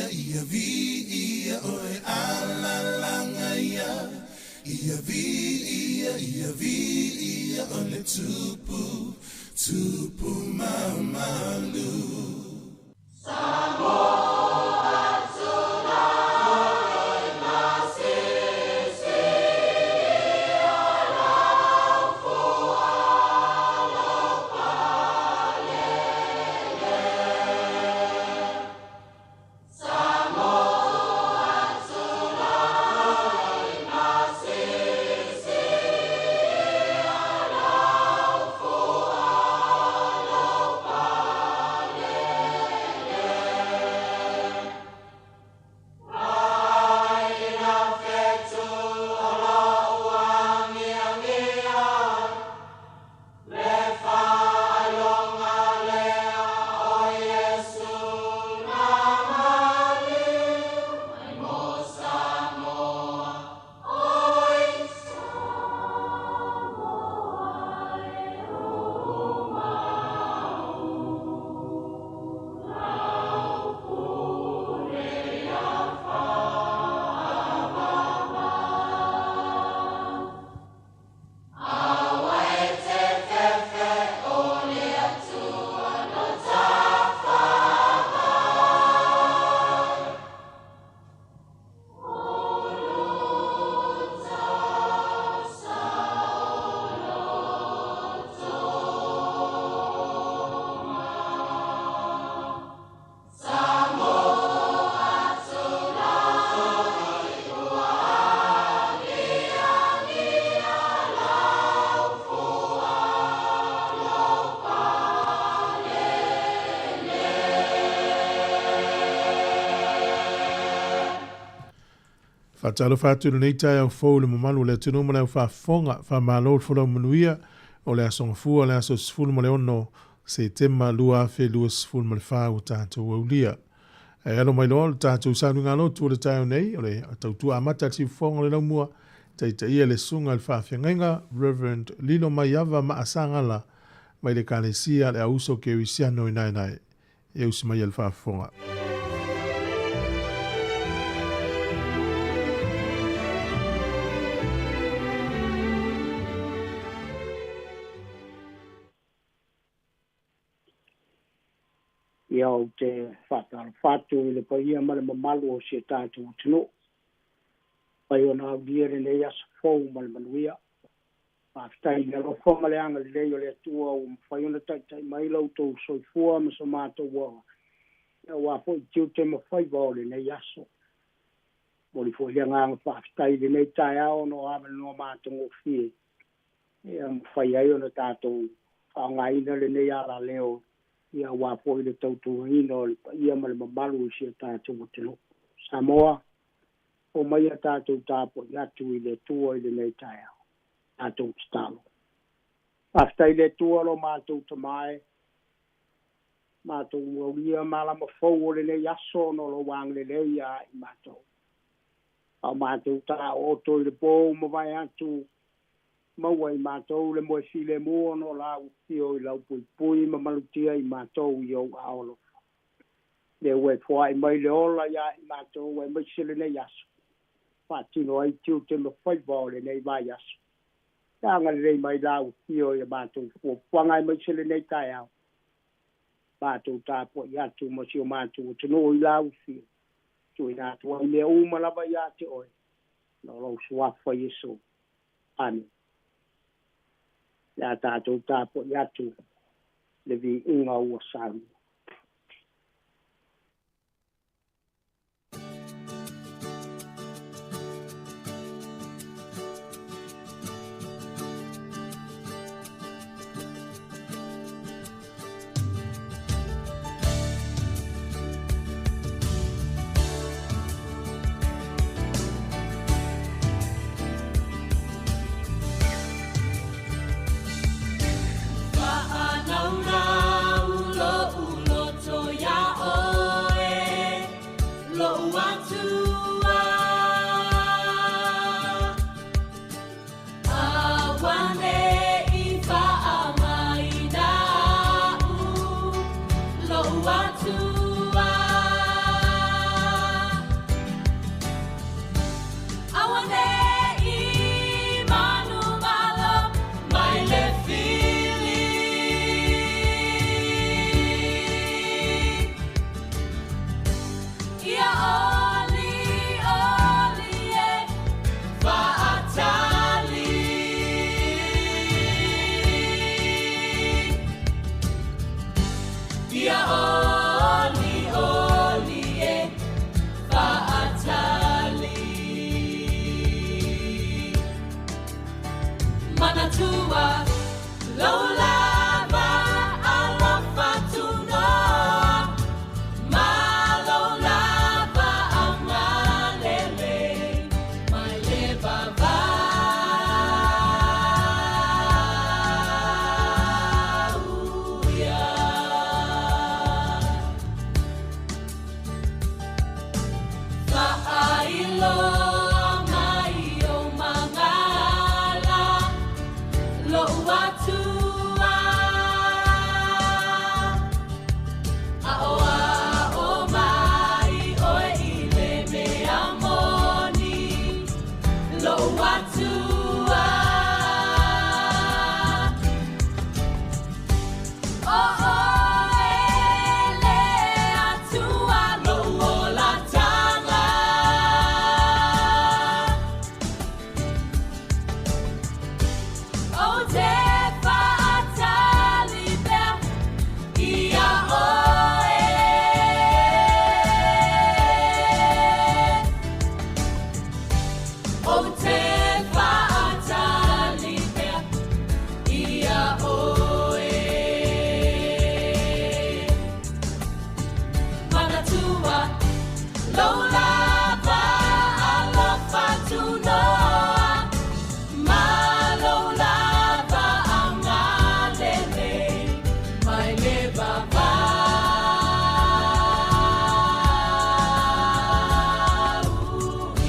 ia ia viia oe alalaga ia ia viia ia viia oe le Tupu Tupu mamalu. Faatalofa atu i lenei taeao fou i le mamalu o le atunuu ma le aufaafofoga. Faamalo le folau manuia o le Aso Gafua, le aso 16 Setema 2024 ua tatou aulia. Ae alo mai loa le tatou sauniga lotu o le taeao nei, o le tautua amata a le siufofoga o le laumua, taitaia le susuga i le faafeagaiga Reverend Lilo Maiava Maasagala mai le Ekalesia a le Auuso Kerisiano i Naenae. E usi mai e le faafofoga. Ia ou te faatalofa atu i le paia ma le mamalu o si o tatou atunuu, pai ona aulia lenei aso fou ma le manuia. Faafetai i le alofa ma le agalelei o le Atua ua mafai ona taitai mai lo outou soifua ma so matou ola, aua foi tiute ma faiva o lenei aso. Momoli foi le agaga faafetai i lenei taeao ona o avanoa matagofie ia mafai ai ona tatou faaaogaina lenei alaleo ia aua foi le tautuaina o le paia ma le mamalu i si o tatou atunuu. Samoa, o mai a tatou tapuai atu i le Atua i lenei taeao. Tatou tatalo. Faafetai i le Atua lo matou Tama e, matou aulia malama fou o lenei aso ona o lou agalelei ia i matou. A o matou taooto i le po ma vae atu, maua i matou le moe filemu ona o lau afio i lau puipui ma malutia i matou i ou aao alofa. Le ua e foai mai le ola ia i matou aemaise lenei aso, faatino ai tiute ma faiva o lenei vaiaso. Ia agalelei mai lau afio i a matou fuafuaga aemaise lenei taeao. Matou tapuai atu ma si o matou atunuu i lau afio. Tuuina atu ai mea uma lava ia te oe, ona o lou suafa Iesu. Amene. Le a tatou tapuai atu le viiga ua saunia. Faailoa mai ou magala, lo'u Atua, A'oa'o mai oe i le mea moni, lo'u Atua. O oe le Atua lo'u olataga. Ou te fa'atali pea ia oe. Ou te fa'atali pea ia oe. Manatua lou lava alofa tunoa, ma lou lava agalelei mai le vavau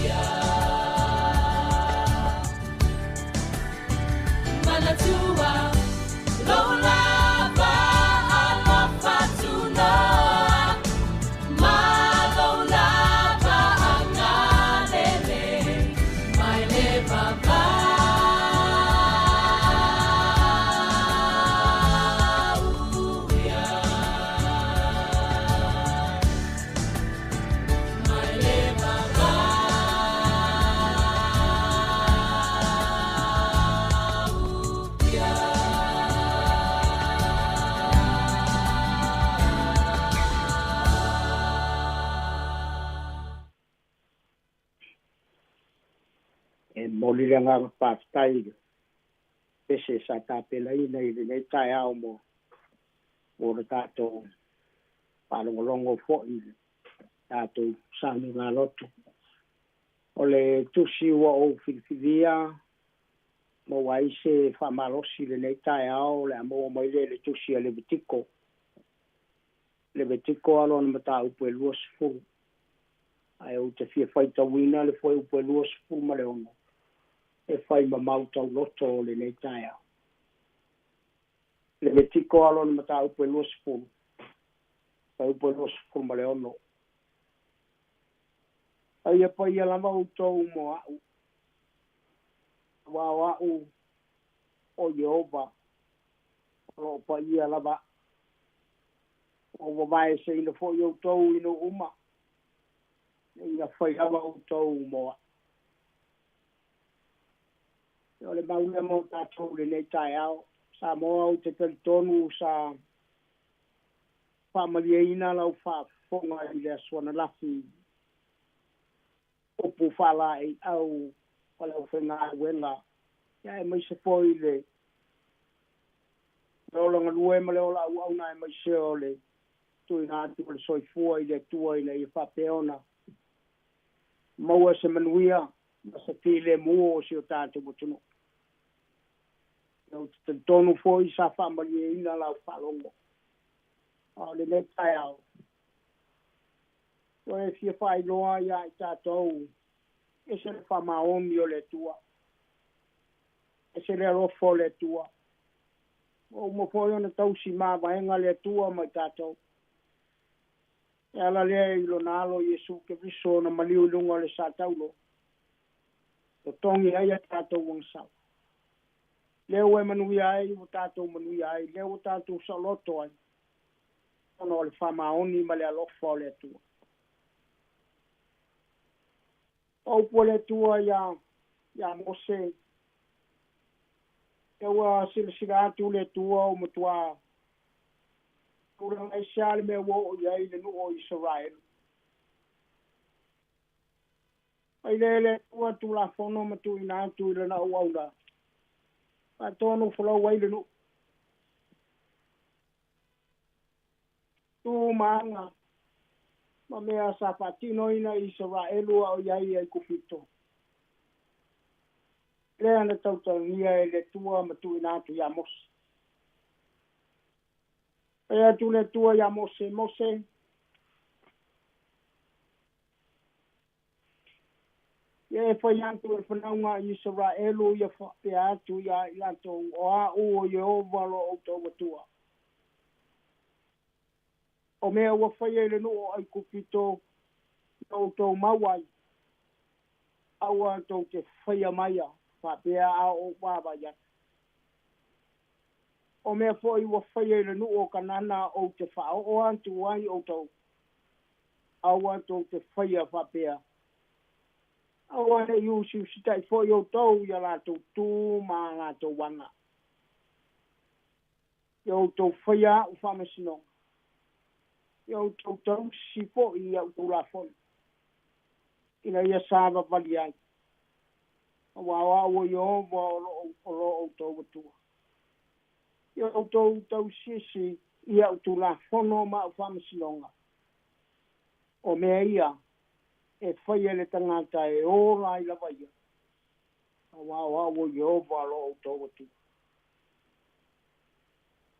ia. Manatua lou lava alofa tunoa, ma lou lava agalelei mai le vavau ia. Mai le vavau ia. E momoli le agaga faafetai i le pese sa tapelaina i lenei taeao mo le tatou faalogologo fo'i i le tatou sauniga loto. O le tusi ua ou filifilia maua ai se faamalosi i lenei taeao o le a maua mai lea i le tusi a Levitiko. Levitiko a lona mataupu e 20, ae ou te fia faitauina le fuaiupu e 26 e fai ma mau tauloto o lenei taeao. Levitiko a lona mataupu e 20, fuaiupu e 26. A ia paia lava outou mo a'u, auā o a'u o Ieova o lo'o paia lava. Ua ou vavaeseina fo'i outou i nuu uma, ina ia fai lava outou mo a'u. O le mau lea mo tatou i lenei taeao. Samoa, ou te talitonu sa faamalieina lau faafofoga i le aso ananafi, upu faalaeiau o le aufaigaluega, ia aemaise foi le ola galue ma le ola auauna, aemaise o le tuuina atu o le soifua i le Atua ina ia faapea ona maua se manuia ma se filemu o si o tatou atunuu. Ou te talitonu foi sa faamalieina lau faalogo. A o lenei taeao, toe fia faailoa ia i tatou, ese le faamaoni o le Atua, ese le alofa o le Atua. Ua uma foi ona tausi mavaega le Atua ma i tatou. E ala lea i lona alo Iesu Keriso na maliu i luga o le sa taulo, totogi ai a tatou agasala. Lea ua e manuia ai, ua tatou manuia ai, lea ua tatou saoloto ai, ona o le faamaoni ma le alofa o le Atua. O upu a le Atua ia Mose, e ua silasila atu le Atua o matuā tulaga ese a le mea ua oo i ai le nuu o Isaraelu. Mai lea le Atua tulafono ma tuuina atu i lana auauna, faatonu folau ai le nuu. Tu ma aga ma mea sa faatinoina i Isaraelu a o i ai Aikupito. Lea na tautalagia e le Atua ma tuuina atu ia Mose. Fai atu le Atua ia Mose, Mose, Ia e fai atu e le fanauga a Isaraelu ia faapea atu iā i latou, O a'u o Ieova lo outou Atua. O mea ua faia i le nuu o Aikupito na outou mau ai, aua tou te faia maia faapea a o ou vaavaai atu. O mea foi ua faia i le nuu o Kanana ou te faaoo atu ai outou, aua tou te faia faapea. Aua ne i usiusita'i foi outou i a latou tu ma a latou aga. Ia outou faia a'u faamasinoga, ia outou tausi foi i a'u Tulafono, ina ia savavali ai, auā o a'u o Ieova o lo outou Atua. Ia outou tausisi i a'u Tulafono ma a'u faamasinoga, o mea ia e faia e le tagata e ola ai lava ia, auā o a'u o Ieova lo outou Atua.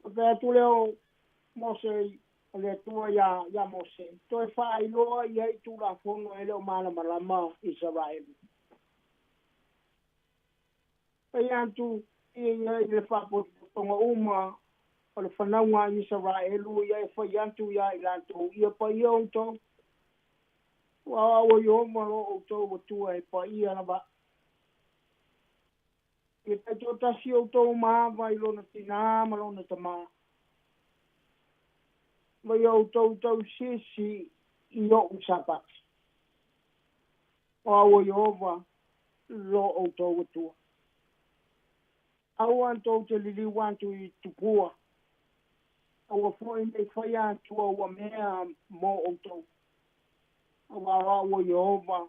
Ona fai atu lea o Mose o le Atua iā Mose, toe faailoa i ai Tulafono e le o malamalama Isaraelu. Fai atu ia i le faapotopotoga uma o le fanauga a Isaraelu ia e fai atu iā i latou, Ia paia outou, ua o a'u o Ieova lo outou Atua e paia lava. Ia taitoatasi outou ma ava i lona tinā ma lona tamā. Ma ia outou tausisi i o'u Sapati. O a'u o Ieova lo outou Atua. Aua tou te liliu atu i tupua, aua foi nei faia atua ua mea mo outou, auā o a'u o Ieova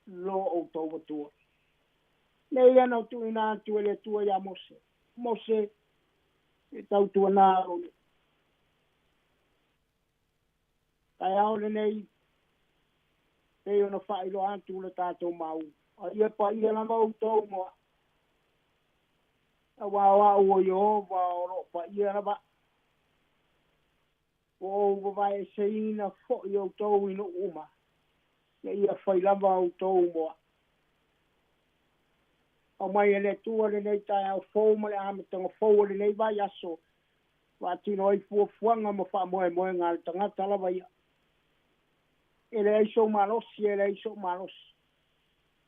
lo outou Atua. Nei ia na tuuina atu e le Atua iā Mose. Mose e tautuanā lou taeao lenei, pei ona faailoa atu le tatou mau, a ia paia lava outou mo a'u, auā o a'u o Ieova o loo paia lava. Ua ou vavaeeseina foi outou i nuu uma, ina ia fai lava outou mo a'u. Aumai e le Atua lenei taeao fou ma le amataga fou o lenei vaiaso, faatino ai fuafuaga ma faamoemoega a le tagata lava ia. E leai sou malosi, e leai so'u malosi,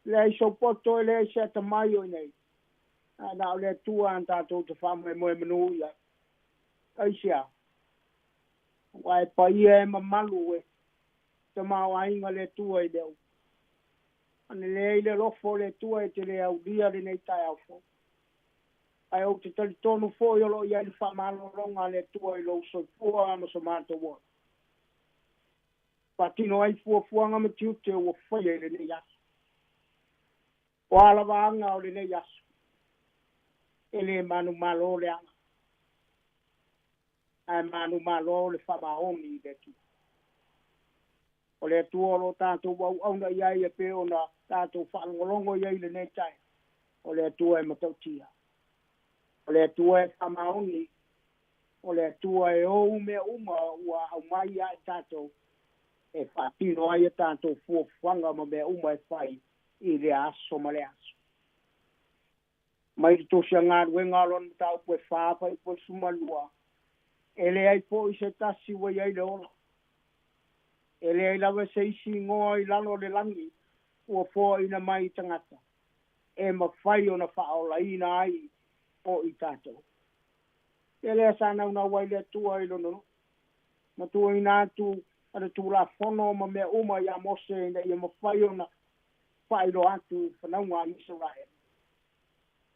e leai sou poto, e leai se atamai o i inei, ae na o le Atua a tatou te faamoemoe manū i ai. Aisea? Aua e paia e mamalu e tamaoaiga le Atua i mea uma. Ana leai le alofa o le Atua e te le aulia lenei taeao fou. Ae ou te talitonu foi o lo o i ai le faamalologa a le Atua i lou soifua ma so matou ola. Faatino ai fuafuaga ma tiute ua faia i lenei aso. O a lava aga o lenei aso, e le manumalo le aga, ae manumalo le faamaoni i le Atua. O le Atua o lo o tatou auauna i ai e pei ona tatou faalogologo i ai i lenei taeao, o le Atua e matautia, o le Atua e faamaoni, o le Atua e ou mea uma ua aumai ia i tatou e faatino ai a tatou fuafuaga ma mea uma e fai i lea aso ma lea aso. Mai le Tusi a Galuega o lona mataupu e 4 fuaiupu e 12, e leai foi se tasi ua i ai le ola, e leai lava se isi igoa i lalo o le lagi ua foaina mai i tagata e mafai ona faaolaina ai o i tatou. Ia lea sa naunau ai le Atua i lona nuu, ma tuuina atu a le Tulafono ma mea uma iā Mose ina ia mafai ona faailoa atu i le fanauga a Isaraelu.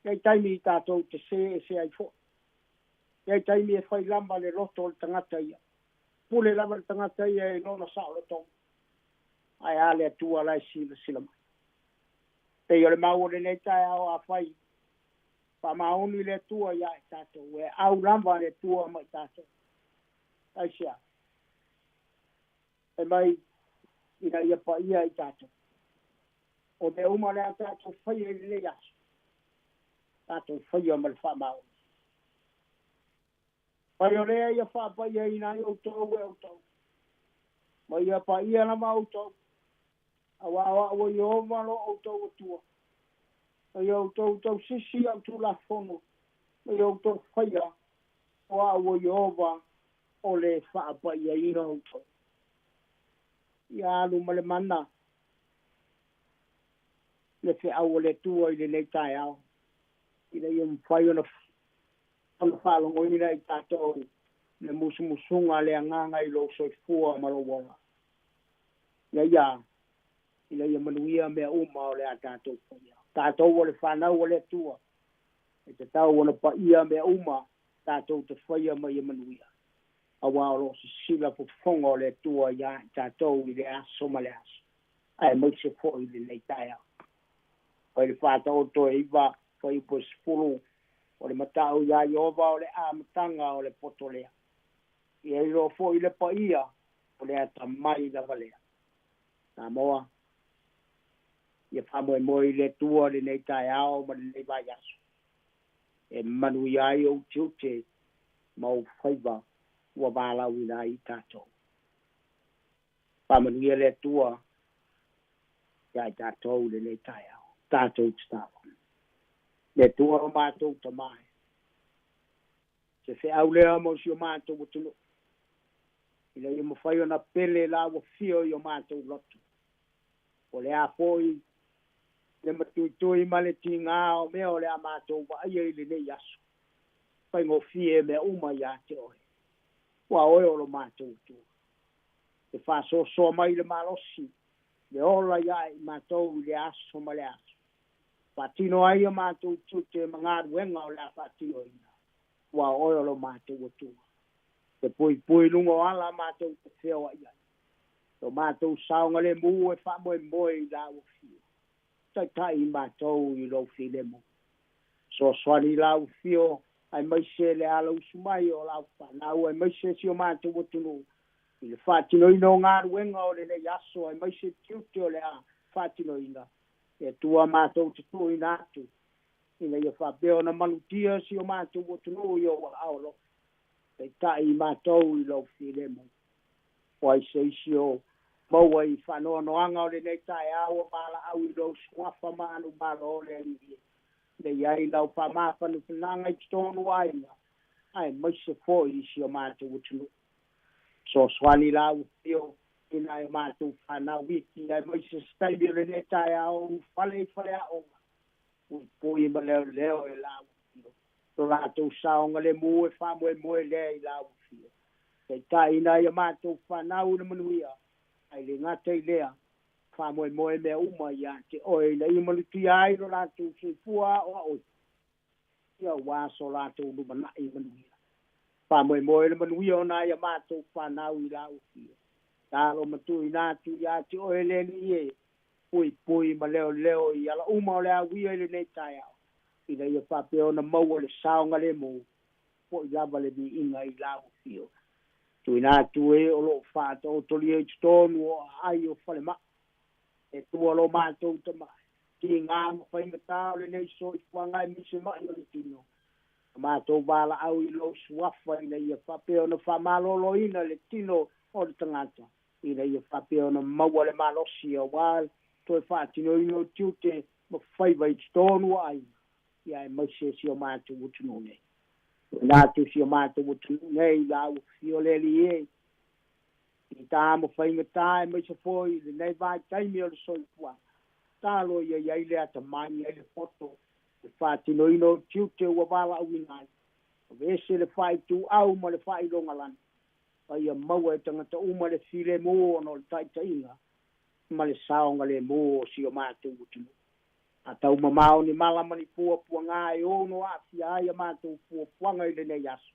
E i ai taimi i tatou te sē ese ai foi. E i ai taimi e fai lava le loto o le tagata ia. Pule lava le tagata ia i lona saolotoga. Ae a le Atua la e silasila mai. Pei o le mau o lenei taeao, afai faamaoni le Atua iā i tatou, e au lava le Atua ma i tatou. Aisea? Fai mai ina ia paia i tatou. O mea uma o le a tatou faia i lenei aso, tatou faia ma le faamaoni. Fai o lea ia faapaiaina ai outou e outou, ma ia paia lava outou. Auā o a'u o Ieova lo outou Atua, ma ia outou tausisi i a'u tulafono ma ia outou faia, o a'u o Ieova o le fa'apa'iaina outou. Ia alu ma le mana le fe'au o le Atua i lenei taeao, ina ia mafai ona fa'alogoina i tatou le musumusuga a le Agaga i lou soifua ma lou ola. Ia ina ia manuia mea uma o le a tatou faia. Tatou o le fanau o le Atua, e tatau ona pa'ia mea uma tatou te faia ma ia manuia, auā o lo'o sisila fofoga o le Atua iā i tatou i le aso ma le aso, aemaise fo'i lenei taeao. Fai le Faataoto e 9 fuaiupu e 10, o le mata'u iā Ieova o le amataga o le poto lea. Ia iloa fo'i le pa'ia o le atamai lava lea. Samoa, ia faamoemoe i le Atua lenei taeao ma lenei vaiaso, e manuia ai ou tiute ma ou faiva ua valaauina ai i tatou. Faamanuia le Atua iā i tatou lenei taeao. Tatou tatalo. Le Atua o matou Tamā e, se feau lea mo si o matou atunuu, ina ia mafai ona pele la ua fio i o matou loto. O le a fo'i le matuitui ma le tigā o mea o le a matou vaaia i lenei aso, faigofie mea uma iā te oe, ua oe o lo matou Atua. E faasoasoa mai le malosi, le ola iā i matou i le aso ma le aso. Faatino ai o matou tiute ma galuega o le a faatinoina, ua oe o lo matou Atua. Te puipui luga o ala matou te feoa'i ai. Lo matou saogalemu e faamoemoe i la ua fio. Taita'i matou i lou filemu. Soasoani i lau fio, aemaise le alausu mai o lau fanau, aemaise si o matou atunuu, i le faatinoina o galuega o lenei aso, aemaise tiute o le a faatinoina. E Atua matou te tuuina atu, ina ia faapea ona malutia si o matou atunuu i ou aao alofa. Taita'i matou i lou filemu. O ai se isi o maua i faanoanoaga o lenei taeao ua valaau i lou suafa ma manumalo o le Alii e, le i ai lau faamafanafanaga i totonu o aiga, aemaise fo'i i si o matou atunuu. Fesoasoani la ua fio i nai o matou fanau iti, aemaise se taimi o lenei taeao ulufale i faleaoga, puipui ma leoleo e la ua fio lo latou saogalemu e faamoemoe lea i la ua fio. Taita'i nai o matou fanau i le manuia, ae le gata i lea, faamoemoe mea uma iā te oe ina ia malutia ai lo latou soifua aoaoina, ia auā so latou lumana'i manuia. Faamoemoe le manuia o nai a matou fanau i la ua fio. Talo ma tuuina atu iā te oe le Alii e, puipui ma leoleo i ala uma o le a uia i lenei taeao, ina ia faapea ona maua le saogalemu, fo'i lava le viiga i la ua fio. Tuuina atu e o lo'o faataotolia i totonu o aai o falema'i, e Atua lo matou Tamā, tigā ma faigatā o lenei soifuaga aemaise ma'i o le tino, a matou valaau i lou suafa ina ia faapea ona faamalōlōina le tino o le tagata, ina ia faapea ona maua le malosi auā toe faatinoina o tiute ma faiva i totonu o aiga, ia aemaise si o matou atunuu nei. Tuuina atu si o matou atunuu nei la ua fio le Alii e, i tā ma faigatā aemaise fo'i i lenei vaitaimi o le soifuaga. Talo ia i ai le atamai ai le poto, le faatinoina o tiute ua valaauina ai. Aveese le faaituau ma le faailogalanu, a ia maua e tagata uma le filemu ona o le taitaiga ma le saogalemu o si o matou atunuu. A taumamao ni mala ma ni puapuagā e ono aafia ai a matou fuafuaga i lenei aso,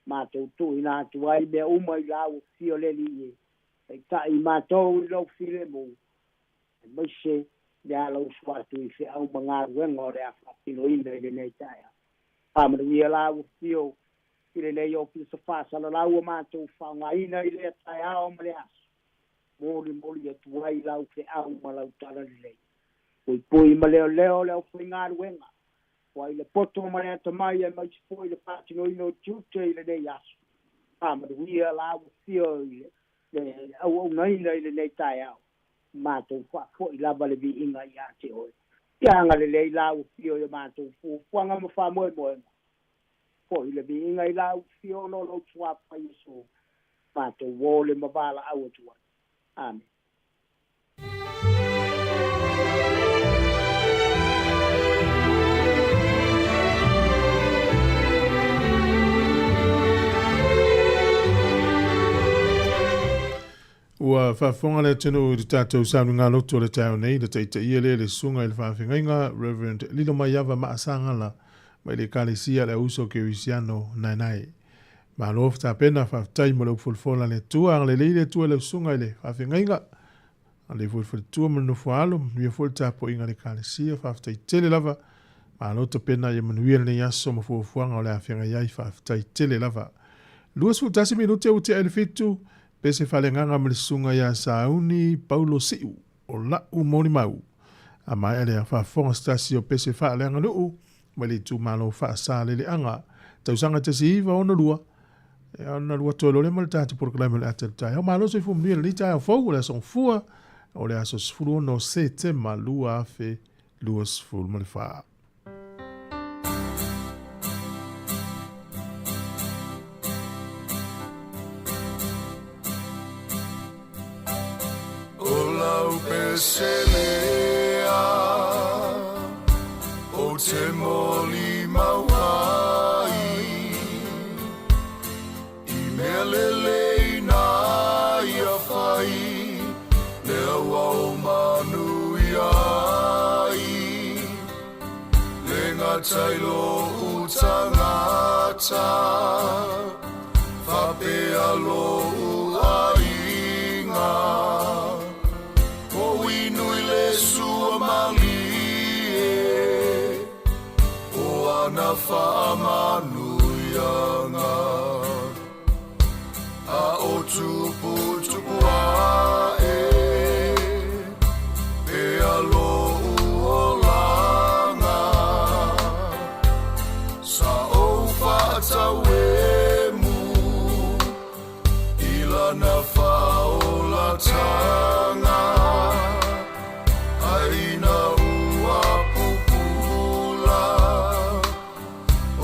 matou tuuina atu ai mea uma i la ua fio le Alii e, taita'i matou i lou filemu, aemaise le alausu atu i feau ma galuega o le a faatinoina i lenei taeao. Faamanuia la ua fio i lenei ofisa faasalalau ua matou faaaogaina i lea taeao ma le aso, molimoli atu ai lau feau ma lau talalelei. Puipui ma leoleo le aufaigaluega, ua i le poto ma le atamai, aemaise fo'i le faatinoina o tiute i lenei aso. Faamanuia la ua fio i le auaunaina i lenei taeao. Matou faafo'i lava le viiga iā te oe. Ia agalelei lau Afio i a matou fuafuaga ma faamoemoega. Fo'i le viiga i lau Afio ona o lou Suafa Iesu, matou uo le ma valaau atu ai. Amene. Ua faafofoga le atunuu i le tatou sauniga lotu o le taeao nei, le taitaia lea e le Susuga i le Faafeagaiga Rev. Lilomaiava Maasagala mai le Ekalesia Le Auuso Kerisiano Naenae. Malo tapena, faafetai mo le upu folafola a le Atua. Agalelei le Atua i lau Susuga i le Faafeagaiga, agalelei foi i le faletua ma le nofo-a-alo, manuia foi le tapuaiga a le Ekalesia. Faafetai tele lava. Malo tapena ia manuia lenei aso ma fuafuaga o le a feagai ai. Faafetai tele lava. 21 minute ua tea i le 7, pese faaleagaga ma le susuga ia Sauni Paulo Siu o la'u molimau. A maea lea, faafofoga se tasi o pese faaleaganuu mai le itumalo Faasaleleaga. Tausaga 1962, e ona lua toe loa lea ma le tatou polokalame o le ata i le taeao. Malo soifua manuia i lenei taeao fou o le aso Gafua, o le aso 16 o Setema 2024. O lau peselea o te molimau ai I mea lelei na ia fai Lea ua ou manuia ai Le gata i lou tagata Faapea lou aiga Ko Winui le sua malie O ana faamanuiaga A o tuputupu ae Pea lou olaga Sa ou faatauemu I lana faaolatanga Ae ina ua pupula O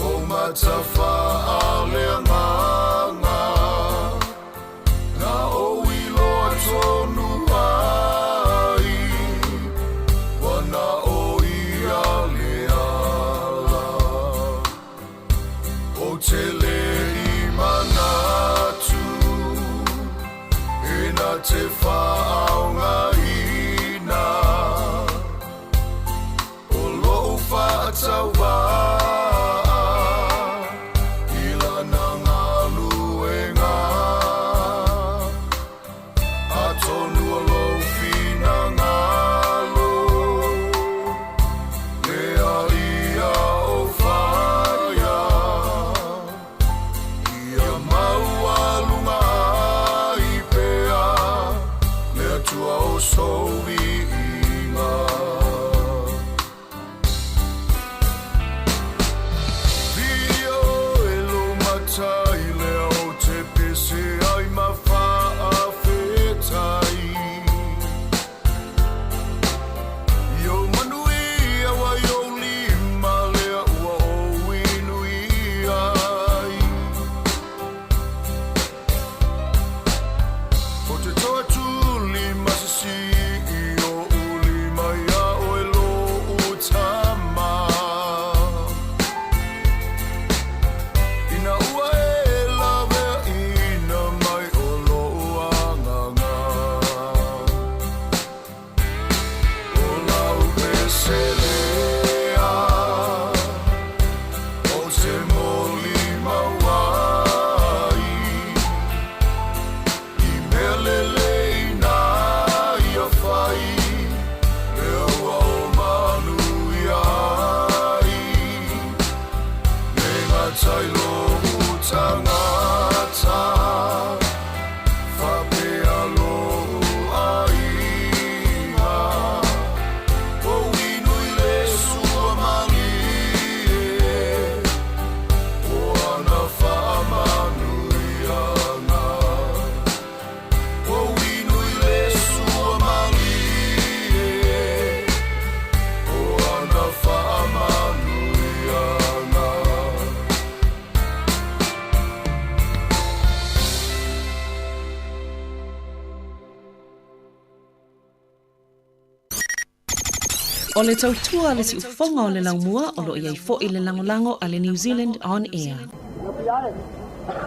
O le tautua a le siufofoga o le laumua o lo o i ai foi le lagolago a le New Zealand On Air.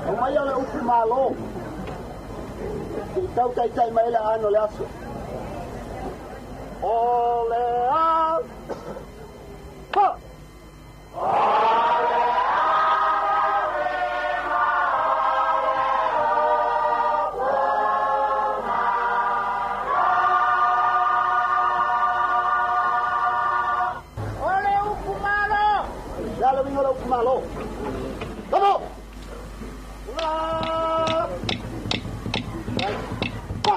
Aumaia le upu malo se i tau taitai mai ai le aano o le aso. O le a ha! O le upu malo! Le a le uiga o le upu malo? Come on! La! Pa!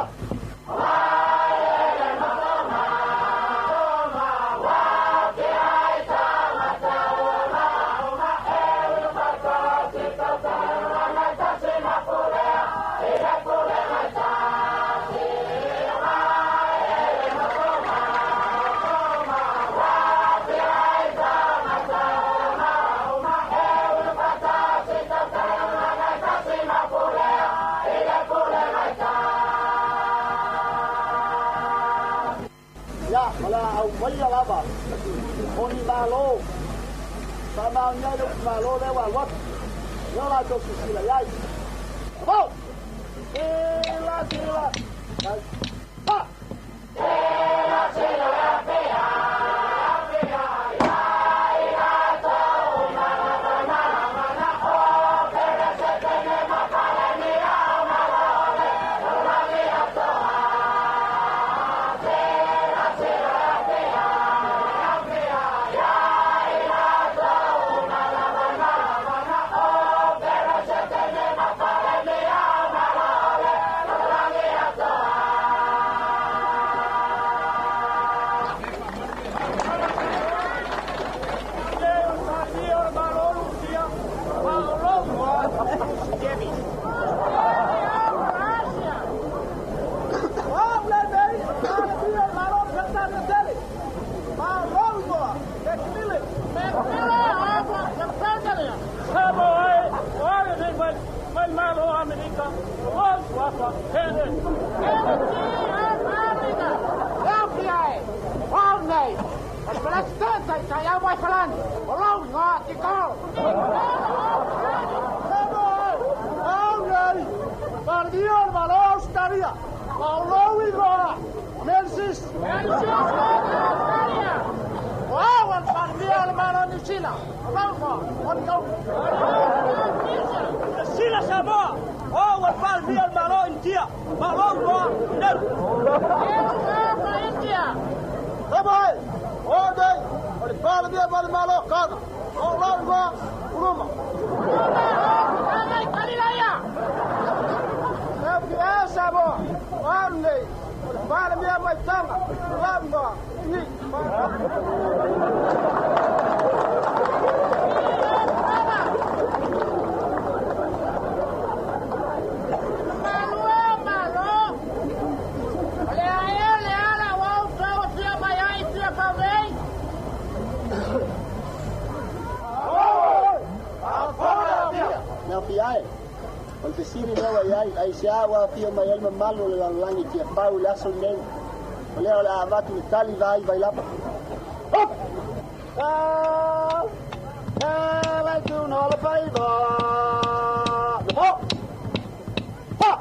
Ia, o le a aumaia lava o ni malo faamaonia ai le upu malo lea ua alu atu. Lea o latou silasila i ai. Amo! Sila, sila, pa! Mea fia e, o le fesili lea ua i ai, aisea ua afio mai ai le mamalu o le lalolagi i Tiafau i le aso lenei? O lea o le a avatu le tali vaai Vailapa. Hop! Pa!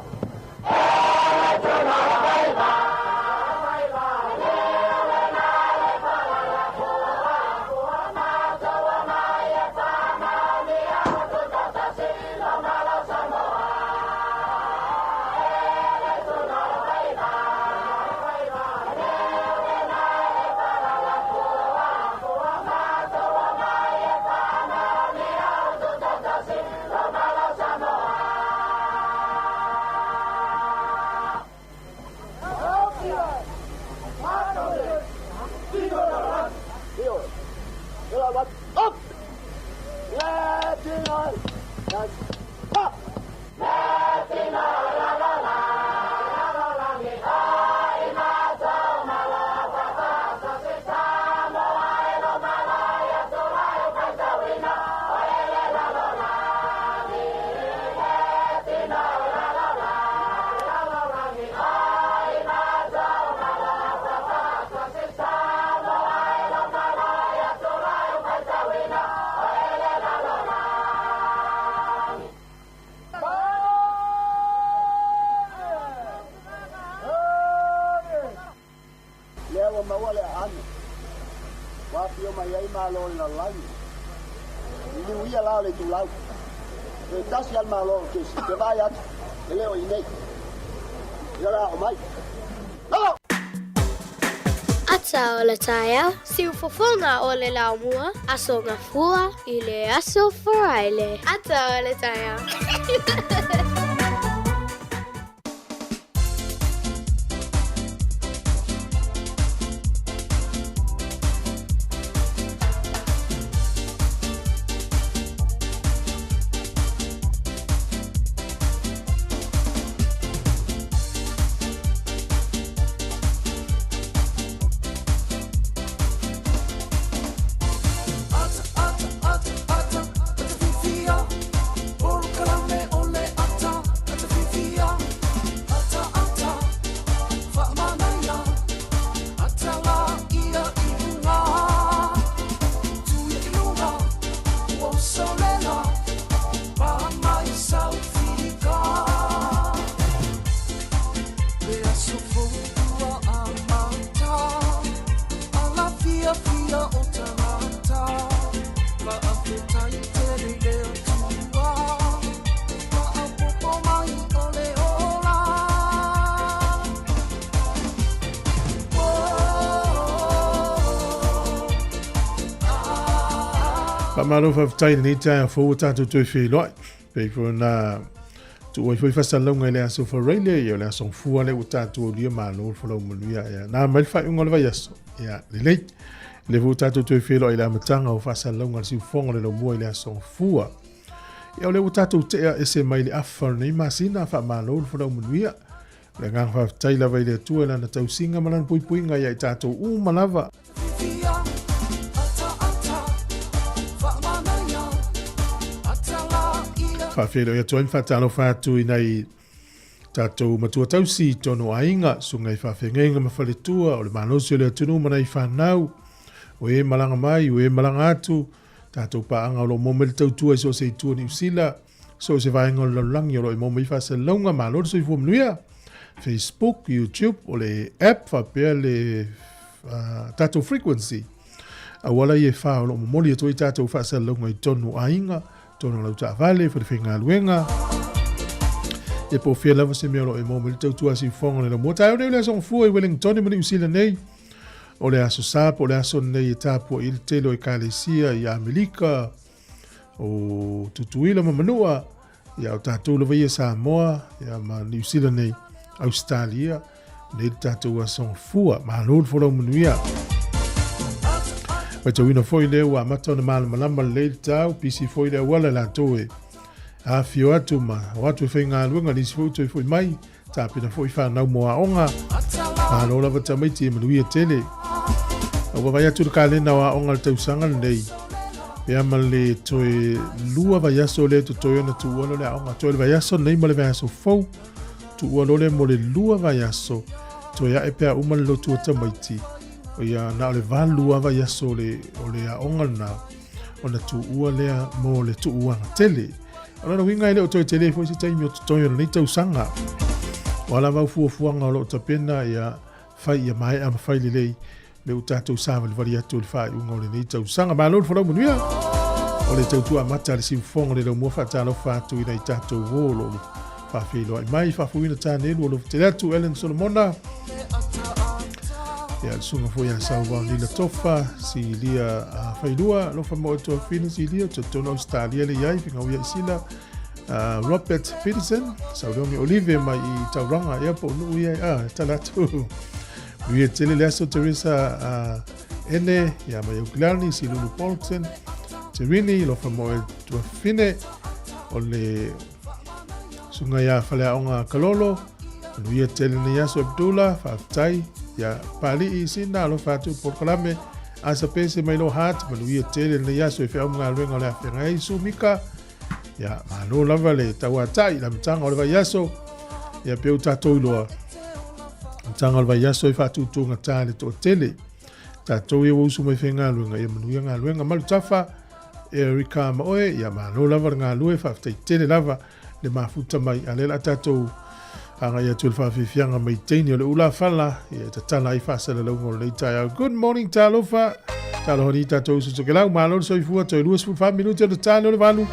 Lea ua maua le aano ua afio mai ai malo o le lalolagi. Liliu ia la o le itulau. Toe tasi lava le malo o Kesi, te vaai atu, e le o i inei. Ia o le a oo mai. Lalo! Ata o le taeao, siufofoga o le laumua, Aso Gafua i le Aso Faraile. Ata o le taeao. Faamalo faafetai i lenei taeao fou ua tatou toe feiloai. Pei foi ona Tuu ai foi faasalalauga i le aso Faraile, ia o le aso Gafua lea ua tatou aulia malo le folau manuia. Ia, na mai le faaiuga o le vaiaso. Ia, lelei. Le foi ua tatou toe feiloai i le amataga o faasalalauga a le siufofoga o le laumua i le aso Gafua. Ia, o lea ua tatou tea ese mai le afa o lenei masina, faamalo le folau manuia. O le agaga faafetai lava i le Atua i lana tausiga ma lana puipuiga ia i tatou uma lava. Faafeiloai atu ai ma faatalofa atu i nai tatou matua tausi i tonu aiga, susuga i faafeagaiga ma faletua o le malosi o le atunuu ma nai fanau, o e malaga mai, o e malaga atu, tatou paaga o lo o maua mai le tautua i so o se itu o Niu Sila, so o se vaega o le lalolagi o lo o maua mai faasalalauga, malo le soifua manuia. Facebook, YouTube, o le app faapea le tatou frequency. Auala ia e whā o lo o momoli atu ai tatou faasalalauga i tonu aiga, tonu o lau taavale, falefaigaluega. E po o fea lava se mea o lo o e maua mai le tautua a Siufofoga o le Laumua. Taeao nei o le aso Gafua i Wellington ma Niu Sila nei. O le aso Sa po o le aso lenei e tapuai ai le tele o ekalesia i Amerika, o Tutuila ma Manua, ia o tatou lava ia Samoa, ia ma Niu Sila nei, Ausetalia, nei le tatou aso Gafua. Malo le folau manuia. Matauina foi lea ua amata ona malamalama lelei le tau, pisi foi le auala latou e afio atu ma o atu e faigaluega, nisi foi ua toe foi mai, Tapena foi whanau mo aoga. Malo lava tamaiti e manuia tele. Ua vaavaai atu le kalena o aoga le tausaga lenei. Pea ma le toe lua vaiaso lea totoe ona tuua loa le aoga. Toe le vaiaso lenei ma le vaiaso fou. Tuua loa lea mo le lua vaiaso. Toe ae pea uma le lotu o tamaiti. Ia na o le valu lava vaiaso o le, o le aoga lena ona tuua lea mo le tuuaga tele. O lona uiga e le o toe tele foi se taimi o totoe o lenei tausaga. O a lava au fuafuaga o lo o tapena ia fai ia maea ma fai lelei me ua tatou savalivali atu i le faaiuga o lenei tausaga. Malo le folau manuia! O le tautua amata a le siufofoga o le laumua faatalofa atu i nai tatou uo o lo o faafeiloai mai, faafouina Tanelu o lo o tele atu Ellen Solomona, ia le susuga foi ia Sauvao Nila Tofa, Silia Failua, alofa mo oe Tuafina Silia, totonu Ausetalia le iai, Figauia Isila, Robert Peterson, Sauleogi Olive mai i Tauranga, ia po o nuu ia, tala atu. Manuia tele le aso Teresa Ene, ia mai Aukilani, Silulu Paulson, Terini, alofa mo oe Tuafine, o le Susuga ia Faleaoga Kalolo, manuia tele nei aso Abdullah, faafetai ia Pali'i Sina, alofa atu polokalame Asa Pese mai lo Heart, manuia tele nei aso e feau ma galuega o le afeaga ai Su Mika, ia malo lava le tauatai le amataga o le vaiaso, ia pe ua tatou iloa amataga o le vaiaso e faatutugata le toatele. Tatou ia ua usu mai faigaluega, ia manuia galuega Malutafa, Erica ma oe, ia malo lava le galue, faafetai tele lava le mafuta mai. A lea la tatou Agai atu i le faafiafiaga mai teine o le ulafala, ia e tatala ai faasalalauga o lenei taeao. Good morning, talofa. Talofa ni tatou uso tokelau, malo le soifua, toe 24 minute o le tale o le valu,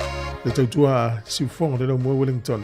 le tautua a Siufoga le Laumua Wellington.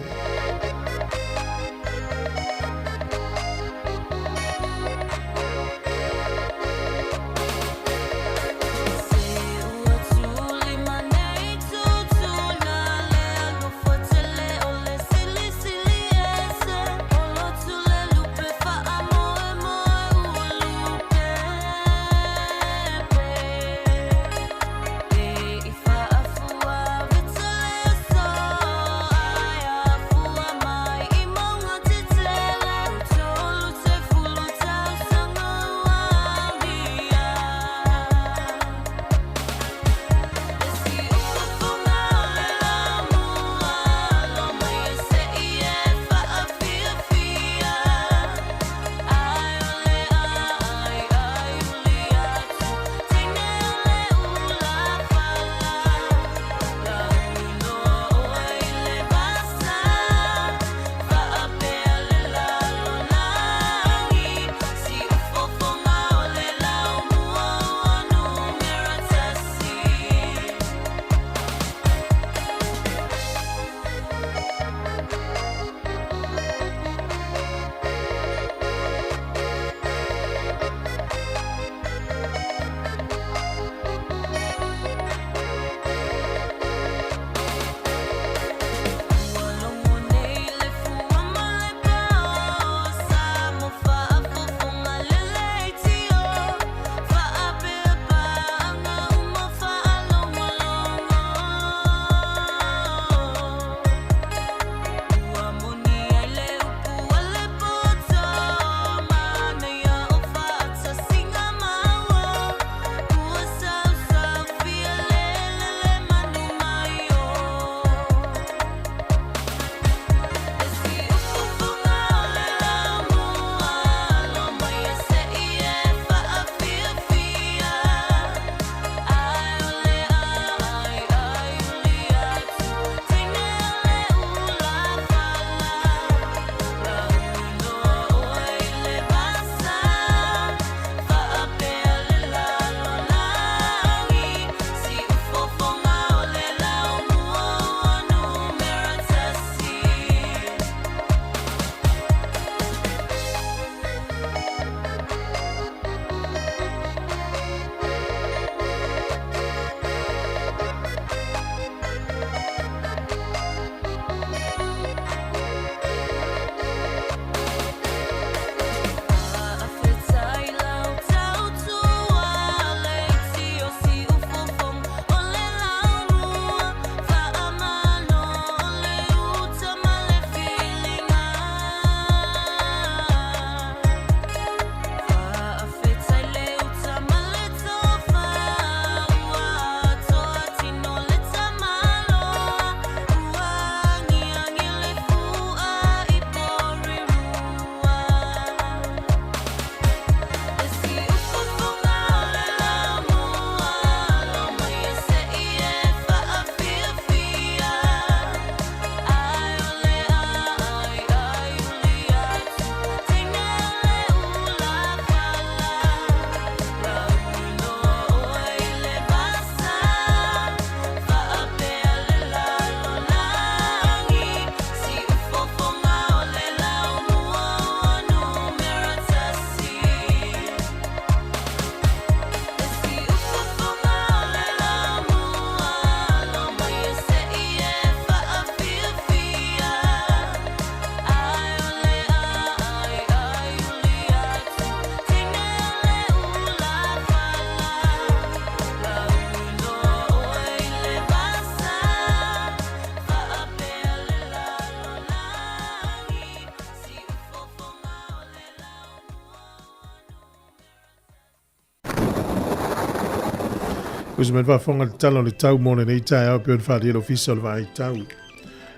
Uso mai le faafofoga i le tala o le tau mo lenei taeao pei ona faaalia e le Ofisa o le Vaai Tau.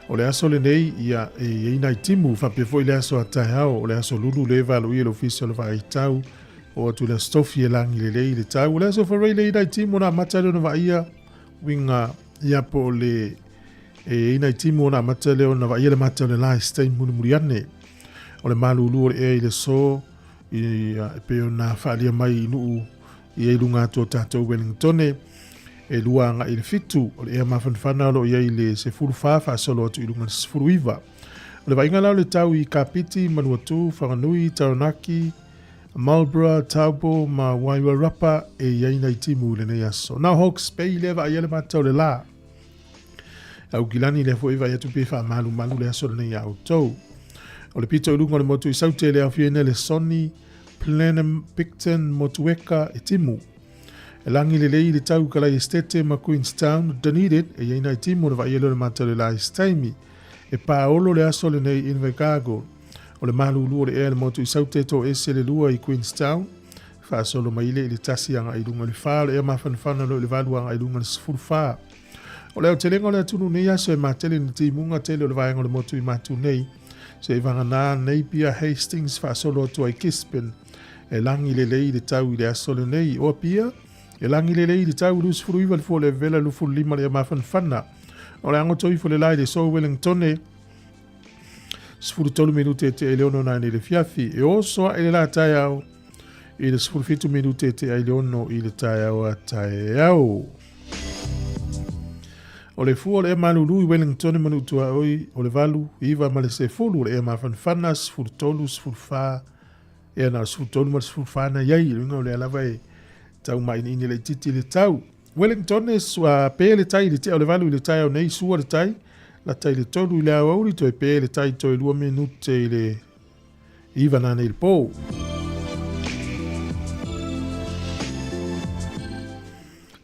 O le aso lenei, ia, e i ai nai timu faapea foi le aso a taeao, o le aso lulu le valoia e le Ofisa o le Vaai Tau, o atu le aso tofi e lagi lelei le tau. O le aso Faraile e i ai nai timu ona amata lea ona vaaia uiga ia po o le e i ai nai timu ona amata lea ona vaaia le mata o le la i se taimi mulimuli ane. O le malūlū o le ea i le aso i e pei ona faaalia mai i nuu i ai luga atu o tatou Wellingtone e 2 agai i le 7. O le ea mafanafana o lo o i ai i le 14 faasolo atu i luga i le 19. O le vaaiga la o le tau i Kapiti, Manuatu, Whanganui, Taranaki, Marlborough, Taupo ma Wairarapa e i ai nai timu i lenei aso. Na o Hawke's Bay lea e vaai ai le mata o le la. Aukilani lea foi e vaai atu pe faamalumalu le aso lenei iā outou. O le pito i luga o le motu i Saute le aofiaina le Sony, Plenum, Picton, Motueka e timu. E lagi lelei le tau i Kalai Estate ma Queenstown, Dunedin e i ai nai timu ona vaaia lea o le mata o le la i se taimi. E paolo le aso lenei i Invercargill. O le malūlū o le ea i le motu i Saute toese le 2 i Queenstown, faasolo mai le i le 1 agai i luga i le 4 o le ea mafanafana o lo o i le 8 agai i luga i le 14. O le aotelega o le atunuu nei aso e matele ni timuga tele o le vaega o le motu i matu nei, se i vagana Napier Hastings faasolo atu ai Gisborne e lagi lelei le tau i le aso lenei. O Apia, e lagi lelei le tau i 29 le fua o le vela 25 le ea mafanafana. O le agoto ifo le la i le so Wellingtone, 13 minute e tea i le 6 naine i le fiafi. E oso ae le la taeao i le 17 minute e tea i le 6 i le taeao a taeao. O le fua o le ea malulu i Wellington e manutua oi o le 8, 9 ma le 10 o le ea mafanafana 13, 14, ea na o le 13 ma le 14 na iai, le uiga o lea lava e tau mainiini laitiiti le tau. Wellington e sua pe le tai i le tea o le 8 i le taeao nei, sua le tai, lata i le 3 i le aoauli, toe pe le tai toe 2 minute i le 9 nanei i le pō.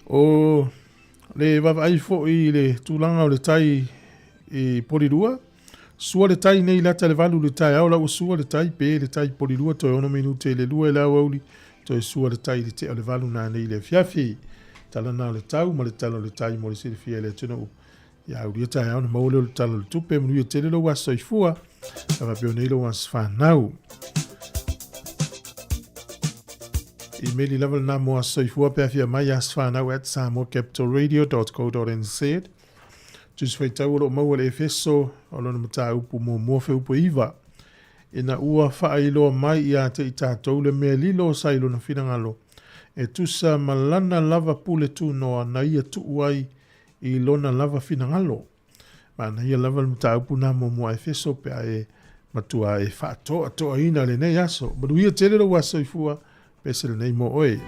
O le vaavaai foi i le tulaga o le tai i Porirua, sua le tai nei lata i le 8 i le taeao, la ua sua le tai, pe le tai i Porirua, toe 6 minute i le 2 i le aoauli, toe sua le tai i le tea o le 8 nanei i le afiafi. Tala na o le tau ma le tala o le tai mo le silafia e le atunuu. Ia aulia taeao ona maua lea o le tala o le tupe, manuia tele lou aso soifua, a faapea nei lou aso fanau. Imeli lava lena mo aso soifua pe afia mai asofanau@samoacapitalradio.co.nz. Tusi faitau o lo o maua le Efeso o lona mataupu muamua feupu 9. Ina ua faailoa mai ia te i tatou le mea lilo sa i lona finagalo, e tusa ma lana lava pule tunoa na ia tuu ai i lona lava finagalo. Manaia lava le mataupu na muamua a Efeso pe a e matua e faatoatoaina lenei aso. Manuia tele lou aso soifua, pese lenei mo oe.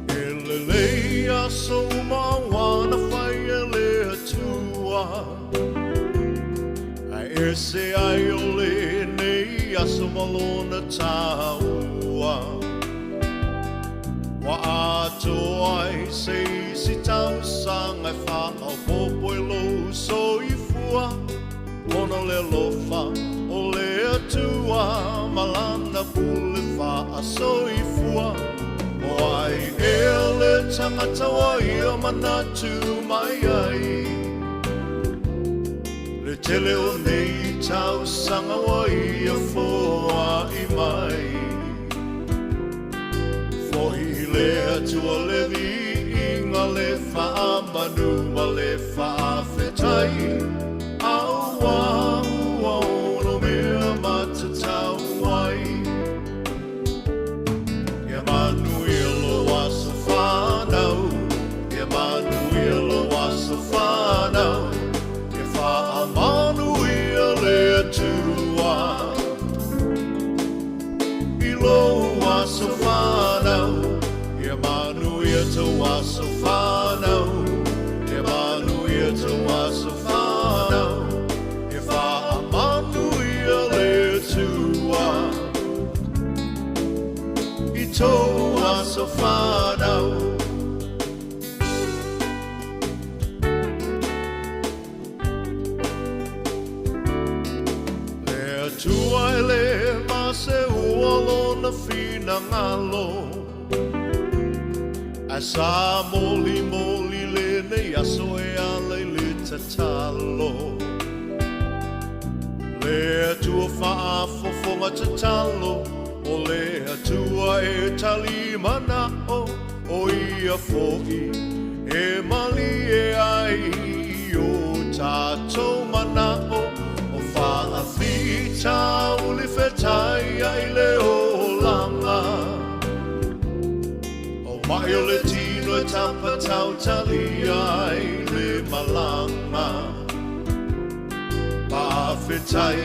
E lelei aso uma ua na fai e le Atua, Ae ese ai o lenei aso ma lona taua. Ua atoa ai se isi tausaga e faaopoopo i lou soifua, Ona o le alofa o le Atua ma lana pule faasoifua. O ai ea le tagata ua ia manatu mai ai? Le tele o nei tausaga ua ia foai mai. Fohi le Atua le viiga, le faamanu ma le faafetai, Aua ua ono mea matatau ai. Ia manuia lou aso fanau, Ia manuia lou aso fanau, Ia faamanuia le Atua i lou aso fanau, Ia manuia tou aso fanau, Ia manuia tou aso fanau, Ia faamanuia le Atua i tou aso fanau. Le Atua e le maseua lona finagalo, Ae sa molimoli lenei aso e ala i le tatalo. Le Atua faafofoga tatalo, O le Atua e tali manao, O ia foi e malie ai i o. tātou mana'o o faafitauli fetaia'i le olaga. O ma'i o le tino e tapatautalia ai le malaga. Faafetai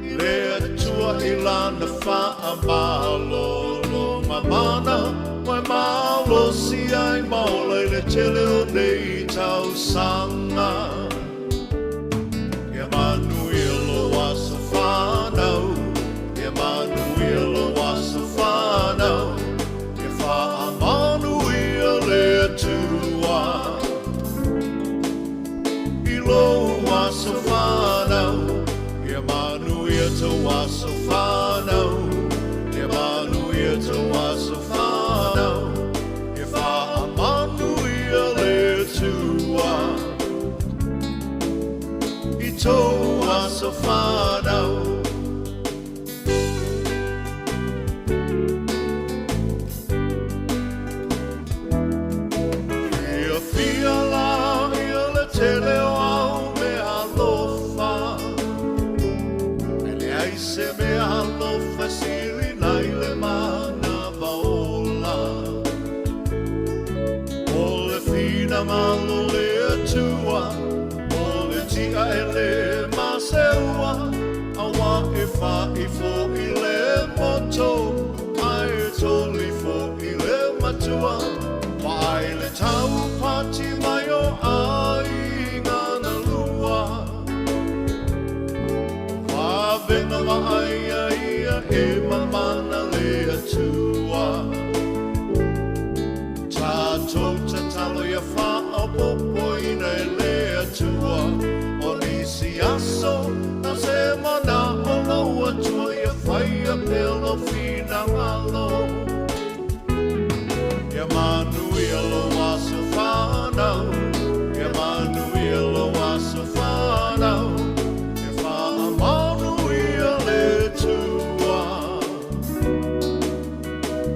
i le Atua i Lana faamalologa mana ua e malosi ai ma ola i le tele o nei tausaga. Ia manuia lou aso fanau, ia manuia lou aso fanau, ia faamanuia le Atua i lou aso fanau, ia manuia tou aso fanau, ia manuia tou aso fanau, ia faamanuia le Atua i tou aso fanau. Fiafia la ia le tele o au mea alofa, e leai se mea alofa e sili nai le manava ola. O le finagalo o le Atua, o le tia e le maseua, auā e fa'i fo'i le moto, ae toli fo'i le matua, vaai le taupati mai o aiga na lua. Vavena vaaia ia e mamana le Atua. Tatou tatalo ia faaopoopoina e le Atua o nisi aso na se mana'o lou Atua ia faia pea lou finagalo. Ia manuia lou aso fanau, ia manuia lou aso fanau, ia faamanuia le Atua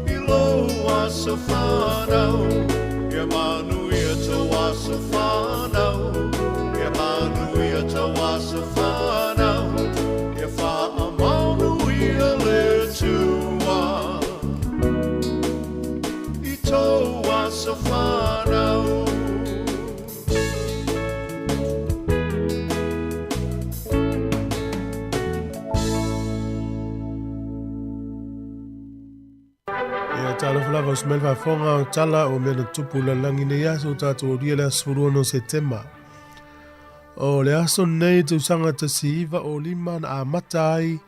i lou aso fanau, ia manuia tou aso fanau, ia manuia tou aso fanau, ia faamanuia le Atua i tou aso fanau. Ia, talofa lava o se mea faafofoga o tala o mea na tupu i le lalolagi nei aso o tatou aulia le aso 16 Setema. O le aso lenei tausaga 1905 na amata ai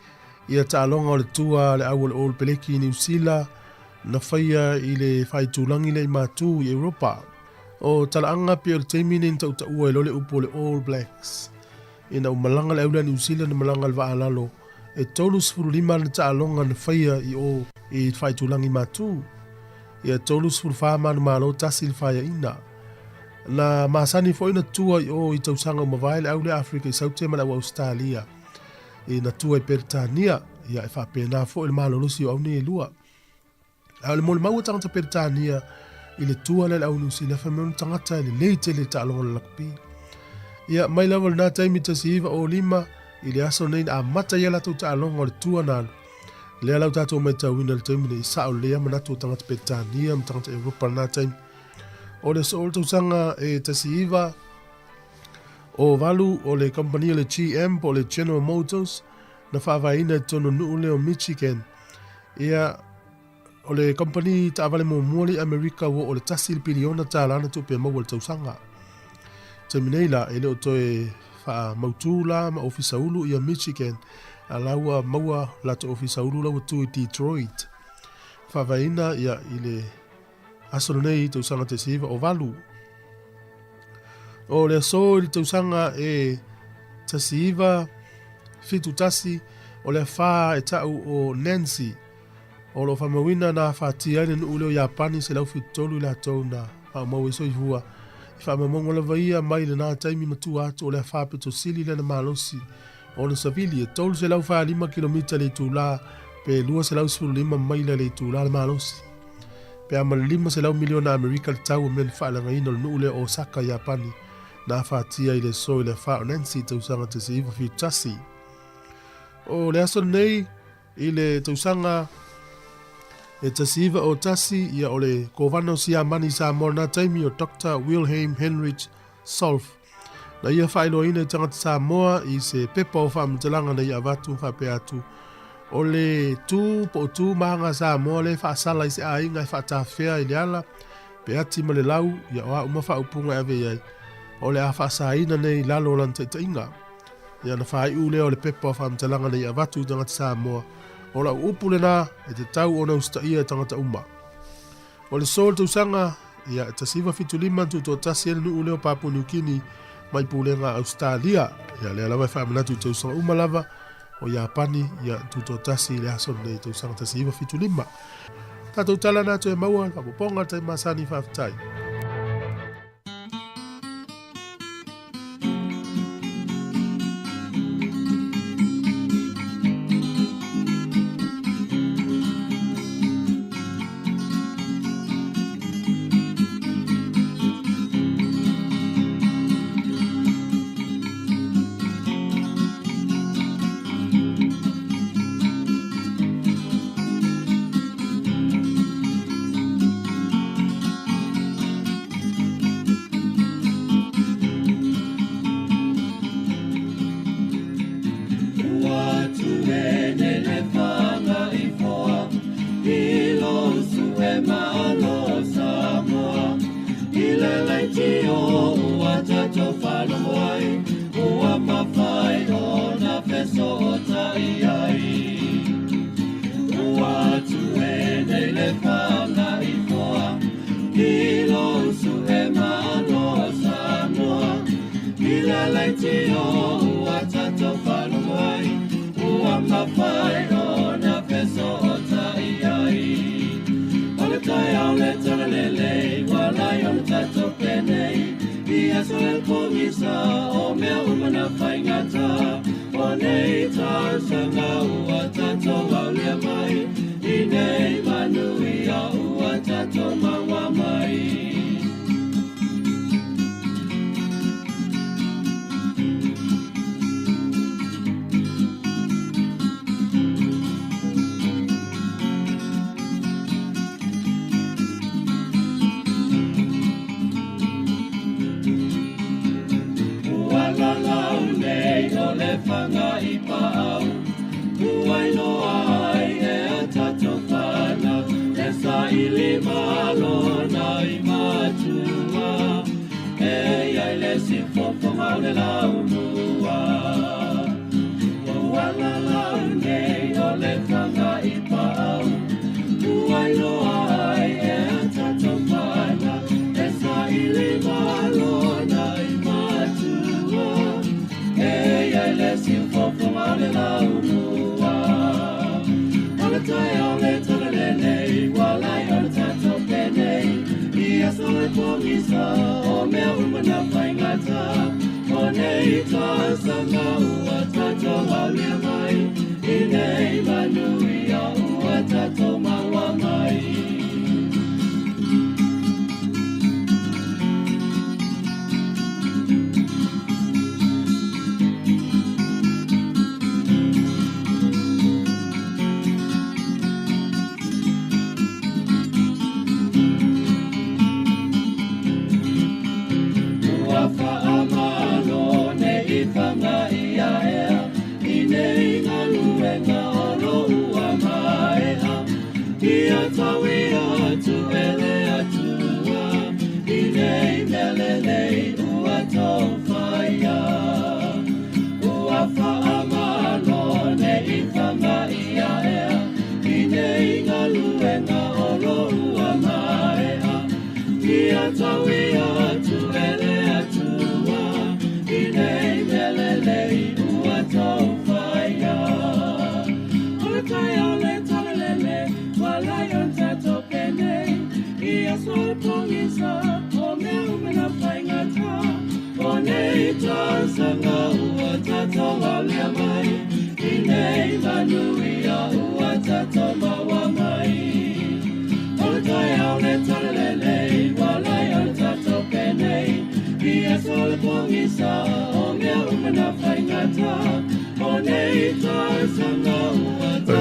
ia taaloga o le tua a le au o le All Peleki i Niu Sila na faia i le faaitulagi lea i Matu i Europa. O talaaga pei o le taimi nei na tautaua ai loa le upu o le All Blacks. Ina ua malaga le au lea a Niu Sila na malaga i le vaa lalo e 35 ana taaloga na faia i o i le faaitulagi Matu. Ia 34 manumalo tasi le faiaina. Na masani foi ona tua i o i tausaga ua mavae le au lea Afrika i Saute ma le au Ausetalia. Ina tua i Peretania, ia e faapena foi le malolosi o au nei e lua. A o le molimau a tagata Peretania i le tua lea le au Niu Sila, fai mai ona tagata e lelei tele i taaloga o le lakapi. Ia, mai lava i lena taimi 1905 i le aso nei na amata ai a latou taaloga o le tua na alu. Lea la ua tatou matauina i le taimi nei, i sao lelei lava manatu o tagata Peretania ma tagata Europa i lena taimi. O le aso o le tausaga e 19 o valu o le kamupani o le GM po o le General Motors na faavaeina i totonu o le nuu lea o Michigan. Ia, o le kamupani taavale muamua lea i Amerika ua oo i le tasi le piliona tala na tupe e maua i le tausaga. Taimi nei la, e le o toe faamautu la ma ofisa ulu ia Michigan, a la ua maua latou ofisa ulu la ua tu i Detroit. Faavaeina ia i le aso lenei i tausaga 19 o valu. O le aso i le tausaga e 1971, o le afa e ta'u o Nancy, o lo o faamauina na afatia ai le nuu lea o Iapani 173 i latou na faaumau ai soifua. I faamaumauga lava ia mai lena taimi matua atu o le afa pito sili lea na malosi ona savili e 345 kilomita le itula pe 215 maila le itula le malosi. Pe a ma le 500 miliona Amerika le tau o mea na faaleagaina o le nuu lea o Osaka, Iapani. na afatia i le aso i le afa o Nancy tausaga 1971. O le aso lenei i le tausaga e 1901, ia o le Kovana o Siamani i Samoa lena taimi o Doctor Wilhelm Heinrich Solf na ia faailoaina i tagata Samoa i se pepa o faamatalaga na ia avatu faapea atu, o le tu po o tu ma aga a Samoa lea e faasala i se aiga e faatafea i le ala pe ati ma le lau, ia o a uma faaupuga e ave i ai, o le a faasaina nei i lalo o lana taitaiga. Ia ona faaiu lea o le pepa o faamatalaga na ia avatu i tagata Samoa, o lau upu lena e tatau ona usitaia e tagata uma. O le so o le tausaga, ia, e 1975 na tutoatasi ai le nuu lea o Papua New Guinea mai pulega a Ausetalia. Ia, lea lava e faamanatu i tausaga uma lava o Iapani, ia, tutoatasi i le aso lenei i tausaga 1975. Tatou tala na toe maua, le faapopoga, le tai masani, faafetai.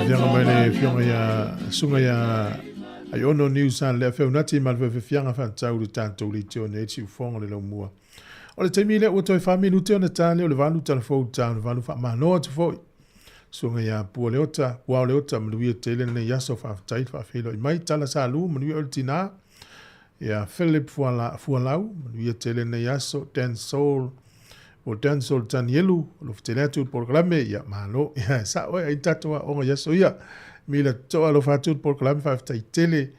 Fianga mai le fionga ia sunga ia ai ono news a le feunati ma le fianga fa tau le tatou le tio nei siufoga o le laumua. O le taimi lea ua toe 4 minute ona ta lea o le 8 talafou ta le 8 faamālo atu foʻi. Suaga ia Pua Leota, Puao Leota, manuia tele lenei aso faafetai le faafeiloai mai. Tala Salu, manuia oe le tinā. Ia Philip Fuala, Fualau, manuia tele lenei aso. Dan Soul, o Dan Soul Tanielu, o lo fetele atu le polokalame, ia malo. Ia sa'o e ai tatou aoga i aso ia. Mila Toa alofa atu le polokalame, faafetai tele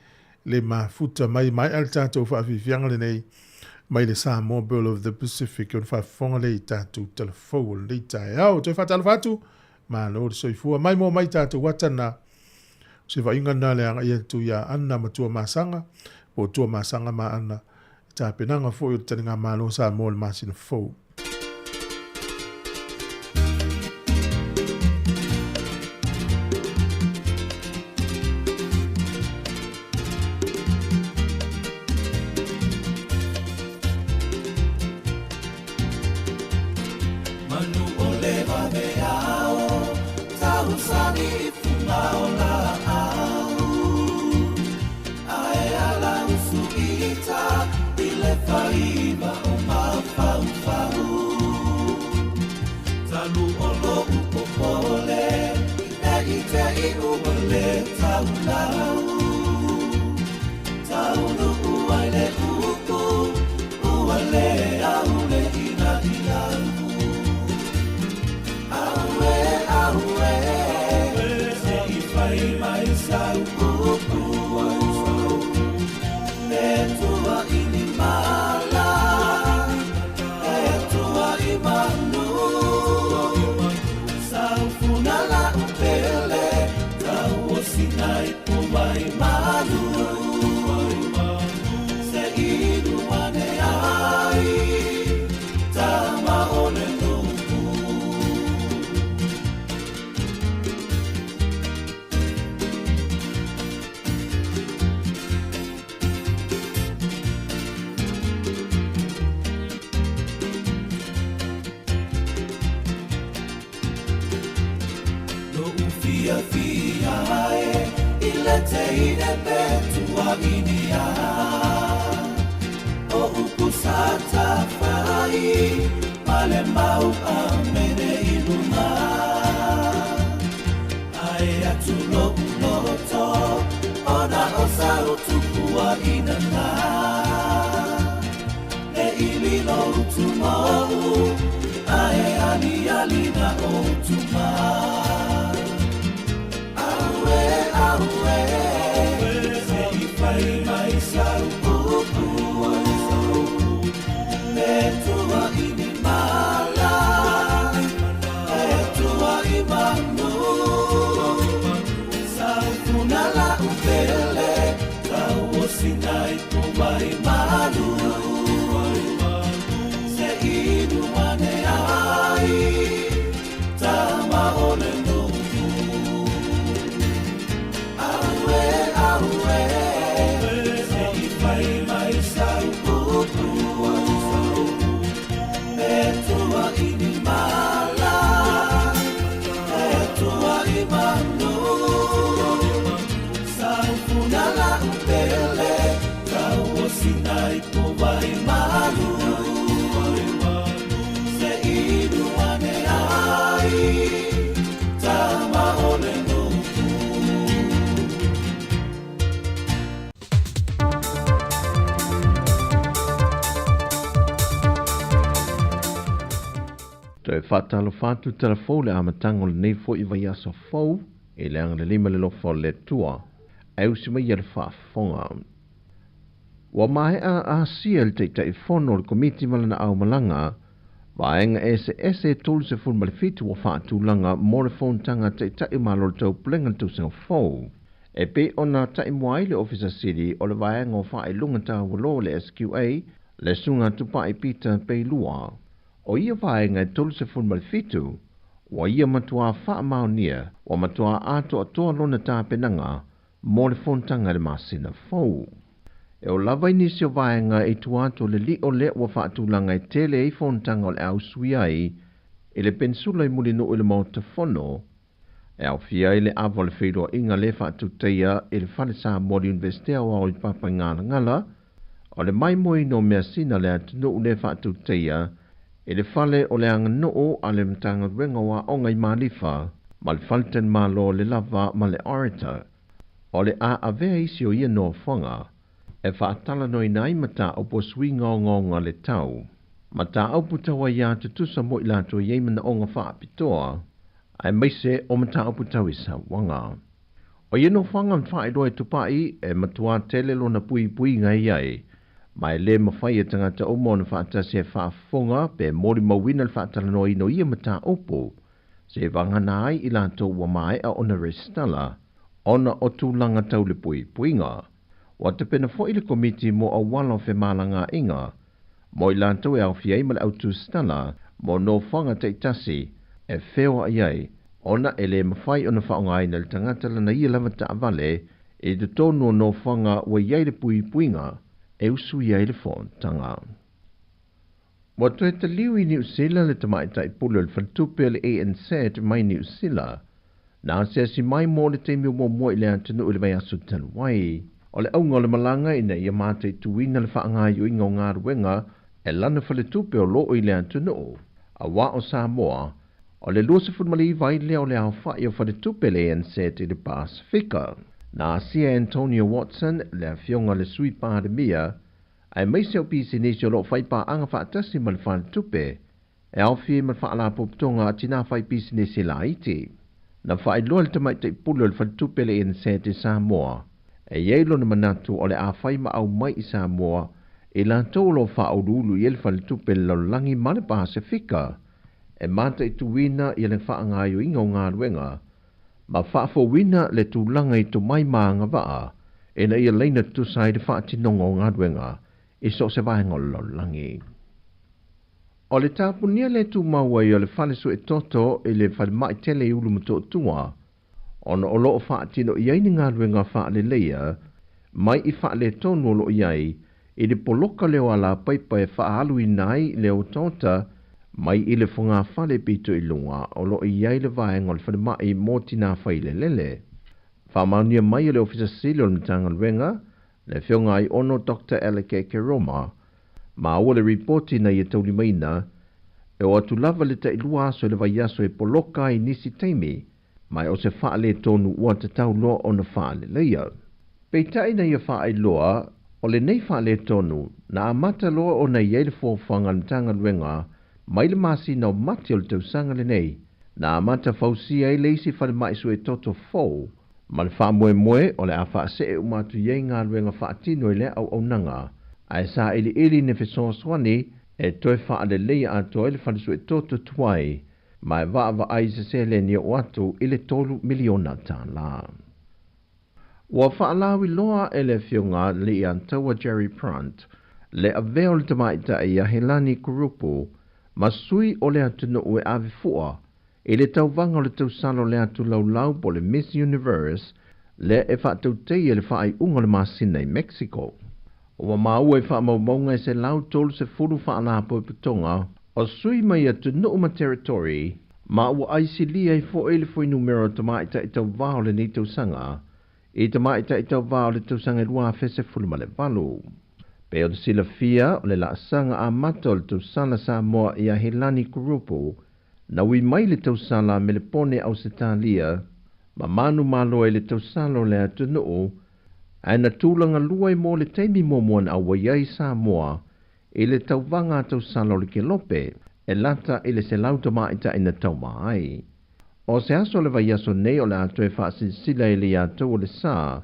le mafuta mai mai le tatou faafiafiaga lenei mai le Samoa Bureau of the Pacific ona faafofoga lea i tatou talafou o lenei taeao. Toe faatalofa atu, malo le soifua mai mo mai tatou atana. Se vaaiga lena le agai atu ia Anna ma Tuamasaga, po o Tuamasaga ma Anna, tapenaga foi o le taligamalo Samoa le masina fou. Toe faatalofa atu talafou le amataga o lenei foʻi vaiaso fou i le agalelei ma le alofa o le Atua ae usi mai ia le faafofoga. Ua maea asia le Taitaifono o le Komiti ma lana aumalaga vaega eseese 37 ua faatulaga mo le fonotaga Taitai Malo o le Taupulega le tausaga fou. E pei ona taimua ai le Ofisa Sili o le Vaega o Faailuga Taualoa le SQA, le Susuga Tupai Peter Peilua. O ia vaega e 37, ua ia matuā faamaonia, ua matuā atoatoa lona tapenaga mo le fonotaga i le masina fou. E oo lava i nisi o vaega i tua atu o le li'o lea ua faatulaga e tele ai fonotaga o le a usui ai i le penisula i Mulinuu i le Maota Fono, e aofia ai le ava o le feiloaiga lea faatutaia i le Fale Samoa o le Iunivesite Aoao i Papaigalagala, o le maimoaina o measina a le atunuu lea faatutaia i le Fale o le Aganuu a le Matagaluega o Aoga i Malifa ma le Faletalimalo o le Lava ma le Orator. O le a avea isi o ia nofoaga e faatalanoaina ai mataupu o suiga ogaoga o le tau, mataupu tau aiā tutusa mo i latou e i ai manaoga faapitoa, aemaise o mataupu tau i sauaga. O ia nofoaga na faailoa e Tupai e matuā tele lona puipuiga e i ai, ma e le mafai e tagata uma ona faatasi e faafofoga pe molimauina le faatalanoaina o ia mataupu, seivagana ai i latou ua maea ona resitala ona o tulaga tau le puipuiga. Ua tapena foi le Komiti mo Auala o Femalagaaiga mo i latou e aofia ai ma le au tusitala mo nofoaga taitasi e feoai ai ona e le mafai ona faaaogaina e le tagata lana ia lava taavale i totonu o nofoaga ua i ai le puipuiga e usuia ai le fonotaga. Ua toe taliu i Niu Sila le tamaitai pule o le faletupe o le ANZ mai Niu Sila. Na asiasi mai mo le taimi muamua i le atunuu i le vaiaso talu ai. O le auga o le malaga ina ia mataituina le faagaoioiga o galuega e lana faletupe o lo o i le atunuu, aua o Samoa, o le 29 ai lea o le aofai o faletupe le ANZ i le Pasefika. Na asia e Antonio Watson, le afioga i le Sui Palemia, aemaise o pisinisi o lo o fai paaga faatasi ma le faletupe, e aofia ai ma le Faalapotopotoga a Tinā Fai Pisinisi Laiti. Na faailoa e le Tamaitai Pule o le Faletupe le ANZ i Samoa, e i ai lona manatu o le a fai ma aumai i Samoa i latou o lo o faauluulu i ai le Faletupe le Lalolagi ma le Pasefika e mataituina i le faagaoioiga o galuega ma faafouina le tulaga i tomai ma agavaa ina ia laina tutusa ai le faatinoga o galuega i so o se vaega o le lalolagi. O le tapunia le tumau ai o le fale suetoto i le falemai tele i Ulumotootua, ona o lo o faatino i ai ni galuega faaleleia mai i faaletonu o lo o i ai i le poloka lea o alapaipa e faaaluina ai le otaota mai i le fogafale pito i luga o lo o i ai le vaega o le falemai mo tinā failelele. Faamaonia mai e le Ofisa Sili o le Matagaluega, le Afioga Aiono Doctor Alec Keroma, maua le ripoti na ia taulimaina, e oo atu lava le tailua aso i le vaiaso e poloka ai nisi taimi, ma o se faaletonu ua tatau loa ona faaleleia. Peitai na ia faailoa, o lenei faaletonu, na amata loa ona i ai le fuafuaga a le Matagaluega mai le masina o Mati o le tausaga lenei, na amata fausia ai le isi falemai suetoto fou, ma le faamoemoe o le a faasee uma atu i ai galuega faatino i lea auaunaga, ae sailiili ni fesoasoani e toe faaleleia atoa ai le fale suetoto tuai, ma e vaavaai i se seleni e oo atu i le $3 miliona. Ua faalauiloa e le Afioga Liiataua Jerry Prant le avea o le tamaitai ia Helani Kurupu ma sui o le atunuu e ave fua i le tauvaga o le tausala o le atu laulau po o le Miss Universe lea e faatauteia i le faaiuga o le masina i Mexico. Ua maua i faamaumauga e 130 faalapotopotoga o sui mai atunuu ma territory ma ua aisilia ai foi le fuainumera o tamaitai tauvā o lenei tausaga i tamaitai tauvā o le tausaga e 2018. Pei ona silafia, o le laasaga amata o le tausala Samoa ia Helani Kurupu, na ui mai le tausala Melepone Ausetalia ma manumalo ai le tausala o le atunuu, ae na tulaga lua ai mo le taimi muamua na auai ai Samoa i le tauvaga a tausala o le Kelope e lata i le 100 tamaitai na tauma ai. O se aso o le vaiaso nei o le a toe faasilasila i le iatou o le sa,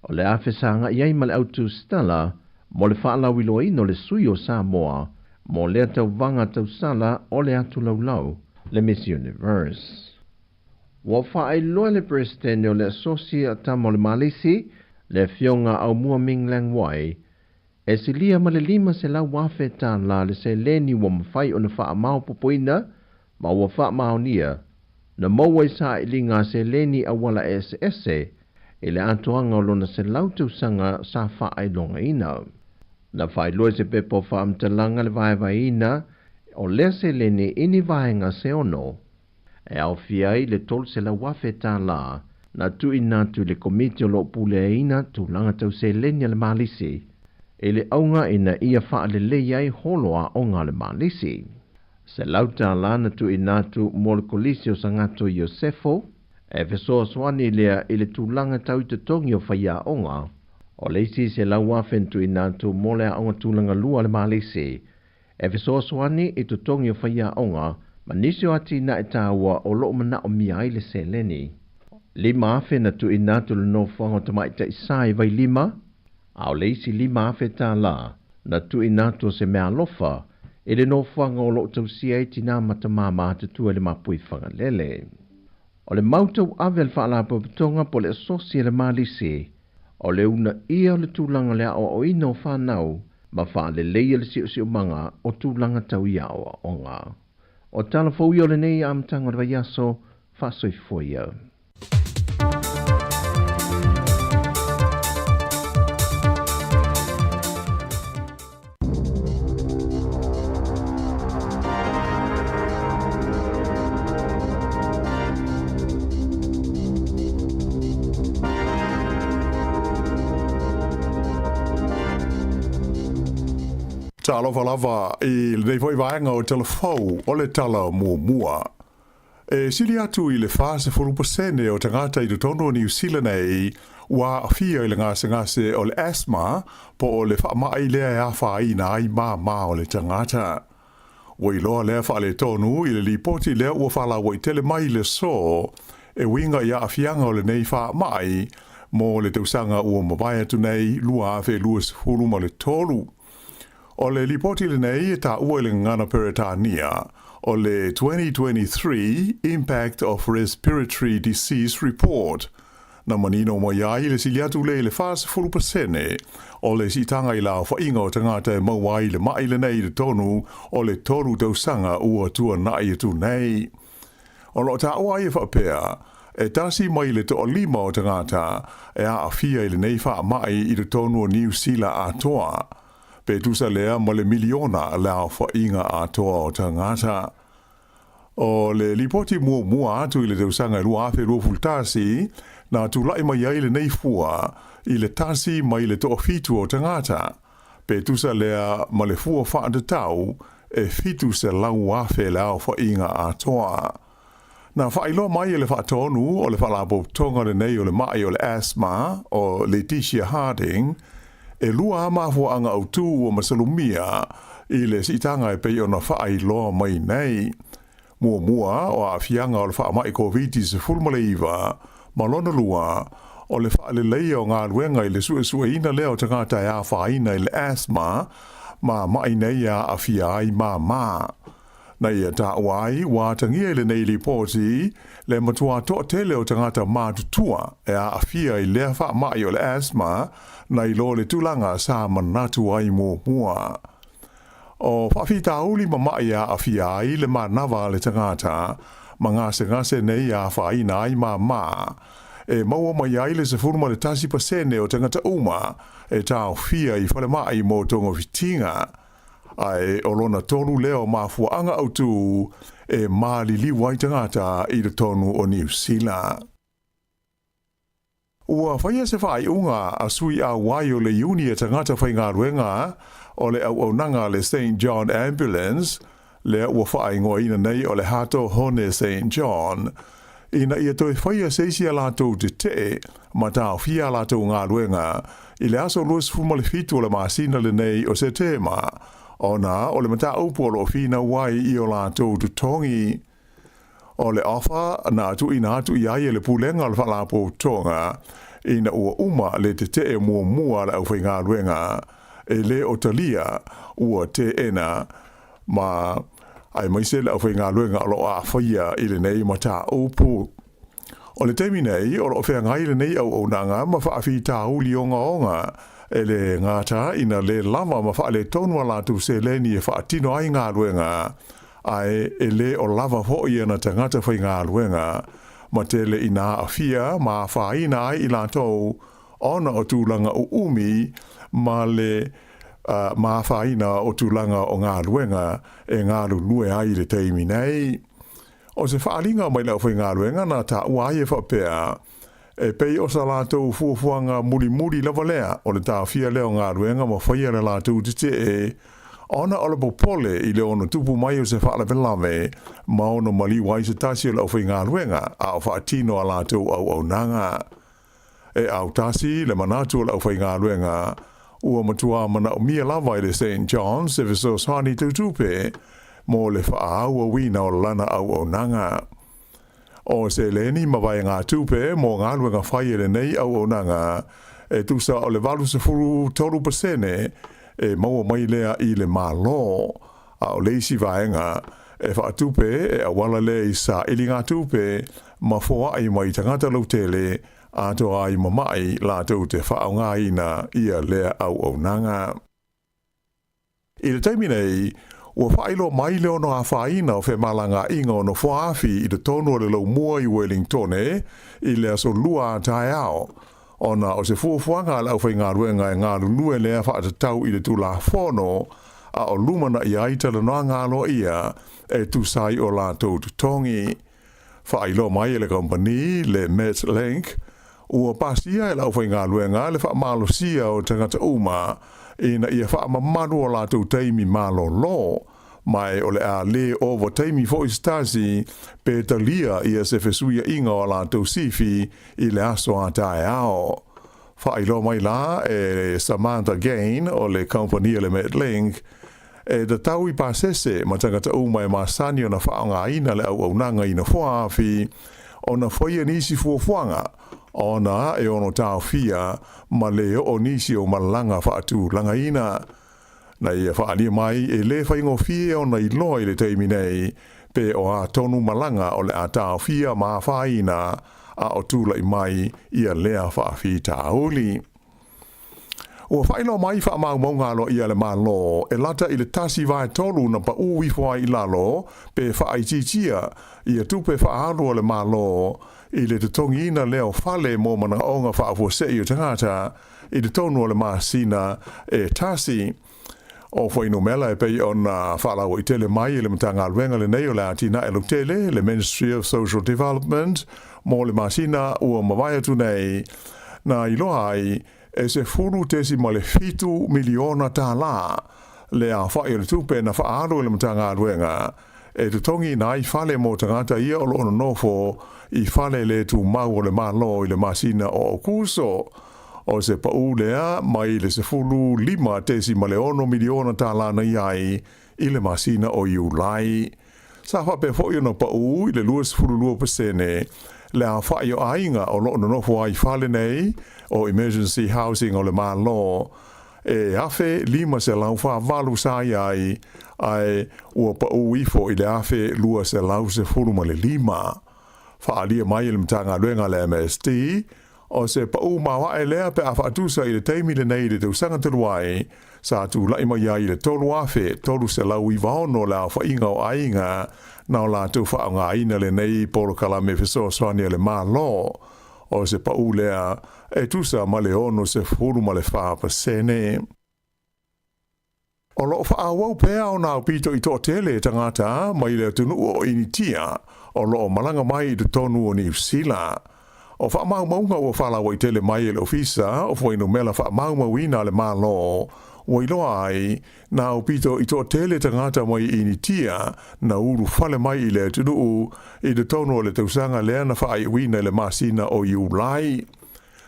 o le a fesagai ai ma le au tusitala mo le faalauiloaina o le sui o Samoa mo lea tauvaga tausala o le atu laulau, le Miss Universe. Ua faailoa e le Peresetene o le Asosi a Tama o le Malisi, le Afioga Aumua Ming Lang Wai, e silia ma le $500,000 le seleni ua mafai ona faamaopoopoina ma ua faamaonia na maua i sailiga a seleni auala eseese i le atoaga o lona 100 tausaga sa faailogaina. Na faailoa i se pepa o faamatalaga le vaevaeina o lea seleni i ni vaega se ono, e aofia ai le $300,000 na tuuina atu i le Komiti o lo o puleaina tulaga tau seleni a le Malisi i le auga ina ia faalelei ai holo aoga a le Malisi. $100 na tuuina atu mo le Kolisi o Sagato Iosefo, e fesoasoani lea i le tulaga tau i totogi o faiaoga. O le isi $100,000 na tuuina atu mo le aoga tulaga lua a le Malisi, e fesoasoani i totogi o faiaoga ma nisi o atinae taua o lo o manaomia ai le seleni. $5,000 na tuuina atu i le nofoaga o Tamaitai Sa i Vailima, a o le isi $5,000 na tuuina atu o se meaalofa i le nofoaga o lo o tausia ai tinā ma tamā matutua i le Mapui Fagalele. O le mau tauave a le Faalapotopotoga po o le Asosi a le Malisi, o le uunaia o le tulaga o le aoaoina o fanau ma faaleleia le siosiomaga o tulaga tau i aoaoga. O tala fou ia o lenei amataga o le vaiaso, faasoifua ia. Talofa lava i lenei foi vaega o Tala Fou o le Tala Muamua. E sili atu i le 40% o tagata i totonu o Niu Sila nei ua aafia i le gasegase o le asthma po o le faamai lea e afaina ai māmā o le tagata. Ua iloa lea faaletonu i le lipoti lea ua faalauaitele mai le aso e uiga i aafiaga o lenei faamai mo le tausaga ua mavae atu nei 2023. O le lipoti lenei e taua i le gagana Peretania o le 2023 Impact of Respiratory Disease Report, na manino mai ai le sili atu lea i le 40% o le siitaga i le aofaiga o tagata e maua ai le ma'i lenei i totonu o le tolu tausaga ua tuanai atu nei. O lo o taua ai e faapea, e tasi mai le toalima o tagata e aafia i lenei faamai i totonu o Niu Sila atoa, pe tusa lea ma le miliona le aofaiga atoa o tagata. O le lipoti muamua atu i le tausaga e 2021, na tulai mai ai lenei fua i le tasi mai le toafitu o tagata, pe tusa lea ma le fua faatatau e 700,000 le aofaiga atoa. Na faailoa mai e le faatonu o le faalapotopotoga lenei o le ma'i o le asthma o Letitia Harding, e lua lava mafuaaga autu ua masalomia i le siitaga e pei ona faailoa mai nei. Muamua, o aafiaga o le faamai Koviti-19, ma lona lua, o le faaleleia o galuega i le suesueina lea o tagata e afaina i le asthma ma ma'i nei e aafia ai māmā. Na ia taua ai, ua atagia i lenei lipoti le matua toatele o tagata matutua e aafia i lea faamai o le asthma nai lo le tulaga sa manatu ai muamua. O faafitauli ma ma'i e aafia ai le manava a le tagata ma gasegase nei e afaina ai māmā, e maua mai ai le 11% o tagata uma e taofia i falemai mo togafitiga, ae o lona tolu lea o mafuaaga autū e maliliu ai tagata i totonu o Niu Sila. Ua faia se faaiuga a sui auai o le iuni e tagata faigaluega o le auaunaga a le Saint John Ambulance, lea ua faaigoaina nei o le Hato Hone Saint John, ina ia toe faia se isi a latou tetee ma taofia a latou galuega i le aso 27 o le masina lenei o Setema, ona o le mataupu o lo o finau ai i o latou totogi. O le ofa na tuuina atu i ai e le Pulega o le Faalapotopotoga ina ua uma le tetee muamua a le aufaigaluega, e le o talia ua teena ma aemaise le aufaigaluega o lo o aafaia i lenei mataupu. O le taimi nei, o lo o feagai lenei auaunaga ma faafitauli ogaoga e le gata ina le lava ma faaletonu a latou seleni e faatino ai galuega, ae e le o lava foi ana tagata faigaluega. ma tele ina aafia ma afaina ai i latou ona o tulaga uumi ma le ma afaina o tulaga o galuega e galulue ai i le taimi nei. O se faaaliga mai le aufaigaluega na taua ai e faapea, E pei o sa latou fuafuaga mulimuli lava lea o le taofia lea o galuega ma faia le latou tetee, ona o le popole i le ono tupu mai o se faalavelave ma ono maliu ai se tasi o le aufaigaluega a o faatino a latou auaunaga. E autasi le manatu o le aufaigaluega, ua matua manaomia lava e le Saint John's se fesoasoani tau tupe mo le faaauauina o lana auaunaga. O seleni ma vaegatupe mo galuega fai e lenei auaunaga, e tusa o le 83% e maua mai lea i le Malo, a o le isi vaega e faatupe e auala lea i sailiga-tupe ma foai mai tagata lautele atoa ai ma mai latou te faaaogaina ia lea auaunaga. I le taimi nei, ua faailoa mai le ono afaina o femalagaaiga o nofoaafi i totonu o le laumua i Welingtone i le aso Lua a taeao, ona o se fuafuaga a le aufaigaluega e galulue lea faatatau i le Tulafono a o lumanai ai talanoaga aloaia e tusa ai o latou totogi. Faailoa mai e le kamupani le Metlink, ua pasia e le aufaigaluega le faamalosia o tagata uma ina ia faamamalu o latou taimi malolo, ma e o le a lē ova taimi foʻi se tasi pe talia ia se fesuiaʻiga o a latou sifi i le aso a taeao. Faailoa mai la e Samantha Gain o le kamupani a le Metlink, E tatau i pasese ma tagata uma e masani ona faaaogaina le auaunaga i nofoaafi ona faia nisi fuafuaga ona e ono taofia ma le oo nisi o malaga faatulagaina. Na ia faaalia mai e le faigofie ona iloa i le taimi nei pe o a tonu malaga o le a taofia ma afaina a o tulai mai ia lea faafitauli. Ua faailoa mai faamaumauga aloaia a le Malo e lata i le 1/3 na paʻū ifo ai i lalo pe faaitiitia ia tupe faaalu a le Malo i le totogiina lea o fale mo manaoga faafuasei o tagata i totonu o le masina e tasi. O fuainumela e pei ona faalauaitele mai e le Matagaluega lenei o le Atinae Lautele, le Ministry of Social Development, mo le masina ua mavae atu nei, na iloa ai e $10.7 miliona tālā le aofai o le tupe na faaalu e le Matagaluega e totogiina ai fale mo tagata ia o lo o nonofo i fale le tumau o le Malo i le masina o Aokuso. O se paʻū lea mai le $15.6 miliona tālā na i ai i le masina o Iulai. Sa faapea foʻi ona paʻū i le 22% le aofai o aiga o lo o nonofo ai i fale nei o Emergency Housing o le Malo e 1,548 sa i ai, ae ua paʻū ifo i le 1,215. Faaalia mai e le Matagaluega a le MSD, o se paʻū maoaʻe lea pe a faatusa i le taimi lenei i le tausaga talu ai, sa tulai mai ai i le 3,396 le aofaiga o aiga na o latou faaaogaina lenei polokalame fesoasoani a le Malo. O se paʻū lea e tusa ma le 64%. O lo o faaauau pea ona aupito i toatele tagata mai le atunuu o Initia o lo o malaga mai i totonu o Niu Sila. O faamaumauga ua faalauaitele mai e le Ofisa o Fuainumela Faamaumauina a le Malo ua iloa ai na aupito i toatele tagata mai Initia na ulufale mai i le atunuu i totonu o le tausaga lea na faaiuina i le masina o Iulai.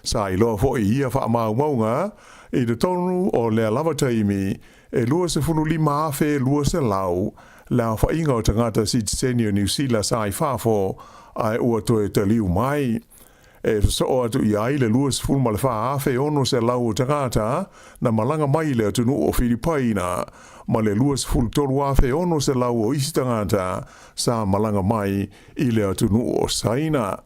Sa iloa foʻi ia faamaumauga i totonu o lea lava taimi e 25,200 le aofaiga o tagata sitiseni o Niu Sila sa i fafo ae ua toe taliu mai. E sosoo atu i ai le 24,600 o tagata na malaga mai i le atunuu o Filipaina ma le 23,600 o isi tagata sa malaga mai i le atunuu o Saina.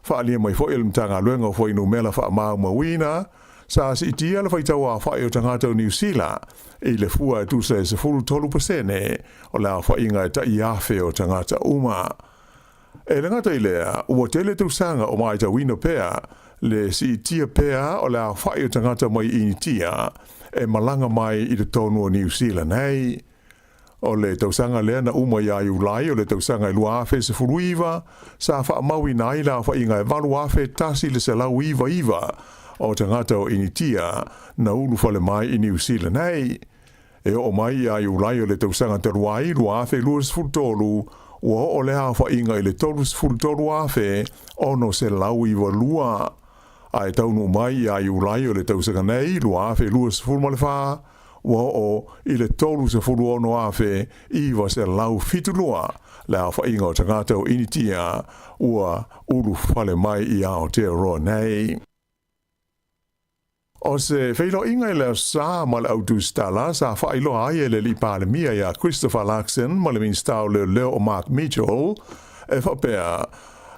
Faaalia mai foi e le Matagaluega o Fuainumela Faamaumauina, sa siitia le faitau aofai o tagata o Niu Sila i le fua e tusa e 13% o le aofaiga e tai afe o tagata uma. E le gata i lea, ua tele tausaga o matauina pea le siitia pea o le aofa'i o tagata mai Initia e malaga mai i totonu o Niu Sila nei. O le tausaga lea na uma ia Iulai o le tausaga e 2019, sa faamauina ai le aofaiga e 8,199 o tagata o Initia na ulufale mai i Niu Sila nei. E oo mai ia Iulai o le tausaga talu ai, 2023, ua oo lea aofaiga i le 33,692. Ae taunuu mai ia Iulai o le tausaga nei, 2024, ua oo i le 36,972 le aofaiga o tagata o Initia ua ulufale mai i Aotearoa nei. O se feiloaiga i le Aso Sa ma le Au Tusitala sa faailoa ai e le Alii Palemia ia Christopher Luxon ma le Minisita o Leoleo o Mark Mitchell e faapea,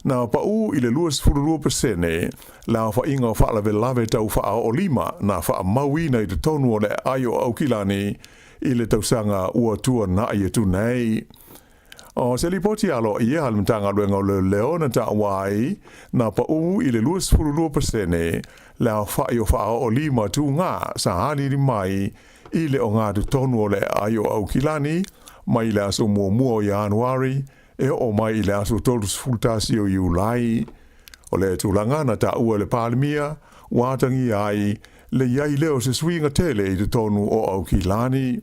na paʻū i le 22% le aofaiga o faalavelave tau faaoolima na faamauina i totonu o le aai o Aukilani i le tausaga ua tuana'i atu nei. O se lipoti aloaia a le Matagaluega o Leoleo na taua ai, na paʻū i le 22% le aofa'i o faaoolima tugā sa aliali mai i le ogatotonu o le aai o Aukilani mai le aso muamua o Ianuari e oo mai i le aso 31 o Iulai. O lea tulaga na taua e le Palemia ua atagia ai le i ai lea o se suiga tele i totonu o Aukilani.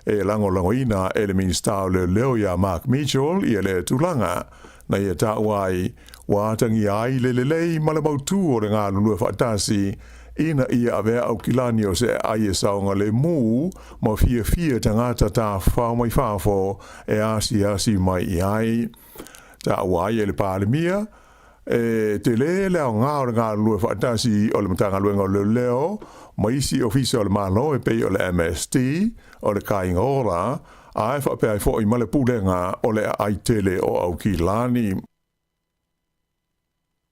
E lagolagoina e le Minisita o Leoleo ia Mark Mitchell ia lea tulaga na ia taua ai ua atagia ai le lelei ma le mautū o le galulue faatasi ina ia avea Aukilani o se aai e saogalemu ma fiafia tagata tafafao mai fafo e asiasi mai i ai. Taua ai e le Palemia, e tele le aoga o le galulue faatasi o le Matagaluega o Leoleo ma isi ofisa o le Malo e pei o le MST, o le Kāinga Ora, a e faapea ai foi ma le Pulega o le Aai Tele o Aukilani.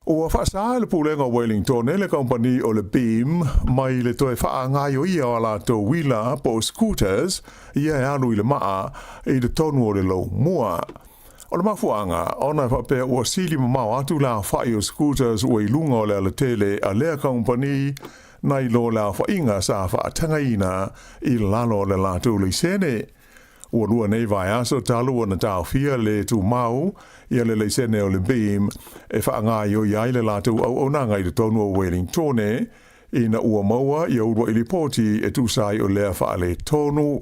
Ua faasā e le Pulega o Wellingtone le kamupani o le Beam mai le toe faaagaioia o a latou uila po o scooters ia e alu i le maa i totonu o le Loumua. O le mafuaaga, ona e faapea ua sili mamao atu le aofai o scooters ua i luga o le alatele a lea kamupani nai lo le aofaiga sa faatagaina i lalo o le latou laisene. Ua lua nei vaiaso talu ona taofia le tumau ia le laisene o le Beam e faagaioi ai le latou auaunaga i totonu o Wellingtone ina ua maua ia uluai lipoti e tusa ai o lea faaletonu.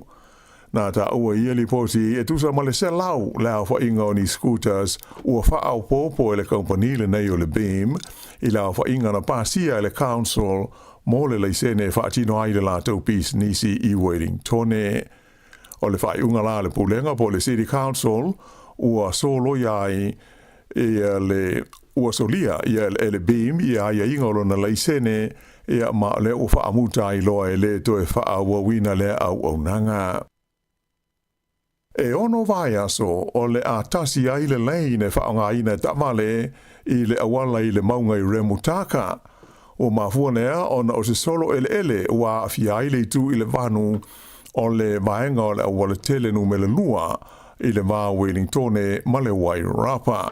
Na taua ia lipoti e tusa ma le 100 le aofaiga o ni scooters ua faaopoopo e le kamupani lenei o le Beam i le aofaiga na pasia e le Council mo le laisene e faatino ai le latou pisinisi i Wellingtone. O le faaiuga la a le Pulega po o le City Council ua soloia ai ia le ua solia ia e le Beam ia aiaiga o lona laisene ia ma o lea ua faamuta ai loa e le toe faaauauina lea auaunaga. E ono vaiaso o le a tasi ai le lane e faaaogaina e taavale i le auala i le mauga i Remutaka. Ua mafua lea ona o se solo eleele ua aafia ai le itu i le vanu o le vaega o le aualatele numera lua i le va o Wellingtone ma le Wairarapa.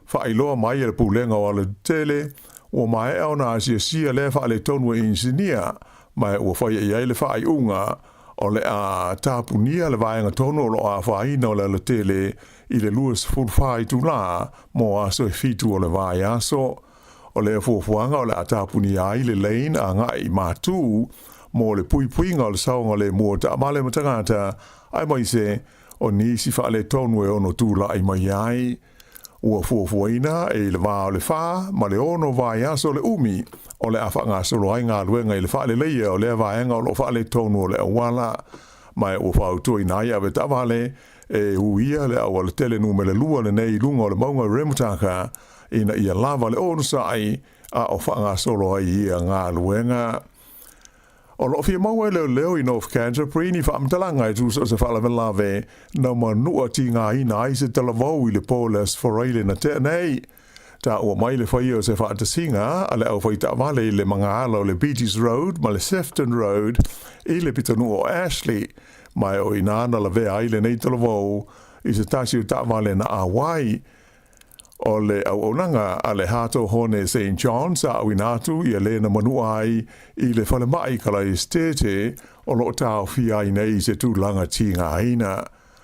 Faailoa mai e le Pulega o Alatetele, ua maea ona asiasia lea faaletonu e inisinia, ma ua faia i ai le faaiuga o le a tapunia le vaega tonu o lo o afaina o le alatele i le 24 itulā mo aso e fitu o le vaiaso. O lea fuafuaga o le a tapunia ai le lane agai i Matū mo le puipuiga o le saogalemu o taavale ma tagata, aemaise o nisi faaletonu e ono tulai mai ai. Ua fuafuaina i le va o le fa ma le ono vaiaso le umi o le a faagasolo ai galuega i le faaleleia o lea vaega o lo o faaletonu o le auala, ma ua fautuaina ai avetaavale e uia le aualatele numera lua lenei i luga o le mauga o Remutaka ina ia lava le onosai a o faagasolo ai ia galuega. O lo o fia maua e leoleo i North Canterbury ni faamatalaga e tusa o se faalavelave na manua tigaina ai se talavou i le po o le Aso Faraile na tea nei. Taua mai le faia o se faatasiga a le aufaitaavale i le magaala o le Beatties Road ma le Sefton Road i le pitonuu o Ashley, ma e o i ina na lavea ai lenei talavou i se tasi o taavale na auai. O le auaunaga a le Hato Hone St John sa auina atu ia lē na manua ai i le falemai Kalaesetete o lo o taofia ai nei i se tulaga tigaina.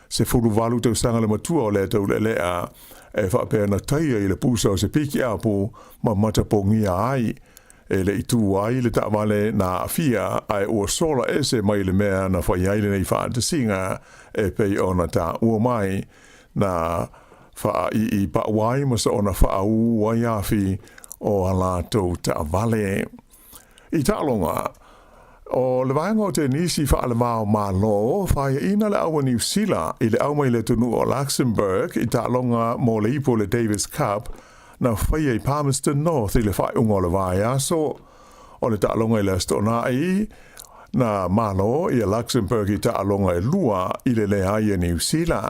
18 tausaga le matua o lea taulealea e faapea na taia i le pusa o se pikiapu ma matapogia ai. E le i tū ai le taavale na aafia ae ua sola ese mai le mea na fai ai lenei faatasiga e pei ona taua mai, na faaiipaʻu ai ma soona faaū ai afi o a latou taavale. I taaloga, o le vaega o tenisi faalevao Malo, faiaina le au a Niu Sila i le au mai le atunuu o Luxembourg i taaloga mo le ipu o le Davis Cup na faia i Palmerston North i le faaiuga o le vaiaso. O le taaloga i le Aso Toonai, na malo ia Luxembourg i taaloga e 2 i le leai a Niu Sila.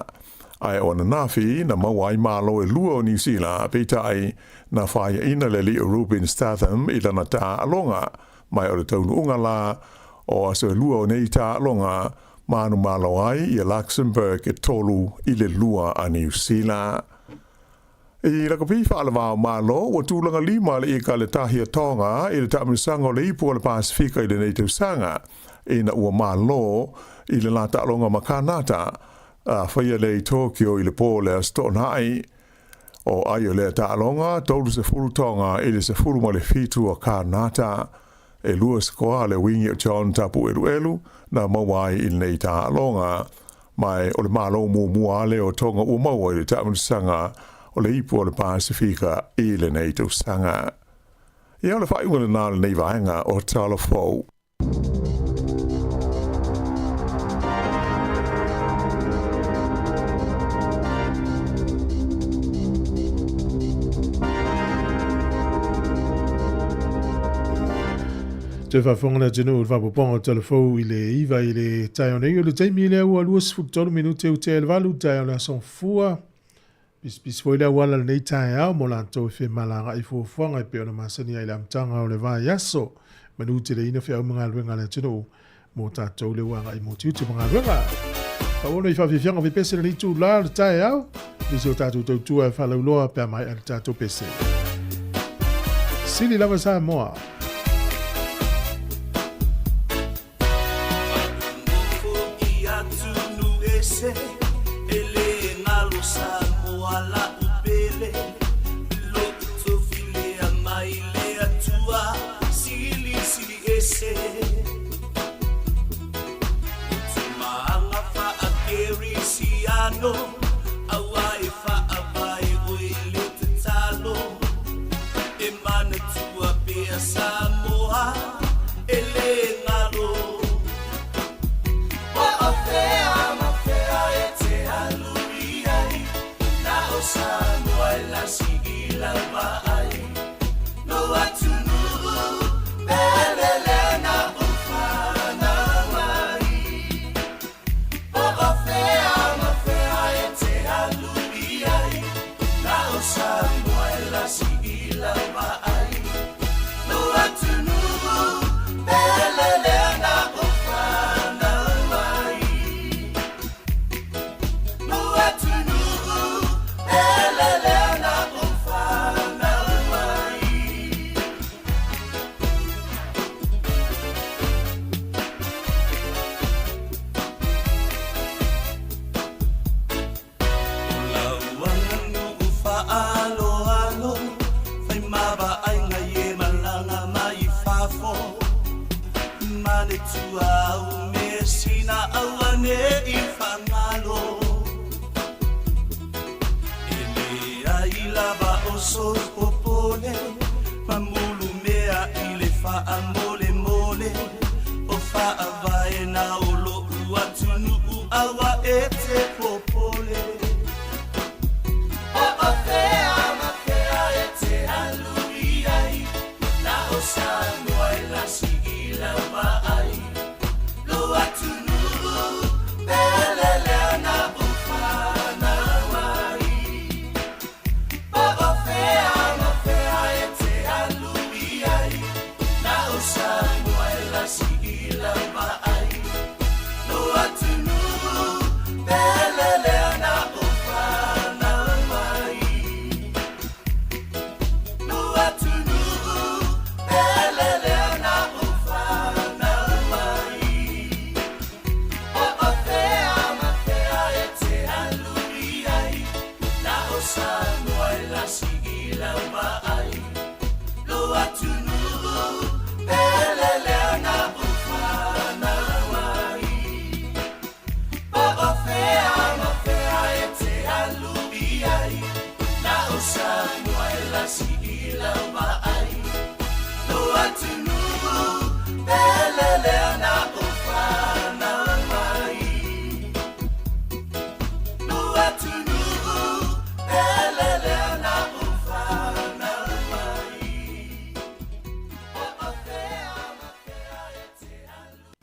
Ae o ananafi, na maua ai malo e 2 o Niu Sila, peitai, na faiaina le alii o Rubin Statham i lana taaloga, mai o le taunuuga la o aso e 2 o nei taaloga, manumalo ai ia Luxembourg e 3-2 a Niu Sila. I lakapi faalevao Malo, ua tulaga lima le ika le tahi a Tonga i le taamilosaga o le ipu o le Pasefika i lenei tausaga, ina ua malo i le la taaloga ma Kanata, a faia lea i Tokyo i le pō o le Aso Toonai. O ai o lea taaloga, 30 Tonga i le 17 o Kanata. E 2 sikoa le wingi o John Tapueluelu na maua ai i lenei taaloga. Mai o le malo muamua lea o Tonga ua maua i le taamilosaga o le ipu o le Pasefika i lenei tausaga. Ia o le faaiuga lena o lenei vaega o Tala Fou. Toe faafofoga le atunuu i le faaopoopoga o Tala Fou i le 9 i le taeao nei. O le taimi lea ua 23 minute ua tea i le 8 taeao le aso Gafua. Pisipisi foi le auala lenei taeao mo latou e femalagaai fuafuaga e pei ona masani ai i le amataga o le vaiaso. Manu teleina feau ma galuega a le atunuu mo tatou le ua agai mo tiute ma galuega. Faaauau i faafiafiaga o pese lenei itulā o le taeao. Nisi o tatou tautua e faalauloa pe a maea le tatou pese. Sili lava Samoa.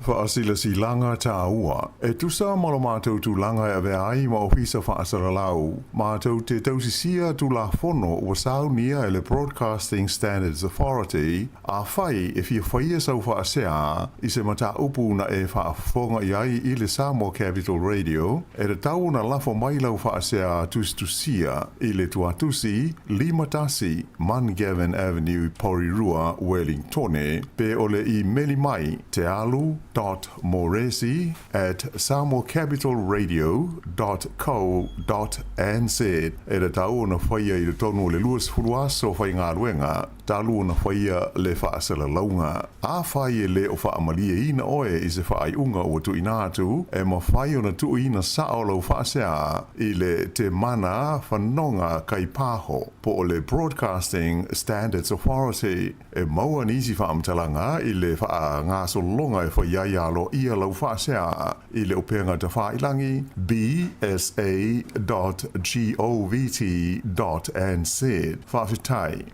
Faasilasilaga tāua. E tusa ma lo matou tulaga e avea ai ma Ofisa Faasalalau, matou te tausisia Tulafono ua saunia e le Broadcasting Standards Authority, Afai e fia faia sau faasea i se mataupu na e faafofoga i ai i le Samoa Capital Radio, e tatau ona lafo mai lau faasea tusitusia i le tuatusi 51 Mungavin Avenue, Porirua, Wellingtone, pe o le imeli mai tealu dot moresi at samoacapitalradio dot co dot nz. E tatau ona faia i totonu o le 20 aso faigaluega talu ona faia le faasalalauga. Afai e le o faamalieina oe i se faaiuga ua tuuina atu, e mafai ona tuuina sao lau faasea i le Te Mana Whanonga Kaipaho po o le Broadcasting Standards Authority. E maua nisi faamatalaga i le faagasologa e fai ai aloaia lau faasea i le upega tafailangi bsa dot govt dot nz. Faafetai.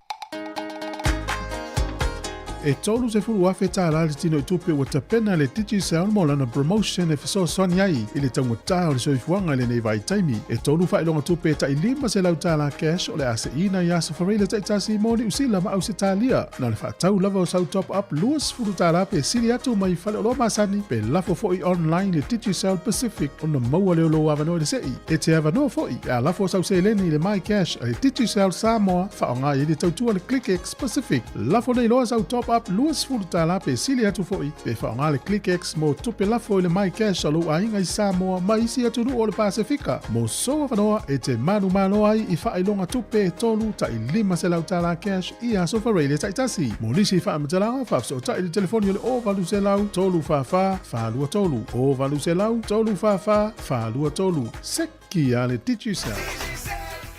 E $30,000 tālā le tino i tupe ua tapena le Digicel mo lana promotion e fesoasoani ai i le taugata o le soifuaga i lenei vaitaimi. E tolu faailoga tupe tai $500 tālā cash o le a seina i aso Fareila taitasi mo Niu Sila ma Ausetalia. Na o le faatau lava o sau top up $20 pe sili atu mai faleoloa masani pe lafo foi online le Digicel Pacific ona maua lea o lou avanoa i le sei. E te avanoa foi e a lafo sau seleni i le MyCash a le Digicel Samoa faaaoga i ai le tautua le ClickX Pacific. Lafo nei loa sau top up $20 pe sili atu foi pe faaaoga le ClickX mo tupe lafo i le MyCash a lou aiga i Samoa ma isi atunuu o le Pasefika. Mo sou avanoa e te manumalo ai i faailoga tupe e tolu tai $500 cash i aso Faraile taitasi. Mo nisi faamatalaga, faafesootai i le telefoni o le 0800 344 423, 0800 344 423. Seki a le Digicel.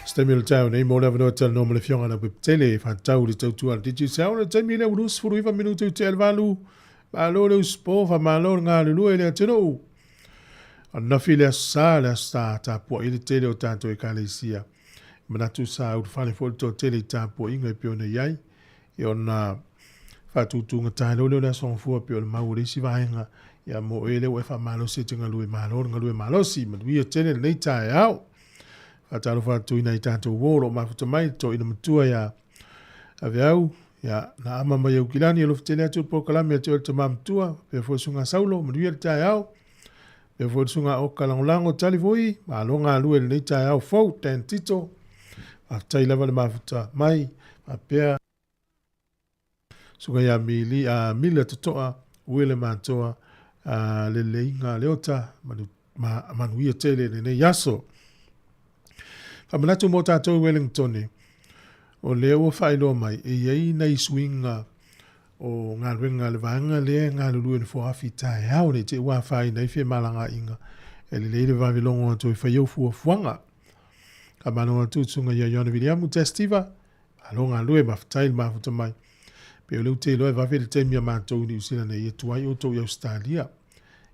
Se taimi o le taeao nei mo le avanoa talanoa ma le Afioga ia Leaupepe e faatatau i le tautua a le Digicel. Le taimi lea ua 29 minute i tea le valu. Malo le usupo, faamalo le galulue i le atunuu. Ananafi le aso sa, le aso sa tapuai le tele o tatou ekalesia. Manatu sa ulufale foi le toatele i tapuaiga e pei ona i ai, i ona faatūtūgata ai loa lea o le Aso Gafua pei o le mau o le isi vaega, ia mo oe lea ua e faamalosi e te galue malo le galue malosi, manuia tele lenei taeao. Faatalofa atu i nai tatou uo o lo o mafuta mai, le toeaina matua ia Aveau, ia na ama mai Aukilani, alofa tele atu i le polokalame a te oe le tama matua, faapea foi le susuga Saulo, manuia le taeao. Faapea foi le susuga Oka Lagolago, tali foi, malo galue i lenei taeao fou, Dan Tito, faafetai lava le mafuta mai, faapea susuga ia Mili, a Mila Totoa, Uele Matoa, a Leleiga Leota, manu, ma, manuia tele lenei aso. Faamanatu mo tātou i Wellingtone, o lea ua faailoa mai, e i ai nai suiga o galuega a le vaega lea e galulue i le foafi taeao nei te i ua afaina ai femalagaaiga e lelei le vave logo atu e fai au fuafuaga. Ka malo atu susuga ia Ioane Viliamu Testiva, malo galue, mafetai le mafuta mai. Pei o lea ou te iloa e vave le taimi a matou i Niu Sila nei e tuai outou i Ausetalia.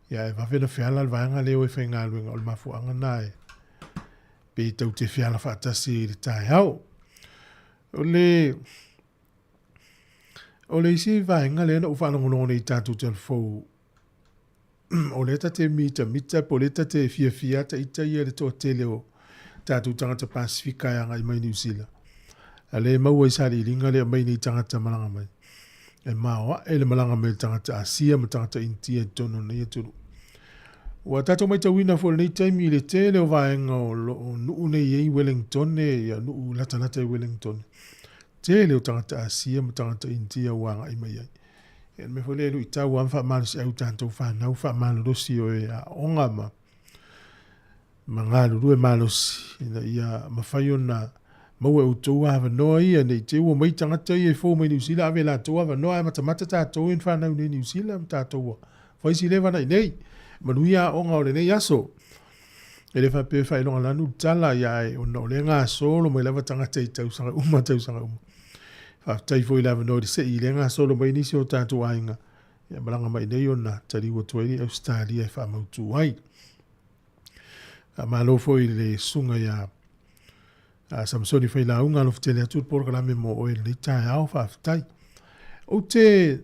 Ia e vave na feala le vaega lea o e faigaluega o le mafuaaga na e pei tau te feala faatasi i le taeao. O le O le isi vaega lea na ou faalogologo nei i tatou telefou, o lea ta te mitamita po o lea ta te fiafia ta ita ia le toatele o tatou tagata Pasifika e agai mai Niu Sila. A lea e maua i sailiiliga le aumai nei tagata malaga mai. E maoae le malaga mai o tagata Asia ma tagata Initia i totonu o lenei atunuu. Ua tatou matauina foi i lenei taimi i le tele o vaega o lo o nuu nei i ai Wellingtone, ia nuu latalata i Wellingtone. Tele o tagata Asia ma tagata Initia ua agai mai ai. Ia le mea foi lea e luitau lava ma faamalosiau i tatou fanau faamalolosi o e aoga ma ma galulue malosi ina ia mafai ona maua e outou avanoa ia ne i te i ua omai tagata ia e fou mai Niu Sila ave latou avanoa ae matamata tatou ia na fanau nei i Niu Sila ma tatou ua fai si leva na i nei. Manuia aoga o lenei aso. E le faapea e faailoga lanu le tala ia ae ona o lea gasolo mai lava tagata i tausaga uma tausaga uma. Faafetai foi i le avanoa i le sei i lea gasolo mai nisi o tatou aiga. Ia malaga mai nei ona taliu atu ai i Ausetalia e faamautu ai. Faamalo foi i le susuga ia Samsoni Failauga, alofa tele atu le polokalame mo oe i lenei taeao, faafetai. Ou te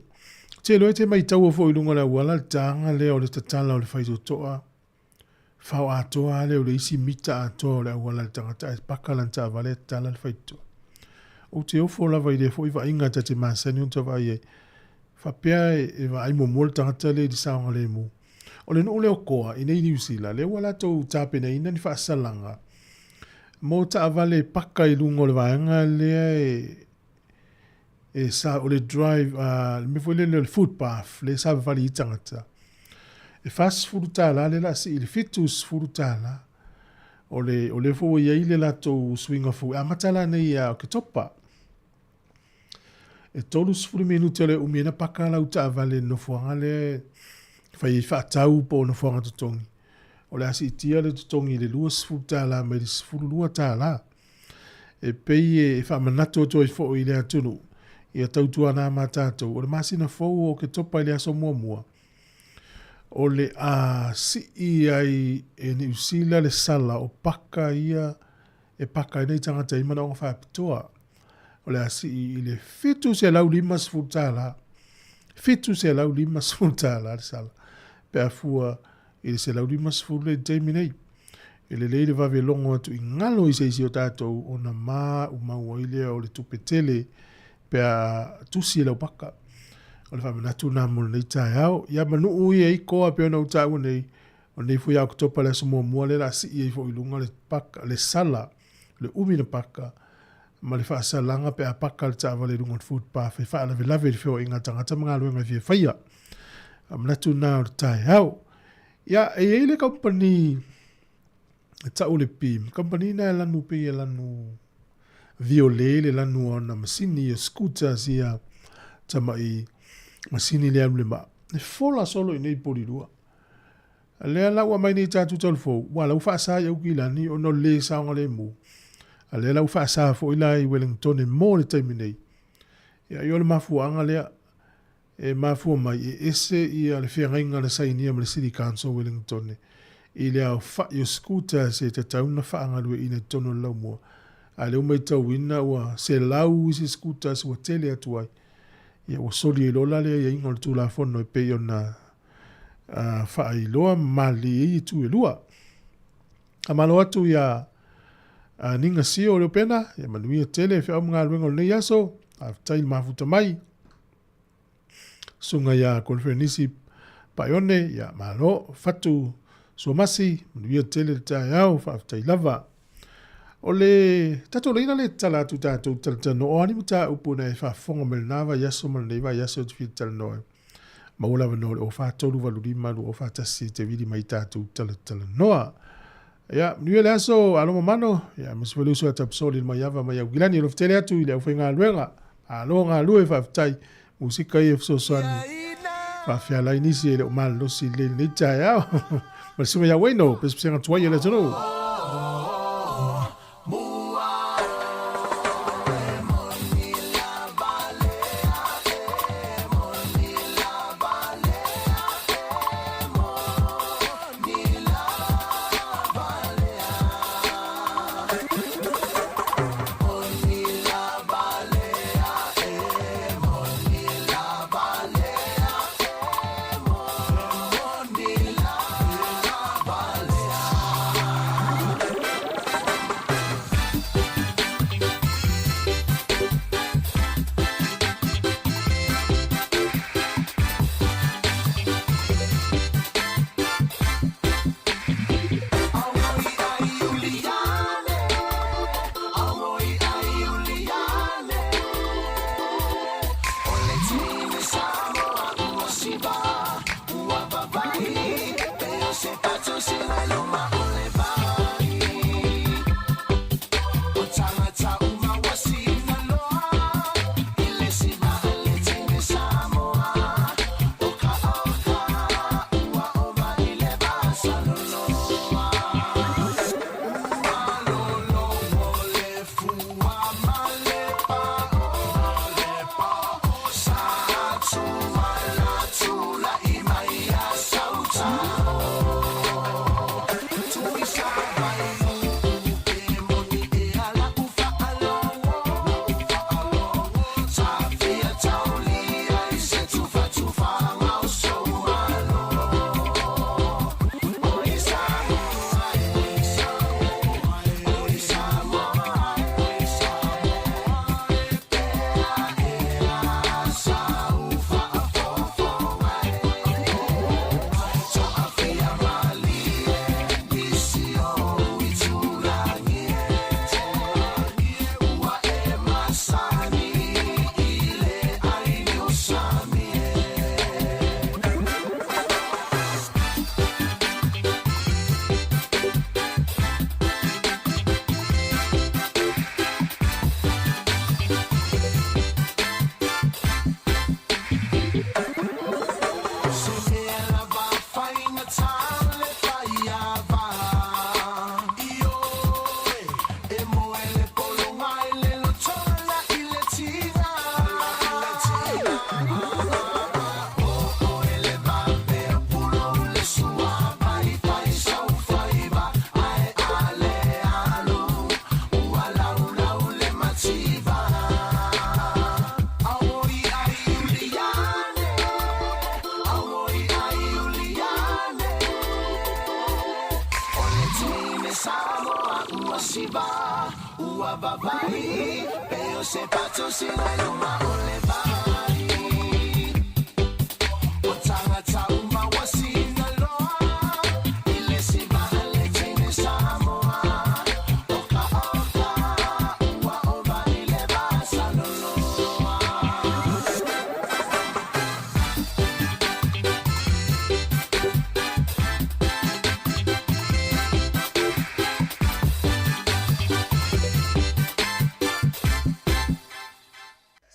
te iloa e te maitaua foi i luga o le auala le taga lea o le tatala o le faitotoa fao atoa lea o le isi mita atoa o le auala i le tagata ae paka lana taavale ae tatala le faitotoa. Ou te ofo lava i lea foi vaaiga ta te masani ona ta vaai ai. Faapea e vaai muamua le tagata lea i le saogalemu. O le nuu lea o Koa i nei Niu Sila, lea ua latou tapenaina ni faasalaga mo taavale paka i luga o le vaega lea e e sa o le drive a le mea foi lele o le footpath lea e savavali ai tagata. E $40 lea o le a sii i le $70. O le o lea foi ua i ai le latou suiga fou e amata la nei ia Oketopa. E 30 minute o le umi ai na paka lau taavale i le nofoaga lea e fai ai faatau po o nofoaga totogi. O le a siitia le totogi i le $20 mai le $12. E pei e faamanatu atu ai foi i le atunuu, ia tautuana ma tatou, o le masina fou o Oketopa i le aso muamua, o le a sii ai e Niu Sila le sala o paka ia e paka ai nai tagata i manaoga faapitoa. O le a sii i le $750. $750 le sala pe a fua i le 150 lea i le taimi nei. E lelei le vave logo atu i galo i se isi o tatou ona maumau ai lea o le tupe tele pe a tusi e lau paka. O le faamanatu lena mo lenei taeao. Ia manuu ia i koa pei ona ou taua nei, O lenei foi ia Oketopa le aso muamua lea o le a sii ai foi i luga le paka, le sala, le umi na paka, ma le faasalaga pe a paka le taavale i luga o le footpath e faalavelave i le feoaiga a tagata ma galuega e fia faia. A manatu lena o le taeao. Ia, e i ai le kamupani e tau le Beam, kamupani na e lanu pei e lanu violet le lanu o ana masini ia scooters ia tamai masini le alu le maa. E fola solo i nei polilua. Lea la ua aumai nei tatou taulufou, ua la ua faasa i Aukilani ona o le lē saogalemu. A lea la ua faasa foi la i Welingtone mo le taimi nei. Ia, ai o le mafuaaga lea e mafua mai e ese ia le feagaiga a le sainia ma le City Council o Welingtone i le aofa'i o scooters e tatau ona faagalue'ina i totonu o le laumua. A lea ua maitauina ua 100 isi scooters ua tele atu ai. Ia ua soli ai loa la le aiaiga o le Tulafono e pei ona faailoa ma malilie ai itu e lua. Faamalo atu ia Niga Sio o Leopena, ia manuia tele feau ma galuega o lenei aso. Faafetai le mafuta mai. Susuga ia Konferenisi Paione, ia malo, fatu Suamasi, manuia tele le taeao, faafetai lava. O le tatou laina lea e tatala atu tatou talatalanoa, o a ni mataupu na e faafofoga mai lena vaiaso ma lenei vaiaso e te fia talanoa ai. Maua le avanoa o le 0438 582 041 e te vili mai tatou talatalanoa. Ia, manuia le aso, alo mamano, ia, aemaise foi le uso ia Tapusoli le Maiava mai Aukilani, alofa tele atu i le aufaigaluega. Malo galue, faafetai. Musika ia e fesoasoani faafealai nisi e le o malolosi lelei i lenei taeao. Ma le susuga ia Wayno, pesepesega tuai a le atunuu.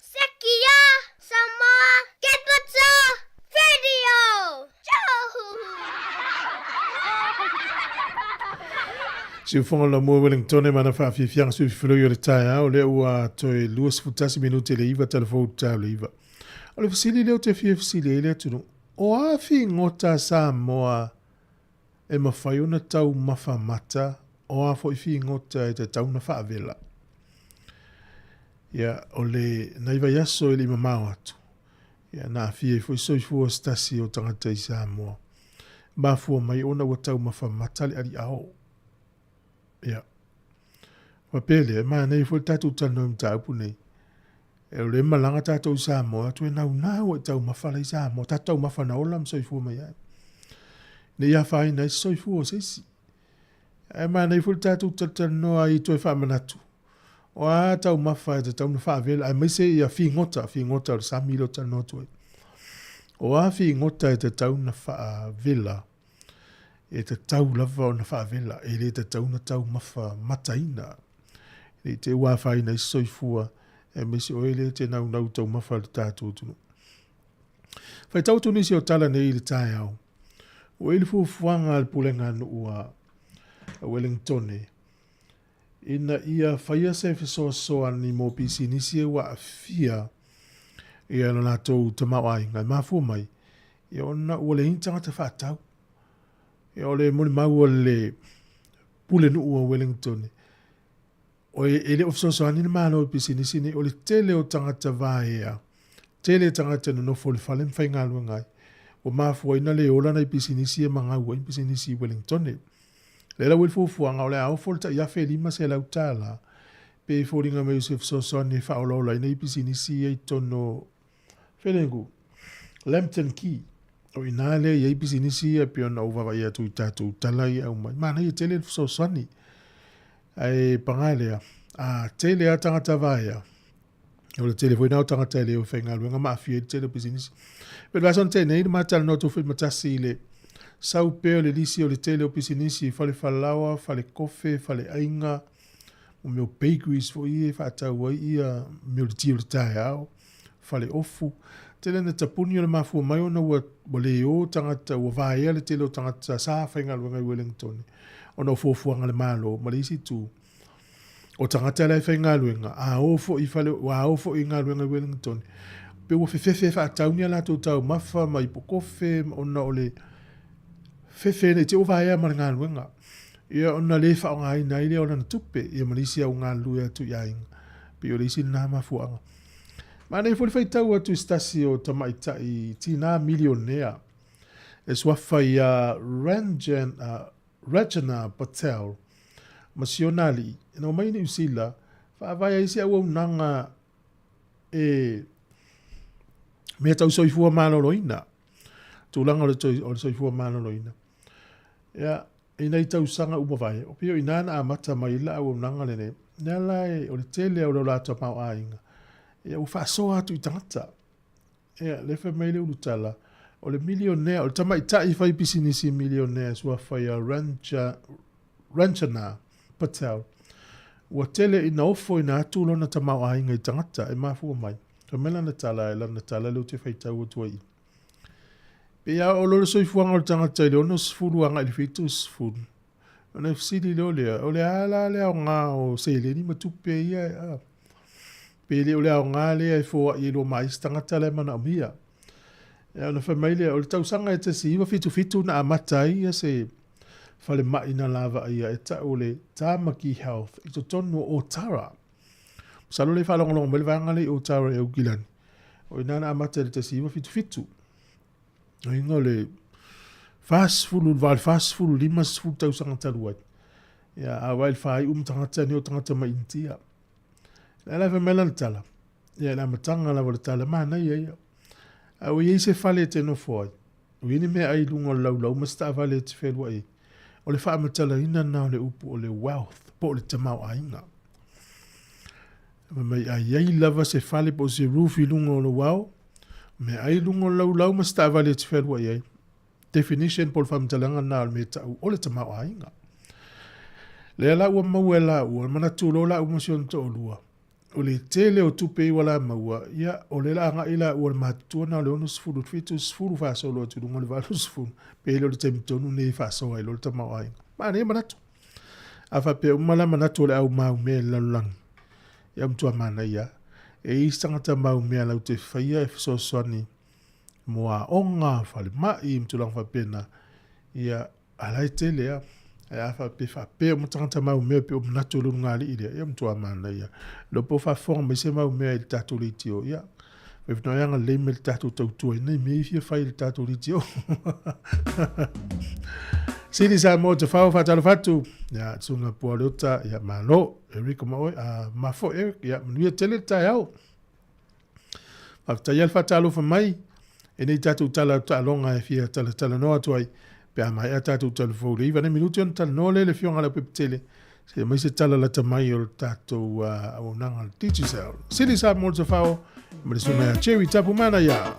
Sekia Samoa Capital Radio Siufoga la mua Wellington ma na faafiafiaga suififilogi o le taeao lea ua toe 21 minute le iva talafou tau le iva. O le fesili lea ou te fia fesili ai le atunuu, o a figota a Samoa e mafai ona taumafa mata, o a foi figota e tatau ona faavela? Ia, o le nai vaiaso e le i mamao atu, ia, na aafia ai foi soifua o se tasi o tagata i Samoa. Mafua mai ona ua taumafa mata le aliao. Ia, faapea lea, e manaia foi le tatou talanoa i mataupu nei. E o lea e malaga tatou i Samoa, atu e naunau ai taumafa la i Samoa, tatou taumafa na ola ma soifua mai ai. Ne i afaina ai se soifua o se isi. Ae manaia foi le tatou talatalanoa ai toe faamanatu. O a taumafa e tatau ona faavela, aemaise ia figota, figota o le sami lea ou te talanoa atu ai. O a figota e tatau ona faavela, e tatau lava ona faavela, e le tatau ona taumafa mataina. Ne i te i ua afaina ai se soifua, aemaise oe lea e te naunau i taumafa a le tatou atunuu. Faitau atu nisi o tala nei i le taeao. Ua i ai le fuafuaga a le Pulega a Nuu a Wellingtone ina ia faia se fesoasoani mo pisinisi e ua aafia ia lo latou tamaoaiga e mafua mai ia ona ua leai ni tagata faatau. Ia o le molimau a le Pulenuu o Wellington, o e le o fesoasoani le Malo i pisinisi nei, o le tele o tagata vaea, tele tagata nonofo i le fale ma faigaluega ai, ua mafua ai ona le ola nai pisinisi e magau ai pisinisi i Wellington. Lea la ua i le fuafuaga o le a ofo le tai $1,500 pe foliga mai o se fesoasoani e faaolaola ai nai pisinisi ia i totonu o Felengu, Lambton Quay. O i ina lea e i ai pisinisi ia e pei ona ou vaavaai atu i tatou tala ia e aumai. Manaia tele le fesoasoani. Ae paga lea, a tele lava tagata vaea, o le tele foi lena o tagata e le o faigaluega ma aafia ai le tele o pisinisi. Pei o le vaiaso na tea nei, na ma talanoa atu foi ma tasi i le sau pea o le lisi o le tele o pisinisi, fale falaoa, fale kofe, fale aiga, mo mea o bakeries foi ia e faatau ai ia mea o le ti o le taeao, fale ofu. Tele na tapuni o le mafua mai ona ua, ua le o tagata, ua vaea le tele o tagata sa faigaluega i Wellington ona o fuafuaga a le Malo ma le isi itu o tagata la e faigaluega, a o foi i fale, a o foi i galuega i Wellington, pe ua fefefe e faatau ni a latou taumafa ma ipu kofe ona o le fefe nei te ua vaea ma le galuega. Ia ona le faaaogaina ai lea o lana tupe, ia ma nisi au galulue atu i aiga. Pei o le isi lena mafuaaga. Manaia foi le faitau atu i se tasi o tamaitai tinā milionea e suafa iā Ranjan, Rajana Patel ma si ona alii, na omai i Niu Sila, faavae ai se auaunaga e mea tau soifua maloloina, tulaga o le, o le soifua maloloina. Ia, i nai tausaga ua mavae, o pei o i ina na amata mai ai le auaunaga lenei, lea la e, o le tele o le latou tamaoaiga, ia ua faasoa atu i tagata. Ia, lea fai mai le ulutala, o le milionea, o le tamaitai fai pisinisi milionea e suafa ia Ranja, Ranjana Patel, ua tele ina ofoina atu lona tamaoaiga i tagata e mafua mai. Fai mai lana tala, lana tala lea ou te faitau atu ai i. Pei lava o le soifuaga o le tagata i le 60 agai i le 70, ona e fesili lea o lea, o le a la le aoga o seleni ma tupe ia, a? Pe le o le aoga lea e foai ai loa ma isi tagata la e manaomia. Ia ona fai mai lea, o le tausaga e 1977 na amata ai ia se falemai na lavaaia e tau o le Tamaki Health i totonu o Otara. Masalo lea e faalogologo mai le vaega lea i Otara i Aukilani. O i ina na amata i le 1977. Aiga o le 40, le 40, 50 tausaga talu ai. Ia, a vaai i le faaiu ma tagata nei o tagata mai Initia. La la fai mai lana tala, ia i le amataga lava o le tala, manaia ia. A ua i ai se fale e te nofo ai, ua i ai ni meaai i luga o le laulau ma se taavale e te fealuai ai, o le faamatalaina lena o le upu o le wealth, po o le tamaoaiga. Fai mai, a i ai lava se fale po o se roof i luga o lou ao, meaai i luga o le laulau ma se taavale e te fealuai ai, Definition po o le faamatalaga lena o le mea e tau o le tamaoaiga. Lea la ua maua e laua, e manatu loa laua ma si ona toalua, o le tele o tupe ia ua la maua, ia, o lea la agai laua i le matutua na o le 60 i le 70 faasolo atu i luga i le 80, pe le o le taimi tonu lenei e faasoa ai loa le tamaoaiga. Manaia manatu. A faapea uma la manatu o le au maumea i le lalolagi, ia matua manaia lava. E i ai isi tagata maumea latou te faia e fesoasoani mo aoga, falemai ma tulaga faapena, ia, a la e tele lava. Ae a faapea faapea uma tagata mau mea pei o manatu o le ulugalii lea, ia matua manaia. Iloa po o faafofoga mai se mau mea i le tatou leitio, ia, fai foi e agalelei mai i le tatou tautua i nai mea ia e fia fai i le tatou leitio. Sili Samoa Tafao faatalofa atu, ia, Susuga Pua Leota, ia, malo, Eric ma oe, a ma foi Eric, ia, manuia tele le taeao. Faafetai lava le faatalofa mai e nei tatou tala o taaloga e fia talatalanoa atu ai pe a maea tatou talafou le 9 nei minute ona talanoa lea i le Afioga ia Leaupepetele se aumai se tala lata mai o le tatou auaunaga le Digicel. Sili Samoa Tafao ma le susuga ia Jerry Tapumana ia.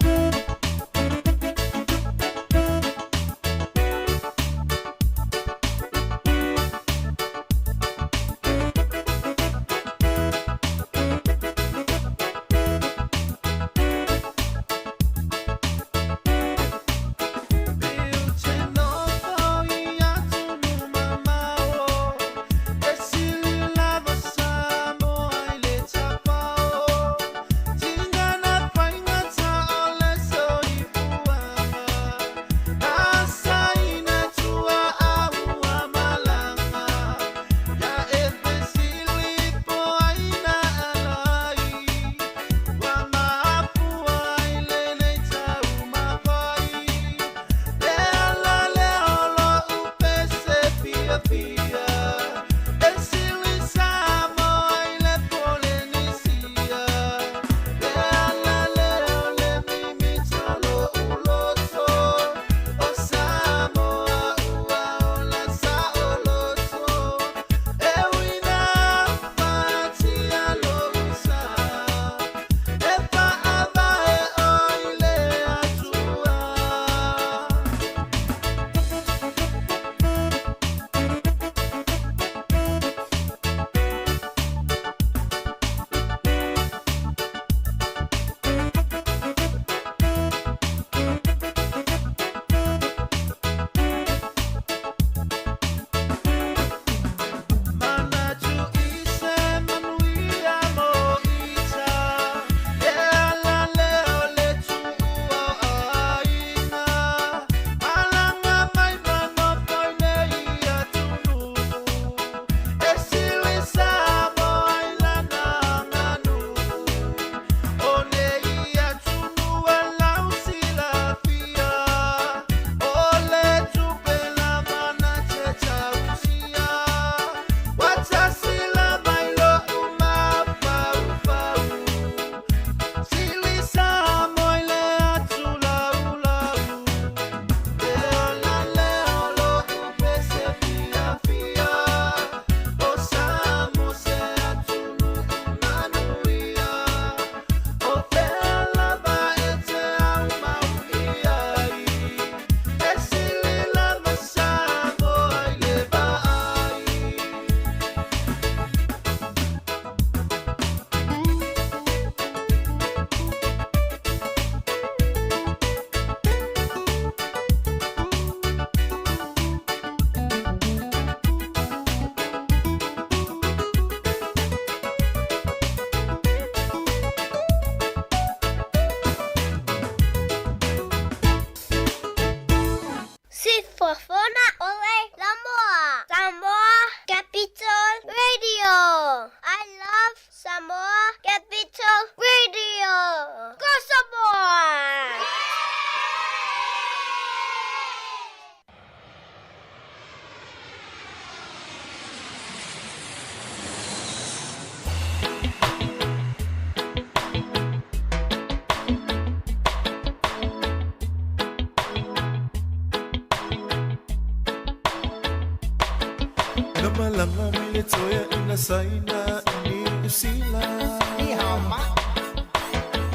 Na malanga mai le toea ina saina i Niu Sila.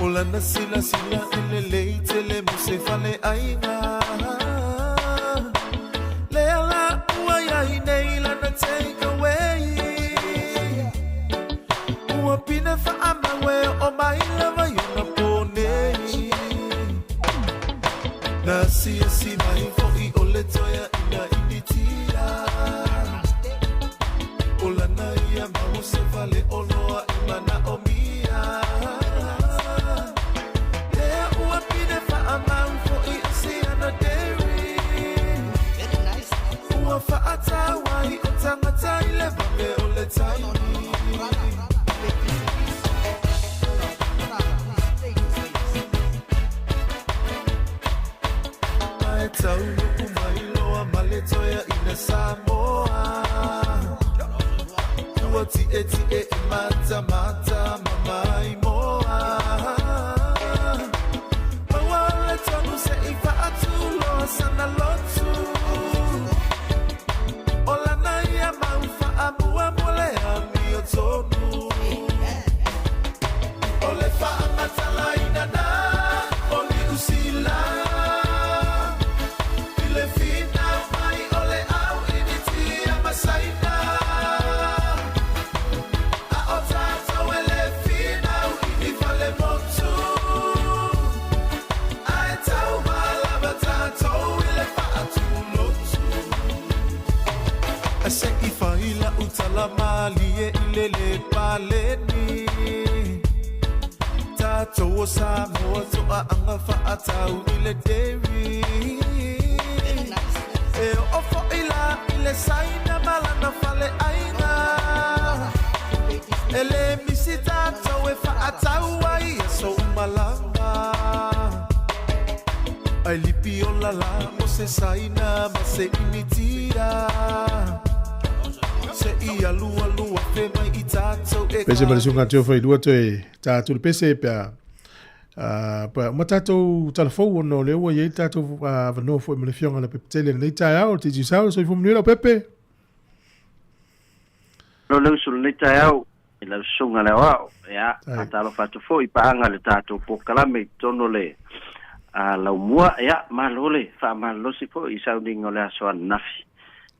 O lana silasila e lelei tele mo se faleaiga. Lea la ua iai nei lana take away. Ua pine faamau e oo mai lava i ona po nei. Na asiasi mai foʻi o le toeaina Initia. O lana ia mau se faleoloa e manaʻomia. Lea ua pine faamau foʻi o siana Dairy. Ua faatau ai o tagata i le vave o le taimi. Ae taunuu mai loa ma le toeaina Samoa. Ua tietie e matamata ma maimoa. Maua le tonu seʻi faatuloa sana lotu. O lana ia mau faamua mo le amiotonu. O le faamatalaina na o Niu Sila. I le finau mai o le au Initia ma Saina. A o tatou e le finau i ni falemotu. Ae tauma lava tatou i le faatulotu. Ae seʻi fai lau tala malie i le lē paleni. Tatou o Samoa toaaga faatau i le dairy. E oo foʻi la i le Saina ma lana faleaiga. E lē misi tatou e faatau ai i aso uma lava. Ae lipi ola la mo se Saina ma se Initia. Seʻi alualu afe mai i tatou e Pese ma le susuga Teo Failua toe ta atu le pese pe a pe a uma tatou tala fou ona o lea ua i ai le tatou avanoa foi ma le Afioga i le Pepetele i lenei taeao o le Digicel. Soifua manuia lau Pepe. Lo le uso lenei taeao i lau susuga le aoao. Ia, faatalofa atu foi i paaga le tatou polokalame i totonu o le laumua. Ia, malo le faamalolosi foi i sauniga o le aso ananafi.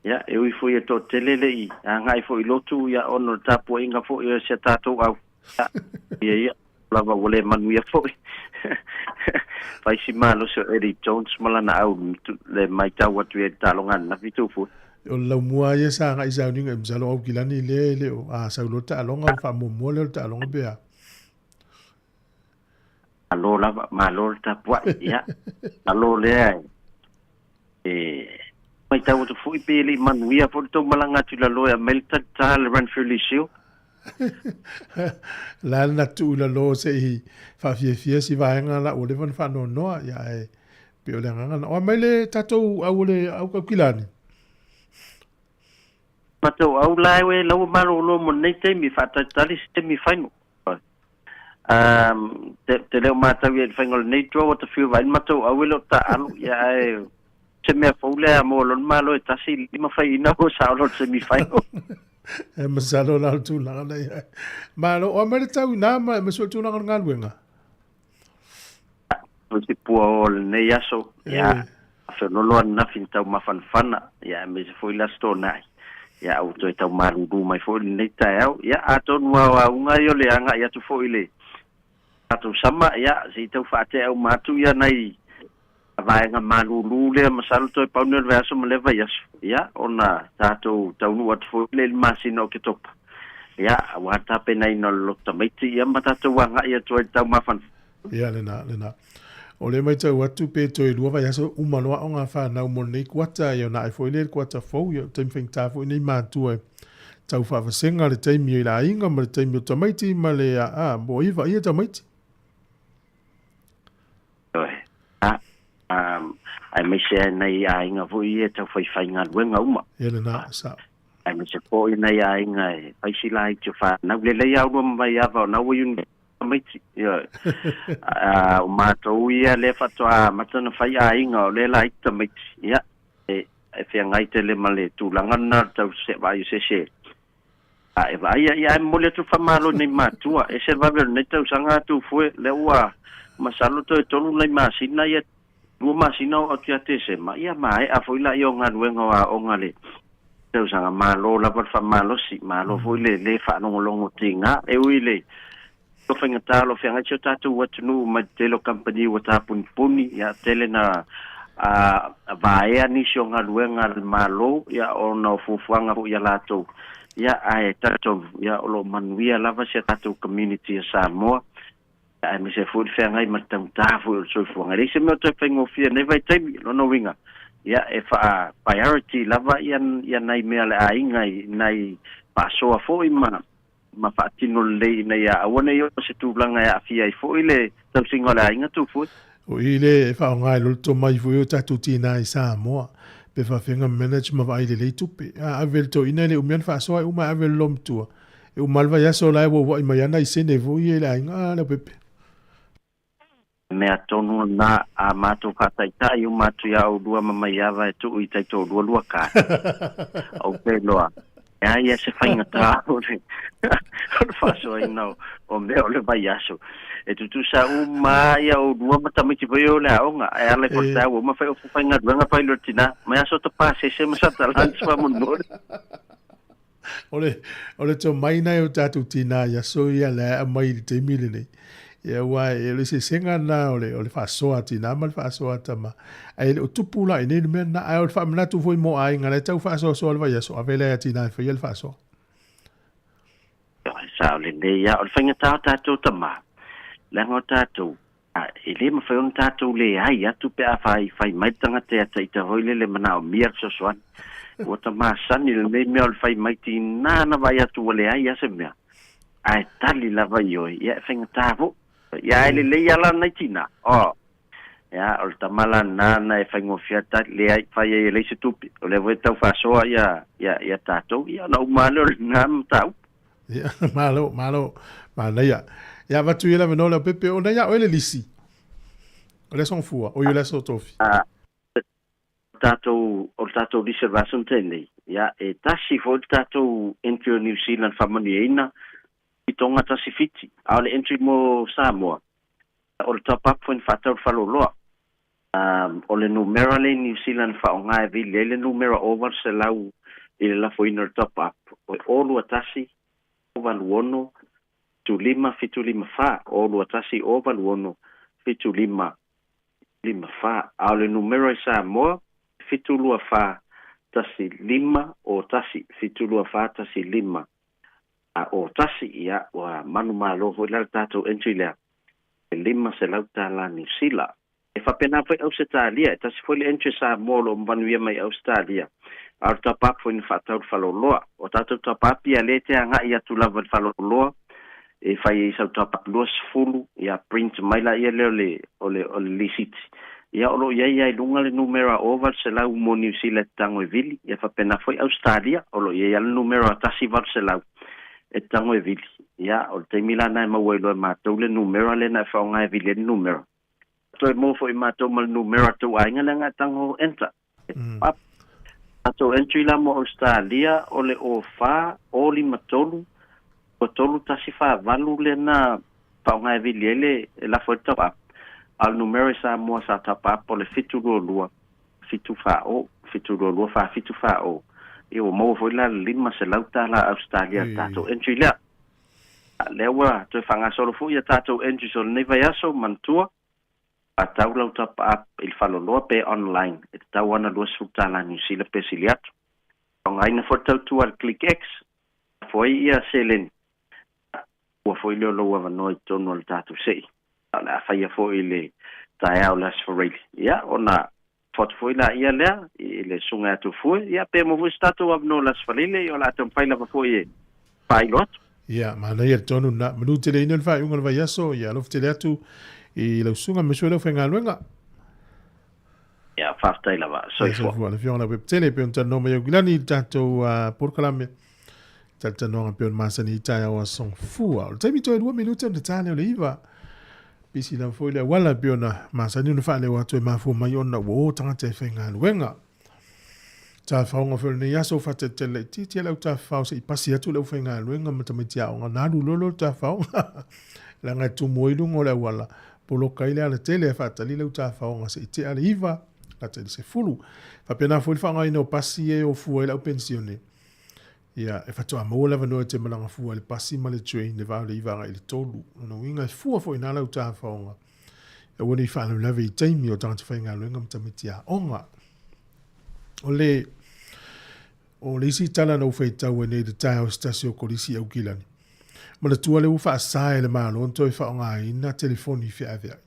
Ia, e ui foi e toatele le i agai foi i lotu, ia, ona o le tapuaiga foi o si a tatou au. Ia, ia, ia, lava ua le manuia foi. Fai si malosi o Eddie Jones ma lana au le matau atu i ai i le taaloga ananafi tou foi. O le laumua ia sa agai i sauniga i masalo Aukilani lea e le o a sau loa le taaloga ona faamuamua lea o le taaloga pe a. Malo lava, malo le tapuai, ia. Malo lea e matau atu foi pe le i manuia foi le tou malaga atu i lalo e aumai le talita le Ranfurly Shield. La le na tuu i lalo se i faafiafia si vaega la ua leva ona faanoanoa, ia ae pei o le agaga lena. O a mai le tatou au o le au Aukilani? Matou au la e lau malolo mo lenei taimi, faatalitali se semi final. Te, te le o matau ia i le faiga o lenei draw ua tafio vai le matou au e le o taaalo, ia ae se mea fou lea mo lona malo e tasi lima faiina ua sao loa le semi final. E masalo la o le tulaga lea ia. Malo, o a mai le tau i nā ma, ma sua tulaga o le galuega? O se pua o lenei aso, ia, feololo ananafi na tau mafanafana, ia, aemaise foi le Aso Toonai, ia, ua toe tau malūlū mai foi lenei taeao. Ia, atonu lava o auga ia o le agai atu foi i le tatou sama, ia, se i tau faatea uma atu ia nai vaega malūlū lea, masalo toe pau nei o le vaiaso ma lea vaiaso, ia, ona tatou taunuu atu foi lea i le masina o Oketopa, ia, aua le tapenaina o le loto tamaiti, ia, ma tatou agai atu ai i le tau mafanafana. Ia, lena, lena. O lea e matau atu pe toe lua vaiaso uma loa aoga fanau mo lenei kuata, ia ona ae foi lea i le kuata fou, ia o le taimi faigata foi nei matua e tau faavasega le taimi i le aiga ma le taimi o tamaiti ma le a, mo ai e vaaia tamaiti. Ioe. A, aemaise ai nai aiga foi ia e tau faifaigaluega uma. Ia lena, sao. Aemaise foi nai aiga e fai sila ai tio fanau. Lelei lava ulua ma Maiava ona ua university tamaiti. Ioe. A, o matou ia lea faatoa amata ona fai aiga o lea laiti tamaiti. Ia, e, e feagai tele ma le tulaga lena o le tau vaai o se ese a e vaaia. Ia ae momoli atu le faamalo i nai matua, ese le vave o lenei tausaga atu fue, lea ua masalo toe 3 nai masina, ia 2 masina oo atu ia Tesema, ia maea foi laia o galuega o aoga le tausaga. Malo lava le faamalosi, malo foi le lē faalogologo tigā, e ui i le faigatā o lo o feagai si o tatou atunuu mai le tele o kamupani ua tapunipuni, ia tele na vaea nisi o galuega a le Malo, ia ona o fuafuaga foi ia latou, ia ae talitonu ia o lo o manuia lava si a tatou community a Samoa, aemaise foi le feagai ma le taugata foi o le soifuaga. E leai se mea o toe faigofie i lenei vaitaimi. Lona uiga, ia e faa priority lava ia ia nai mea a le aiga i nai faasoa foi ma ma faatino lelei ina ia aua ne i oo se tulaga e aafia ai foi le tausiga o le aiga Tufue. O i le e faaaoga ai loa le tomai foi o tatou tina i Samoa pe faafega manage ma vaai lelei tupe. A ave le toeaina e le umi ona faasoa e uma e ave le lomatua. E uma le vaiaso la e uauai mai ana i sene foi ia i le aiga a Leaupepe. Mea tonu lena a matou faataitai uma atu ia oulua ma Maiava e tuu i taitoalua lua ka. Ou te iloa, leai ia se faigata o le faasoaina o mea o le vaiaso. E tutusa uma ia oulua ma tamaiti foi o le aoga, e ala i Portaua ua uma fai ofu faigaluega fai loa tina, mai aso ta pasese ma sata lunch faamolemole. O le, o le tomai nai o tatou tinā i aso ia le aumai i le taimi lenei. Ia aua e o le eseesega lena o le, o le faasoa a tinā ma le faasoa a tama. Ae le o tupu la i inei le mea lena. Ae o le faamanatu foi mo aiga la e tau faasoasoa le vaiaso, ave lea ia tinā e faia le faasoa. Sao lelei lava. O le faigata o tatou tama, leaga o tatou, e le mafai ona tatou leai atu pe a fai fai mai le tagata ia te ita foi lele manaomia le fesoasoani. Ua ta masani lenei mea o le fai mai tinā na vaai atu ua leai lava se mea, ae tali lava ioe, ia e faigata foi. Ia ae lelei lava la lenei tinā, oh, ia o le tama la lena na e faigofie ai tali, leai, fai ai e leai se tupe, o lea foi e tau faasoa ia, ia, ia tatou, ia ona uma lava lea o lena mataupu. Ia, malo, malo, manaia. Ia avatu ia le avanoa Leaupepe, ona ia oe le lisi. O le aso Gafua, oi o le aso Tofi. A, tatou, o le tatou lisi o le vaiaso na tea nei, ia, e tasi foi le tatou entry o New Zealand faamanuiaina i Tonga tasi Fiti, a o le entry mo Samoa, o le top up foi na faatau i le faleoloa. O le numera lea i New Zealand e faaaoga e vili ai le numera 800 i le lafoina o le top up, o 0 21 0 86 75 74, 0 21 0 86 75 54. A o le numera i Samoa, 724 15 o 1, 724 15 o 1. Ia, ua manumalo foi la le tatou entry lea, e $500 Niu Sila. E faapena foi Ausetalia, e tasi foi le entry a Samoa o lo o manuia mai Ausetalia, a o le top up foi na faatau i le faleoloa. O tatou top up ia lea e te agai atu lava i le faleoloa e fai ai sau top up 20, ia print mai laia lea o le, o le, o le lisiti. Ia o lo o i ai lava i luga le numera 800 mo Niu Sila e tago e vili, ia faapena foi Ausetalia, o lo o i ai lava le numera 1800 e tago e vili. Ia o le taimi la lena e maua ai loa e matou le numera lea na e faaaoga e vili ai le numera. Toe maua foi matou ma le numera o tou aiga leaga e tago enter. Up. Tatou entry la mo Australia o le 04 053 23 1 48 lea na faaaoga e vili ai le e lafo ai le top up. A o le numera i Samoa sa top up o le 722 7 40 722 47 40. Ia ua maua foi la le $500 Australia le tatou entry lea. Lea ua toe faagasolo foi ia tatou entries o lenei vaiaso, manatua, faatau lau top up i le faleoloa pe online e tatau lava ona $20 Niu Sila pe sili atu. Faaaogaina foi le tautua a le ClickX, lafo ai ia seleni, ua foi lea o lou avanoa i totonu o le tatou se'i. O le a faia foi i le taeao o le Aso Faraile. Ia, ona lafo atu foi laia lea i le susuga ia Tufue, ia pe maua foi se tatou avanoa i le Aso Faraile, ia o le a taumafai lava foi e faailo atu. Ia, manaia le tonu lena. Manu tele ina le faaiuga o le vaiaso, ia alofa tele atu i lau susuga aemaise foi le aufaigaluega. Ia, faafetai lava. Soifua. Soifua. Le Afioga Leaupepe e pei ona talanoa mai Aukilani i le tatou polokalame talatalanoaga pei ona masani i taeao aso Gafua. O le taimi toe 2 minute ona ta lea o le 9. Pisi lava foi le auala e pei ona masani ona faaleo atu e mafua mai ona ua o tagata e faigaluega. Tafaoga foi o lenei aso faatalitali laitiiti le au tafafao se'i pasi atu le aufaigaluega ma tamaiti aoga na alu loa lea o le tafaoga leaga e tumu ai luga o le auala poloka ai le alatele ae faatali le au tafaoga se'i te'a le 9 lata i le 10. Faapena foi le faaaogaina o pasi ia e o fua ai le au penisione. Ia, e faatoa maua le avanoa e te malaga fua i le pasi ma le train i le va o le 9 agai i le 3. Lona uiga e fua foi i ina lau tafaoga e aua ne i faalavelave i taimi o tagata faigaluega ma tamaiti aoga. O le, o le isi tala na ou faitau ai nei i le taeao i se tasi o kolisi i Aukilani, manatua lea ua faasa e le Malo ona toe faaaogaina telefoni feaveai.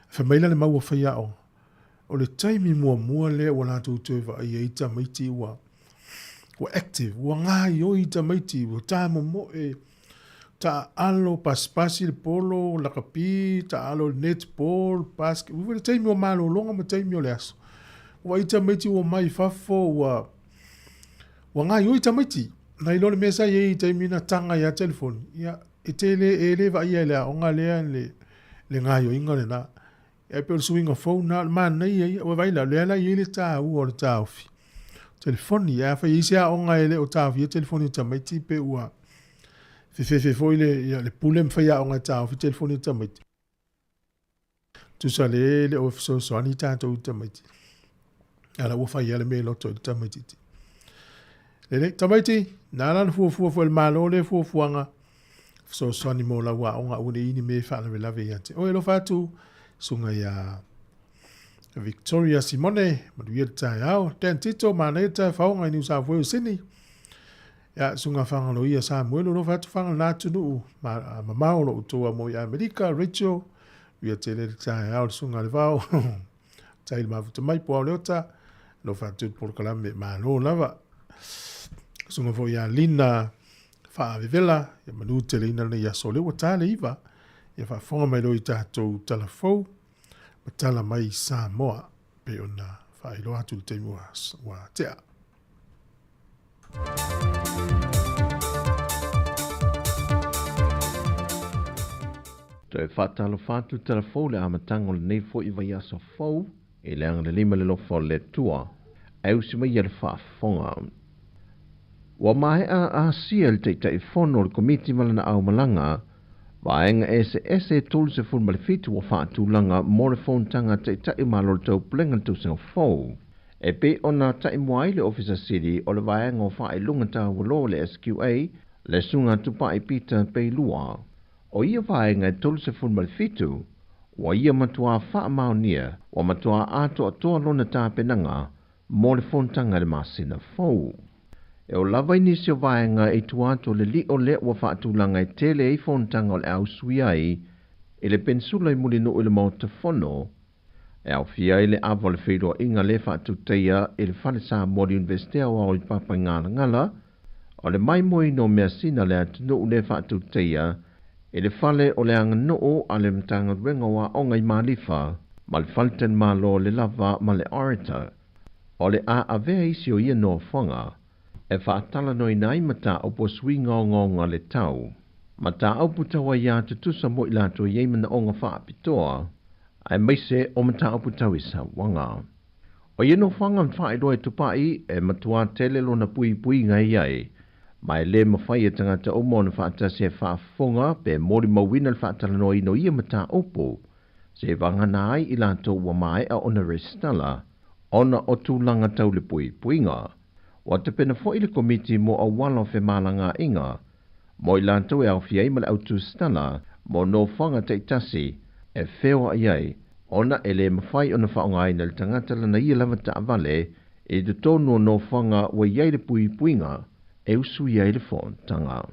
Fai mai la le mau a faiaoga, o le taimi muamua lea ua latou toe vaaia ai tamaiti ua ua active, ua gaioi tamaiti, ua tamomoe, taaalo, pasipasi le polo, lakapi, taaalo i le netball, basket, ua le taimi o malologa ma taimi o le aso. Ua vaai tamaiti ua omai i fafo, ua ua gaioi tamaiti. Nai lo le mea sa i ai i taimi na taga ai lava telefoni, ia e te le, e le vaaia e le aoga lea le, le gaioiga lena. Ia e pei o le suiga fou lena, o le manaia ia, ua vaai la, o lea la e i ai le taua o le taofi telefoni. Ae afai e i ai se aoga e le o taofia telefoni a tamaiti pe ua fefefe foi le, ia, le pule ma faiaoga e taofi telefoni a tamaiti, tusa le le o fesoasoani tatou i tamaiti. A la ua fai lava le mea i loto i le tamaitiiti. Lelei, tamaiti, na ala ona fuafua foi e le Malo lea fuafuaga, fesoasoani mo lau aoga aua ne i i ni mea e faalavelave ia te oe. Alofa atu, susuga ia Victoria Simone, manuia le taeao. Dan Tito, manaia le taefaoga i New South Wales, Sydney. Ia, susuga Fagaloia Samuelu, alofa atu Faga lena atunuu, ma, mamao lo outou amo i Amerika. Rachel, ia tele le taeao le susuga le Vao. Tai le mafuta mai, Puao Leota, alofa atu le polokalame, malo lava. Susuga foi ia Lina Faavevela, ia manu teleina lenei aso. O lea ua ta le 9, ia faafofoga mai loa i tatou tala fou ma tala mai i Samoa, pei ona faailoa atu i le taimi ua tea. Toe faatalofa atu tala fou le amataga o lenei foi vaiaso fou i le agalelei ma le alofa o le Atua e usi mai ia le faafofoga. Ua maea asia le Taitaifono o le Komiti ma lana aumalaga, vaega eseese e 37 ua faatulaga mo le fonotaga a Taitai o Malo o le Taupulega i le tausaga fou. E pei ona taimua ai le Ofisa Sili o le Vaega o Faailoga Taualoa o le SQA, le Susuga Tupai Peter Peilua. O ia vaega e 37, ua ia matuā faamaonia, ua matuā atoatoa lona tapenaga mo le fonotaga i le masina fou. E oo lava i nisi o vaega i tua atu o le lio lea ua faatulaga e tele ai fonotaga o le a usui ai i le Penisula i Mulinuu i le Maota Fono, e aofia ai le ava o le feiloaiga le faatutaia i le Fale Samoa o le Iunivesite Aoao i Papaigalagala, o le maimoaina o measina a le atunuu le faatutaia i le Fale o le Aganuu a le Matagaluega o Aoga i Malifa ma le Faletalimalo o le Lava ma le Orator. O le a avea isi o ia nofoaga e faatalanoaina ai mataupu o suiga ogaoga o le tau, mataupu tau aiā tutusa mo i latou e i ai manaoga faapitoa, aemaise o mataupu tau i sauaga. O ia nofoaga na faailoa e Tupai e matua tele lona puipuiga e i ai, ma e le mafai e tagata uma ona faatasi e faafofoga pe molimauina le faatalanoaina o ia mataupu, se vagana ai i latou ua maea ona resitala ona o tulaga tau le puipuiga. Ua tapena foi le Komiti mo Auala o Femalagaaiga mo i latou e aofia ai ma le au tusitala mo nofoaga taitasi e feoai ai ona e le mafai ona faaaogaina e le tagata lana ia lava taavale i totonu o nofoaga ua i ai le puipuiga e usuia ai le fonotaga.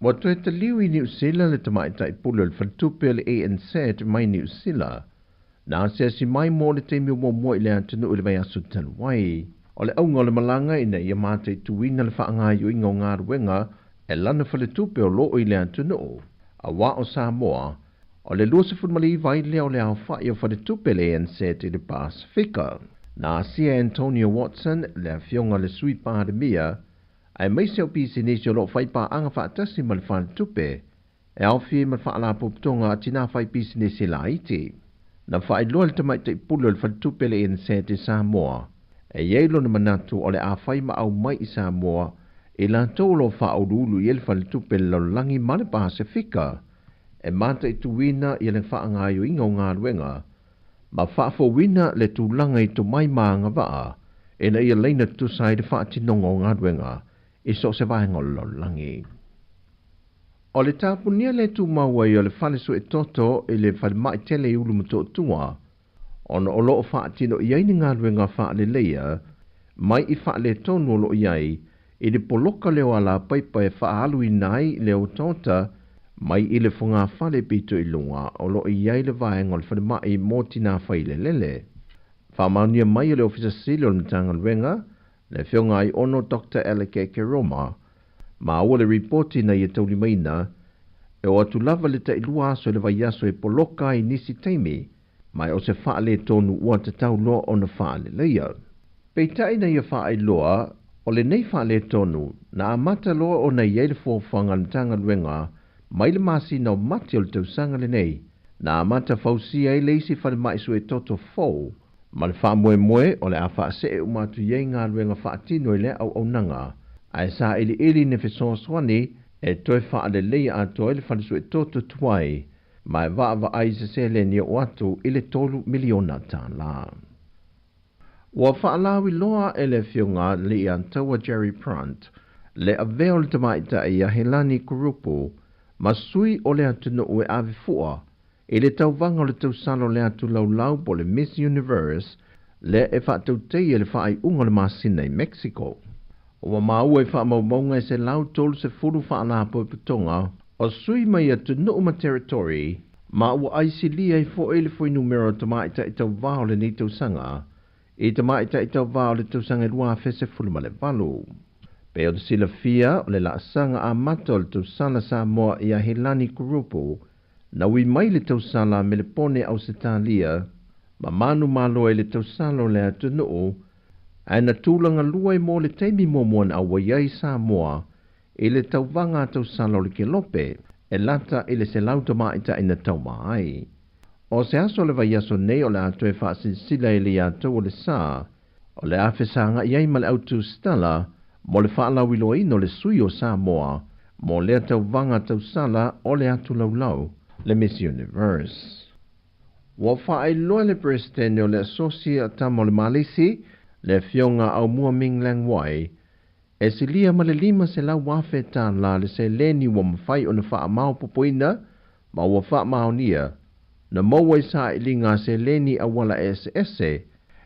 Ua toe taliu i Niu Sila le tamaitai pule o le faletupe o le ANZ mai Niu Sila, na asiasi mai mo le taimi muamua i le atunuu i le vaiaso talu ai. O le auga o le malaga ina ia mataituina le faagaoioiga o galuega e lana faletupe o lo o i le atunuu, aua o Samoa, o le 29 ai lea o le aofai o faletupe le ANZ i le Pasefika. Na asia e Antonio Watson, le afioga a le Sui Palemia, aemaise o pisinisi o lo o fai paaga faatasi ma le faletupe, e aofia ai ma le Faalapotopotoga a Tinā Fai Pisinisi Laiti. Na faailoa e le Tamaitai Pule o le Faletupe le ANZ i Samoa, E i ai lona manatu o le a fai ma aumai i Samoa i latou o lo o faauluulu i ai le Faletupe o le Lalolagi ma le Pasefika e mataituina i le faagaoioiga o galuega ma faafouina le tulaga i tomai ma agavaa ina ia laina tutusa ai le faatinoga o galuega i so o se vaega o le lalolagi. O le tapunia le tumau ai o le fale suetoto i le falemai tele i Ulumotootua ona o lo o faatino i ai ni galuega faaleleia mai i faaletonu o lo o i ai i le poloka lea o alapaipa e faaaluina ai le otaota mai i le fogafale pito i luga o lo o i ai le vaega o le falemai mo tinā failelele. Faamaonia mai e le Ofisa Sili o le Matagaluega, le Afioga Aiono Doctor Alec Keroma, maua le ripoti na ia taulimaina, e oo atu lava le tailua aso i le vaiaso e poloka ai nisi taimi, ma o se faaletonu ua tatau loa ona faaleleia. Peitai na ia faailoa, o lenei faaletonu, na amata loa ona i ai le fuafuaga a le Matagaluega mai le masina o Mati o le tausaga lenei, na amata fausia ai le isi falemai suetoto fou, ma le faamoemoe o le a faasee uma atu i ai galuega faatino i lea auaunaga, ae sailiili ni fesoasoani e toe faaleleia atoa ai le fale suetoto tuai, ma e vaavaai i se seleni e oo atu i le $3 miliona. Ua faalauiloa e le Afioga Leiataua Jerry Prant le avea o le tamaitai ia Helani Kurupu ma sui o le atunuu e ave fua i le tauvaga o le tausala o le atu laulau po o le Miss Universe lea e faatauteia i le faaiuga o le masina i Mexico. Ua maua i faamaumauga e 130 faalapotopotoga o sui mai atunuu ma territory ma ua aisilia ai foi le fuainumera o tamaitai tauvā o lenei tausaga i tamaitai tauvā o le tausaga e 2018. Pei ona silafia o le laasaga amata o le tausala Samoa ia Helani Kurupu na ui mai le tausala Melepone Ausetalia ma manumalo ai le tausala o le atunuu ae na tulaga lua ai mo le taimi muamua na auai ai Samoa i le tauvaga a tausala o le Kelope e lata i le 100 tamaitai na tauma ai. O se aso o le vaiaso nei o le a toe faasilasila i le iatou o le sa o le a fesagai ai ma le autu Stella mo le faalauiloaina o le sui o Samoa mo lea tauvaga tausala o le atu laulau le Miss Universe. Ua faailoa e le Peresetene o le Asosi a Tama o le Malisi, le Afioga Aumua Ming Leng Wai, e silia ma le $500,000 le seleni ua mafai ona faamaopoopoina ma ua faamaonia na maua i sailiga a seleni auala eseese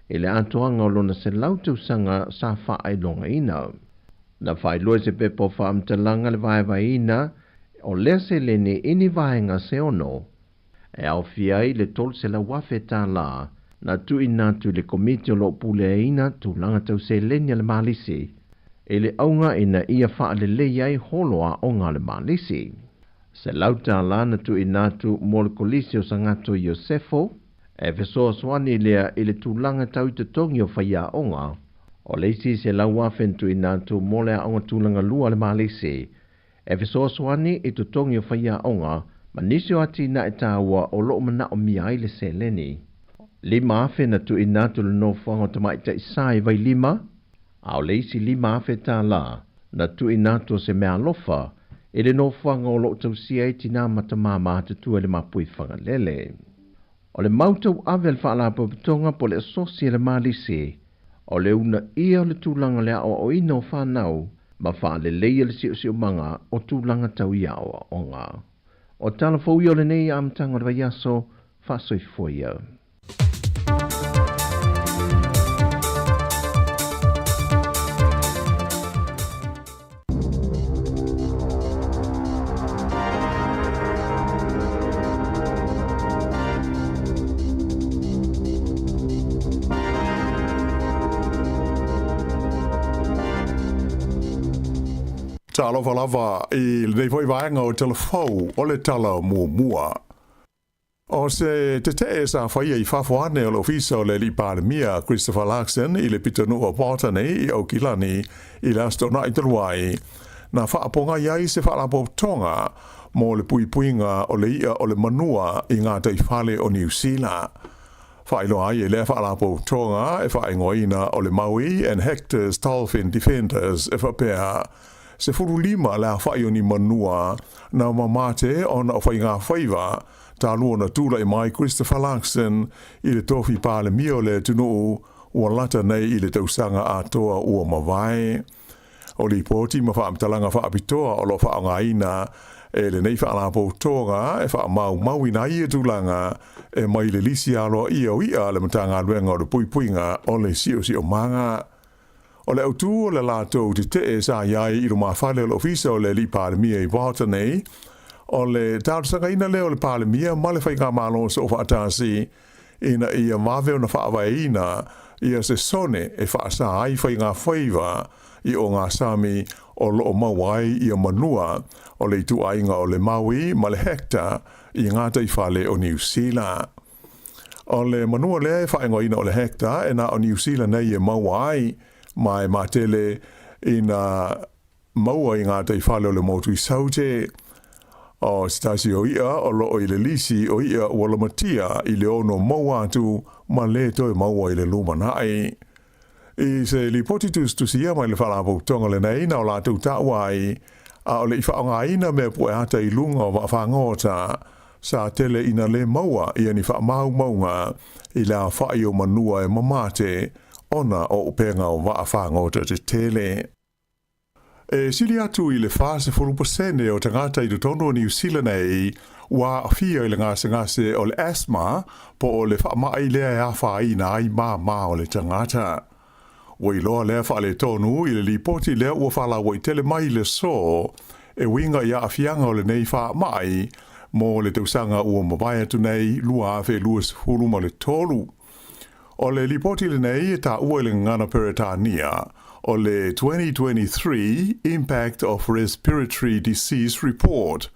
i le atoaga o lona 100 tausaga sa faailogaina. Na faailoa i se pepa o faamatalaga le vaevaeina o lea seleni i ni vaega se ono, e aofia ai le $300,000 na tuuina atu i le Komiti o lo o puleaina tulaga tau seleni a le Malisi i le auga ina ia faalelei ai holo aoga a le Malisi. $100 na tuuina atu mo le Kolisi o Sagato Iosefo, e fesoasoani lea i le tulaga tau i totogi o faiaoga. O le isi $100,000 na tuuina atu mo le aoga tulaga lua a le Malisi, e fesoasoani i totogi o faiaoga ma nisi o atinae taua o lo o manaomia ai le seleni. $5,000 na tuuina atu i le nofoaga o Tamaitai Sa i Vailima, a o le isi $5,000 na tuuina atu o se meaalofa i le nofoaga o lo o tausia ai tinā ma tamā matutua i le mapui Fagalele. O le mau tauave a le Faalapotopotoga po o le Asosi a le Malisi, o le uunaia o le tulaga o le aoaoina o fanau ma faaleleia le siosiomaga o tulaga tau i aoaoga. O tala fou ia o lenei amataga o le vaiaso, faasoifua ia. Talofa lava i lenei foi vaega o Talafou o le Tala Muamua. O se tetee sa faia i fafo ane o le ofisa o le Alii Palemia Christopher Luxon i le pitonuu o Botany i Aukilani i le Aso Toonai talu ai, na faapogai ai se faalapotopotoga mo le puipuiga o le i'a o le manua i gataifale o Niu Sila. Faailoa ai e lea faalapotopotoga e faaigoaina o le Maui and Hector's Dolphin Defenders e faapea, 15 le aofai o ni manua na mamate ona o faigafaiva talu ona tulai mai Christopher Luxon i le tofi Palemia o le atunuu ua lata nei i le tausaga atoa ua mavae. O lipoti ma faamatalaga faapitoa o lo o faaaogaina e lenei faalapotopotoga e faamaumauina ai ia tulaga e mai le lisi aloaia o i'a a le Matagaluega o le Puipuiga o le Siosiomaga. O le autu o le latou tetee sa i ai i lumafale o le Ofisa o le Alii Palemia i Botany, o le talosagaina lea o le Palemia ma le Faigamalo Soofaatasi ina ia vave ona faavaeina ia se sone e faasa ai faigafaiva i ogasami o lo o maua ai ia manua o le ituaiga o le Maui ma le Hector i gataifale o Niu Sila. O le manua lea e faaigoaina o le Hector e na o Niu Sila nei e maua ai, ma e matele ina maua i gataifale o le motu i Saute. O se tasi o i'a o lo o i le lisi o i'a ua lamatia i le ono maua atu ma le toe maua i le lumanai. I se lipoti tusitusia mai le Faalapotopotoga lenei na o latou taua ai, a o le i faaaogaina mea pueata i luga o vaafagota, sa tele ina le maua ia ni faamaumauga i le aofai o manua e mamate ona o upega o vaafagota tetele. E sili atu i le 40% o tagata i totonu o Niu Sila nei ua aafia i le gasegase o le asthma po o le faamai lea e afaina ai māmā o le tagata. Ua iloa lea faaletonu i le lipoti lea ua faalauaitele mai i le aso e uiga i aafiaga o lenei faamai mo le tausaga ua mavae atu nei 2023. O le lipoti lenei e taua i le gagana Peretania o le 2023 Impact of Respiratory Disease Report,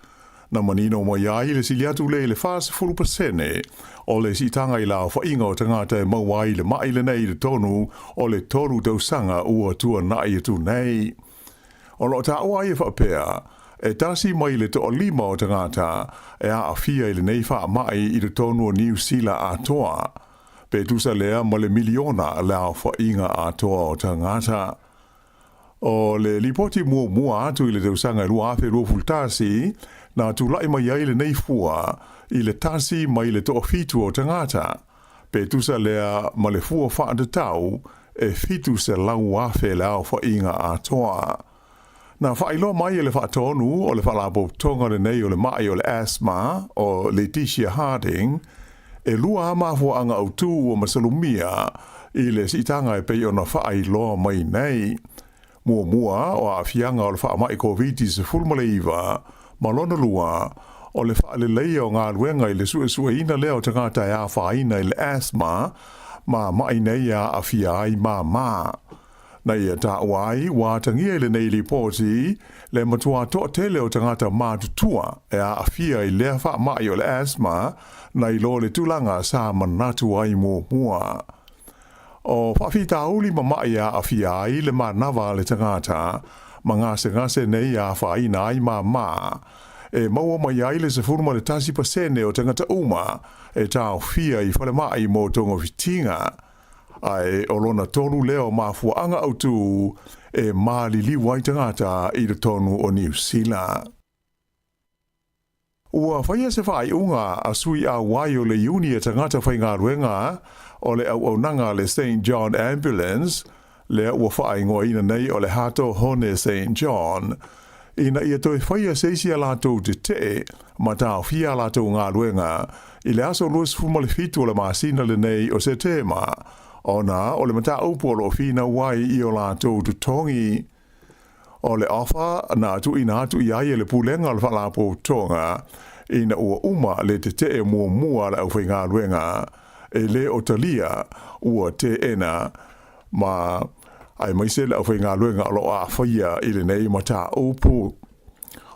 na manino mai ai le sili atu lea i le 40% o le siitaga i le aofaiga o tagata e maua ai le ma'i lenei i totonu o le tolu tausaga ua tuanai atu nei. O lo o taua ai e faapea, e tasi mai le toalima o tagata e aafia i lenei faamai i totonu o Niu Sila atoa, pe tusa lea ma le miliona le aofaiga atoa o tagata. O le lipoti muamua atu i le tausaga e 2021, na tulai mai ai lenei fua i le tasi mai le toafitu o tagata, pe tusa lea ma le fua faatatau e 700,000 le aofaiga atoa. Na faailoa mai e le faatonu o le faalapotopotoga lenei o le ma'i o le asthma o Letitia Harding, e lua lava mafuaaga autu ua masalomia i le siitaga e pei ona faailoa mai nei. Muamua, o aafiaga o le faamai Koviti-19, ma lona lua, o le faaleleia o galuega i le suesueina lea o tagata e afaina i le asthma ma ma'i nei e aafia ai māmā. Na ia taua ai, ua atagia i lenei lipoti le matua toatele o tagata matutua e aafia i lea faamai o le asthma nai lo le tulaga sa manatu ai muamua. O faafitauli ma ma'i e aafia ai le manava a le tagata ma gasegase nei e afaina ai māmā, e maua mai ai le 11% o tagata uma e taofia i falemai mo togafitiga, ae o lona tolu lea o mafuaaga autu e maliliu ai tagata i totonu o Niu Sila. Ua faia se faaiuga a sui auai o le iuni e tagata faigaluega o le auaunaga a le Saint John Ambulance, lea ua faaigoaina nei o le Hato Hone Saint John, ina ia toe faia se isi a latou tetee ma taofia a latou galuega i le aso 27 o le masina lenei o Setema, ona o le mataupu o lo o finau ai i o latou totogi. O le ofa na tuuina atu i ai e le Pulega o le Faalapotopotoga ina ua uma le tetee muamua a le aufaigaluega e le o talia ua teena ma aemaise le aufaigaluega o lo o aafaia i lenei mataupu.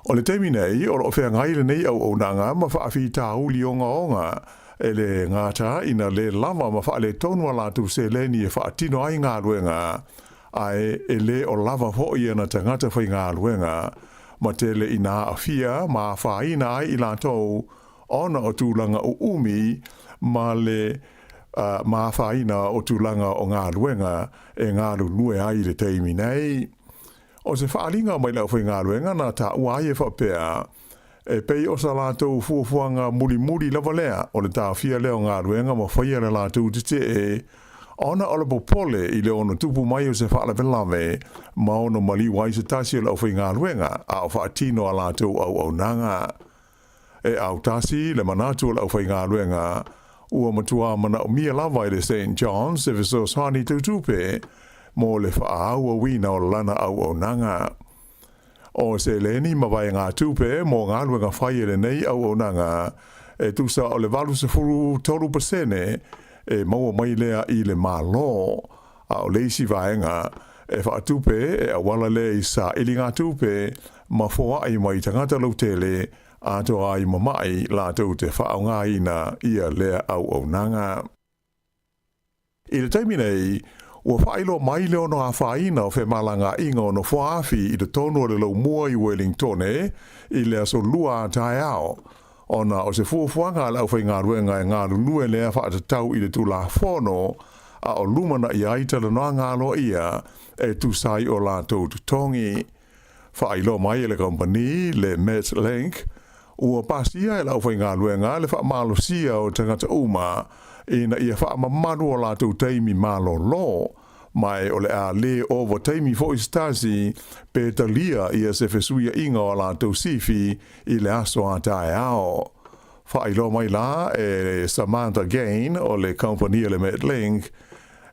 O le taimi nei, o lo o feagai lenei auaunaga ma faafitauli ogaoga e le gata ina le lava ma faaletonu a latou seleni e faatino ai galuega ae e le o lava foi ana tagata faigaluega, ma tele ina aafia ma afaina ai i latou ona o tulaga uumi ma le. ma afaina o tulaga o galuega e galulue ai i le taimi nei. O se faaaliga mai le aufaigaluega na taua ai e faapea, e pei o sa latou fuafuaga mulimuli lava lea o le taofia lea o galuega ma faia le latou tetee ona o le popole i le ono tupu mai o se faalavelave ma ono maliu ai se tasi o le aufaigaluega a o faatino a latou auaunaga. E autasi le manatu o le aufaigaluega, ua matua manaomia lava e le St John's se fesoasoani tau tupe mo le faaauauina o lana auaunaga. O seleni ma vaegatupe mo galuega fai e lenei auaunaga, e tusa o le 83% e maua mai lea i le Malo, a o le isi vaega e faatupe e auala lea i sailiga-tupe ma foai mai tagata lautele atoa ai ma mai latou te faaaogaina ia lea auaunaga. I le taimi nei, ua faailoa mai le ono afaina o femalagaaiga o nofoaafi i totonu o le laumua i Welingtone i le aso Lua a taeao, ona o se fuafuaga a le aufaigaluega e galulue lea faatatau i le Tulafono a o lumanai ai talanoaga aloaia e tusa ai o latou totogi. Faailoa mai e le kamupani le Metlink, ua pasia e le aufaigaluega le faamalosia o tagata uma ina ia faamamalu o latou taimi malolo, ma e o le a lē ova taimi foʻi se tasi pe talia ia se fesuiaʻiga o a latou sifi i le aso a taeao. Faailoa mai la e Samantha Gain o le kamupani a le Metlink,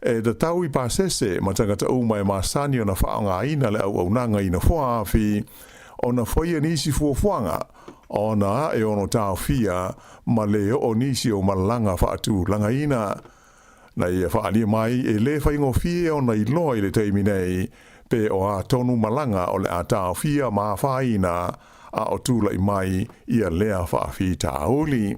e tatau i pasese ma tagata uma e masani ona faaaogaina le auaunaga i nofoaafi ona faia nisi fuafuaga ona e ono taofia ma lē oo nisi o malaga faatulagaina. Na ia faaalia mai e lē faigofie ona iloa i le taimi nei pe o a tonu malaga o le a taofia ma afaina a o tulaʻi mai ia lea faafitauli.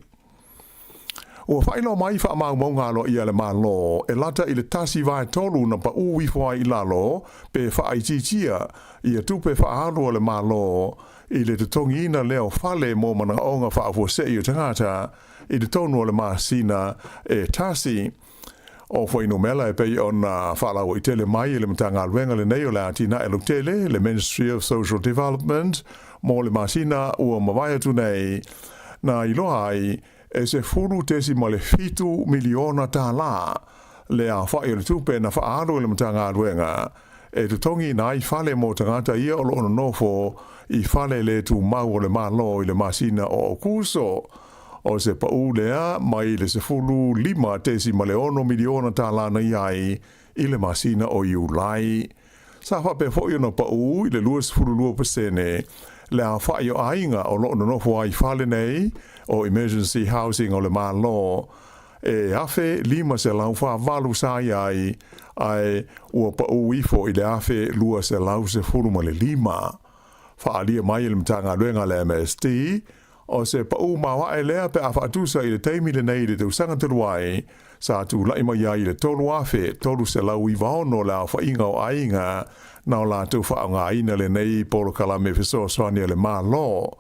Ua faailoa mai faamaumauga aloaia a le Malo e lata i le 1/3 na paʻū ifo ai i lalo pe faaitiitia ia tupe faaalu a le Malo i le totogiina lea o fale mo manaoga faafuasei o tagata i totonu o le masina e tasi. O fuainumera e pei ona faalauaitele mai e le Matagaluega lenei o le Atinae Lautele, le Ministry of Social Development, mo le masina ua mavae atu nei, na iloa ai e $10.7 miliona tālā le aofaʻi o le tupe na faaalu e le Matagaluega e totogiina ai fale mo tagata ia o loo nonofo i fale le tumau o le Malo i le masina o Aokuso. O se paʻū lea mai le $15.6 miliona tālā na i ai i le masina o Iulai. Sa faapea foʻi ona paʻū i le 22% le aofaʻi o aiga o loo nonofo ai i fale nei o emergency housing o le Malo e 1,548 sa i ai, ae ua paʻū ifo i le 1,215. Faaalia mai e le Matagaluega a le MSD, o se paʻū maoaʻe lea pe a faatusa i le taimi lenei i le tausaga talu ai, sa tulaʻi mai ai i le 3,396 le aofaʻiga o aiga na o latou faaaogaina lenei polokalame fesoasoani a le Malo.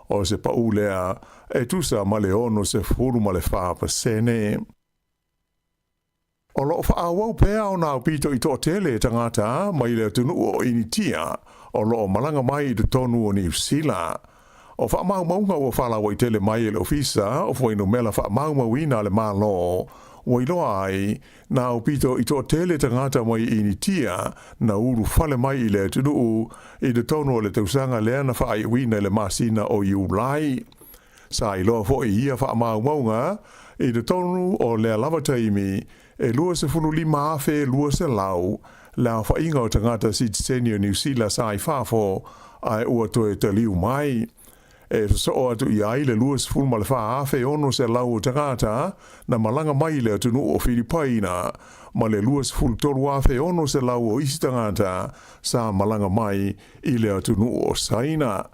O se paʻū lea e tusa ma le 64%. O loo faaauau pea ona aupito i toatele tagata mai le atunuu o Initia o loo malaga mai i totonu o Niu Sila. O faamaumauga ua faalauaitele mai e le Ofisa o Fuainumela Faamaumauina a le Malo ua iloa ai na aupito i toatele tagata mai Initia na ulufale mai i le atunuu i totonu o le tausaga lea na faaiuina i le masina o Iulai. Sa iloa foʻi ia faamaumauga i totonu o lea lava taimi e 25,200 le aofaʻiga o tagata sitiseni o Niu Sila sa i fafo ae ua toe taliu mai. E sosoo atu i ai le 24,600 o tagata na malaga mai i le atunuu o Filipaina ma le 23,600 o isi tagata sa malaga mai i le atunuu o Saina.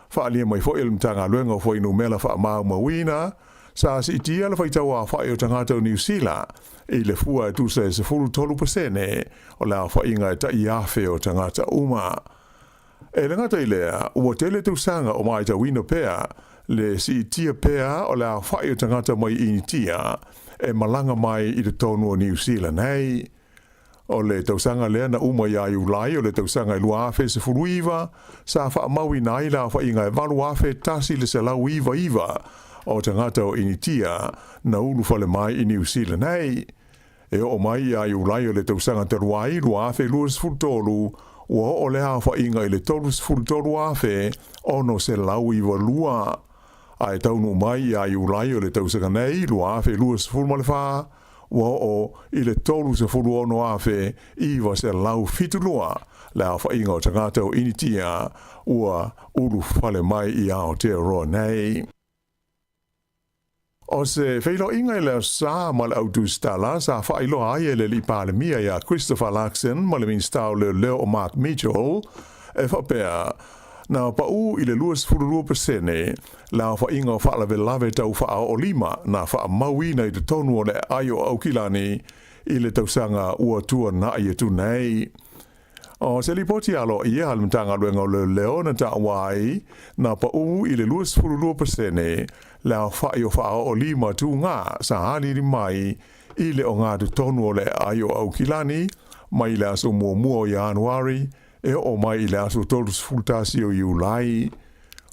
Faaalia mai foʻi e le Matagaluega o Fuainumela Faamaumauina, sa siitia le faitau aofaʻi o tagata o Niu Sila i le fua e tusa e 13% o le aofaʻiga e tai afe o tagata uma. E le gata i lea, ua tele tausaga o matauina pea le siitia pea o le aofaʻi o tagata mai Initia. e malaga mai i totonu o Niu Sila nei. O le tausaga lea na uma ia Iulai o le tausaga e 2019, sa faamauina ai le aofaiga e 8,199 o tagata o Initia na ulufale mai i Niu Sila nei. E oo mai ia Iulai o le tausaga talu ai 2023, ua oo lea aofaiga i le 33,692. Ae taunuu mai ia Iulai o le tausaga nei 2024, ua oo i le 36,972 le aofaiga o tagata o Initia ua ulufale mai i Aotearoa nei. O se feiloaiga i le Aso Sa ma le Au Tusitala sa faailoa ai e le Alii Palemia ia Christopher Luxon ma le Minisita o Leoleo o Mark Mitchell e faapea, na paʻū i le 22% le aofaiga o faalavelave tau faaoolima na faamauina i totonu o le aai o Aukilani i le tausaga ua tuanai atu nei. O se lipoti aloaia a le Matagaluega o Leoleo na taua ai, na paʻū i le 22% le aofai o faaoolima tugā sa aliali mai i le ogatotonu o le aai o Aukilani mai le aso muamua o Ianuari e oo mai i le aso 31 o Iulai.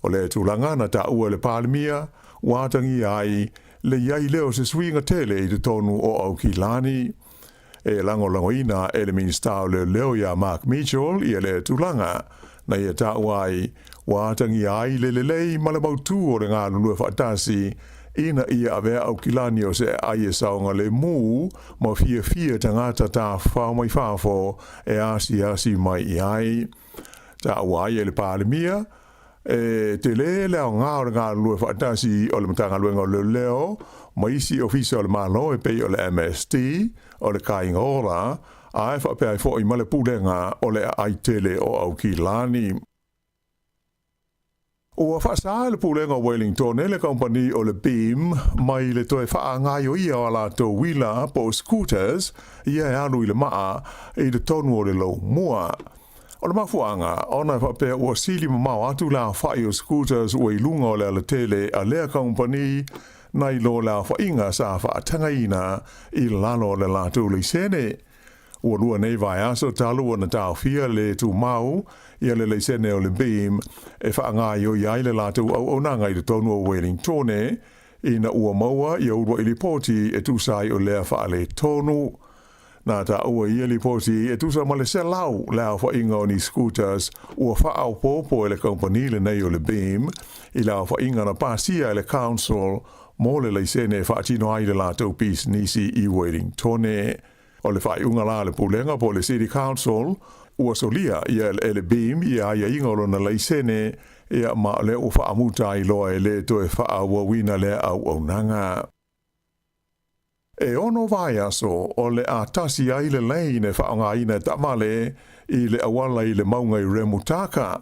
O le tulaga na taua e le Palemia ua atagia ai le i ai lea o se suiga tele i totonu o Aukilani. E lagolagoina e le Minisita o Leoleo ia Mark Mitchell ia lea tulaga na ia taua ai ua atagia ai le lelei ma le mautū o le galulue faatasi ina ia avea Aukilani o se aai e saogalemu ma fiafia tagata tafafao mai fafo e asiasi mai i ai. Taua ai e le Palemia, e tele le aoga o le galulue faatasi o le Matagaluega o Leoleo ma isi ofisa o le Malo e pei o le MSD, o le Kāinga Ora, ae faapea ai foi ma le Pulega o le Aai Tele o Aukilani. Ua faasā e le Pulega o Wellingtone le kamupani o le Beam mai le toe faaagaioia o a latou uila po o scooters ia e alu i le maa i totonu o le Loumua. O le mafuaaga, ona e faapea ua sili mamao atu le aofai o scooters ua i luga o le alatele a lea kamupani nai lo le aofaiga sa faatagaina i lalo o le latou laisene. Ua lua nei vaiaso talu ona taofia le tumau ia le laisene o le Beam e faagaioi ai le latou auaunaga i totonu o Wellingtone ina ua maua ia uluai lipoti e tusa ai o lea faaletonu. Na taua ia lipoti e tusa ma le 100 le aofaiga o ni scooters ua faaopoopo e le kamupani lenei o le Beam i le aofaiga na pasia e le Council mo le laisene e faatino ai le latou pisinisi i Wellingtone. O le faaiuga la a le Pulega po o le City Council, ua solia ia eleele Beam ia aiaiga o lona laisene, ia ma o lea ua faamuta ai loa e le toe faaauauina lea auaunaga. E ono vaiaso o le a tasi ai le lane e faaaogaina e taavale i le auala i le mauga i Remutaka.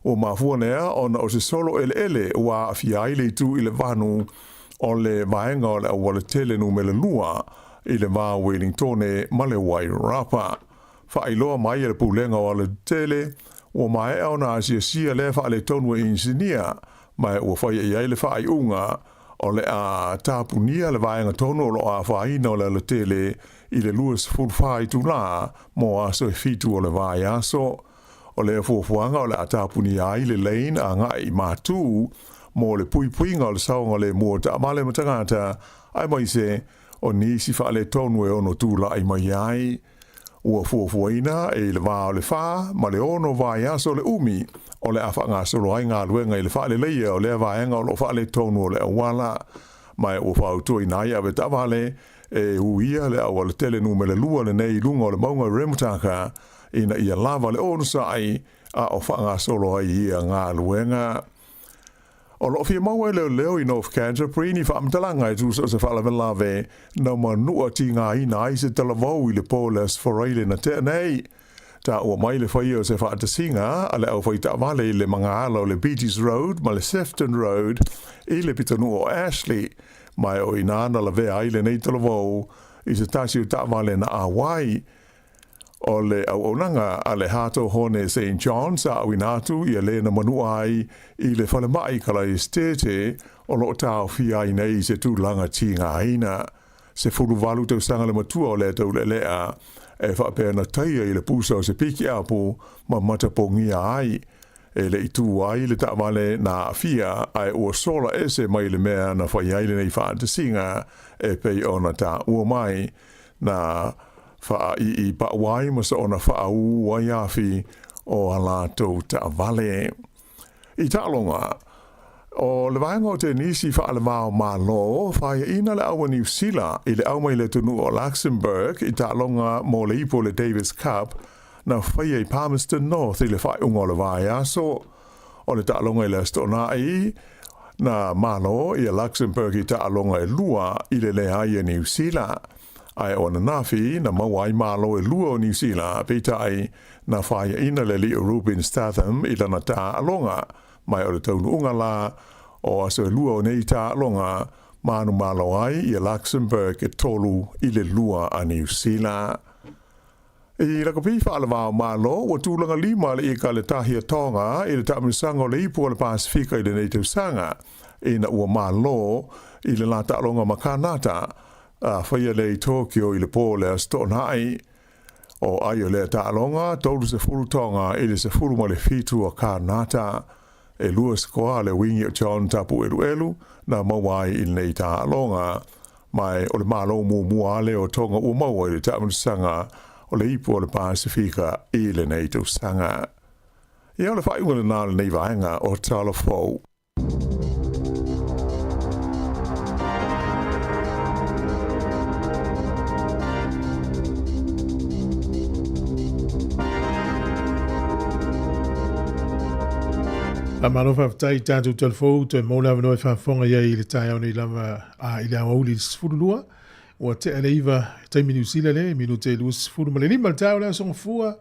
Ua mafua lea ona o se solo eleele ua aafia ai le itu i le vanu o le vaega o le auala tele numera lua i le va o Wellingtone ma le Wairarapa. Faailoa mai e le Pulega o Alatetele, ua maea ona asiasia lea faaletonu e inisinia, ma ua faia i ai le faaiuga o le a tapunia le vaega tonu o lo o afaina o le alatele i le 24 itulā mo aso e fitu o le vaiaso. O lea fuafuaga o le a tapunia ai le lane agai i Matū mo le puipuiga o le saogalemu o taavale ma tagata, aemaise o nisi faaletonu e ono tulai mai ai. Ua fuafuaina i le va o le fa ma le ono vaiaso le umi o le a faagasolo ai galuega i le faaleleia o lea vaega o lo o faaletonu o le auala. Ma ua fautuaina ai avetaavale e uia le aualatele numera lua lenei i luga o le mauga o Remutaka ina ia lava le onosai a o faagasolo ai ia galuega. O lo o fia maua e leoleo i North Canterbury ni faamatalaga e tusa o se faalavelave na manua tigaina ai se talavou i le po o le Aso Faraile na tea nei. Taua mai le faia o se faatasiga a le aufaitaavale i le magaala o le Beatties Road ma le Sefton Road i le pitonuu o Ashley, ma e o i ina na lavea ai lenei talavou i se tasi o taavale na auai. O le auaunaga a le Hato Hone St John sa auina atu ia le na manua ai i le falemai Kalaesetete o lo o taofia ai nei i se tulaga tigaina. 18 tausaga le matua o lea taulealea e faapea na taia i le pusa o se pikiapu ma matapogia ai. E le i tu ai le taavale na aafia ae ua sola ese mai le mea na fai ai lenei faatasiga e pei ona taua mai na faaii pau ai ma soona faauu ai afi o a latou taavale. I taaloga, o le vaega o tenisi faalevao Malo, faiaina le au a Niu Sila i le au mai le atunuu o Luxembourg i taaloga mo le ipu o le Davis Cup na faia i Palmerston North i le faaiuga o le vaiaso. O le taaloga i le Aso Toonai, na malo ia Luxembourg i taaloga e 2 i le leai a Niu Sila. Ae o ananafi, na maua ai malo e 2 o Niu Sila, peitai, na faiaina le alii o Rubin Statham i lana taaloga, mai o le taunuuga la o aso e 2 o nei taaloga, manumalo ai ia Luxembourg e 3-2 a Niu Sila. I lakapi faalevao Malo, ua tulaga lima le ika le tahi a Tonga i le taamilosaga o le ipu o le Pasefika i lenei tausaga, ina ua malo i le la taaloga ma Kanata, a faia lea i Tokyo i le po o le Aso Toonai. O ai o lea taaloga, 30 Tonga i le 17 o Kanata. E 2 sikoa le wingi o John Tapueluelu na maua ai i lenei taaloga. Mai o le malo muamua lea o Tonga ua maua i le taamilosaga o le ipu o le Pasefika i lenei tausaga. Ia o le faaiuga lena o lenei vaega o Tala Fou. Faamalo faafetai i tatou telefou toe maua le avanoa e faafofoga i ai i le taeao nei lava a i le aoauli i le 12 ua tea le 9 taimi Niu Sila le minute e 25 le taeao le aso Gafua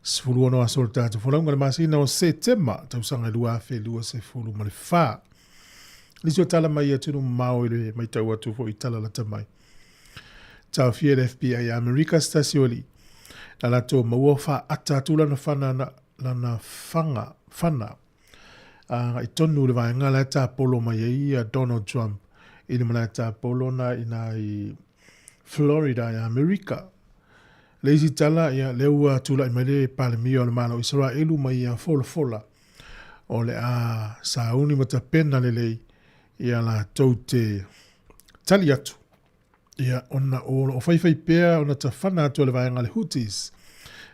16 aso o le tatou folauga le masina o Setema tausaga 2024. Nisi o tala mai atunuu mamao i le matau atu foi i tala lata mai. Taofia le FBI i Amerika se tasi o alii. Na latou maua faaata atu lana fana, lana fanga, fana agai tonu i le vaega la e tapolo mai ai ia Donald Trump i le malae tapolo na ina i Florida i Amerika. Le isi tala, ia, lea ua tulai mai le Palemia o le Malo o Isaraelu ma ia folafola o le a sauni ma tapena lelei ia latou te tali atu. Ia, ona o lo o faifai pea ona tafana atu a le vaega a le Houthis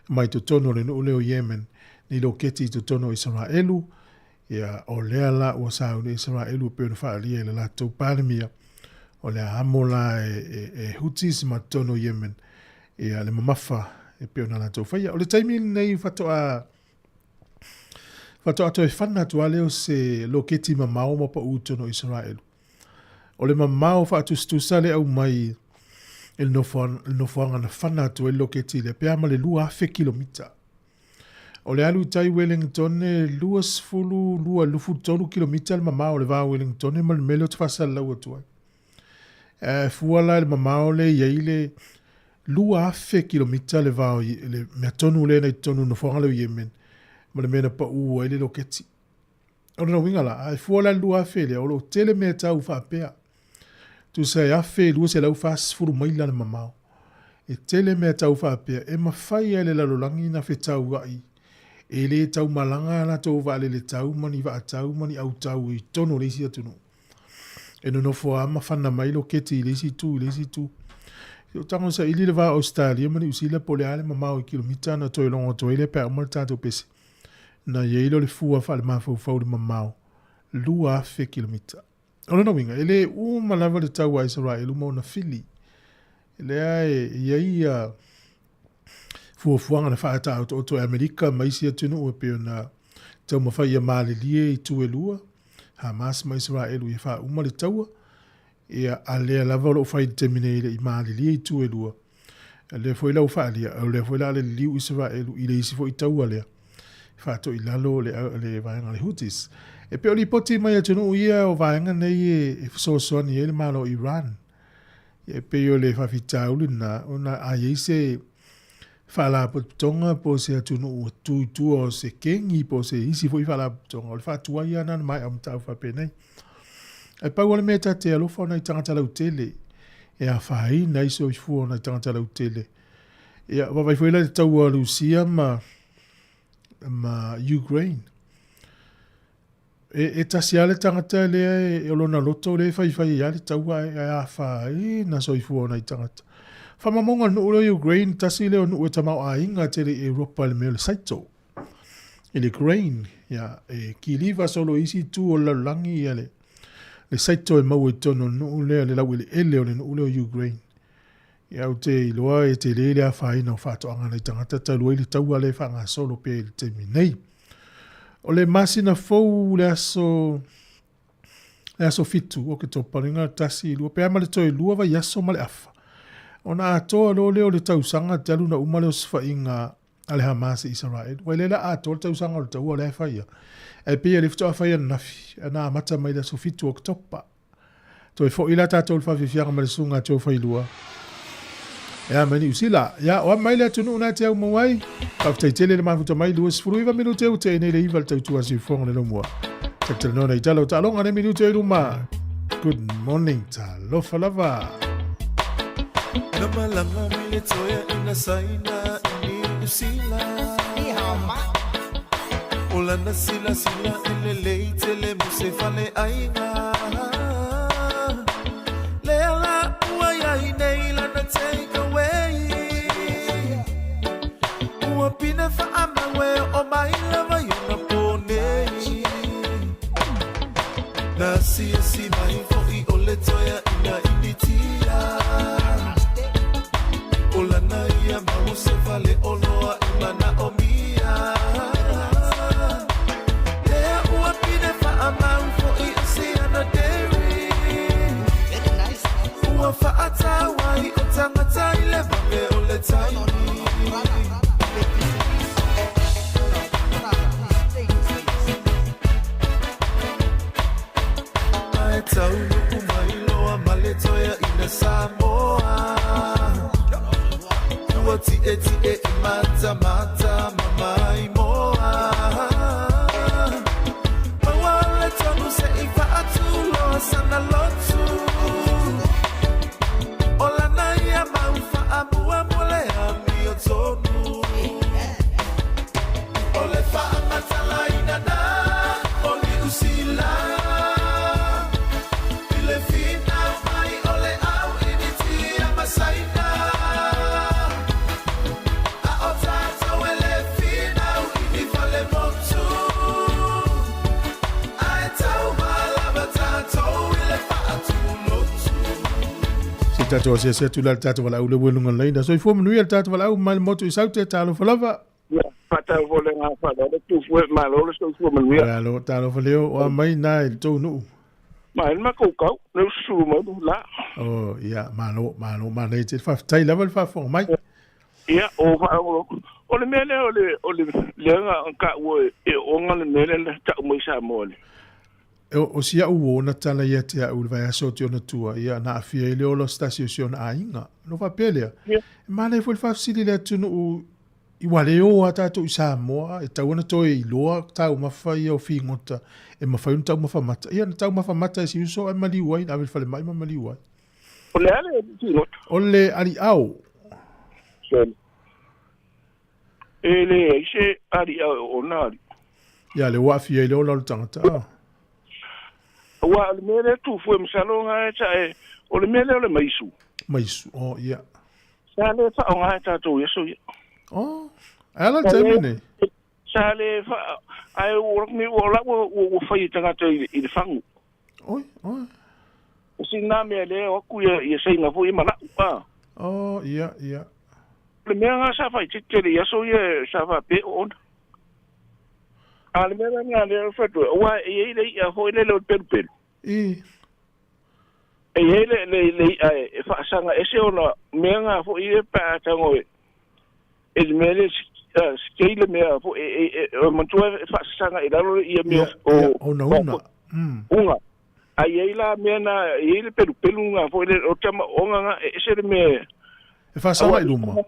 mai totonu o le nuu lea o Yemen ni loketi i totonu o Isaraelu. Ia, o lea la ua sauni Isaraelu e pei ona faaalia i le latou Palemia, o le a amo la e Houthis ma totonu o Yemen ia le mamafa e pei ona latou faia. O le taimi lenei faatoa toe fana atu lava lea o se loketi mamao ma pau i totonu o Isaraelu. O le mamao faatusatusa le aumai i le nofoaga na fana atu ai le loketi lea, pe a ma le 2,000 kilomita. O le alu i tai Wellingtone, 22, 23 kilomita le mamao o le va o Wellingtone ma le mea lea ou te faasalalau atu ai. E fua la i le mamao lea e i ai le 2,000 kilomita le va o le mea tonu lea na i totonu o le nofoaga lea o Yemen ma le mea na pau ai le loketi. O lona uiga la, a e fua la i le 2,000 lea, o lo o tele mea tau faapea. Tusa e 1,240 maila le mamao. E tele mea tau faapea e mafai ai le lalolagi na fetauai e le taumalaga a latou vaalele tau ma ni vaatau ma ni autau i totonu o le isi atunuu. E nonofo lava ma fana mai loketi i le isi itu i le isi itu. O tago saili le va o Australia ma Niu Sila po o le a le mamao i kilomita na toe logo atu ai lea pe a uma le tatou pese. Na i ai lea o le fua faalemafaufau i le mamao 2,000 kilomita. O lona uiga, e le uma lava le tau a Isaraelu ma ona fili. Lea e i ai ia fuafuaga na faataotooto e Amerika ma isi atunuu e pei ona taumafai ia malilie itu e lua, Hamas ma Isaraelu ia faauma le taua. Ia, a lea lava o lo o fai i le taimi nei e le i malilie itu e lua. A lea foi la ua faaalia, o lea foi la a le liliu Isaraelu i le isi foi taua lea, faatoi i lalo le, le vaega a le Houthis. E pei o lipoti mai atunuu ia o vaega nei e fesoasoani ai le Malo o Iran. Ia, e pei o le faafitauli lena, ona a i ai se faalapotopotoga po o se atunuu e tu i tua o se kengi po o se isi foi faalapotopotoga, o le faatuai lava lena na maea o mataupu faapenei. Ae pau o le mea ta te alofa ona i tagata lautele. e afaina ai soifua o nai tagata lautele. Ia, vaavaai foi la i le taua a Rusia ma, ma Ukraine. E, e tasi lava le tagata lea e, o lona loto lea e faifai ai lava le taua ae, ae afaina soifua o nai tagata. Faamaumauga a le nuu lea o Ukraine, tasi lea o nuu e tamaoaiga tele i Europa i le mea o le saito. I le grain, ia, e kiliva solo i isi itu o le lalolagi ia le, le saito e maua i totonu o le nuu lea, le laueleele o le nuu lea o Ukraine. Ia, ou te iloa e tele le afaina o faatoaga a nai tagata talu ai le taua lea e faagasolo pea i le taimi nei. O le masina fou le aso le aso 7 o Oketopa, le 1, 2, pe a ma le toe 2 vaiaso ma le afa. Ona atoa loa lea o le tausaga talu na uma le osofaiga a le Hamas i Isaraelu. Ua le la atoa le tausaga o le taua o lea e fai ia. Ae pei e le faatoa fai ananafi, na amata mai le aso 7 o Oketopa. Toe foi la tatou i le faafiafiaga ma le susuga a Joe Failua. Ea mai Niu Sila. Ia, o a mai le atunuu na te au mau ai. Faafetai tele le mafuta mai 29 minute ua tea nei le 9 le tautua siufofoga le laumua. Talanoa nei tala o taaloga nei minute i luma. Good morning, talofa lava. Na malanga mai le toea ina saina i Niu Sila. O lana silasila e lelei tele mo se faleaiga. Lea la ua iai nei lana take away. Ua pine faamau e oo mai lava i ona po nei. Na asiasi mai fo'i o le toea ina Initia. O lana ia mau o se fale oloa e manaomia. Lea ua pine faamau fo'i o siana dairy. Ua faatau ai o tagata i le vave o le taimi. Ae taunuu mai loa ma le toea ina Samoa. Ua tietie i matamata ma maimoa. Maua le tonu se i faatuloa sana lotu. O lana ia mau faamua mo le amiotonu. O le faamatalaina na o Niu Sila. I le finau mai o le au Initia ma Saina. A o tatou e le finau i ni fale motu. Ae tauva lava tatou i le faatulotu. Se tatou asiasi atu la i le tatou valaau lea ua i luga o le laina. Soifua manuia le tatou valaau mai le motu i Saute, talofa lava. Ia, faatalofa le agaga faaaloalo, tufu e malo le soifua manuia. Malo, talofa leo, o a mai na i le tou nuu. Mai le matou tau, lea ua susulu mai le la. Oh, ia, malo, malo, manaia tele. Faafetai lava le faafofoga mai. Ia, o faalogologo. O le mea lea o le, o le, lea na taua e oga le mea lea na tau mai Samoa le. O si a'u uo na tala ia te a'u i le vaiaso o te ona tua, ia, na aafia ai le ola o se tasi o si ona aiga. Ona ou faapea lea, e manaia foi le faafesili i le atunuu i ua le o a tatou i Samoa, e tatau ona toe iloa taumafa ia o figota e mafai ona taumafa mata. Ia, na taumafa mata e si uso ae maliu ai, na ave i le falemai ma maliu ai. O le a le figota? O le aliao. Sole. E leai se aliao e ona alii. Ia, lea ua aafia ai le ola o le tagata, a. Aua o le mea lea tufu e masalo ga e ta e, o le mea lea o le maisu. Maisu, oh, ia. Sa le faaaoga e tatou i aso ia. Oh, ae a la le taimi nei? Sa le faa, ae ua ua ua ua fai e tagata i le fagu. Oi, oi. O sina mea lea o atu ia, ia saina foi ma lau, a. Oh, ia, ia. O le mea ga sa faaitiiti i aso ia sa faapea o ona. A le mea la lena lea o fai atu ai, aua e i ai le i'a foi lele o le pelupelu. I. E i ai le, le, le i'a e, e faasaga ese ona mea na foi ia pe a tago e, e le mea lea sikei le mea foi e, e, e, e manatua e faasasaga i lalo ia mea Ia, o, ia, ona una. Unga. A i ai la mea na, e i ai le pelupelu na foi lele, o tama oga na, e ese le mea. E faasaga i luma.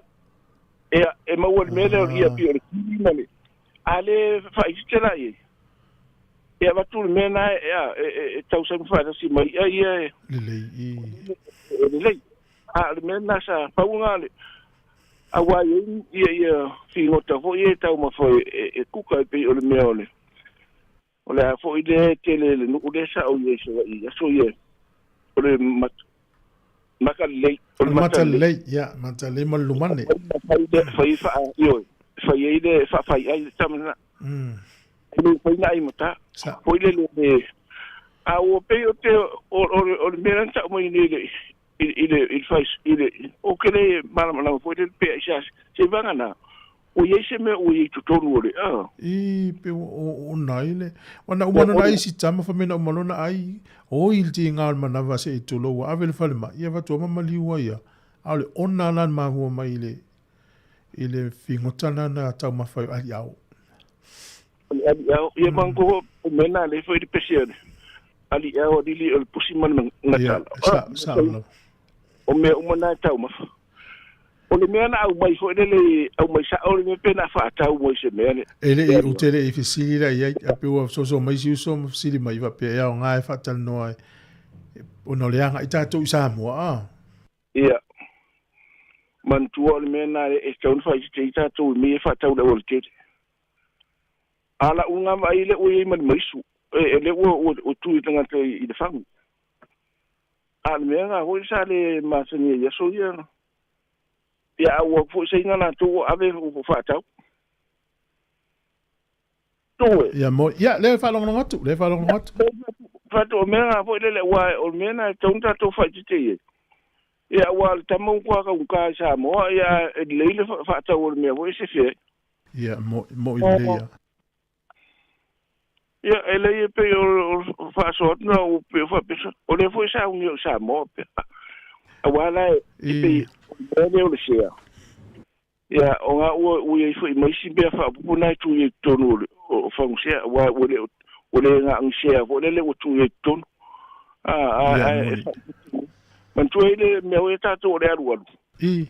Ia, e maua i le mea lea o le ia pei o le kiwi ma le, a le faaitiitia la i ai, e avatu le mea lena e, e, e, e tausami faatasi ma i'a ia e, Lelei, i. e lelei. A le mea na sa pauga le aua ia ia ia figota foi e taumafa e kuka e pei o le mea o le o le a foi le tele le nu'u le sa'o i Sava'i aso ia o le makalelei o le matalelei ia matalelei ma le lumane fai fa'a ioe fai ai le fa'afai ai le tamana le fai na ai mata foi le le a ua pei o te o le mea na ta'u mai nei le i le i le fai i le o ke le malamalama foi le pea i sa se vaga na o iai se mea ua iai totonu o le a i pe o nai le wana uma na ai si tama fa mena uma lona ai o i le tinga o le manava se i tulo ua ave le fale mai ia fatua ma maliu ia a o le ona la na mahua mai i le figota na na taumafa ai ali ao ali ao ia mango o mena le foi le pesi ale ali ao lili o le pusi ma le ngatala sa sa o mea uma na taumafa o le mea na au mai foi le au mai sa o le mea pe na fa'atau mo i se mea le e le i ute le i fesili la iai a pe ua soso mai si uso ma fesili mai faapea e aoga e faatalanoa ona o le aga'i tatou i Samoa a ia manatua o le mea na e tatau ona faaitete ai tatou i mea e fa'atau le aualatele a la'uga vaai le ua iai ma le maisu e le ua ua tu i tagata i le fagu a le mea ga foi sa le masani ai aso ia ia ua foi saiga latou ua ave ua fa'atau toe ia mo ia le faalogologo atu le faalogologo atu fatu o mea ga foi lele ua o le mea na e tatau ona tatou faaitete ai ia ua le tama ua ka uka i Samoa ia e lelei le fa'atau o le mea foi e se fea ia mo mo i le ia ia e lei e pei o fa'asoa atu na o pe o fa'apesa o lea foi sa ugi o Samoa pe auā la e pei o lea o le sea ia o ga ua ua iai fo'i maisi mea fa'apupu na e tu i ai totonu o le o fagusea ua ua le ua le ga'agisea fo'i lele ua tu i ai totonu a a e manatua ai le mea oi tatou o le alualu i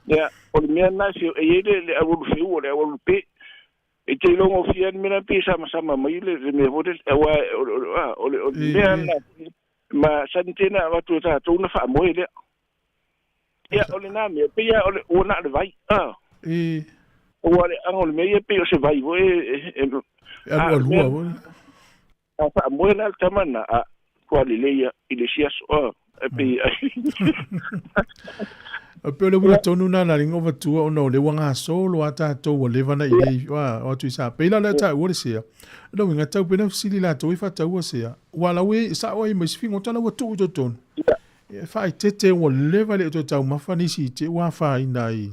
ia o le mea na e iai le alualu feu o le alualu pe e te iloga ofia le mea na pe samasama mai le mea foi lele auā o le mea na ma sani tena avatu e tatou na fa'amoe lea ia o lenā mea peia o le ua na le vai a i ua le aga o le mea ia pei o se vai foi e alualua foi a fa'amoe la le tama na a tua lelei ia i le isi aso a e pei e pe o le uiga tonu na na linga o vatua ona o le ua gasolo a tatou ua leva na i lei o atu i sa pei la o lea taua le sea o le uiga tau pe na fesili latou e faataua sea ua lau e sa'o ai ma isi figota la ua tuu i totonu e faaeteete ua leva le o toe taumafa nisi i te ua afaina ai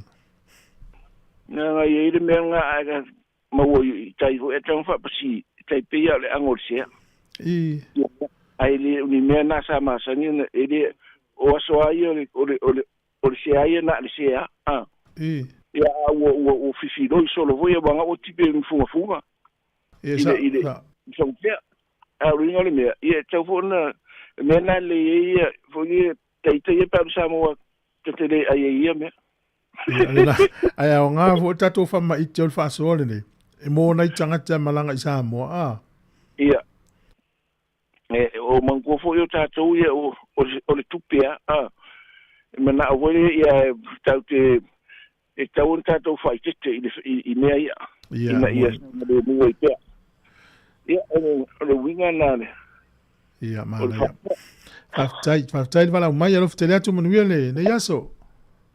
na ga iai le mea ga ae maua i tai foi e taga fa'apasi tai pei o le ago o le sea i ae le o ni mea na sa masani e le o aso a ia o le o le o le o le sea ia na le sea a i ia ua ua ua fifiloi solo foi ia uaga ua tipe fugafuga e sa i le fagupea a o luiga o le mea ia e tau foi na mea na le ia foi ia taitai e pe Samoa te le ai ia mea ae aoga foi tatou faamaite o le faasoa lenei e mo nai tagata malaga i Samoa a ia e o manatua foi o tatou ia o le tupe a a e mana'o foi le ia tau te e tau ona tatou faaitete i le i mea ia ina ia lemu ai pea ia o le uiga na le ia manaia faafetai faafetai le valaau mai alofa tele atu manuia le nei aso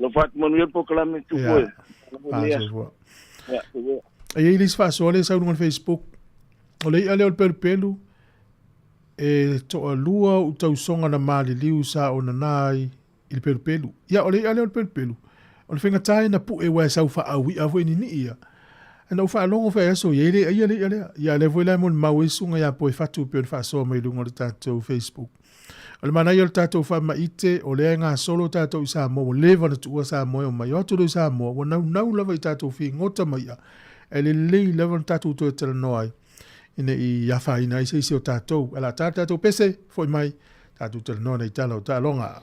lo fatu manuia le polokalame tupu e faasoifua e iai le isi faasoa lea e sau luga o le Facebook o le i'a lea o le pelupelu e to'alua o'u tausoga na maliliu sa onanā ai i le pelupelu. Ia, o le i'a lea o le pelupelu, o le faigata ia na pu'e aua e sau fa'aui'a foi nini'i ia. Ae na ou faalogo foi aso ia e le aia le i'a lea. Ia, a lea foi la e molimau ai susuga ia Poefatu pei ona faasoa mai i luga o le tatou Facebook. O le manaia o le tatou faamaite, o lea e gasolo tatou i Samoa, ua leva ona tuua Samoa e omai. O atu loa i Samoa, ua naunau lava i tatou figota ma i'a, ae lelei lava ona tatou toe talanoa ai ina i afaina ai se isi o tatou. Ae o le a ta le tatou pese, foi mai, tatou talanoa nei tala o taaloga.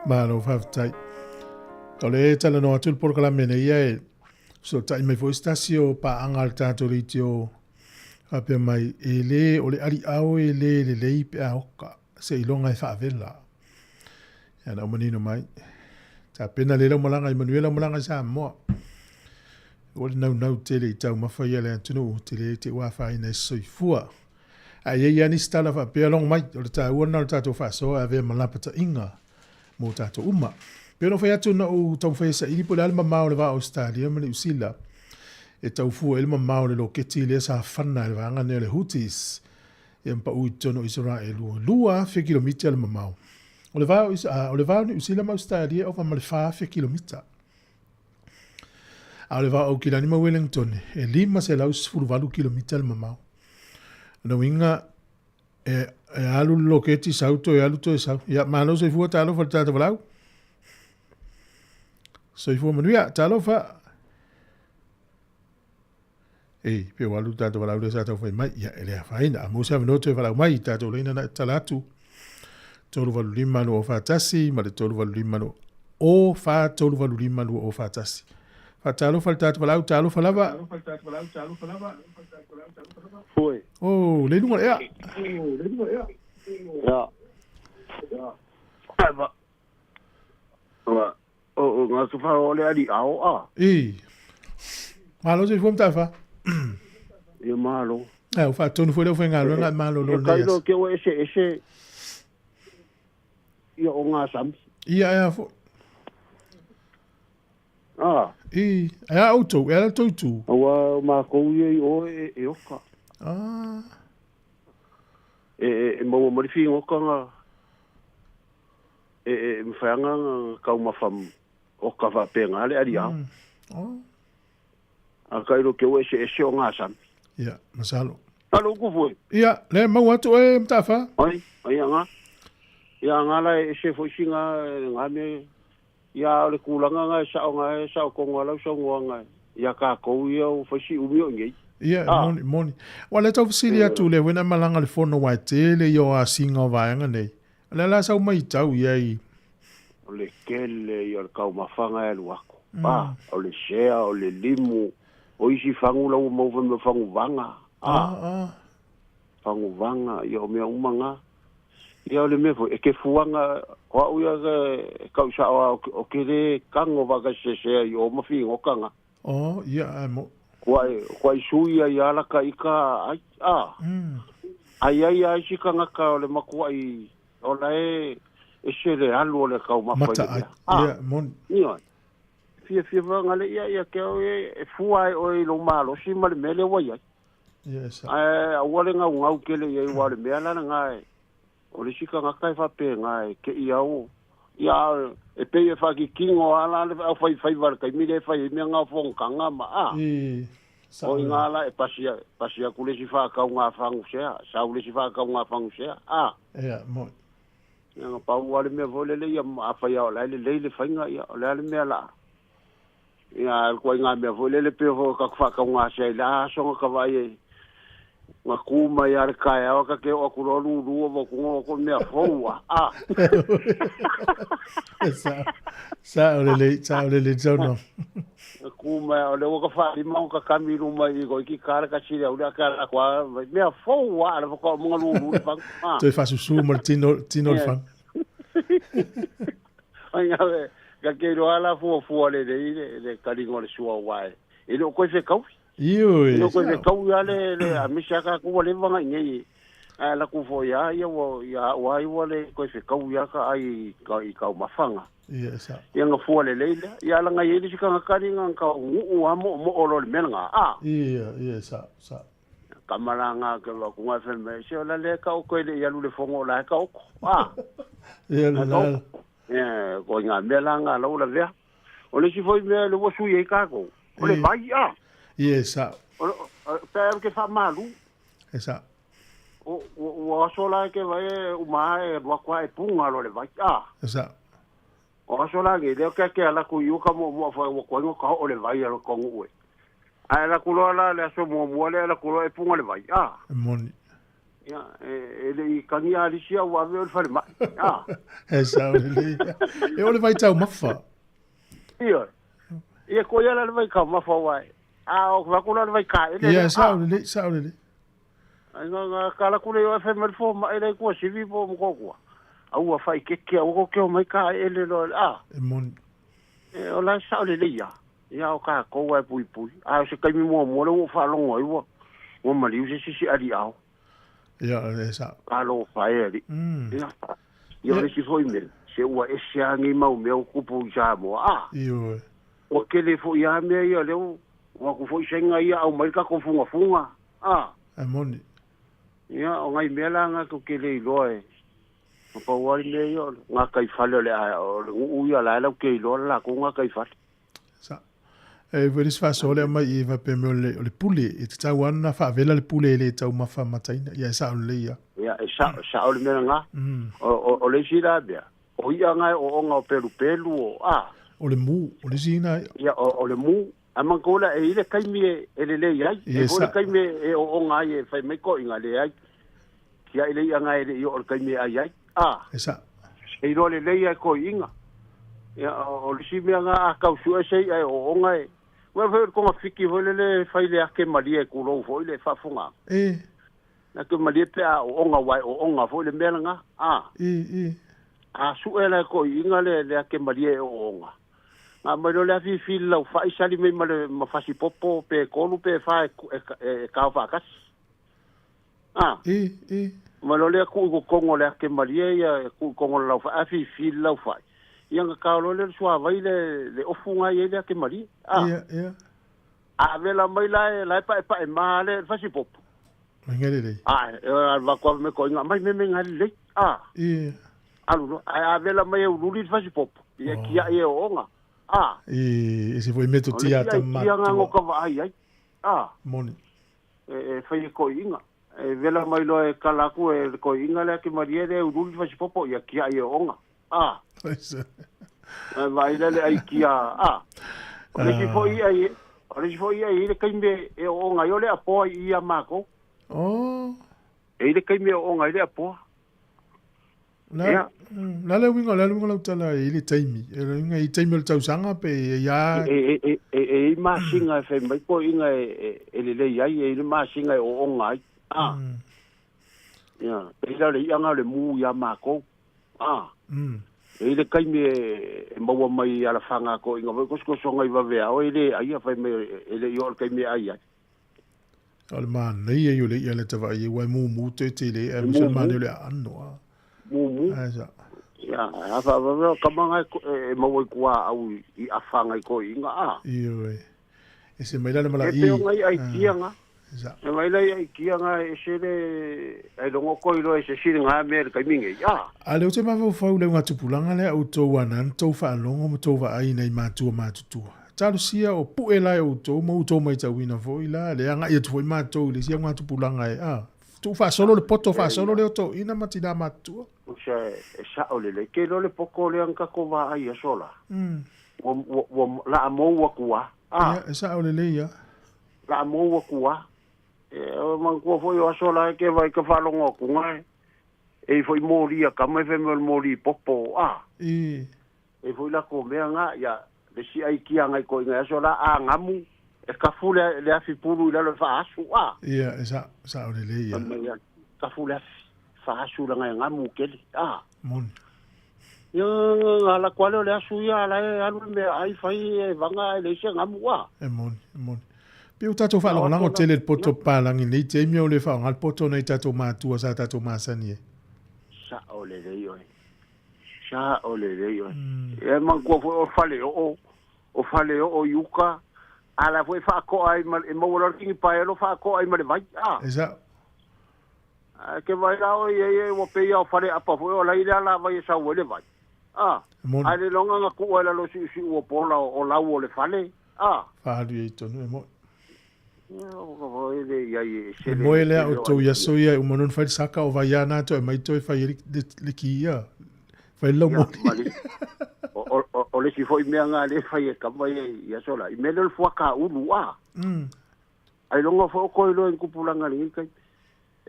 Malo faafetai. O le talanoa atu le polokalame nei ia e fesootai mai foi se tasi o paaga a le tatou leitio faapea mai e lē o le aliao e lē lelei pe a oka seiloga e faavela. Ia na ou manino mai. Tapena lelei lau malaga i manuia lau malaga i Samoa. Ua le naunau tele i taumafa ia le atunuu tele te ua afaina ai se soifua. Ae i ai lava nisi tala faapea logo mai, o le taua lena o le tatou faasoa e avea ma lapataiga mo tatou uma. Pei ona ou fai atu na ou taumafai e saili po o le a le mamao o le va o Ausetalia ma Niu Sila e tau fua ai le mamao o le loketi lea sa fana e le vaega nei o le Houthis ia ma pau i totonu o Isaraelu. 2,000 kilomita le mamao. O le va o, o le va o Niu Sila ma Ausetalia e ova ma le 4,000 kilomita. A o le va o Aukilani ma Wellington e 518 kilomita le mamao. O lona uiga e, e alu le loketi sau toe alu toe sau. Ia, malo soifua talofa le tata valau. Soifua manuia, talofa. Ei, pe ua alu le tata valau lea sa tau fai mai. Ia, e le afaina. A maua se avanoa toe valaau mai, tatou laina na tala atu. 385 241 ma le 385 o 4 385 241. Faatalofa le tatou valaau, talofa lava. Oi. Oh, le luga le ea. Ya. Ai ba. Wa o o ngā tu whao o le ali ao a. I. Malo se fua mtafa. Ia malo. Ai, o faatonu foi le aufaigaluega e malolo E lenei kailo aso. ke o ese ese ia o ngā sami. Ia e a foi. Ah. I, e a outou, e ala tou tu. Aua o mākou ia i o e, e oka. Ah. E, e, e maua mai le whigoka ngā e, e, mwhaianga ngā kaumafa oka whapenga le ali ao. Oh. A kailo ke o ese ese o ngā sami. Ia, masalo. Alo ku foi. Ia, le mau atu e mtafa. Ai, ai anga. Ia anga la e se foi singa ngā me ia o le kulanga nga e sao nga e sao kongo lau sao ngoa nga. Ia ka kou ia o foi si umi o ngei. Ia, Ah. moni, moni. Ua le tau fesili atu le wena malanga le fono wa tele i o asinga o vaega nei. O le la sau mai tau ia i. O le kele ia o le kaumafanga e luako. Ah, o le sea, o le limu, o isi fangu lau mau foi me fangu vanga. Ah, ah. Fangu vanga, ia o mea uma ngā. Ia o le mea foi, e ke fuanga, o au ia ke kau sao a o ke le kango waka se sea i o mawhi ngokanga. Oh, ia, ai mo. Kua e, kua i sui ia i alaka i ka, ai, ah. Ai ai ai si kangaka o le makua i, o la e, e se le alu o le kau mawhai Mata le ai. mea. Ah. Ia, moni. Ia. Fia fia wanga le ia ia ke o e, e fua e o i lo malo si ma le mele wai ai. Yes. Ai, aua le ngau ngau kele ia i wa le mea lana ngā e. O le sika ngā kai whape ngā e ke ia o. Ia e pei e whaki kingo ala le au whai whai wale kai mire e whai e mea ngā whongkanga ma a. I, O i ngā la e pasia, pasia kule si whakau ngā whangu sea, sau le si whakau ngā whangu sea. A. Ia, moni. Ia ngā pau ale mea vole le ia a whai ao lai le lei le whainga ia o le ale mea la. Ia kua i ngā mea vole le peo ho ka whakau ngā sea i la songa ka vai e. Nga ku mai a le kaeao ka ke o aku loa lulu o ku ngo ko mea fou a. A. Sa sa o le le sa o le le tau no. Nga ku mai o le waka wha lima o ka kami ruma i ko iki kara ka sile au le aka la kwa mea fou a le whaka o mga lulu le fang. A. Toe fasusu ma le tino tino le fang. Ai nga ka ke roa la fua fua le le le le kalingo le sua wae. E le o koe whekau. Io e. Le koe whekau ia le le a misi aka ku wa leva ngai nei. A la ku fo ia ia wa ia wa i wa le koe whekau ia ka ai ka i kau mawhanga. Ia sa. Ia nga fua le leila. Ia la ngai ele sika nga kari nga ka ngu a mo mo olo le mea nga. A. Ia ia sa sa. Kamaranga ke wa ku ngai whenme. Se ola le ka o koe le ia lu le fongo la ka oko. A. Ia le la. Ia ko ngā mea la ngā lau la vea. O le si foi mea le wasu i kākou. O le vai a. Ia sa. O pē ke wha malu. E sa. O o aso la ke vai o ma e rua kwa e punga lo le vai a. E sa. O aso la ke leo ke ke ala ku iu ka mo mo fa o ko ngo ka o le vai a lo kongu ue. A la ku lo la le aso mo mo le la ku lo e punga le vai a. E moni. Ia e le i kangi a lisia o ave o le whare mai. A. E sa o le le. E o le vai tau mafa. Ia. Ia ko ia la le vai kau mafa wai. A o wakula le vai ka ele. Ia sa o le le, sa o le le. Ai nga nga kala kule o FM le fo ma ele kua sivi po mo kua. Au ua whai keke au ko keo mai ka ele lo a. E moni. E o la sa o le le ia. Ia o ka ko wai pui pui. A o se kaimi mua mua le o whalongo ai ua. Ua maliu se sisi ali au. Ia e sa. Ka lo whai ali. Ia. Ia o le si foi me. Se ua ese a ngi mau mea o kupu i Samoa. A. Ia. Ua kele fo ia mea ia leo. Ua ku foi senga ia au mai ka ko funga funga. A. E moni. Ia o ngai mea la nga ko kele i loa e. O pa wari mea ia ngā kai whale o le a o le ngu ia la lau ke i loa la ko ngā kai whale. Sa. E veri se faso le mai i va pe me o le pule e te tau ana whaavela le pule e le tau mawha mataina. Ia e sa o le ia. Ia e sa sa o le mea ngā. O le si la bea. O ia ngai o onga o pelu pelu o a. O le mu, o le sina. Ia o le mu. A mankola e ile kaimi e le le ai. E o le kaimi e o onga ai e whai mai ko inga le ai. Kia ile ia ngai le i o le kaimi ai ai. A. E sa. E iro le lei ai ko inga. Ia o le si mea ngā a kau sua sei ai o onga e. Ua whai konga fiki hoi le le whai le ake malie kulou foi le whafunga. E. Na ke malie pe a o onga wai o onga foi le mea ngā. A. E, e. A su e la ko inga le le ake malie o onga. Ngā mai lo le afi fili lau whai sali mei ma le mawhasi popo pe kolu pe wha e kao whakasi. A. E, e. Ma lo le ku i kongo le ake malie ia ku i kongo lau whai afi fili lau whai. Ia ngā kao lo le sua vai le le ofu ngai e le ake malie. A. Ia, ia. A vela mai la e pa e pa e ma le whasi popo. Mai ngai le. A, e wakua me ko inga mai me me ngai le. A. Ia. Alu no, a vela mai e ululi le whasi popo. Ia kia e o onga. A. E se foi meto tia ta matua. Ia ngā ka vai ai. A. Moni. E whai e ko inga. E vela mai lo e kalaku e ko inga le ake marie le ululi whasi popo. Ia kia e o onga. A. E vai le ai kia. A. O le si foi ai. O le si foi ai le kaime e o onga i o le apoa i ia mako. Oh. E le kaime o onga i le apoa. La, la le winga la winga tala i le taimi. E le winga i taimi o le tausanga pe ia e i masinga e whai mai ko inga e le le ai e le masinga e o onga ai. A. Ia, e la le ianga le mu ia mako. A. E le kaime e maua mai ala whanga ko inga wai kosko songa i wawea o e le ai a whai mai e le i o le kaime ai ai. O le mānei e le ia le tawa i wai mu mu te te le e musa māne le ano a. Mu mu. Ia, a wha wha kamanga e maua i kua au i a whanga i ko inga a. Ia ue. E se mai lale mala i. E peo ngai ai kia nga. E mai lai ai kia nga e se le ai longo koi lo e se siri ngā mea le kaiminge. A. A leo te mawau whau leo ngā tupulanga lea o tō anan, tō whaalongo mo tō wa ai nei mātua mātutua. Talusia o pu'e lai o tō, mo tō mai tauina foi la, le anga ia tuwai mātou le sia ngā tupulanga e. A. Tō whaasolo le poto whaasolo leo tō ina matina mātua. O se e sa o le le ke lo le poko le anga ko wa ai asola. Wa la mo wa kua. A. Ia e sa o le le ia. La mo wa kua. E o manatua foi o aso la e ke vai ka faalogo atuga e e i foi moli a kama e fai mai o le moli popo a. E. E foi latou mea na ia le si ai kia ngai ko inga aso la a ngamu e kafu le le afi pulu i lalo e faasu a. Ia, e sa, sao lelei ia. Mai ia kafu le afi faasu langa e ngamu kele a. Moni. Ia ala koa lea o le asu ia ala e alu le mea ai fai e vanga e leai se ngamu a. E moni, e moni. Pei ua tatou faalagolago tele i le poto papalagi i lenei taimi o le faaaoga le poto nai tatou matua sa tatou masani ai. Sao lelei oe. Sao lelei oe. Ia manatua foi o faleoo, o faleoo i uka, a la foi e faakoa ai ma, e maua loa le tinipae lo faakoa ai ma le vai, a. E sao. Ae ke vai la oe i ai ua pei lava o faleapa foi o la i le alavai e sau ai le vai, a. E moni. Ae le iloga na tuu ai lalo o siusiu o pola o lau o le fale, a. Faalu i ai tonu, e moni. E E moe lea outou i aso ia e uma non fai le saka o vai ana toe mai toe fai ai le ki ia. Fai le laumoli. O le isi foi mea na lea e fai e kama ia i aso la. I mea lea o le fuata ulu a. Ailoga foi o koe iloa i ni tupulaga i lenei taimi.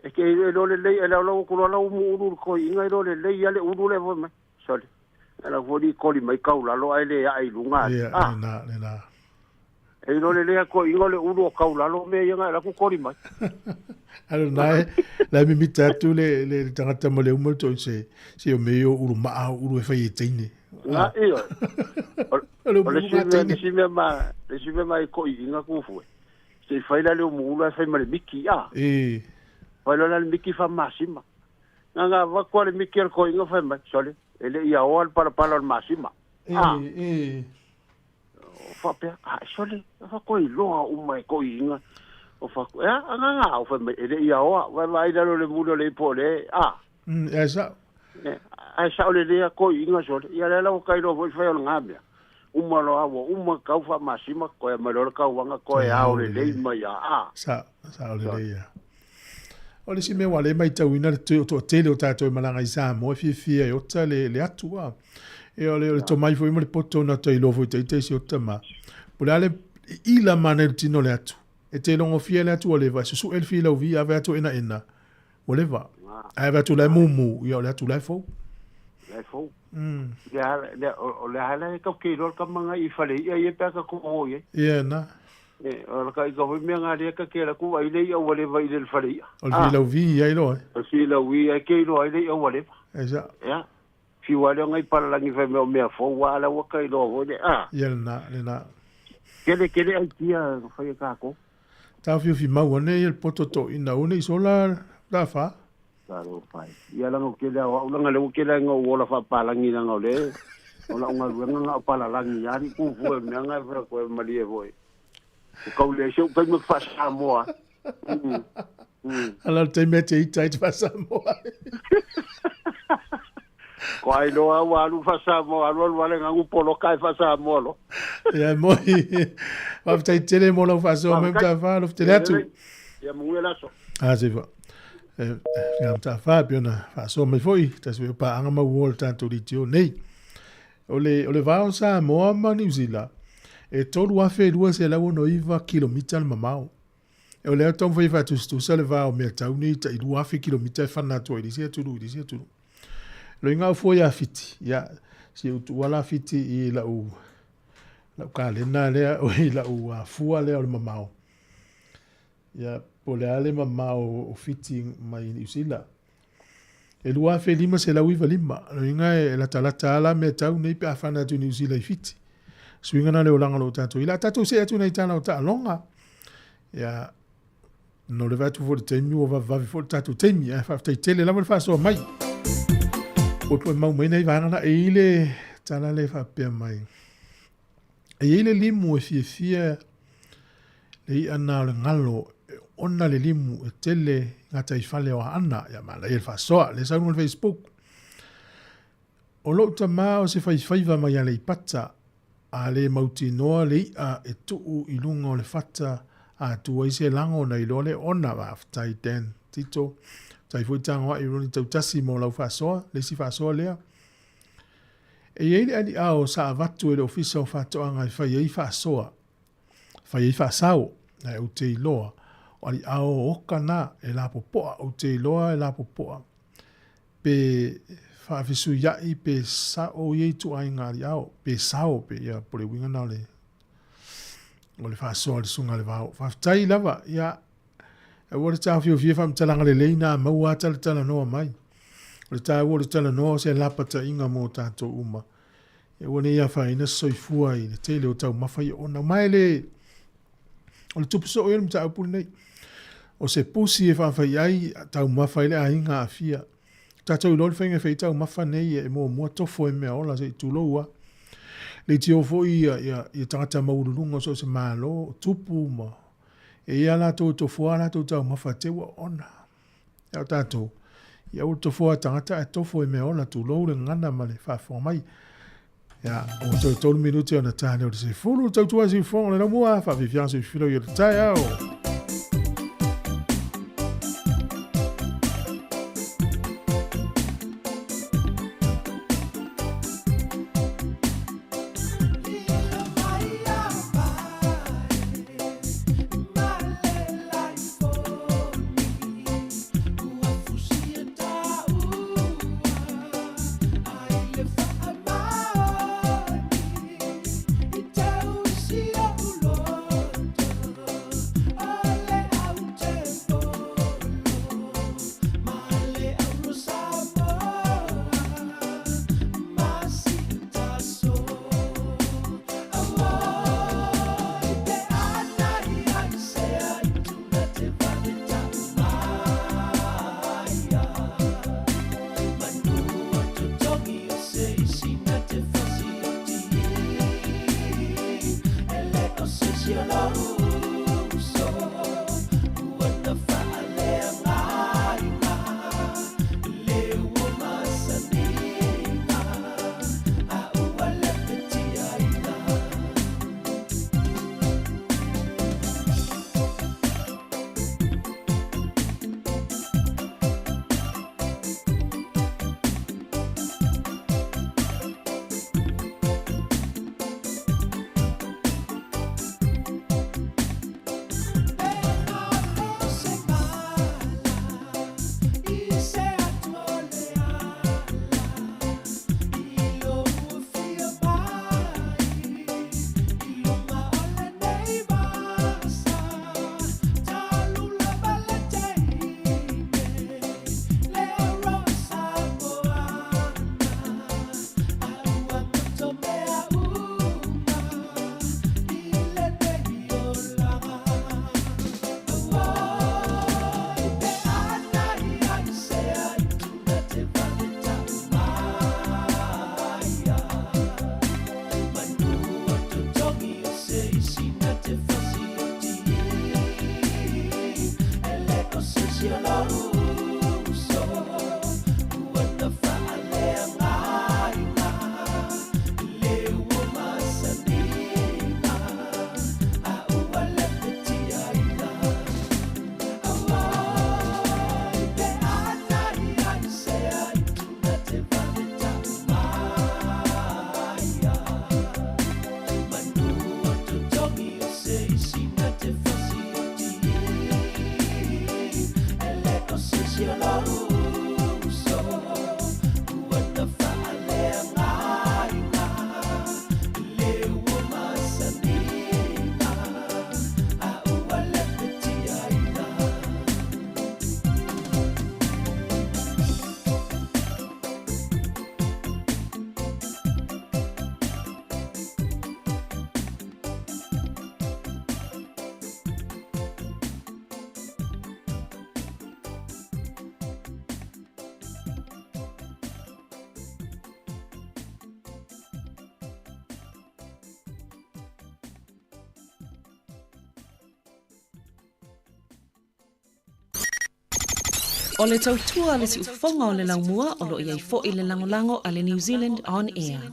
E te iloa lelei, e laulau atu loa lau umu ulu i le toeaina, iloa lelei lava le ulu lea foi mai. Sole, e lau foi ni koli mai kau lalo ae le ae i luga atu. Ia, Ah! lena, lena. E iloa lelei lava toeaina o le ulu o kau lalo mea ia na e alu atu koli mai. Ae lena e, la e mimita atu le, le, le tagata ma le uma le toeaina, se, se o mea ia o ulu maa o ulu e fai e teine. Na, Ah. ioe. O, O le o le umu isi ulu mea, teine. le isi mea ma, le isi mea ma e toeaina kufue. Se i fai la le umu ulu ae fai ma le miki, ah. E. Fai loa la le miki faamasima. Na na avatu lava le miki a le toeaina fai mai, sole, e le i aoa le palapala o le masima. E, Ah. e. O faapea, ah, sole, faatoa iloa uma e toeaina. O faapea, ea, agaga au fai mai, e le i aoa, vaevaai lalo le muli o le ipu o le, ah. E sao. Ae sao lelei lava toeaina sole. Ia lea la ua ka iloa foi le fai o lena mea. Uma loa ua uma tau faamasima, toe aumai loa le tauvaga, toe ao lelei mai lava, ah. Sao, sao lelei lava. O le isi mea ua le matauina le toatele o tatou e malaga i Samoa e fiafia e ota le, le atu a. E o le, o le tomai foi ma le poto na te iloa foi ita isi ota ma. Po o le a le ila mana i le tino o le atu. E te logofia le atu ua leva, e susu'e le filauvi ave atu enaena, ua leva. Ae ave atu la e mumu, ia o le atu la e fou. La e fou. Lea lea o le a la e tau ke iloa le tama na i fale i'a ia pe a ka koho i ai. Ia na. E, o la ka ika foi mea ngā lea ka ke la ku ai le i'a ua leva i le fale i'a. O le filauvi i ai loa e. O le filauvi ai ke iloa ai le i'a ua leva. E sa. Ia. Fiu lea ngai palalangi fai mea o mea fou a la ua ka iloa foi le a. Ia lena, lena. Kele kele ai tia fai e kākou. Taofiofi mau ane ia le poto toeaina aua ne i sola la fa. Talofa e. Ia langa o kele au au langa le ua kele ai ngau ola faapalangi langa o le o lau galuega nga o palalangi ali ku fue mea nga e fai koe malie foi. O kau le se u taimi faasamoa. Ala le taimi e te ita ai te faasamoa. Ko ai loa ua alu faasamoa alu alu ale ngagu poloka e faasamoa lo. Ia moi. Faafetai tele mo lau faasoa mai Mataafa, alofa tele atu. Ia manuia le aso. A se fa. E nga Mataafa pei ona faasoa mai foi tasi foi o paaga mauoa o le tatou leitio nei. O le o le va o Samoa ma Niu Sila e 3,269 kilomita le mamao. O lea e taumafai e faatusatusa le va o mea tau nei tai 2,000 kilomita e fana atu ai i le isi atunuu i le isi atunuu. Loiga au fua ia Fiti, ia, si ou tuua la Fiti i lau, lau kalena lea, oi, lau fua lea o le mamao. Ia, po o le a le mamao o Fiti mai Niu Sila. E 2,595, loiga e latalata lava la mea tau nei pe a fana atu i Niu Sila i Fiti. Suiga na le olaga o lo tatou i la tatou see atu nei tala o taaloga. Ia, no le vaai atu foi i le taimi ua vavevave foi le tatou taimi, ae faafetai tele lava le faasoa mai. Poepoe mau mai nei vaega na e i le tala le faapea mai. E i ai le limu e fiafia le i'a na o le galo e ona le limu e tele i gataifale o Aana. Ia manaia le faasoa, le sau i luga o le Facebook. O lou tama o se faifaiva mai Aleipata, a le mautinoa le i'a e tuu i luga o le fata a atu ai se lago na iloa le ona. Faafetai Dan Tito, faafetai foi Tagoai Ronnie Tautasi mo lau faasoa, le isi faasoa lea. E i ai le aliao sa avatu e le Ofisa o Faatoaga e fai ai faasoa, fai ai faasao, ae ou te iloa O aliao oka na e lapopoa, ou te iloa e lapopoa. Pe faafesuiaʻi pe saʻo ia ituaiga aliao, pe sao pe ia po le uiga na o le o le faasoa a le susuga a le vao. Faafetai lava, ia aua le taofiofia faamatalaga lelei na maua a talatalanoa mai. O le taua o le talanoa o se lapataiga mo tatou uma. Ia aua ne i afaina se soifua i le tele o taumafa ia ona mae le o le tupu soo ia le mataupu lenei. O se pusi e faafai ai taumafa ai le aiga aafia. Tatou iloa le faiga e fai ai taumafa nei e muamua tofo e mea ola se i tulou a. Leitio foi ia, ia, ia tagata maualuluga o so o se malo, tupu ma e ia latou e tofoa a latou taumafa te ua ona. Ia o tatou, ia aua le tofoa tagata ae tofo e mea ola, tulou le gagana ma le faafofoga mai. Ia, ua toe 3 minute ona ta lea o le 10, tautua siufofoga o le laumua, faafiafiaga soifilo i o le taeao. O le tautua a le siufofoga o le laumua o lo o i ai foi le lagolago a le New Zealand On Air.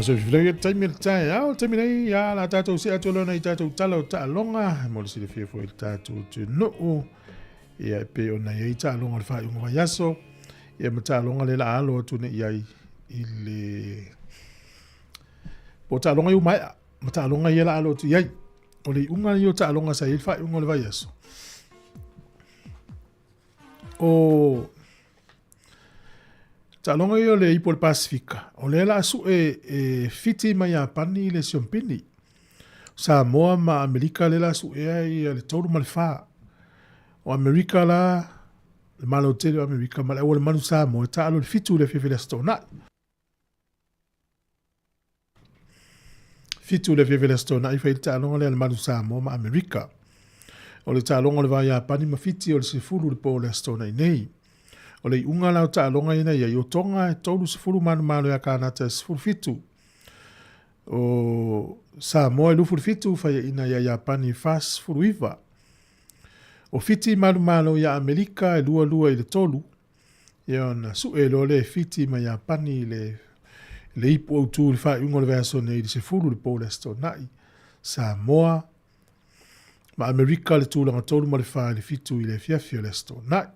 Faaviviaga taimi le taeao, taimi nei ia la tatou see atu lona i tatou tala o taaloga mo le silafia foi le tatou atunuu ia e pei ona i ai taaloga o le faaiuga vaiaso ia ma taaloga le la alo atu nei ai i le po taaloga i umaea ma taaloga ia la alo atu i ai o le iuga ia o taaloga sa i ai le faaiuga o le vaiaso o taaloga ia o le ipu o le Pasifika, o lea la suʻe e Fiti ma Iapani le siompini. Samoa ma Amerika lea la suʻea ia le 3 ma le 4. O Amerika la, le malo tele o Amerika ma le au o le manu Samoa e taalo le 7 le afiafi le Aso Toonai. 7 le afiafi le Aso Toonai fai le taaloga lea le manu Samoa ma Amerika. O le taaloga o le va Iapani ma Fiti o le 10 le po o le Aso Toonai nei. O le iuga la o taaloga ina ia i o Tonga e 30 manumalo ia Kanata e 17. O Samoa e 27 faiaina ia Iapani e 49. O Fiti manumalo ia Amerika e 22 i le 3. Ia ona sue loa lea e Fiti ma Iapani i le ipu autu i le faaiuga o le vaiaso nei i le 10 le po o le Aso Toonai. Samoa ma Amerika le tulaga 3 ma le 4 i le 7 i le afiafi o le Aso Toonai.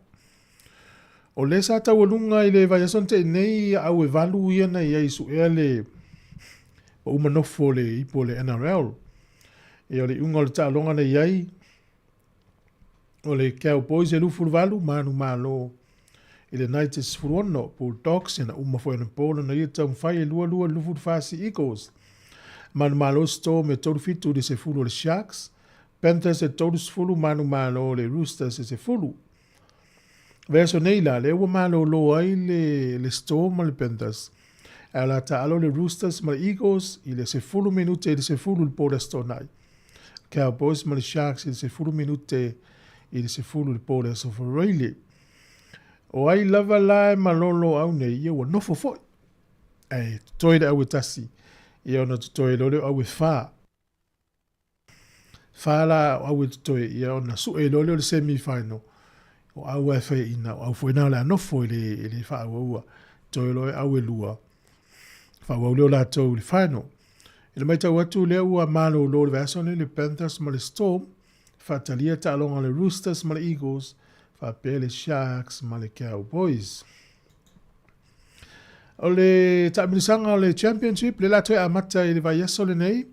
O le sa taualuga i le vaiaso na tea nei au e 8 ia na i ai suea le pa uma nofo le ipu o le NRL. Ia o le iuga o le taaloga na i ai o le Cowboys e 28 manu malo i le Knights e 16, Bulldogs e na uma foi na polo na ia taumafai e 22 24 Sea Eagles. Manu malo Storm e 37 i le 10 o le Sharks, Panthers e 30 manu malo le Roosters e 10. Vaiaso nei la, lea ua malolo ai le Storm ma le Panthers. Ae o le a taalo le Roosters ma le Eagles i le 10 minute i le 10 le po le Aso Toonai. Cowboys ma le Sharks i le 10 minute i le 10 le po le Aso Faraile. O ai lava la e malolo au nei, ia ua nofo foi. Ae totoe le au e tasi, ia ona totoe loa lea o au e 4. 4 la o au e totoe, ia ona sue loa lea o le semi final. O au e whai ina, o au foi nā o le anofo i le whaauaua. Toe loa e au e 2. Whaauau leo lātou i le final. I le maitau atu lea ua malolo le vaiaso nei le Panthers ma le Storm, faatalia taaloga le Roosters ma le Eagles, faapea le Sharks ma le Cowboys. O le taamilisaga o le Championship, le latou e amata i le vaiaso lenei,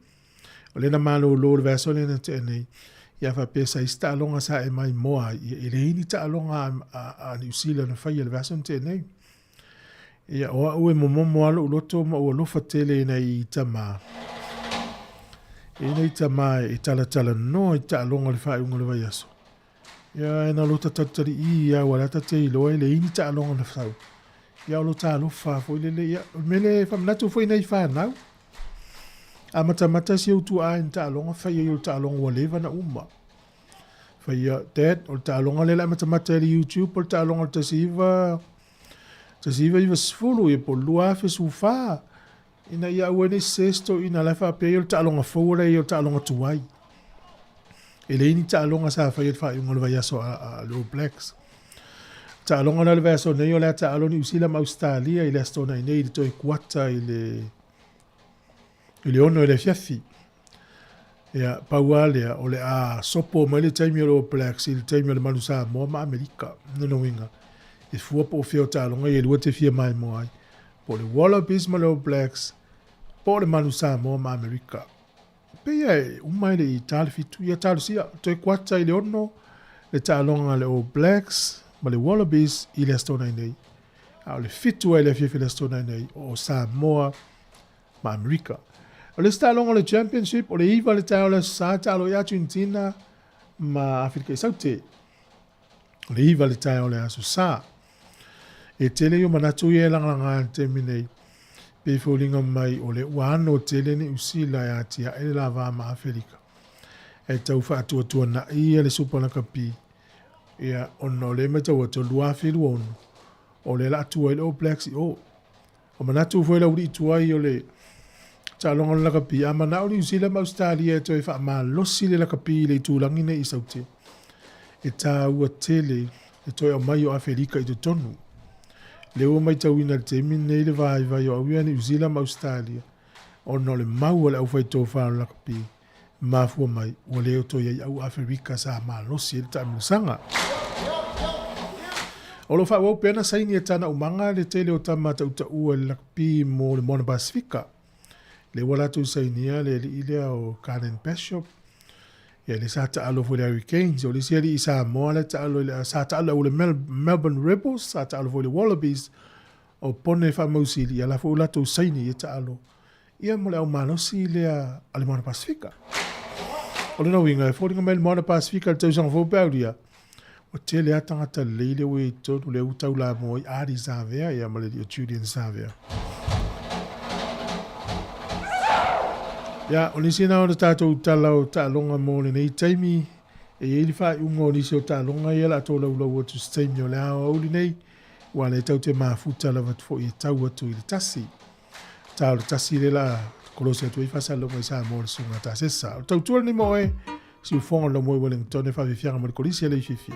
o le na malolo le vaiaso le na tea nei, ia faapea sa isi taaloga sa e mai moa ai, ia e leai ni taaloga a New Zealand na faia le vaiaso na tea nei. Ia o au e momomo alo uloto ma ua lofa tele ina i tama. Ina i tama e talatala noa i taaloga le faaiuga o le vaiaso. Ia e na lota talitali i ia ua lata te iloa e le ini taaloga na sau. Ia o lo talofa foi lele ia. O le mele whamanatu foi nei whanau. A matamata si au tua ai taaloga whai ai o le taaloga ua leva na uma. Whai ia, Dad, o le taaloga le la matamata i le YouTube, o le taaloga o le 19 1990 ia po 2014. Ina ia aua nei sesto ina la whaapea i o le taaloga fou la i o le taaloga tuai. E le ini taaloga sa whai e whaaiuga o le vaiaso a le All Blacks. Taaloga la le vaiaso nei o le a taalo New Zealand ma Australia i le Aso Toonai nei i le toe kuata i le 6 i le afiafi. Ia, pau a lea, o le a sopo mai le taimi o le All Blacks i le taimi o le Manu Samoa ma Amerika. Nona uiga, e fua po o fea o taaloga ia e lua te fia maimoa ai. Po o le Wallabies ma le All Blacks, po o le Manu Samoa ma Amerika. Pei e uma e le i ta le 7, ia talosia, toe kuata i le 6, le taaloga a le All Blacks ma le Wallabies i le Aso Toonai nei. A o le 7 ai le afiafi le Aso Toonai nei o Samoa ma Amerika. O le isi taaloga o le Championship, o le 9 le taeao o le Aso Sa, taalo ai Argentina ma Aferika i Saute. O le 9 le taeao o le Aso Sa. E tele i o manatu ia e lagalaga i le taimi nei, pei foliga mai o le ua ano tele Niu Sila e atiae le lava ma Aferika. E tau faatuatuana'i ia le Supa Lakapi, ia, ona o lea e matau atu o le 2026, o lea o le a tua ai le All Blacks i o. O manatu foi le aualii tuai o le taaloga o le lakapi, a manao Niu Sila ma Ausetalia e toe faamalosi le lakapi i le itulagi nei i Saute, e taua tele le toe aumai o Aferika i totonu. Lea ua matauina i le taimi lenei le vaivai o au ia Niu Sila ma Ausetalia ona o le mau a le aufaitofa o le lakapi mafua mai ua le toe i ai au Aferika sa malosi ai le taamilosaga. O lo o faaauau pea na saini e Tana Umaga le tele o tama tautaua i le lakapi mo le Moana Pasifika. Lea ua latou sainia le alii lea o Carnen Bishop, ia le sa taalo foi le Hurricanes, o le isi alii Samoa le taalo i le sa taalo i le Melbourne Rebels, sa taalo foi le Wallabies, o Pone Faamausili, ia la foi ua latou saini ia taalo ia mo le au malosi lea a le Moana Pasifika. O lona uiga, e foliga mai le Moana Pasifika i le tausaga fou pe aulia, ua tele lava tagata lelei lea ua i ai i totonu, lea ua taulamua ai Ardie Savea ia ma le alii o Julian Savea. Ia, o nisi na o le tatou tala o taaloga mo lenei taimi, e i ai le faaiuga o nisi o taaloga ia o le a tolaulau atu i se taimi o le aoauli nei, aua o lea tatou te mafuta lava foi e tau atu i le 1. Ta o le 1 lea la kolosi atu ai faasalalauga i Samoa le susuga Tasesa. O le tautua lenei mo oe, siufofoga o le Laumua i Wellington e faafiafiaga mo le Kolisi a le Ififi.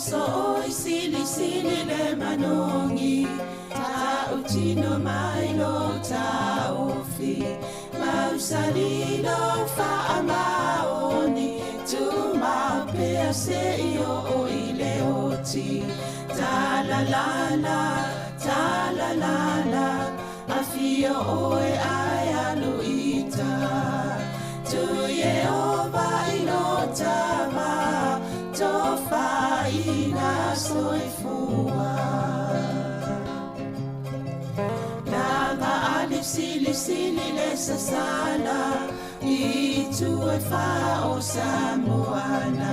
Oso oi sili sili le manogi Tautino mai lo taofi Mausali lo faamaoni Tumau pea se i o i le oti Ta la la la, ta la la la Afio oe ai alu ita Tu Yehova i lo tava Tofaina soifua Langa ali sili sili le sasala I tu e wha o Samoana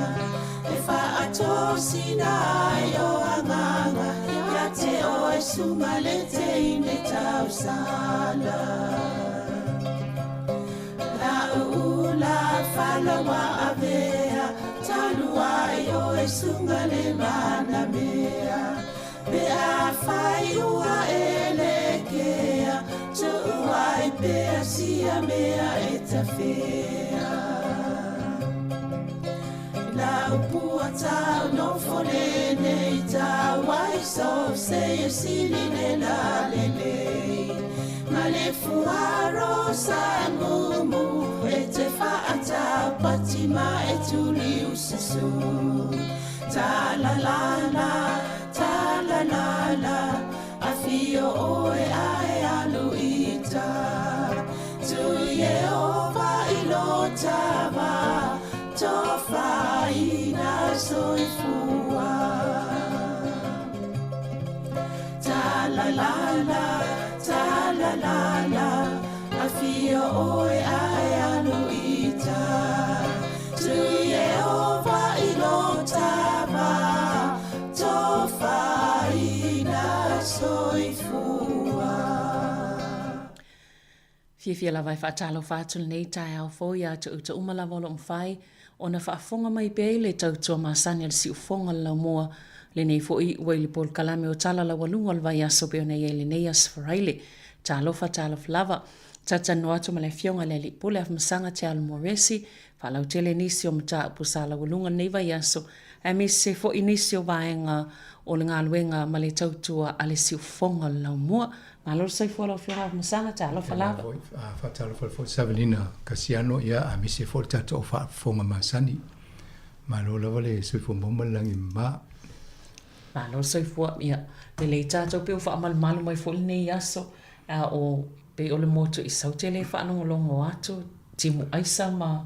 E wha atosina ai o anganga Ia te o e sunga le te ine tausala La uula falawa avea Taluai o e sunga le mana mea Pe a whai ua e le kea Tuuai pea sia mea e tawhea La upua tau no fole nei tau Wai so se e sili le la le le Ma le fuaro sa mumu E te whaatau pati ma e tuli usasu Ta la la la, ta la la la Afio oe ae alu ita Tu Yehova i lo tava Tofaina soifua Ta la la la, ta la la la Afio oe ae alu ita Tu Yehova i lo tava Tofaina soifua Fiafia lava e faatalofa atu lenei taeao fou iā te outou uma lava o lo o mafai ona faafofoga mai pea i le tautua masani a le siufofoga o le laumua lenei foi ua i le polokalame o Tala Laualuga o le Vaiaso pei ona i ai lenei Aso Faraile. Talofa, talofa lava. Talatalanoa atu ma le Afioga i le Alii Pule Afamasaga Te Alo Moresi, faalautele nisi o mataupu sa laualuga lenei vaiaso, aemaise foi nisi o vaega o le galuega ma le tautua a le siufofoga o le laumua. Malo le soifua lau Afioga Afamasaga, talofa lava. Faatalofa foi Savelina Kasiano, ia aemaise foi le tatou faafofoga masani. Malo lava le soifua maua ma le lagi mama. Malo le soifua, ia lelei tatou pei ua faamalumalu mai foi lenei aso, a o pei o le motu i Saute lea e faalogologo atu, timu aisa ma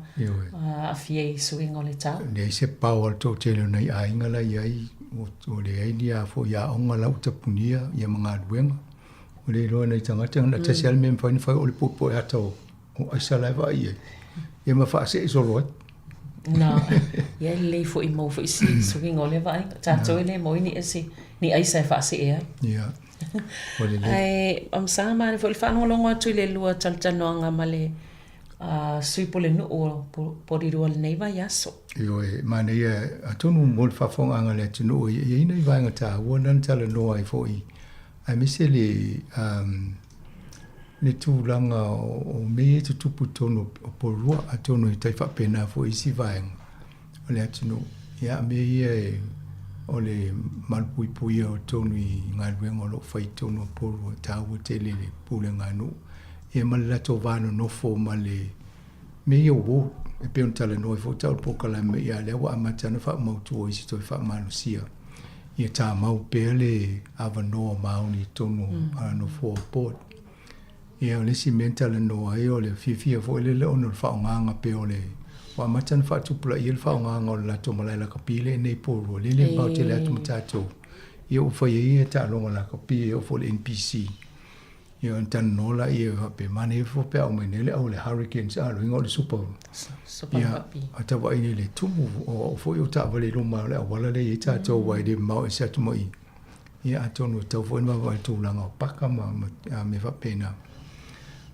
aafia i suiga o le tau. Leai se pao a le toatele o nai aiga la i ai, ua leai ni a foi aoga la ua tapunia ia ma galuega. Ua le iloa e nai tagata, na tasi lava le mea e mafai ona fai o le puepue ata o aisa la e vaai i ai, ia ma faasee solo ai. Na, ia e lelei foi mau foi si suiga o lea vaaiga. Tatou e le maua ai ni ese, ni aisa e faasee ai. Ia. Ua lelei. Ae, sa manaia foi le faalogologo atu i le lua talatalanoaga ma le Sui Pulenuu o Porirua i lenei vaiaso. Ioe, manaia, atonu mo le faafofogaaga a le atunuu, e i ai nai vaega taua na na talanoa ai foi, aemaise le, le tulaga o mea ia e tutupu i totonu o Porirua, atonu e tai faapena foi isi vaega o le atunuu. Ia, a mea ia e, o le malupuipuia o totonu i galuega o lo o fai i totonu o Porirua, e taua tele le pulega a nuu. Ia ma le latou va nonofo ma le mea ia o e pei ona talanoa ai foi tau le polokalame, ia lea ua amata ona faamautu o isi toe faamalosia ia tamau pea le avanoa maoni i totonu o nofoa o board. Ia o le isi mea na talanoa ai o le fiafia foi lele ona o le faaaogaga pea o le ua amata ona faatupulaia le faaaogaga o le latou malae lakapi lea i nei Porirua lea e le mamao tele atu ma tatou. Ia ua fai ai ia taaloga lakapi e oo foi i le NPC. Ia ona talanoa laia faapea, manaia foi pe a aumai nei le au o le Hurricanes, a o le uiga o le Super. Super Ia, Rugby. a tau vaai nei i le tumu, o au foi o taavale i luma o le auala lea e i ai tatou aua e le mamao ese atu ma i. Ia atonu e tatau foi ona vaavaai i le tulaga o paka ma, ma a mea faapena.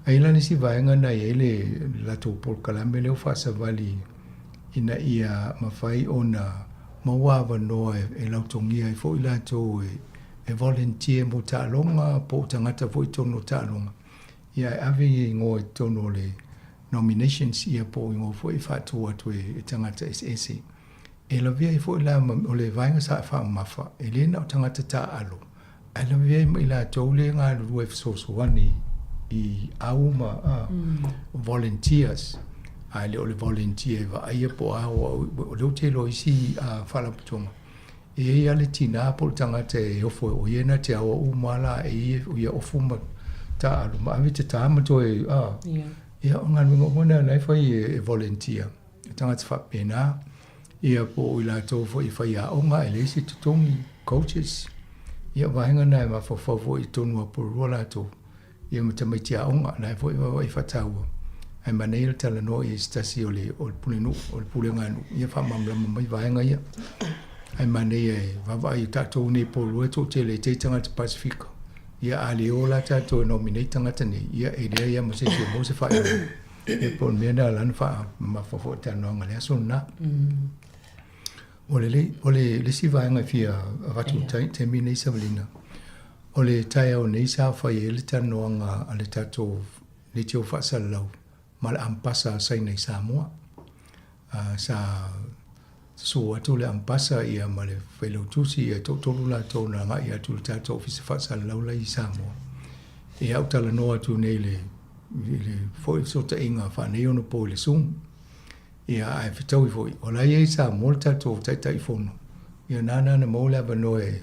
Ae i ai la le isi vaega na i ai le latou polokalame lea ua faasavali ina ia mafai ona maua avanoa e lautogia ai foi latou e e volunteer mo taaloga po o tagata foi i totonu o taaloga, ia e ave ia igoa i totonu o le nominations ia po o igoa foi e faatu atu e tagata eseese. E lavea ai foi la ma o le vaega sa faamamafa, e le na o tagata taaalo, ae lavea ai ma i latou lea e galulue e fesoasoani i auma, a, volunteers. A le o le volunteer e vaaia po o a, o lea ou te iloa i isi faalapotopotoga, e i ai lava le tina po o le tagata e ofo o ia na te aoa uma lava la e ia, ia ofu ma taaalo ma ave tata ma toe, a, ia o galuega uma na la e fai e volunteer. E tagata faapena, ia po o i latou foi e faiaoga ae leai se totogi, coaches, ia o vaega na e mafaufau foi i totonu o Porirua latou, ia ma tamaiti aoga, la e foi e vaavaai faataua. Ae manaia le talanoa i ai se tasi o le, o le pulenuu, o le pulega nuu, ia faamalamalama mai vaega ia. Ae manaia e vaavaai i tatou nei i Porirua e toatele e tei tagata Pasifika. Ia a le o la tatou e nominate tagata nei, ia e leai lava ma se isi e maua se faailoga. E po o le mea lena la na faamamafa foi i le talanoaga i le aso lena. Ua lelei, o le isi vaega e fia avatu i le taimi lenei Savalina, o le taeao nei sa fai ai le talanoaga a le tatou leitio faasalalau ma le ampasa a Saina i Samoa. Sa susu atu le ampasa ia ma le failautusi ia toatolu latou na agai atu i le tatou ofisa faasalalau la i Samoa. Ia ou talanoa atu nei i le i le foi fesootaiga faaneionapo i le Zoom. Ia ae fetaui foi, o la e i ai i Samoa le tatou Taitaifono, ia nana na maua le avanoa e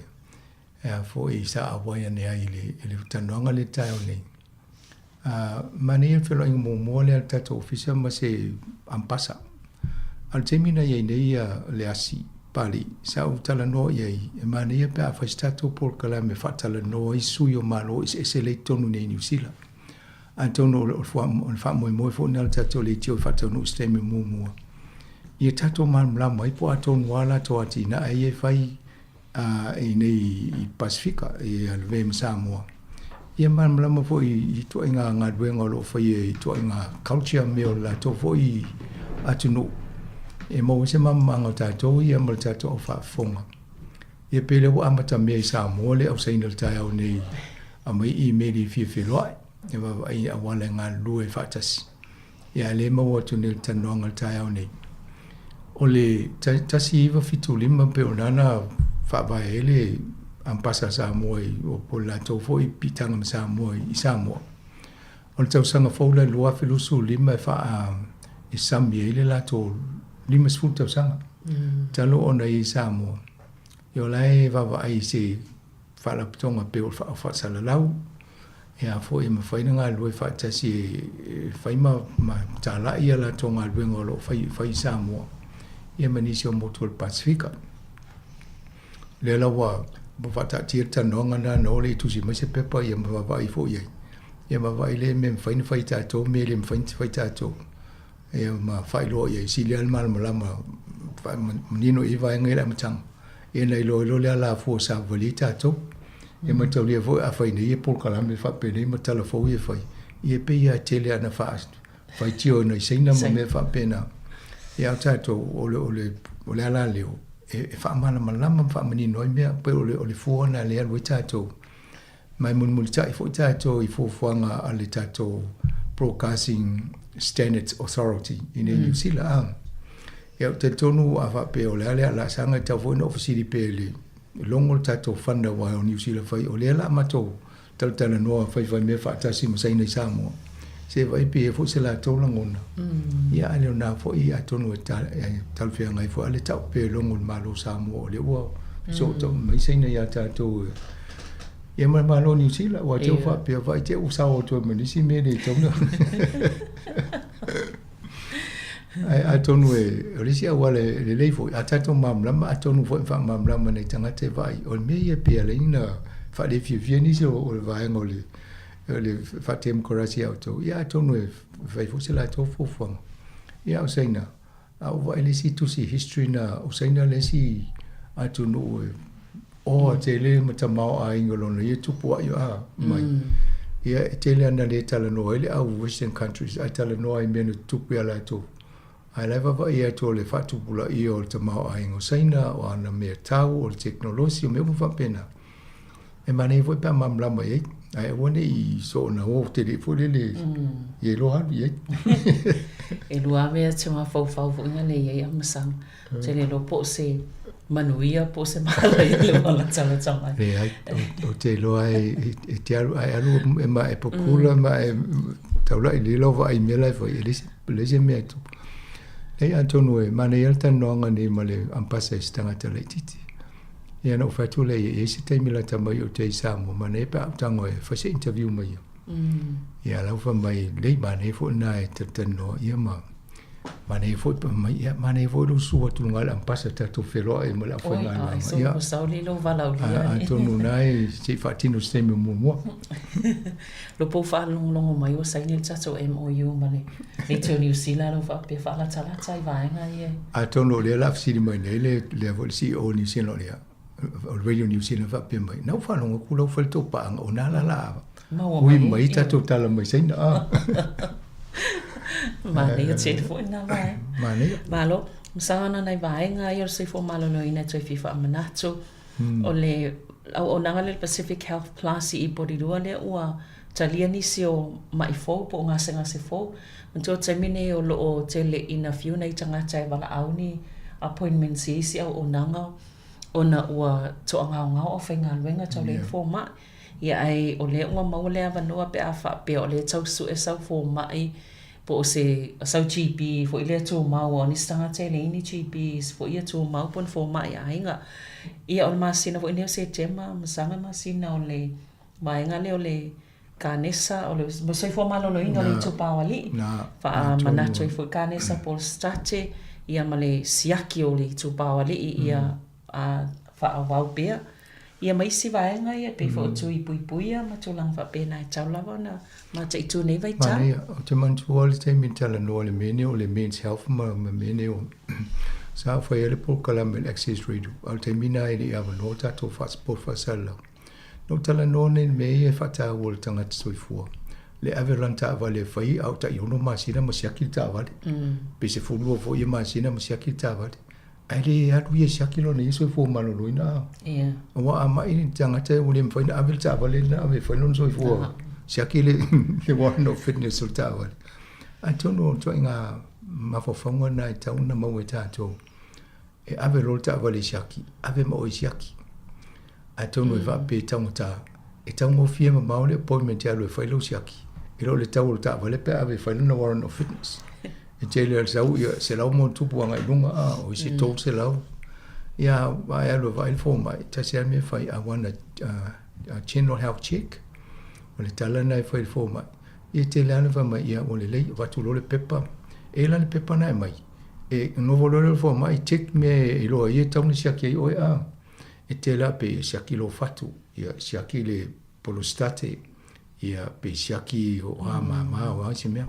e a foi sa auai ane ai i le i le talanoaga lea i le taeao nei. Manaia le feiloaiga muamua lea a le tatou ofisa ma se ampasa. A o le taimi na i ai nei le asi Pali, sa ou talanoa i ai, e manaia pe a fai se tatou polokalame e faatalanoa ai sui o Malo eseese lea i totonu nei i Niu Sila. Atonu o le faamoemoe foi lena o le tatou leitio e faataunuu i se taimi muamua, ia tatou malamalama ai po o a tonu lava latou atinae ia e fai i nei i Pasefika, i Lavea ma Samoa. Ia malamalama foi i ituaiga galuega o lo o faia i ituaiga culture mea o le latou foi atunuu e maua ai se malamalamaaga o tatou ia ma le tatou au faafofoga. Ia pei lea ua amata mea i Samoa le au Saina i le taeao nei, aumai email e fia feiloai, e vaavaai i auala e galulue faatasi. Ia a o lea e maua atu nei i le talanoaga i le taeao nei. O le 1975 pei o lena na faavae ai le Ampasa a Samoa i o po o le latou foi piitaga ma Samoa i Samoa. O le tausaga fou la 2025 e faa e sami ai le latou 50 tausaga. Talu ona i ai Samoa. Ia o la e vaavaai i se faalapotopotoga pei o le faasalalau, e a foi e mafai ona galulue faatasi e fai ma talai a latou galuega o lo o fai, fai i Samoa, ia ma nisi o motu o le Pasefika. Lea la ua faataatia le talanoaga lena na o le i tusi mai se pepa ia ma vaavaai foi i ai. Ia ma vaavaai lea mea e mafai ona fai e tatou, mea e le mafai ona fai e tatou. Ia ma faailoa i ai, sili lava le malamalama manino i ai vaega ia i le amataga. Ia na iloa ai loa le alafua savavali ai tatou. Ia mataulia foi a fai nei polokalame faapenei ma tala fou ia e fai, ia e pei lava e tele lava ina faafaitio i nai Saina ma mea faapena. Ia a o tatou, o le, o le, o le ala lea e faamalamalama ma faamanino ai mea, pei o le, o le fua lena lea e alu ai tatou. Ma e mulimulitai foi tatou i fuafuaga a le tatou Broadcasting Standards Authority i nei Niu Sila. A. Ia, ou te talitonu a faapea o le a le laasaga e tatau foi ona ou fesili pea i le logo le tatou fund aua o Niu Sila fai, o lea la matou talatalanoa faifai mea faatasi ma Saina i Samoa. Se vaai pe i ai foi se latou lagona. Ia, a le o na foi atonu e talafeagai foi a le tau pea e logo le Malo o Samoa o lea ua fesootai mai Saina ia tatou. Ia ma le Malo o Niu Sila, ua te faapea vaai te ua sao atu ai ma nisi mea le tatau ona. Ae atonu e, o le isi auala e lelei foi, a tatou malamalama, atonu foi e faamalamalama nai tagata e vaai, o le mea ia pe ala ai ona faalefiafia nisi o le vaega o le o le faatemokarasi a outou, ia atonu e fai foi se latou fuafuaga. Ia a o Saina, a ou vaai i le isi tusi history na, o Saina le isi atunuu e oa tele ma tamaoaiga o lona ia tupua'i a mai. Ia e tele lava ina le talanoa ai le au western countries ae talanoa i mea na tutupu ia latou. Ae la e vaavaai atu o le faatupulaia o le tamaoaiga o Saina, o ana mea tau, o le tekonolosi, o mea uma faapena. E manaia foi pe a malamalama i ai, ae aua ne i soona o tele foi lele ia iloa alu i ai. E lua mea te mafaufau foi na le i ai Amasaga. Ou te le iloa po o se manuia po o se malaia le ua latalata mai. Leai, ou te iloa e te alu, a e alu e ma e pupula ma e taulai lelei lau vaai i mea la e fai, e leai se mea e tupu. Leai, atonu e manaia le talanoaga nei ma le ampasa i se tagata laitiiti. Ia na ou fai atu lea ia, e i ai se taimi lata mai ou te ai i Samoa, manaia pe a ou tago e fai se interview ma ia. Ia la ua fai mai, lelei, manaia foi lena e talatalanoa ia ma manaia foi pe mai, ia manaia foi lou susu atu i luga o le ampasa tatou feiloai ma le aufaigaluega. Ia, atonu na e se i faatino se taimi o muamua. Lo pou faalogologo mai ua saini le tatou MOU ma le Radio New Zealand ua faapea faalatalata i vaega ia. Atonu o lea o le a fesili mai nei le lea foi le CEO o New Zealand o lea o le Radio New Zealand faapea mai, na ou faalogo atu la ua fai le tou paaga o na la la ui mai tatou tala mai Saina a. Manaia tele foi na vaega. Manaia. Malo, masalo na nai vaega ia o le soifua maloloina e toe fia faamanatu. O le auaunaga lea o le Pacific Health Plus i Porirua lea ua talia nisi o maʻi fou po o gasegase fou. Manatua o le taimi nei o lo o tele ina fiu nai tagata e valaau ni appointments i isi auaunaga ona ua toagaogao aufaigaluega tau leai ni fomai. Ia ae o lea ua maua le avanoa pe a faapea o lea e tau sue sau fomai po o se sau GP foi lea tumau aua o nisi tagata e leai ni GPs foi ia tumau po o ni fomai aiga. Ia o le masina foi lenei o Setema, masalo masina o le vaega lea o le kanesa o le soifua maloloina o le itupa o alii. Faamanatu ai foi kanesa po o le state ia ma le siaki o le itupa o alii ia faaauau pea. Ia ma isi vaega ia e pei foi o tui puipuia ma tulaga faapena e tatau lava ona mataitu i nei vaitau. Manaia, ou te manatua le taimi na talanoa i le mea nei o le Men's Health ma mea nei o sa fai ai le polokalame i le Access Radio, a o le taimi lena e le i avanoa le tatou passport faasalalau. Na ou talanoa nei i le mea ia e faataua e le tagata soifua, le ave o lana taavale e fai a o tai 6 masina ma siaki le taavale, pe 12 foi ia masina ma siaki le taavale. Ae le alu ia e siaki lona ia soifua maloloina a. Ia. Aua a mai le tagata ua le mafai ona ave le taavale lena ave e fai lona soifua siaki le le warrant of fitness o le taavale. Atonu o le ituaiga mafaufauga lena e tatau ona maua e tatou e ave loa le taavale e siaki, ave ma oe e siaki. Atonu e faapea e taugata, e taugofie mamao le appointment e alu e fai lou siaki, i lo le tau o le taavale pe a ave e fai lona warrant of fitness. E tele le sau ia 100+ agai i luga a, o isi 300. Ia a e alu e vaai le fomai, tasi lava le mea e fai, I want a general health check. O le tala lena e fai i le fomai. Ia e tele lava le fai mai, ia ua lelei, avatu loa le pepa. E i ai la le pepa na e aumai, e nofo loa lea o le fomai check mea e iloa ai e tatau ona siaki ai oe a. E tele lava pe siaki lou fatu, ia siaki le polositate, ia pe siaki o a mama o a se mea.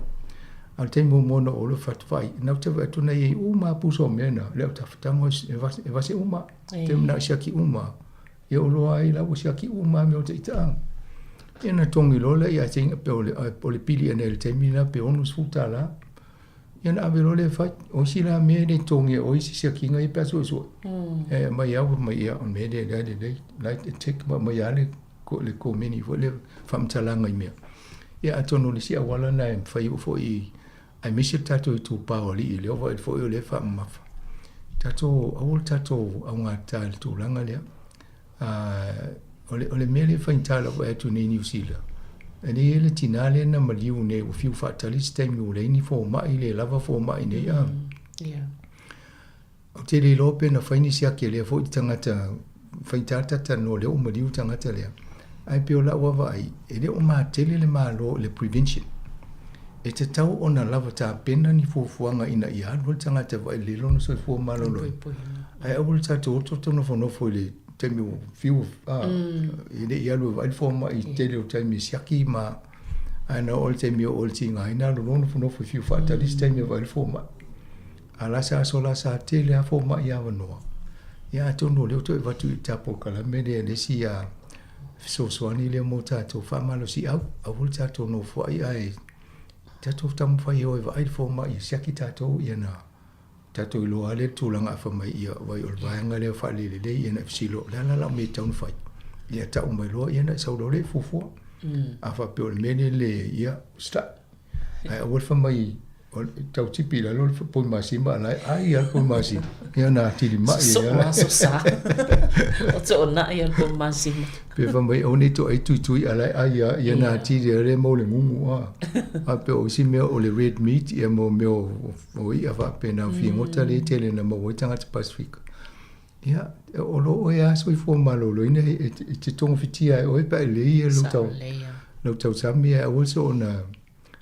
A o le taimi muamua na ou alu fatu vaai, na ou te vaai atu na i ai uma lava pusa o mea na, le au tafatago e vase uma. Taimi na o siaki uma, ia ou iloa ai la ua siaki uma lava mea o taitaaga. Ia na togi loa lea ia te pe o le, o le pili ʻana i le taimi lena pe $60. Ia ona ave loa lea e fai. O isi la mea e le togia e oe isi siakiga ia pe a suesue. E aumai lava fai mai, ia o le mea lea lea lelei, la e tick ma aumai lava le le komeni foi le faamatalaga i mea. Ia atonu o le isi auala lena e mafai ai foi aemaise le tatou itupa o alii lea ua vaai foi o lea e faamamafa. Tatou aua le tatou augata i le tulaga lea. O le, o le mea lea e faigata lau vaai atu nei i Niu Sila, e le i ai le tinā lea na maliu nei ua fiu faatali se taimi ua leai ni fomai, le lava fomai nei a. Ou te le iloa pe na fai ni siaki a lea foi tagata, faigata le ta talanoa o lea ua maliu le tagata lea. Ae pei o lau vaavaai, e le o matele le Malo i le prevention. E tatau ona lava tapena ni fuafuaga ina ia alu ai le tagata e vaai lelei lona soifua maloloina. Ae aua le tatou oto tou nofonofo i le taimi ua fiu e le i alu e vaai le fomai i le tele o taimi e siaki ma ae na oo i le taimi e oo i le tigaina alu loa nofonofo e fiu faatali se taimi e vaai le fomai. A la sa aso la sa tele lava fomai avanoa. Ia atonu o lea ua toe avatu i le ta polokalame lea le isi fesoasoani lea mo tatou faamalosiau, aua le tatou nofoai ae tatou taumafai e o e vaai le fomai e siaki tatou ia na tatou iloa lea le tulaga a fai mai ia vai o le vaega lea faalelelei ia na e fesili o le a la lau mea e tatau ona fai. Ia tau mai loa, ia na e sau loa lea e fuafua. A faapea o le mea lea le, ia, start. Ae aua le fai mai, tau tipi i lalo le poi masima a la e ai lava le poi masima. Ia na atili mai ai lava. Sosoo sa. O toonai le poi masima. Pe fai mai aua ne i toai tuitui a la e ai lava, ia na atili ai lea mo le gugu a. Faapea o isi mea o le red meat ia mo mea o i'a faapena o figota lea e tele ina maua ai tagata Pasefika. Ia, o lo o oe lava soifua maloloina e te togafitia ai oe pe a e lelei ia lou tausami ae aua soona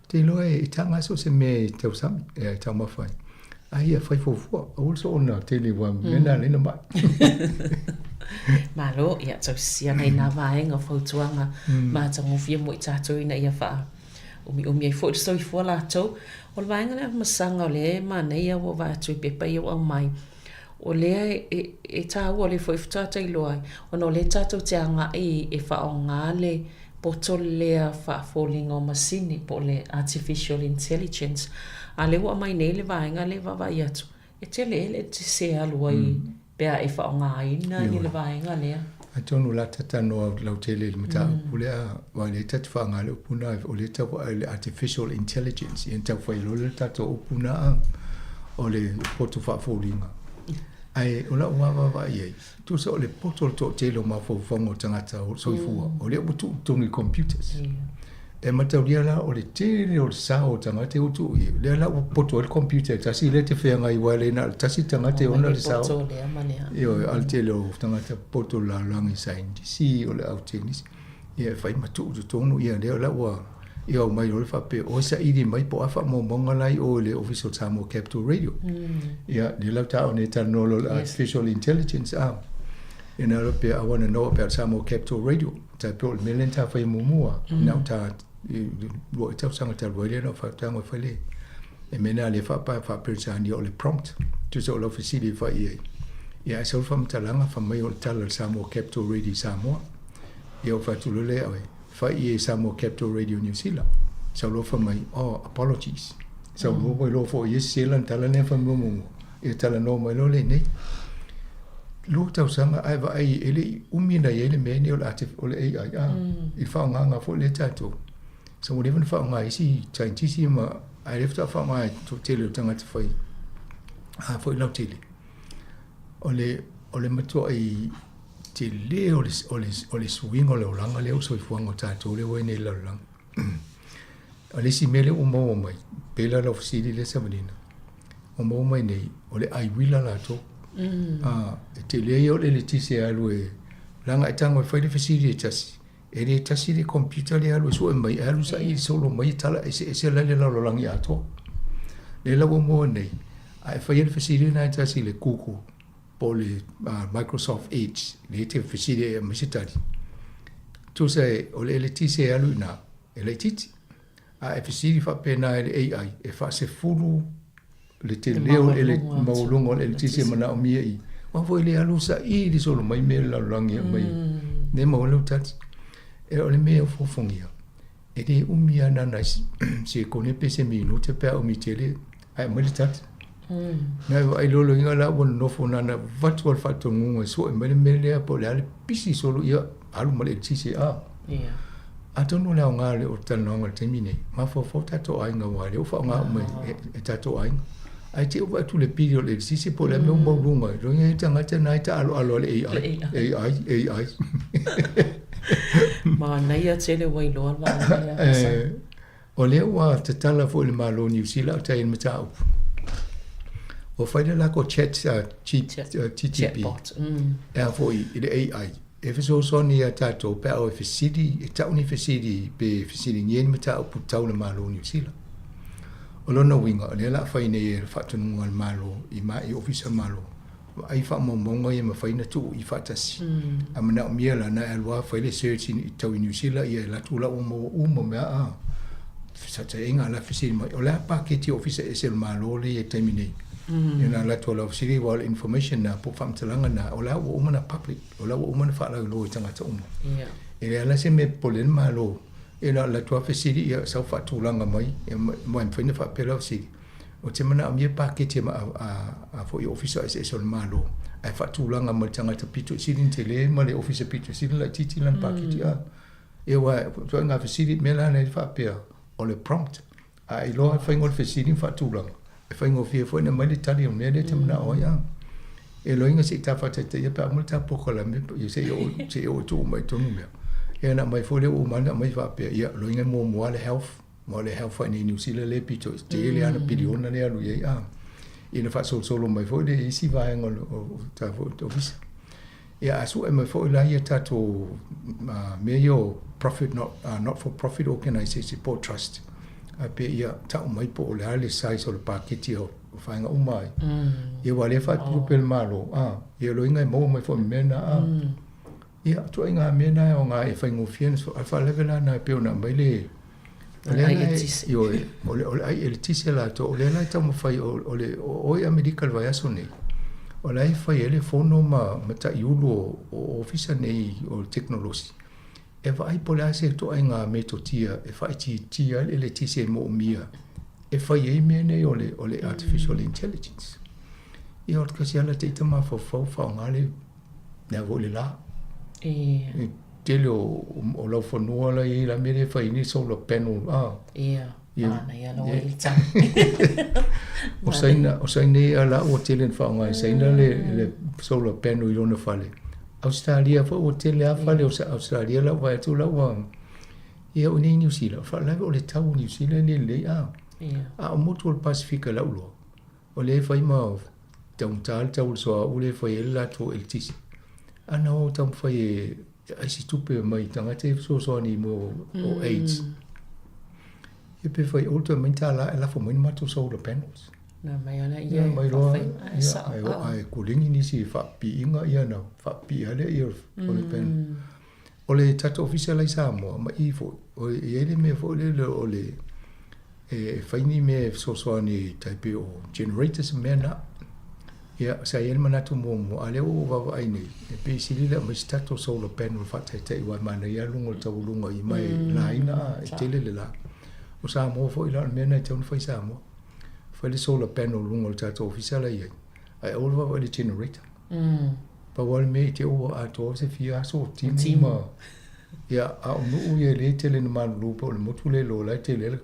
te iloa e taga so o se mea e tausami e taumafa ai. Ae ia fai fuafua, aua soona tele aua mea na ala ai ona mai. Malo, ia tausisia nai nā vaega o fautuaga matagofie mo i tatou ina ia faa umiumi ai foi le soifua latou. O le vaega lea o masaga o lea e manaia ua vaai atu i pepa ia ua aumai. O lea e taua, o lea foi faatoa ta iloa ai, ona o lea tatou te agai e faaaoga le poto lea faafoliga o masini po o le artificial intelligence. A o lea ua aumai nei le vaega lea e vaavaai atu, e tele ea le eletise e alu ai pe a e faaaogaina le vaega lea. Atonu o le a talanoa lautele i le mataupu lea, aua o lea ta te faaaoga le upu lena, o lea e tau vaai i le artificial intelligence, ia na tau fai loa le tatou upu lena o le poto faafoliga. Ae o lau vaavaai i ai, tusa o le poto o le toatele o mafaufauga o tagata o soifua, o lea ua tuu i totonu i computers. E mataulia la o le tele o le sao o tagata ua tuu i ai, lea la ua poto ai le computer e tasi lea e te feagai aua e le na o le tasi le tagata e ona le sao. Ioe, a o le tele o tagata poto o le lalolagi, saienitisi, o le au tenisi, ia e fai ma tuu i totonu, ia lea la ua ia aumai loa le faapea, oi saili mai po o a faamaumauga la i o i le Ofisa o Samoa Capital Radio. Ia, lea la ua taua nei e talanoa loa i le artificial intelligence, a. Ia na faapea, I wanna know about Samoa Capital Radio. Tai pei o le mea lea na ta faia muamua, na o ta lua i tausaga talu ai lea na ou faatago e fai le e mea na lea faa-Peretania o le prompt, tusa o lau fesili e fai i ai. Ia ae sau le faamatalaga fai mai o le tala a le Samoa Capital Radio i Samoa. Ia ou fai atu loa lea oe, fai i ai Samoa Capital Radio New Zealand. Sau loa fai mai, oh, apologies. Sau loa ua iloa foi e sese lana tala lea na fai mai muamua. Ia talanoa mai loa lenei. Lua tausaga ae vaai e le i umi na i ai le mea nei o le o le AI a i le faaaogaga foi lea tatou. So ua leva ona faaaoga e isi scientist ma ae lea faatoa faaaoga e toatele o tagata fai a foi lautele. O le o le matuai tele o le o le o le suiga o le olaga lea o le soifuaga o tatou lea ua i ai nei i le lalolagi. O le isi mea lea ua maua mai, pei la lau fesili lea Savalina, ua maua mai nei, o le ai uila latou. Mm. E tele ia o le eletise e alu e, leaga e tago e fai le fesili e tasi, e le tasi le computer lea e alu e sue mai, e alu saili solo mai e tala eseese la i le lalolagi atoa. Lea la ua maua nei, a e faia le fesili lena e tasi i le Google, po o le Microsoft Edge, lea e te fesili ai e aumai se tali. Tusa e, o le eletise e alu i ina, e laitiiti. A e fesili faapena i le AI, e faasefulu le tele o le maualuga o le eletise e manaomia i. Aua foi le alu saili solo mai mea i le lalolagi e aumai. Lea e maua ai lau tali. E o le mea e ofoofogia, e le umi lava na nai sekone pe se minute pe a umi tele ae aumai le tali. Na e vaai loa loiga la ua nonofo na na avatu lava le faatonuga e sue mai le mea lea po o le a le pisi solo ia alu ma le eletise a. Atonu o le aoga o le talanoaga i le taimi nei, mafaufau tatou aiga aua o lea ua faaaoga uma e tatou aiga. Ae te i ua vaai atu i le pili o le eletise po o le a le mea ua maualuga ai, loiga e tagata na e taaaloalo a le AI, AI, AI. Manaia tele ua iloa le vaega lea. O lea ua tatala foi le Malo o Niu Sila o tai i le mataupu. Ua fai le lako chat GTP e a foi i le AI e fesoasoani iā tatou pe a o e fesili, e tau ni fesili pe fesiligia ni mataupu tau le Malo o Niu Sila. O lona uiga, o lea o le a fai nei e le faatonuga a le Malo i i Ofisa o le Malo Vaai faamaumauga ia mafai ona tuu i faatasi. A manaomia la, na e alu lava fai le search i tau i Niu Sila, ia e alu atu la ua maua uma mea a fesootaiga la fesili mai, o le a paketi ofisa ese o le Malo lea i le taimi nei? Ia na alu atu la fesili aua o le information na po o faamatalaga na, o la ua uma ona public, o la ua uma ona faalauiloa i tagata uma. E leai la se mea e popole ai le Malo, e na alu atu lava fesili, ia sau faatulaga mai, ia ma e mafai ona faapea lau fesili. Ou te manaomia paketi a, a, a foi ofisa eseese o le Malo, ae faatulaga ma le tagata pito i sili ona tele ma le ofisa pito i sili ona laitiiti lana paketi a. Ia aua o ituaiga fesili, mea la na i ai faapea, o le prompt, a e iloa le faiga o le fesili ma faatulaga, e faigofie foi ona aumai le tali o le mea lea e te manao ai a. E loiga se i ta faataitaia pe a uma le ta polokalame, ia se i oo, se i oo e tuu mai i totonu mea. Ia ona aumai foi lea ua uma ane aumai faapea, ia loiga e muamua le health, Ma o le health i Niu Sila lea pito i tele lava na piliona lea alu i ai a. Ina faasolosolo mai foi le isi vaega o ta foi ofisa. Ia a sue mai foi la ia tatou mea ia o profit not, not for profit organization po o trust. A pe ia tau mai po o le a le size o le paketi o vaega uma ai. Ia aua o lea e faatupe le Malo, a, ia loiga e maua mai foi ma mea na a. Ia, ituaiga mea na e aoga e faigofie ona a le faalavelave la na e pei ona aumai le o lea la e, ioe, o le, o le ai eletise latou, o lea la e taumafai o, o le, o o i Amerika i le vaiaso nei, o la e fai ai le fono ma, ma taiulu o, o ofisa nei o le tekonolosi, e vaai po o le a se ituaiga metotia e faaitiitia ai le eletise e moomia e fai ai mea nei o le, o le artificial intelligence. Ia, o le tasi lava la te ita mafaufau faaaoga le le a foi le la. Ia. E tele o, o laufanua la i ai la mea lea e fai ai ni solar panel a. Ia. Ia. Manaia lava i le tau. O Saina, o Saina ia la ua tele na faaaoga e Saina le, le solar panel i lona fale. Ausetalia foi ua tele lava fale o Ausetalia la ua vaai atu la ua ia o nei Niu Sila, o le faalavelave o le tau o Niu Sila e le lelei a. Ia. A o motu o le Pasefika i lau iloa, O lea e fai ma taugata le tau o le suauu lea e fai ai le latou eletise. A na o taumafai e ai se tupe mai tagata e fesoasoani mo o AIDS. Ia pe fai o toe mai ni tālā e lafo mai ni matou solar panels. Na mai ala ia e mai loa, ia, ai, ai kulingi nisi e faapiiga ia na faapipii lea ia o le panel. O le tatou ofisa la i Samoa ma i foi, o e i ai le mea foi lele o le e fai ni mea e fesoasoani e tai pei o generators ma mea na. Ia, sa i ai le manatu muamua, a o lea ua ou vaavaai nei, e pei e sili le aumai se tatou solar panel faataitai aua e manaia lava luga o le taualuga i mai laina a, e tele le la. O Samoa foi la, o le mea lena e tatau ona fai i Samoa. Fai le solar panel i luga o le tatou ofisa la e i ai, ae aua le vaavaai i le generator. Pau lava le mea i te ua atoa se fia aso o timu ma ia a o nuu ia e le tele ina malulu po o le motu le iloa la e tele ai le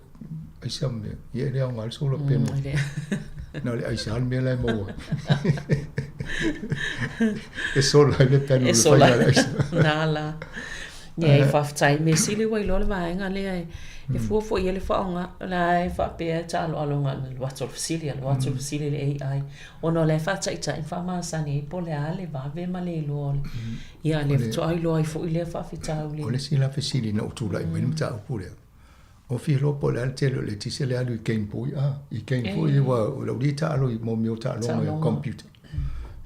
aisa ma mea ia e le aoga le solar panel. Na o le aisa lava le mea la e maua ai. E sola ai le panel E i le sola. faiga o le aisa. Na la. Ia e faafetai mea sili ua iloa le vaega lea e e fua foi i ai le faaaoga la e faapea e taaloaloga na alu atu o le fesili alu atu o le fesili i le AI ona o la e faataitai ma faamasani ai po o le a le vave ma le iloa o le ia lea faatoa iloa ai foi lea faafitauli. O le isi la fesili na ou tulai mai le mataupu lea, o fia iloa po o le a le tele o le eletise lea alu i game boy a, i game foi aua o lau alii e taalo i mo mea o taaloga i computer.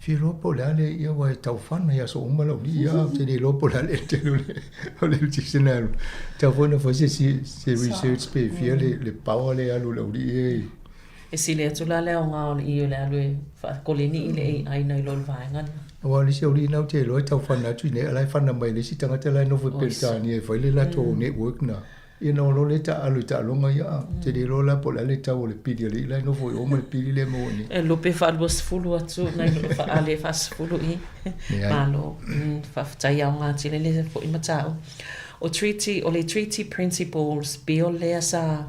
Fia iloa po o le a le ia aua e tau fana i aso uma lau alii a, ou te le iloa po o le a le tele o le eletise na alu. Tatau foi ona fai se research pe fia le power lea e alu i lau alii e E sili atu la le aoga o le i o le alu e faakoleni'i le AI nai lo le vaega lea. Aua o le isi aualii lena ou te iloa e tau fana atu i inei, a o la e fana mai e le isi tagata la e nofo i Peretania e fai le latou network lena. Ia ona o loa lea taaalo i taaloga ia, ou te le iloa la po o le a le tau o le pili a le alii la e nofo i o ma le pili lea e maua i inei. E lupe faaluasefulu atu nai lo le faaale faasefulu i. Malo. Faafetai aoga tele lea foi mataupu. O treaty, o le treaty principles bill lea sa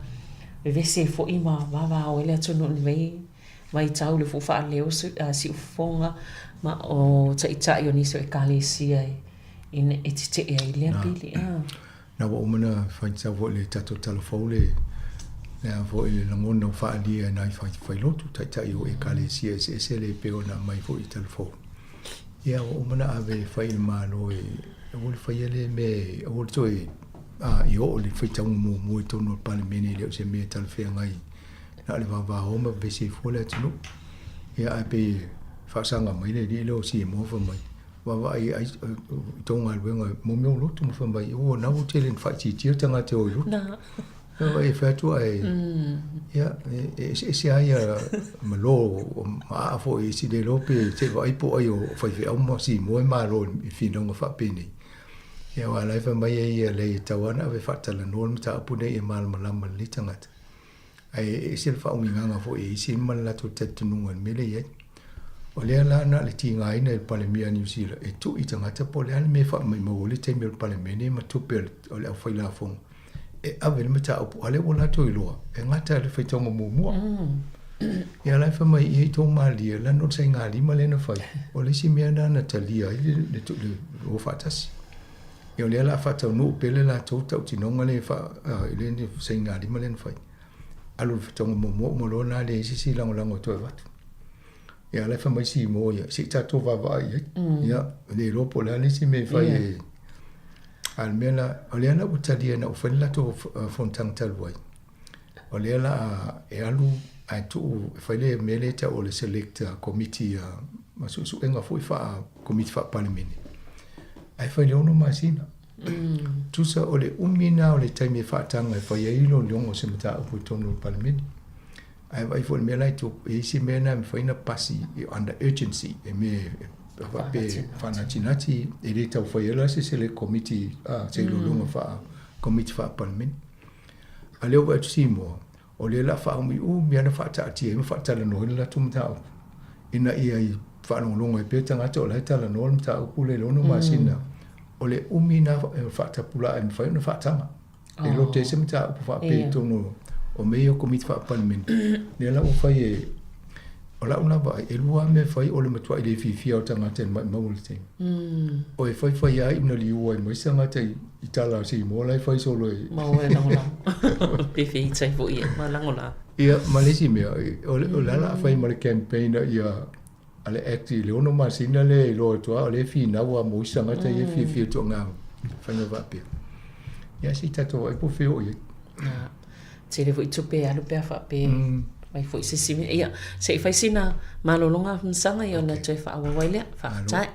vevesi ai foi ma vavao ai le atunuu i lenei vaitau i le foi faaleo siufofoga ma o taitai o nisi o Ekalesia e tetee ai lea pili. Na ua uma ona faitau foi i le tatou tala fou le le a foi le lagona ua faaalia e nai failotu taitai o Ekalesia eseese lea e pei ona aumai foi i tala fou. Ia ua uma ona ave e fai i le Malo e aua le faia lea mea e aua le toe a i oo i le faitauga muamua i totonu o le Palemene e le o se mea e talafeagai na o le vavao ma vevesi ai fua le atunuu. Ia ae pei e faasaga mai le alii lea o Simoa fai mai, vaavaai ai i tou galuega mo mea o lotu ma fai mai, ua na ua tele ina faaitiitia tagata e o i lotu. E fai atu ae, ia, e eseese lava ia ma lo ma aa foi e se le iloa pe se i vaai po o ai o faifeau ma Simoa e malo i finauga faapenei. Ia aua o la e fai mai ai ia leai e tatau lava ona ave e faatalanoa le mataupu lenei ia malamalama lelei tagata. Ae e ese le faauigaga foi e isi ma le latou talitonuga i le mea lea e i ai. O lea la na o le tigaina e le Palemia a Niu Sila e tuu i tagata po o le a le mea e faamaumau ai le taimi o le Palemene ma tupe o le aufailafoga e ave le mataupu, a o lea ua latou iloa e gata le faitauga muamua. Ia la e fai mai ia i tou malie, leaga o le saigalima lea na fai, o le isi mea lena na talia ai le o faatasi. Ia o lea o le a faataunuu pea le latou tautinoga lea i le saigalima lea na fai. Alu i le faitauga muamua uma loa lena leai se isi lagolago e toe avatu. Ia a o la e fai mai Simo ia, se i tatou vaavaai i ai. Ia, e le iloa po o le a le isi mea e fai e... A o le mea la, o lea la ua talia ina ua fai le latou fonotaga talu ai, o lea la e alu ae tuu e fai le mea lea e tau o le select committee ma suesuega foi faa komiti faa-Palemene, ae fai i le 6 masina. Tusa o le umi lena o le taimi e faataga e fai ai iloiloga o se mataupu i totonu o le Palemene. Ae vaai foi i le mea la e tupu, e i ai isi mea na e mafai ona pasi under urgency, e mea e faapea e faanatinati, e le tau fai ai la se select committee, se iloiloga faa komiti faa-Palemene. A o lea ua vaai atu Samoa, o lea o le a faaumiumi lava ona faataatia ai ma faatalanoa ai le latou mataupu, ina ia faalogologo ai pea tagata o la e talanoa le mataupu lea i le 6 masina, o le umi lena e faatapulaa e mafai ona faataga. E lote ai se mataupu faapea i totonu o mea ia o Komiti Faa-Palemene. Lea la ua fai e, o lau la vaai, e lua lava mea e fai, o le matuai le fiafia o tagata i le maumau o le taimi. O e faifai lava ina liu ai mai se tagata i tala a Samoa la e fai solo e... Maua e lagolago. Pe feita ai foi e ma lagolago. Ia, ma le isi mea, o le a la fai ma le campaign ia a le Act i le 6 masina lea e iloa atu lava o lea e finau lava mo isi tagata ia e fiafia i ituaiga faiga faapea. Ia se i tatou vaai po o fea o i ai. Ia, tele foi tupe e alu pe a faapea fai foi se isi mea. Ia, se i fai sina malologa masaga ia ona toe faaauau ai lea. Faafetai.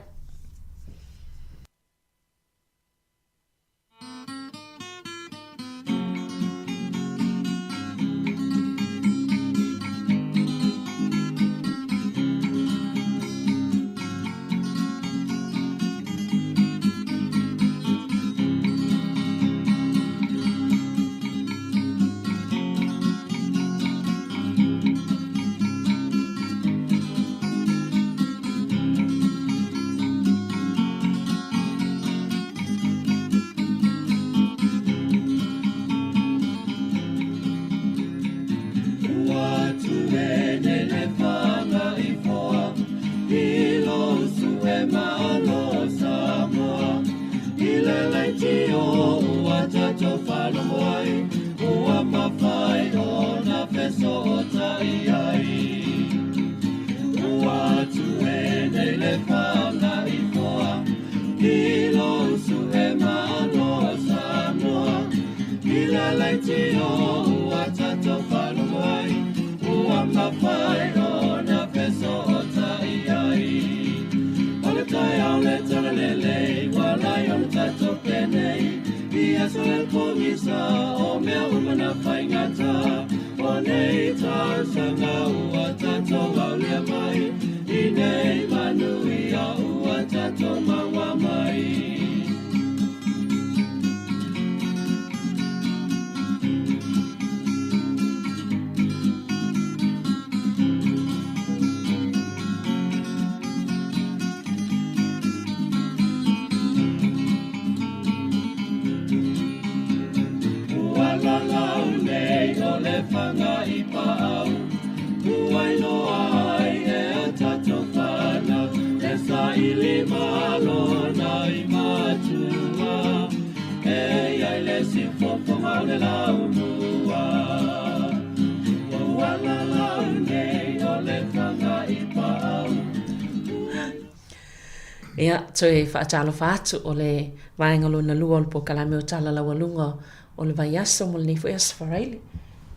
Ia, toe faatalofa atu o le vaega lona lua o le polokalame o Tala Laualuga o le vaiaso mo lenei foi Aso Faraile.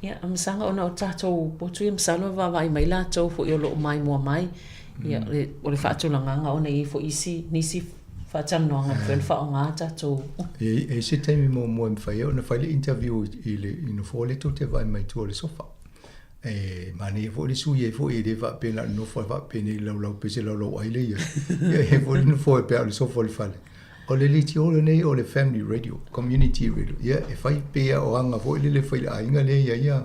Ia, Amasaga ona o tatou potu ia masalo e vaavaai mai latou foi o lo o maimoa mai. Ia, o le faatulagaga ona e i ai foi isi, nisi faatalanoaga e mafai ona faaaoga tatou. E i ai se taimi muamua e mafai ai ona fai le interview i le nofoa lea tou te vaai mai tua o le sofa. E manaia foi le sui ai foi e le faapea na o le nofo faapenei laulau pei se laulau ai lea i ai. Ia e i ai foi le nofoa e pei o le sofa o le fale. O le leitio lenei o le family radio, community radio. Ia e fai pei o aga foi lele e fai i le aiga lea e i ai.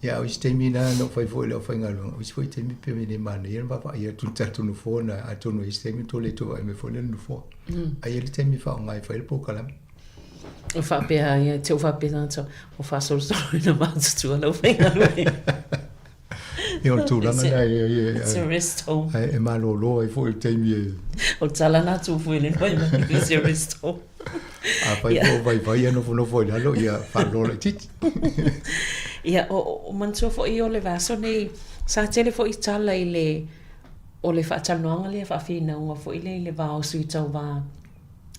Ia, o isi taimi na na ou fai foi i le aufaigaluega, o isi foi taimi pe le manaia le vaavaai atu i le tatou nofoa na, atonu e i ai se taimi tou le toe vaai mai foi i le nofoa. Ae i ai le taimi e faaaoga ai e fai le polokalame. O faapea ia te faapea tagata ua faasolosoloina matutua lau faigaluega. Ia o le tulaga lena e It's a rest home. E malolo ai foi i le taimi e... O le tala lena tu fue le mai mai it's a rest home. Afai foi o vaivai ia nofonofo i lalo, ia faalolo laitiiti. Ia, o manatua foi o le vaiaso nei, sa tele foi tala i le, o le faatalanoaga lea faafinauga foi lea i le va o sui tauva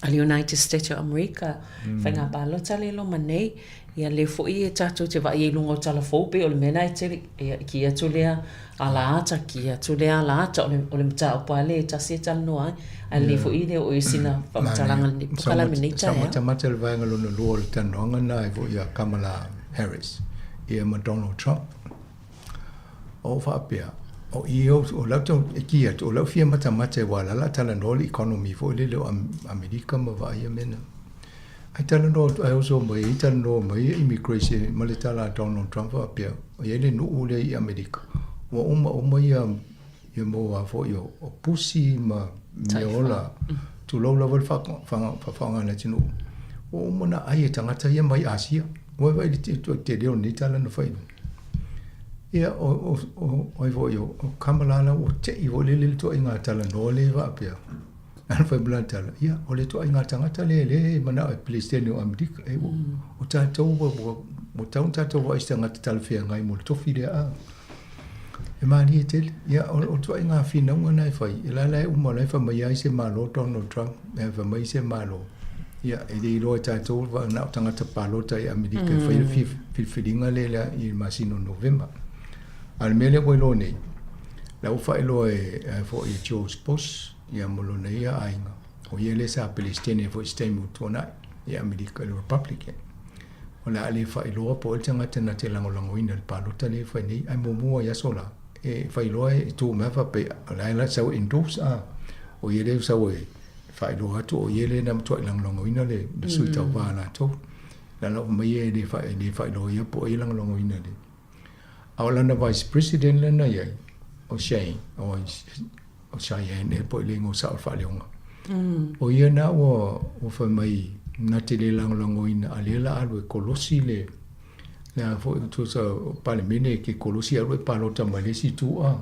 a le United States o Amerika, faiga palota lea e loma nei. Ia lea foi e tatou te vaai ai i luga o tala fou pei o le mea lena e tele, ia ki atu lea ala ata, ki atu lea ala ata, o le mataupu lava lea e tasi e talanoa ai, ae lelei foi le oo i sina faamatalaga i lenei polokalame i lenei taeao. Sa matamata le vaega lona lua o le talanoaga lena ai foi ia Kamala Harris ia ma Donald Trump. O faapea, o i o, o lau tau e ki atu, o lau fia matamata e wā lala talanoa le economy foi lele o Amerika ma vaai ia mea na. Ai talanoa atu, ai oso mai, ai talanoa mai ia immigration ma le tala a Donald Trump faapea, o i ai le nuu lea i Amerika, ua uma uma ia, ia mau a foi o, o pusi ma mea ola, tulou lava le faafaaoga a le atunuu, ua uma ona ai e tagata ia mai Asia. Ua vaai i le tele o lenei tala na fai. Ia, o, o, o, o ai foi, o, o Kamala la ua te'i foi lele le ituaiga talanoa lea faapea. Ana fai mai lana tala, ia, o le ituaiga tagata lea lea e manao e Peresetene o Amerika. E, ua, o tatou, ua, ua, ua tatau ona tatou vaai i se tagata talafeagai mo le tofi lea. A, e malie tele. Ia, o, o ituaiga finauga na e fai, e la la e uma, la e fai mai ai se Malo Donald Trump, e fai mai se Malo. Ia, e le iloa e tatou na o tagata palota i Amerika e fai le filifiliga lea i le masina o Novema. A o le mea lea ua iloa nei, la ua faailoa e foi e George Bush ia ma lona ia aiga, o ia lea sa Peresetene foi i se taimi ua tuanai i Amerika i le Republican. O le a le faailoa po o ai le tagata na te lagolagoina i le palota lea e fai nei, ae muamua i aso la, e faailoa e tu mai faapea, o la e sau e endorse, a, o ia lea ua sau e faailoa atu o ia lea na matuai lagolagoina le, le sui mm. tauva a latou. La lau mai e le, fa, le faailoa ia po o ai lagolagoina le. A o lana vice president lena iai, o Shane, o, o Cheyenne e po i le ingoa sao o le faaleoga. O ia na ua, ua fai mai na te le lagolagoina a lea la alu e kolosi le, le a foi tusa o Palemene ke kolosi alu e palota mai le isi itu a.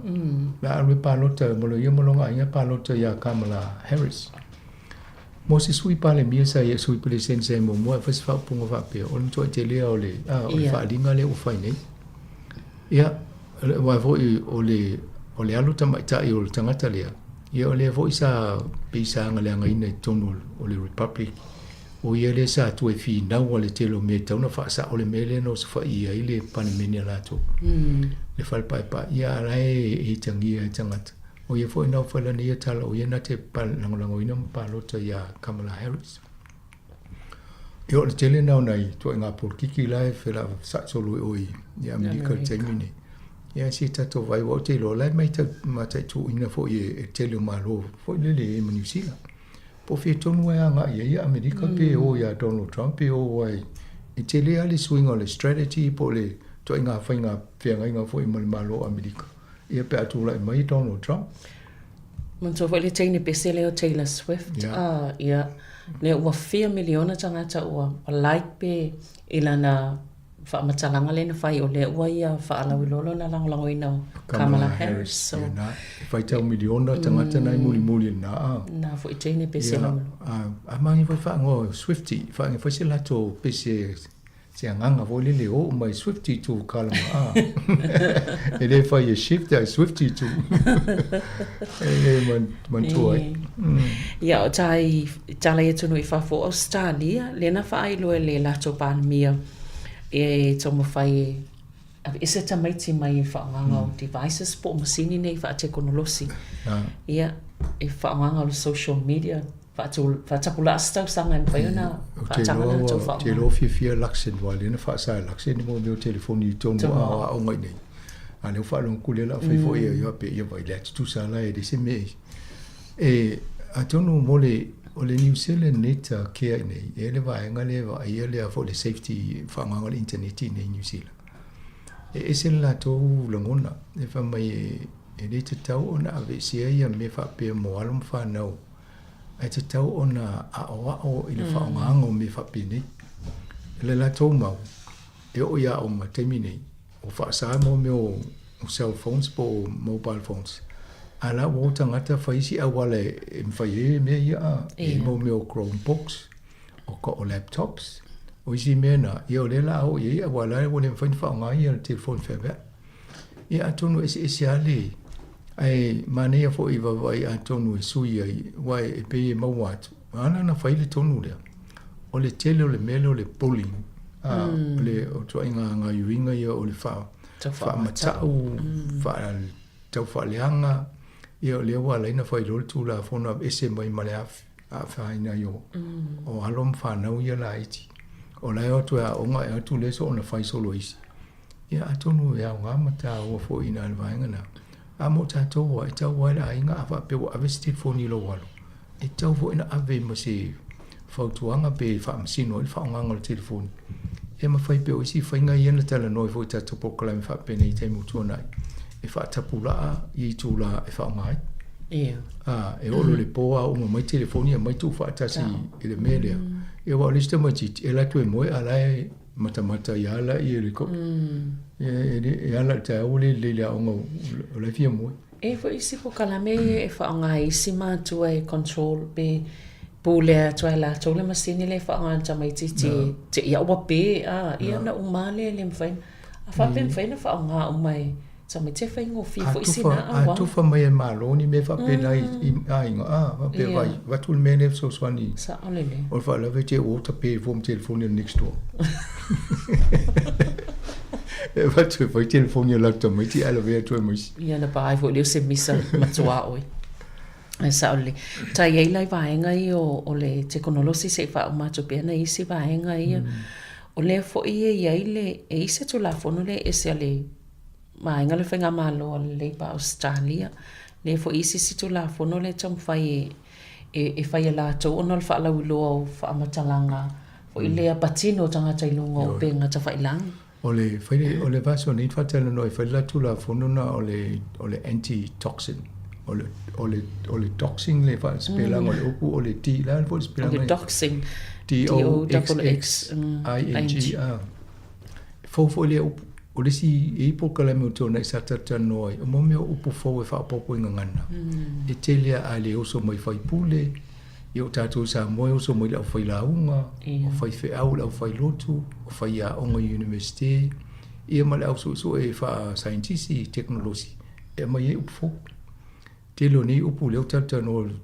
La alu e palota mo lo ia mo lona aiga palota ia Kamala Harris. Mo se sui Palemia sa ia sui Peresetene sa ia muamua e fai se faaupuga faapea o le matuai telea o le a o le faaaliga lea ua fai nei. Ia aua foi o le o le alo tamaitai o le tagata lea, ia o lea foi sa pei sa agaleagaina i totonu o le Republic. O ia lea sa toe finau a le tele o mea e tatau ona faasao le mea lea na osofaia ai le Palemene a latou, le fale paepae. Ia a la e itagia e tagata. O ia foi na fai lana ia tala, o ia na te lagolagoina ma palota iā Kamala Harris. Ia o le tele na o nai ituaiga polokiki la e felasaisolo i o i Amerika i le taimi nei. Ia se tatou vaai aua ou te iloa o la e mataituina foi e le tele o Malo foi lele e ma Niu Sila. Po o fea tonu e agai ai Amerika pe o iā Donald Trump pe o ai. E tele lava le suiga o le strategy po o le ituaiga faiga feagaiga foi ma le Malo o Amerika ia pe a tulai mai Donald Trump. Manatua foi le teine pese lea o Taylor Swift, yeah. Ia, lea ua fia miliona tagata ua like pe i lana faamatalaga lea na fai o lea ua ia faalauiloa lona lagolagoina o Kamala Harris. So, yeah, na, e faitau miliona tagata na i mulimuli i lena a. Na foi teine pese yeah, lauiloa. A, a magia foi faagoa Swiftie, faagia foi se latou pese Se agaga foi lele oo mai Swiftie tu kalama a. E le fai e shift ae Swiftie tu. E le manatua ai. Ia o tai tala i atunuu i fafo o Australia, lea na faailoa e le latou Palemia e taumafai e aveese tamaiti mai le faaaogaga o devices po o masini nei faatekonolosi. Ia, e faaaogaga o le social media Faatapulaa se tausaga e mafai ona faataga latou faaaoga. Ou te iloa fiafia Luxon aua lea na faasa e Luxon mo mea o telefoni i totonu o aoaoga i inei. A lea ua faalogo atu lea o le a fai foi ia faapea ia vaai la e tutusa la e leai se mea e atonu mo le o le New Zealand Net Care i inei e i ai le vaega lea e vaaia le a foi le safety faaaogaina o le internet i inei i New Zealand. E ese le latou lagona, e fai mai e le tatau ona aveesea ia mea faapea mo alo ma fanau, ae tatau ona aoao i le faaaogaga o mea faapenei. O le latou mau, e oo i aoga i le taimi nei, ua faasa mo mea o cell phones po o mobile phones, a la ua o tagata fai isi auala e mafai ai mea ia, e i ai mea o Chromebooks, o laptops, o isi mea na, ia o lea o le a oo i ai, aua o la ua le mafai ona faaaoga ia le telefoni feaveai. Ia atonu e eseese lava le, ae manaia foi i vaavaai atonu e sui ai, aua e pei e maua atu, ala ona fai le tonu lea, o le tele o le mea lea o le bullying, a, o le ituaiga gaoioiga ia o le faamatau, taufaaleaga, ia o lea ua ala ai ona fai loa le Tulafono aveese mai ma le afaina ai o alo ma fanau ia laiti. O la e o atu e aoga, e o atu le soona fai solo e isi. Ia atonu e aoga ma taua foi i ina i le vaega lena. A mo tatou lava, e tatau lava i le aiga a faapea ua ave se telefoni i lou alo, e tatau foi ona ave ma se fautuaga pe faamasino ai le faaaogaga o le telefoni. E mafai pea o isi faiga ia na talanoa ai foi i tatou polokalame faapenei i taimi ua tuanai, e faatapulaa i itula e faaaoga ai. Ia. A, e oo loa i le po a uma mai telefoni aumai tuufaatasi i le mea lea. Ia aua o le isi tamaitiiti, e alu atu e moe a o la e matamata ia ala i le e ala i le taeao ua le lelei i le aoga o la e fia moe. E i ai foi isi polokalame ia e faaaoga ai isi matua e control pe pulea atu ai e latou le masini lea e faaaoga e le tamaitiiti e te i a ua pe a, ia ona uma lava lea e le mafai ona, a faapea e mafai ona faaaoga uma e tamaiti e faigofie foi sina auala. A tufa mai e le Malo ni mea faapena i aiga, a faapea vai, avatu le mea lea e fesoasoani. Sao lelei. O le faalavelave te i ua ota pe fua ma telefoni a le next door. E avatu e fai telefoni a latou tamaiti ae lavea atu ai ma isi. Ia na pa ai foi lea o se misa matua oe. Ae sao lelei. Ta i ai la i vaega ia o le tekonolosi se i faauma atu pea nai isi vaega ia. O lea foi e i ai le, e i ai se Tulafono lea e ese a le vaega le Faigamalo a le Labour a Ausetalia. Lea foi e i ai se isi Tulafono lea e taumafai e e fai e latou ona o le faalauiloa o faamatalaga foi lea patino o tagata i luga o upega tafailagi. O le fai o le vaiaso nei faatalanoa e fai le Tulafono na o le o le anti-toxin. O le o le o le doxing le faasipelaga o le upu o le D la foi le sipelaga. O le doxing. D O X X I N G A. Fou foi lea upu. O le isi e i ai polokalame o tuanai sa talatalanoa ai, o mo mea o upu fou e faaopoopo i gagana. E tele lava a le oso mai faipule, ia o tatou i Samoa e oso mai le aufailauga, o faifeau, le aufailotu, o faiaoga i Universite, ia ma le au suesue faasaienitisi, tekonolosi, e aumai ai upu fou. Tele o nei upu lea ua talatalanoa o le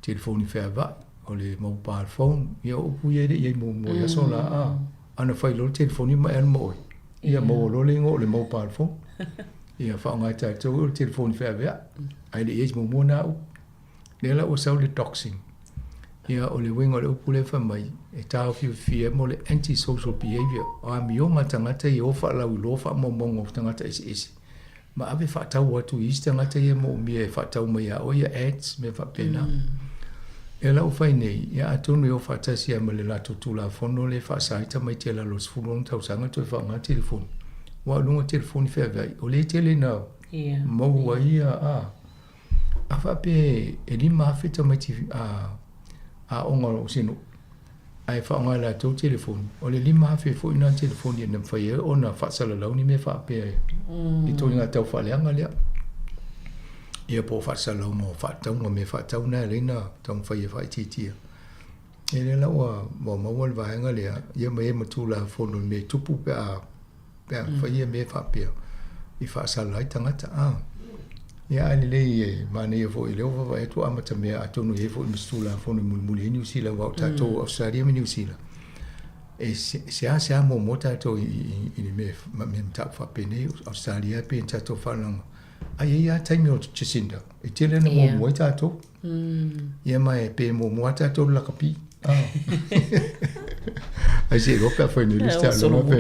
telefoni feava'i, o le mobile phone, ia o upu ia e le i i ai muamua i aso la, a. Ana fai loa le telefoni ma e alu ma oe, ia maua loa le igoa o le mobile phone. Ia faaaoga e tatou o le telefoni feaveai, ae le i i ai se muamua na upu. Lea la ua sau le doxing. Ia o le uiga o le upu lea fai mai, e taofiofia mo le anti social behaviour, o amioga a tagata ia o faalauiloa faamaumauga o tagata eseese ma ave faatau atu i isi tagata ia e moomia e faatau mai ia oe ia ads mea faapena. Lea la ua fai nei, ia atonu e o faatasi lava ma le latou Tulafono lea e faasa ai tamaiti i lalo o le 16 tausaga toe faaaoga telefoni. Aua o luga o telefoni feaveai, o lea e tele ina maua ai ia a. A faapea e 5,000 tamaiti aoga o se nuu ae faaaoga e latou telefoni, o le 5,000 foi lena telefoni e mafai ai ona faasalalau ni mea faapea i ituaiga taufaaleaga lea. Ia po o faasalalauga o faatauga, mea faatau na e ala ai ona taumafai e faaitiitia. Ia lea la ua maua le vaega lea, ia ma i ai ma Tulafono i mea e tupu pe a pe a fai ia mea faapea i faasala ai tagata. A. Ia ae lelei e manaia foi lea ua vaavaai atu ua amatamea atonu e i ai foi ma se Tulafono e mulimuli ai Niu Sila aua o tatou Ausetalia ma Niu Sila e seasea muamua tatou i le mea mataupu faapenei. O Ausetalia e pei ona tatou faalogo ae i ai lava taimi o Jacinda e tele ina muamua ai tatou. Ia ma e pe muamua lava tatou i le lakapi. Ai se iloa pe a fai nei le isi taaloga pe.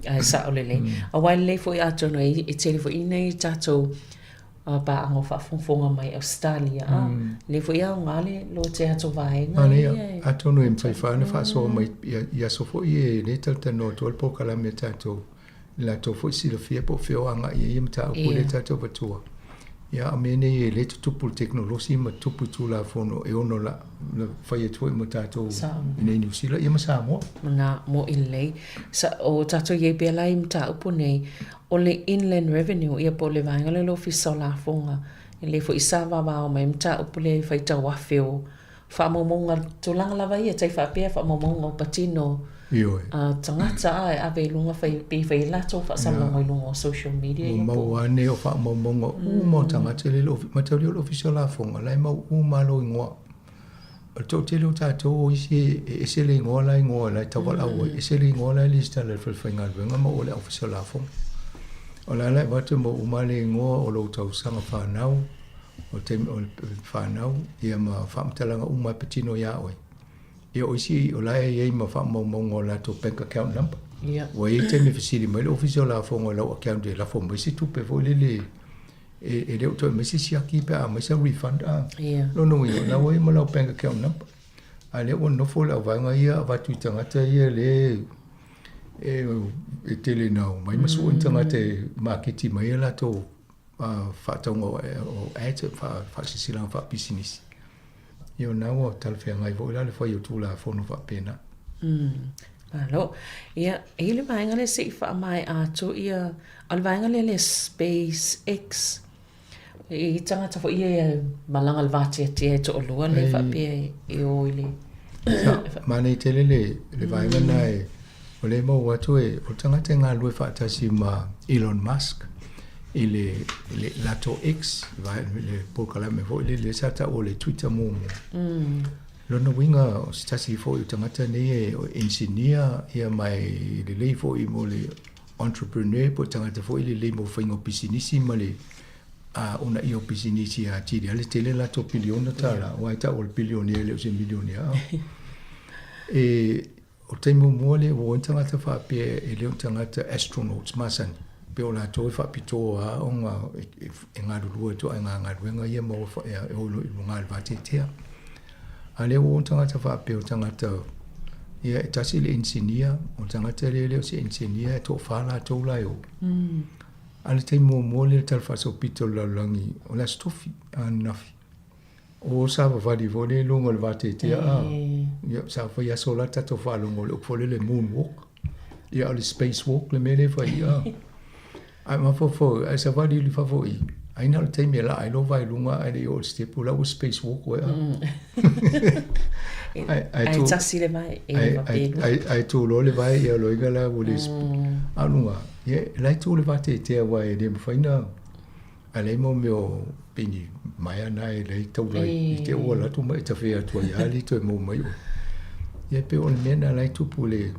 Ae sao lelei. Aua e lelei foi atonu e tele foi nei tatou paaga o faafogafoga mai Ausetalia a lelei foi aoga le lotea atu o vaega ia. Atonu e mafai foi ona faasoa mai i aso foi ia e le talatalanoa atu ai le polokalame a tatou. le latou foi silafia po o fea o agai i ai ia mataupu lea tatou avatua. Ia a o mea nei e le tutupu i le tekonolosi ma tutupu i Tulafono e ono la, la fai atu foi mo tatou i nei Niu Sila ia ma Samoa. Na, moʻi lelei. Sa, o tatou i ai pea la i mataupu nei, o le Inland Revenue, ia po o le vaega lea o le Ofisa o Lafoga, e lelei foi sa vavao mai mataupu lea i faitau afe o faamaumauga, tulaga lava ia tai faapea faamaumauga o patino Ioe. a tagata a e ave i luga fai pei fai ai latou faasalalauga i luga o social media Ua ia po maua ane o faamaumauga uma o tagata lea i le mataulia o le Ofisa o Lafoga, la e mau uma lava lou igoa. O le toatele o tatou o isi e ese le igoa la e igoa la e taualaau ai, ese le igoa la e lesitala i le falefaigaluega ma o le Ofisa o Lafoga. O la la e avatu e mau uma lava le igoa o lou tausaga fanau, o le taimi o le fanau, ia ma faamatalaga uma e patino iā oe. Ia o isi o la e i ai ma faamaumauga o latou bank account number. Ia. Ua i ai taimi e fesili mai le Ofisa o Lafoga i lau account e lafo mai se tupe foi lele e, e le o toe mai se siaki pe a aumai sa refund a. Ia. Lona uiga, o la ua i ai ma lau bank account number. A lea ua nofo le auvaega ia avatu i tagata ia le e, e tele ina omai ma sue ni tagata e maketi mai a latou faatauga o ads, faasilasilaga faapisinisi. Ia o lena ua talafeagai foi la le fai o Tulafono faapena. Malo. Ia, e i ai le vaega lea se i faamaea atu ia, o le vaega lea le SpaceX. E i ai tagata foi ia e malaga i le vateatea e toalua lea faapea e o i le... Manaia tele le, le vaega lena e, o lea e maua atu e, o le tagata e galulue faatasi ma Elon Musk i le, i le latou X, le polokalame foi lele sa taua o le Twitter muamua. Lona uiga o se tasi foi o tagata nei e engineer ia ma e lelei foi mo le entrepreneur po o tagata foi lelei mo faiga o pisinisi ma le a uunaia o pisinisi atili ai le tele latou piliona tala, aua e tau o le pilionea e le o se milionea. E, o le taimi muamua lea ua o ai tagata faapea e le o ni tagata astronauts masani, pei o latou e faapitoa lava ona e galulue ituaiga galuega ia ma e o i luga o le vateatea. A o lea ua o tagata faapea o tagata ia e tasi le inisinia, o le tagata lea e le o se inisinia e toafa latou la e o. A o le taimi muamua lea i le tala faasolopito o le lalolagi, o le Aso Tofi ananafi, o savavali foi lea i luga o le vateatea a, ia sa fai aso la tatou faalogo i le upu foi lele moon walk, ia o le space walk le mea lea e fai a. Ae mafaufau, ae savali i fafo i, ai na o le taimi e laa ai lou vae i luga ae le i oo i le sitepu, la ua space walk oe a. Ae tasi le vae, e iva pe lua. Ae tu loa le vae, ia loiga la ua le, a o luga, ia, la e tu le vateatea aua e le mafai na, a leai mo mea o pei ni maea na e leai taula i te ua alu atu ma e tafea atu ai lava le toe maua mai oe. Ia pei o le mea lena la e tupu le,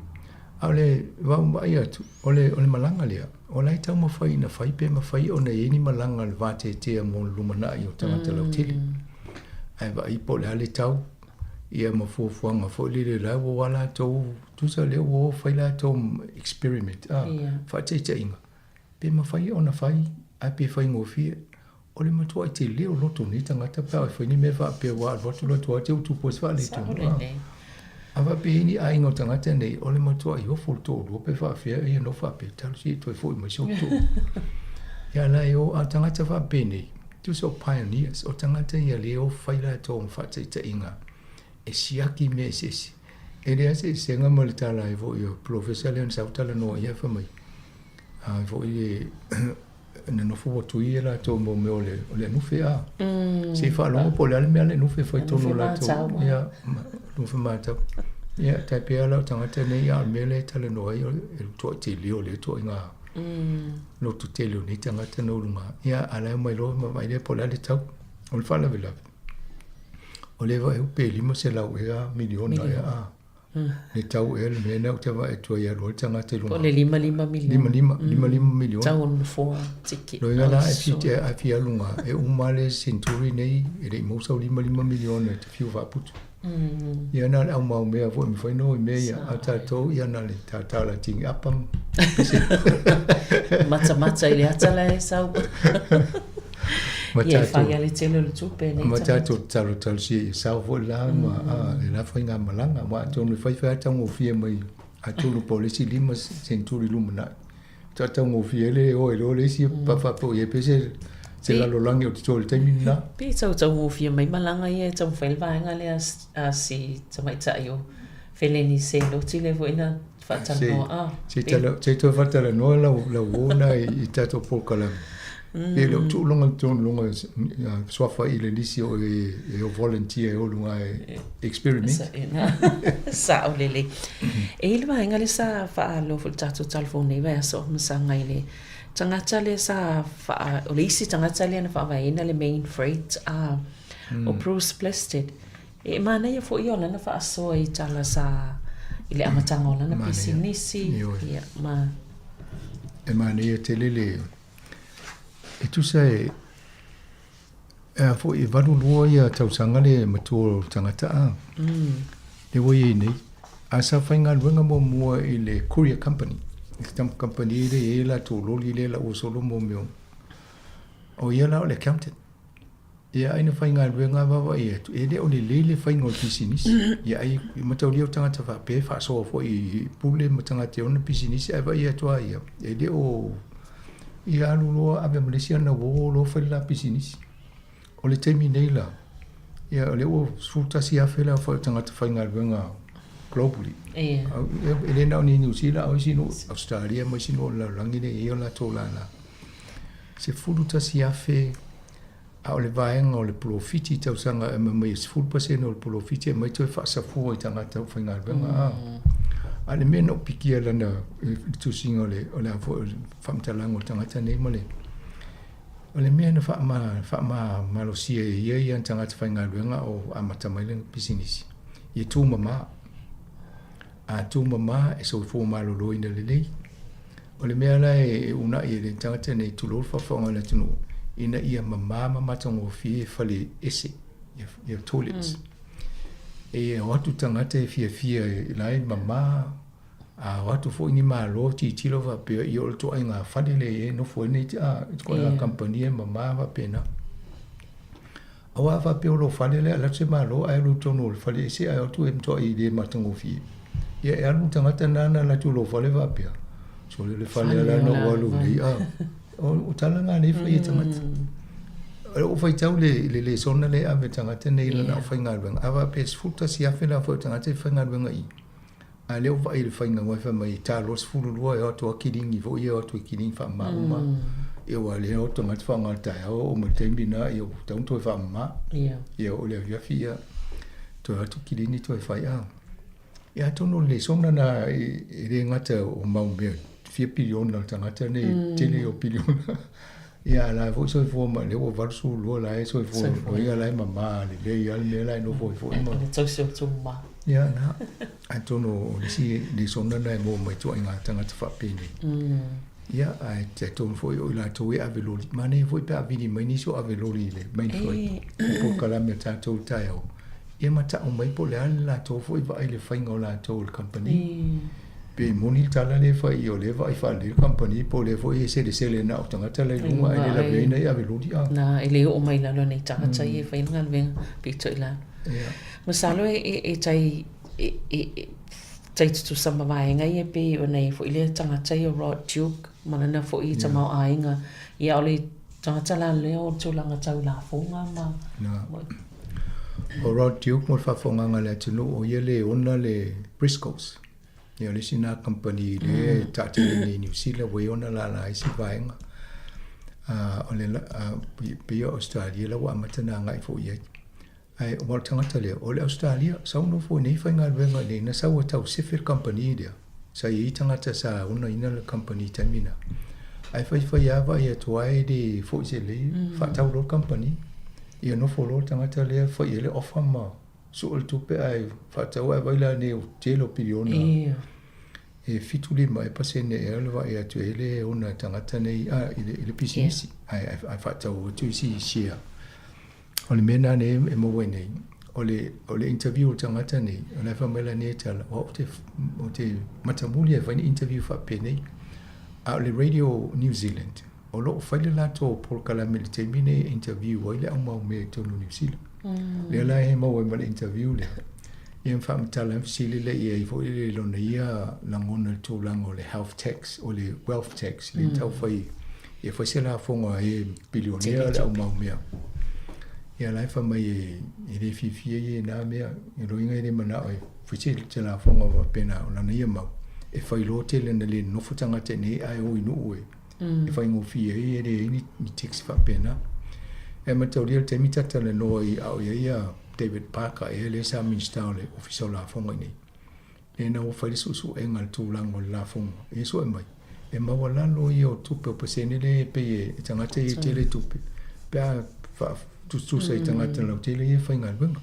a o le vaavaai atu, o le, o le malaga lea, o la e taumafai ina fai pe mafai ona i ai ni malaga a le vateatea mo le lumanai o tagata lautele. Ae vaai po o le a le tau, ia ma fuafuaga foi lele la ua o lava latou, tusa lea ua o fai latou experiment, a, faataitaiga, pe mafai ona fai ae pe faigofie. O le matuai tele o loto o nei tagata pe a e fai ni mea faapea ua alu atu loto lava te i ua tupu ai se faaletonu. A faapea i ai ni aiga o tagata nei, o le matuai ofo le toalua pe faapefea ia nofo faapea, talosia ia toe foi mai si ou toalua. Ia la e o, a o tagata faapenei, tusa o pioneers, o tagata ia lea o fai latou ma faataitaiga e siaki mea eseese. E leai se eseesega ma le tala ai foi o polofesa lea na sau talanoa i ai fai mai, a foi le na nofo ua tui e latou mo mea o le, o le anufe a. Se i faalogo po o le a le mea a le anufe e fai tonu latou. Ia, anufe matau. Ia, tai pei la o tagata nei a o le mea lea e talanoa ai, e toai tele o le ituaiga loto tele o nei tagata na ulu ma. Ia, a la e omai loa ma vaai lea po o le a le tau. O le faalavelave, o lea vaai pe 500 ea miliona ea a. Le tau ea le mea lena ou te vaai atu ai e alu ai le tagata i luga. Po o le 55 miliona. 55, 55 miliona. Tau o le nofoa tiki. Loiga la e fia, a fia alu luga, e uma le senturi nei, e le i maua sau 55 miliona e te fiu faaputu. Ia na o le au maumea foi e mafai ona o i mea ia, a o tatou ia na o le tatala tini apa ma pese. Matamata i le ata la e sau. Ia e fai lava le tele o le tupe nei Ma tatou talotalosia ia sao foi la ma le la faigamalaga. Aua atonu e fai fai lava taugofie mai atonu po o le isi 5 seneturi lumanai. tautaugofie ai le o ai loa le isi pa faapea ua i ai pea se se lalolagi o totoe i le taimi lena. Pe tautaugofie mai malaga ia e taumafai le vaega lea a si tamaitai o Feleni Seloti lea foi na faatalanoa a. Se se i toe faatalanoa lau lau uo lena i tatou polokalame. Pe le o tuu luga tonu luga suafa i le lisi o e e o volunteer e o luga e experiment. Sao lelei. E i le vaega lea sa faaloa foi i le tatou tala fou nei vaiaso ma saga i le tagata lea sa faa, o le isi tagata lea na faavaeina le Main Freight a o Bruce Plested. E manaia foi ia o lana faasoa i tala sa i le amataga o lana pisinisi ia ma E manaia tele le e tusa e e a foi e 82 ia tausaga le matua o le tagata a. Le ua i ai nei. A sa faigaluega muamua i le courier company. Le company lea e i ai latou loli lea la ua solo mo mea o ia la o le accountant. Ia ai na faigaluega vaavaai atu, e le o lelei le faiga o le pisinisi. Ia ai mataulia o tagata faapea e faasoa foi i pule ma tagata e ona pisinisi ae vaai atu lava ia, e le o ia alu loa ave ma le isi ana uo loa fai le la pisinisi. O le taimi nei la, ia o lea ua 11,000 le aofai o tagata faigaluega globally. Ia. E le na o ni Niu Sila, a o isi nuu, Ausetalia ma isi nuu o le lalolagi lea e i ai o latou lala. 11,000 A o le vaega o le polofiti i tausaga e aumai mai e 10% o le polofiti e aumai toe faasafua i tagata faigaluega a. A o le mea na ou pikia lana i le tusiga o le o le a foi o le faamatalaga o le tagata nei ma le o le mea na faama faamamalosia e ia ia tagata faigaluega o amata mai lana pisinisi ia tumama. A tumama e soifua maloloina lelei. O le mea la e uunai e le tagata nei, tulou le faafofoga a le atunuu, ina ia mama ma matagofie fale ese, ia toilets. E o atu tagata e fiafia la e mama, a o atu foi ni malo tilotilo faapea, ia o le ituaiga fale lea e nofo ai nei ituaiga kamupani e mama faapena. Aua a faapea o lou fale lea, alu atu se malo ae alu i totonu o le fale ese ae o atu e matuai le matagofie. Ia e alu le tagata lena na alu atu i lou fale faapea, sole o le fale la na ou alu nei a. O tala na lea e fai e tagata. O lou faitau i le lesona lea e ave e le tagata nei i lana aufaigaluega, a faapea e 11,000 le aofai o tagata e faigaluega i i, A lea ua vaai i le faiga aua fai mai e ta loa 12 e o atu lava kilini foi ia e o atu e kilini faamama uma. Ia aua lea e o atu tagata faaaoga le taeao oo mai le taimi lena ia ua tatau ona toe faamama. Ia oo i le afiafi ia toe o atu kilini toe fai a. Ia atonu o le lesona lena e le gata o mau mea fia piliona le tagata nei tele o piliona. Ia a la e foi soifua ma lea ua 82 la e soifua o ia la e mama lelei lava le mea la e nofo ai foi ma. Le tausi o tumama. Ia na. Atonu o le isi lesona lena e maua mai ituaiga tagata faapenei. Ia ae talitonu foi o i latou e ave loli. Manaia foi pe a vili mai nisi o ave loli i le main flight i polokalame a tatou i le taeao. Ia ma tau mai po o le a le latou foi vaai i le faiga o latou i le kamupani. Pe moni le tala lea e fai i o lea e vaai faalelei le kamupani po o lea foi e selesele na o tagata la i luga ae le laveina i ave loli a. Na, e le oo mai i lalo nei tagata ia e fai le galuega pito i lalo. Masalo e tai e tai tutusa ma vaega ia pei ona i ai foi lea tagata ia o Rod Duke ma lana foi tamaoaiga. Ia o le tagata la lea o le tulaga tau lafoga ma. Na. O Rod Duke mo le faafofogaaga a le atunuu o ia le ona le Briscoes. Ia o le isi lena kamupani lea e taatele nei i Niu Sila ua i ai ona lala ai isi vaega. O le pei o Ausetalia la ua amata ona agai foi i ai. Ae o le tagata lea, o le Ausetalia, sau nofo i nei faigaluega i inei, na sau e tau sefe le kamupani lea. Sa i ai tagata sa onaina le kamupani i taimi na. Ae faifai lava vaai atu ai e le foi se lei, faatau loa le kamupani. Ia nofo loa le tagata lea fai i ai le offer ma sue le tupe ae faatau ae vaai la nei o tele o piliona. E 75 ea pasene ea le vaai atu e le ona tagata nei a i le pisinisi ae ae faatau atu isi share. O le mea lena nei e maua ai nei, o le, o le interview o le tagata nei, o la e fai mai la nei tala, o au te, ou te matamuli e fai ni interview faapenei. A o le Radio New Zealand, o lo o fai le latou polokalame i le taimi nei e interview ai le au mau mea i totonu o Niu Sila. Lea la e maua ai ma le interview lea. Ia ma faamatala ai ma fesili lea i ai foi le lona ia lagona i le tulaga o le health tax, o le wealth tax lea na taufai ia fai se lafoga a e bilionea le au mau mea. Ia la e fai mai e le fiafia ia i na mea, i loiga e le manao e fai se se lafoga faapena o lana ia mau e fai loa tele na le nonofo tagata i inei ae o i nuu e e faigofie ai e leai ni, ni tax faapena. E mataulia le taimi ta talanoa i a o i ai ia David Parker ea lea sa Minista o le Ofisa o Lafoga i inei. Lea na ua fai le suesuega i le tulaga o le lafoga. E sue mai, e maualalo ia o tupe o pasene lea e pei e tagata ia e tele tupe, pe a faatusatusa i tagata lautele ia e faigaluega.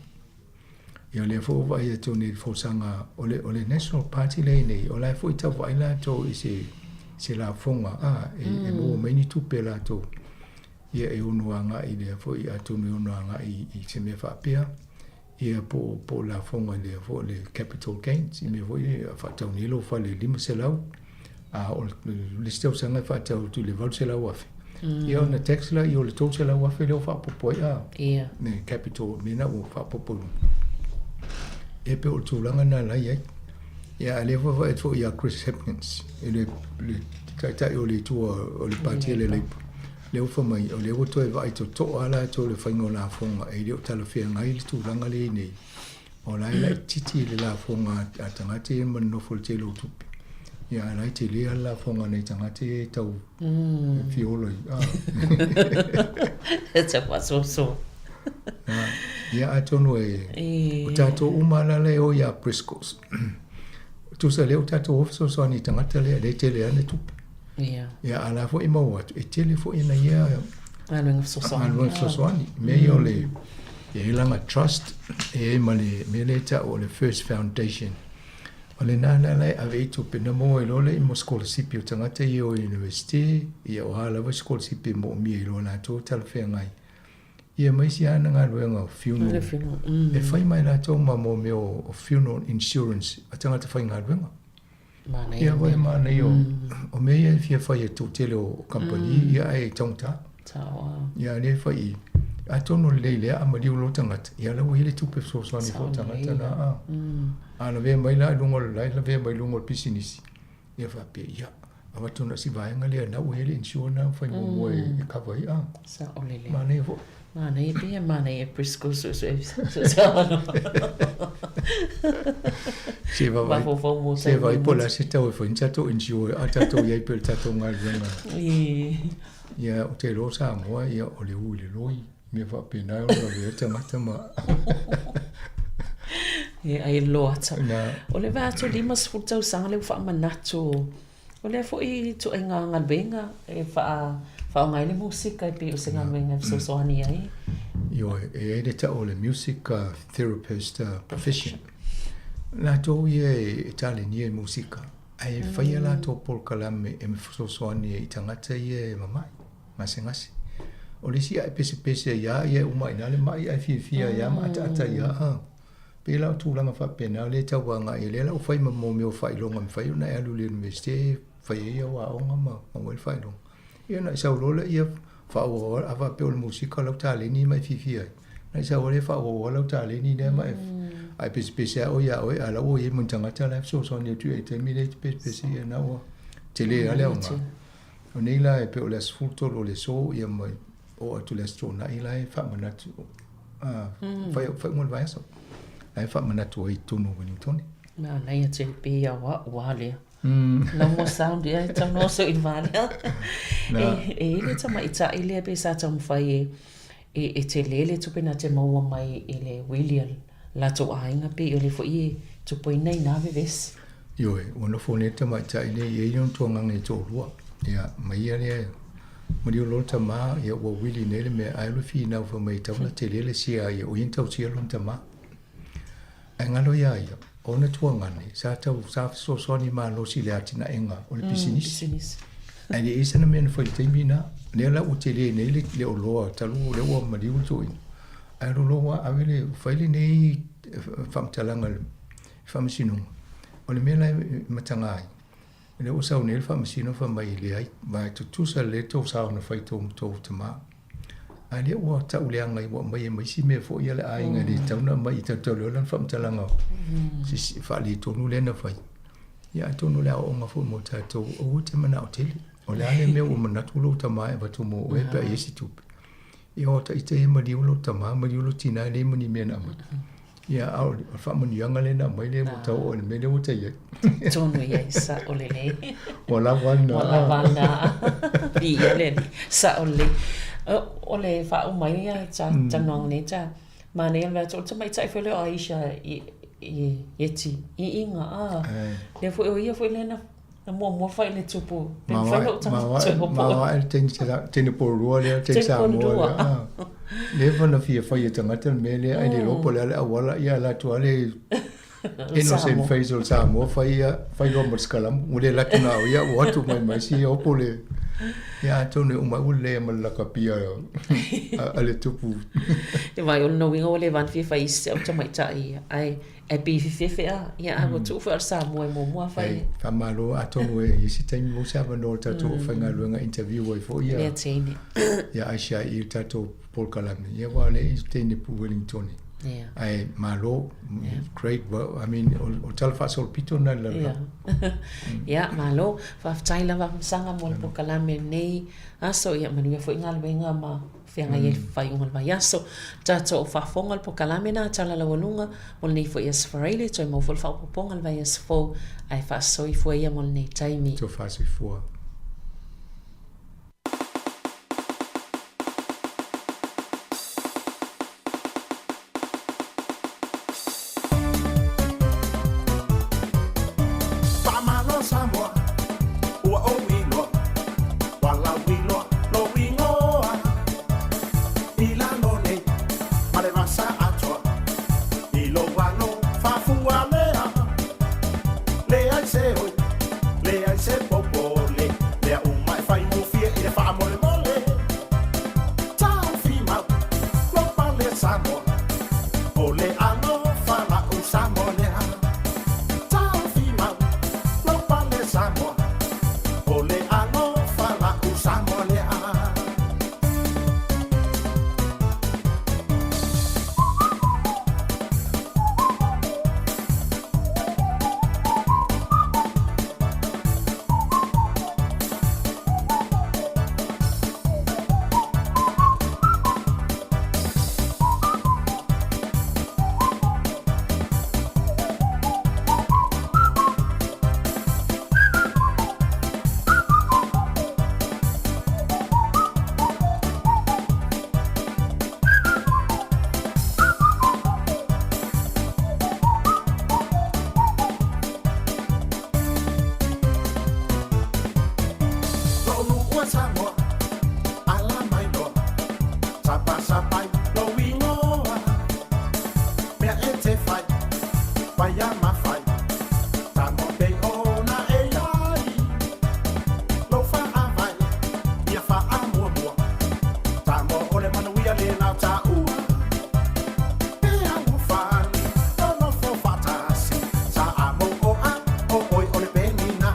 Ia lea foi ua vaai atu nei i le folasaga o le, o le National Party lea i nei, o la e foi tau vaai latou i se, se lafoga a, e, e maua mai ni tupe a latou. Ia e ono agai lea foi, atonu e ono agai i se mea faapea, ia po o, po o lafoga i lea foi le capital gains, i mea foi ia faatau nei lou fale i le 500, a o le isi tausaga e faatau atu i le 800,000. Ia ona tax lea o le 300,000 lea ua faaopoopo ai a. Ia. Ne capital mea na ua faaopoopo i luga. E pei o le tulaga lena la i ai. Ia a lea foi vaai atu foi ia Chris Hipkins, i le, le taitai o le itu o le pati a le Labour. Lea ua fai mai, o lea ua toe vaai totoa latou i le faiga o lafoga, e le o talafeagai le tulaga lea i nei. O la e laitiiti le lafoga a tagata ia ma nonofo i le tele o tupe. Ia, a o la e tele lava le lafoga a nai tagata ia e tau fiola i. E tau faasoasoa. Ia, atonu e, o tatou uma lava la e o ia Briscoes. Tusa lea ua tatou o fesoasoani i tagata lea, lea e tele lava le tupe. Ia. Ia, a la foi e maua atu, e tele foi ina ia galuega fesoasoani. Galuega fesoasoani. Mea ia o le, e i ai lana trust, e i ai ma le mea lea e tau o le First Foundation. O lena la la e ave ai tupe, na maua ai loa lea i mo sikolasipi o tagata ia o University, ia o a lava sikolasipi e moomia i loa latou talafeagai. Ia ma isi lava ana galuega o funeral. E fai mai latou ma mo mea o funeral insurance a tagata faigaluega. Manaia. Ia foi manaia o, o mea ia e fia fai e toatele o kamupani, ia ae taugata. Sao. Ia lea e fai i, atonu lelei lea a maliu loa tagata, ia la ua i ai le tupe fesoasoani foi tagata na a. A lavea mai la i luga o le, la e lavea mai i luga o le pisinisi, ia faapea, ia, avatu na o si vaega lea na ua i ai le insure na fai muamua e cover ai a. Sao lelei. Manaia foi. Manaia pea, manaia Briscoe suesue suesue avanoa. Se vaai, Mafaufau mo se vaai po o le a se tau e fai ni tatou insure a tatou i ai pea i le tatou galuega. Ia, ou te iloa o Samoa, ia, o le u i le loi, mea faapena e ono lavea ai le tagata ma... Ia, ai loa atu. Na. O le vaai atu 50 tausaga lea ua faamanatu O lea foi ituaiga galuega e faaaoga ai le musika e pei o se galuega e fesoasoani ai. Ioe, e i ai le tau o le music therapist profession. Latou ia e talenia i musika, ae fai a latou polokalame e fesoasoani ai i tagata ia e mamai, gasegase. O le isi a e pesepese ai lava ia e uma ai i ina le mai ae fiafia ai lava ma ataata ai lava. Pei la o tulaga faapena lea e tau agai ai, lea la ua fai ma mea o faailoga e mafai ona e alu i le Universite e fai ai au aoga ma maua ai le faailoga. Ia ona e sau loa lea faaauau a faapea o le musika lau taleni ma e fiafia ai, ona e sau loa lea faaauau lau taleni lea ma e a e pesepese lava oe ia oe, a o la ua i ai ma ni tagata la e fesoasoani atu i ai i le taimi lea e te pesepese ai, na ua tele lava le aoga. O nei la e pei o le aso 13 o le aso ia ma oo atu i le Aso Toonai la e faamanatu, faaiuga o le vaiaso, la e faamanatu ai i totonu o Wellingtone. Manaia tele pei ia o a'u a lea. No more sound ia e tau noa sou i le vā lea. E i ai le tamaitai lea pei sa taumafai e e tele le tupe na te maua mai i le wili a latou aiga pei o lea foi e tupuina i nā vevesi. Ioe, ua nofo nei le tamaitai nei, e i ai ona tuagaga e toalua. Ia, ma ia lea, maliu loa le tama, ia ua wili nei le mea, ae alu e finau fai mai e tatau ona tele le sea ia, o ia na tausia lona tama. Ae galo ia ia, o ona tuagane, sa tau, sa fesoasoani malosi i le atinaega o le pisinisi. Ae le i ai sana mea na fai i le taimi na. Lea la ua tele nei le, le oloa talu o lea ua maliu le toeaina. Ae alu loa ua ave le, fai lenei faamatalaga i le Faamasinoga. O le mea la e mataga ai, o lea ua sau nei le Faamasino fai mai e leai, ma e tutusa lelei tou sao na fai i tou tama. A lea ua tauleaga ai ua aumai ai ma isi mea foi a le aiga e le tatau ona aumai i tatou le ola le faamatalaga sisi faaletonu lea na fai. Ia atonu o le aoaoga foi mo tatou, aua te manao tele. O le a le mea ua manatu lou tama e avatu mo oe pe a i ai se tupe. Ia o ita ia maliu lou tama, maliu lou tina e leai ma ni mea na aumai. Ia a o le faamanuiaga lea na aumai lea ua tau oo i le mea lea ua tai ai. Tonu ia i sa'o lelei. Ua lava lena. Ua lava lena. Viia le Alii. Sa'o lelei. O le faauma ai ia talanoaga nei ta manaia le vaai atu o le tamaitai foi lea o Aisha i Ieti Iiga a. Lea foi o ia foi lea na Na muamua fai le tupu. Pe mafai lou tama toe hopo. Maoae le teine pololua lea, teine Samoa lea. Leva na fia fai e tagata le mea lea, ai le iloa po o le a le auala, ia alu atu lava le innocent face o le Samoa fai ia, fai loa ma le sikalamu. Ua le alu atu na o ia, ua o atu mai ma isi hopo le... Ia atonu e uma ai ua lelei ma le lakapia a le tupu. E vaai o lona uiga ua leva ona fia fai i si au tamaitai ae Ae pei e fefefe a, ia a ua tuu foi o le Samoa e muamua fai. Ei, faamalo, atonu e i isi taimi maua se avanoa o le tatou aufaigaluega interview ai foi ia. Lea teine. Ia Aisha i le tatou polokalame. Ia aua o lea i teine Pu Wellingtoni. Ia. Ae malo, great, well, I mean, o le tala faasolopito lena i le lalolagi. Ia, malo. Faafetai lava Masaga mo le polokalame lenei aso. Ia manuia foi galuega ma feagai ai le faaiuga o le vaiaso. Tatou faafofoga le polokalame na tala laualuga mo lenei foi aso Faraile, toe maua foi le faaopoopoga le vaiaso fou, ae faasoifua ia mo lenei taimi. Toe faasoifua. Faamalo Samoa, ua ou iloa, ua lauiloa lou igoa. I lalo nei ma le vasa atoa, i lou alo faafua lea. Leai se oi, leai se popole, mea uma e faigofie i le faamolemole. Taofi mau, lou pale Samoa, o le alofa la'u Samoa lea. Taofi mau, lou pale Samoa, o le alofa la'u Samoa lea. Lou Samoa, ala mai loa, sapasapai lou igoa. Mea e te fai, fai a mafai, Samoa pei ona e i ai. Lou faavae, ia faamuamua, Samoa o le manuia lena o taua. E alofani, nonofo faatasi, Samoa, o oe o le penina.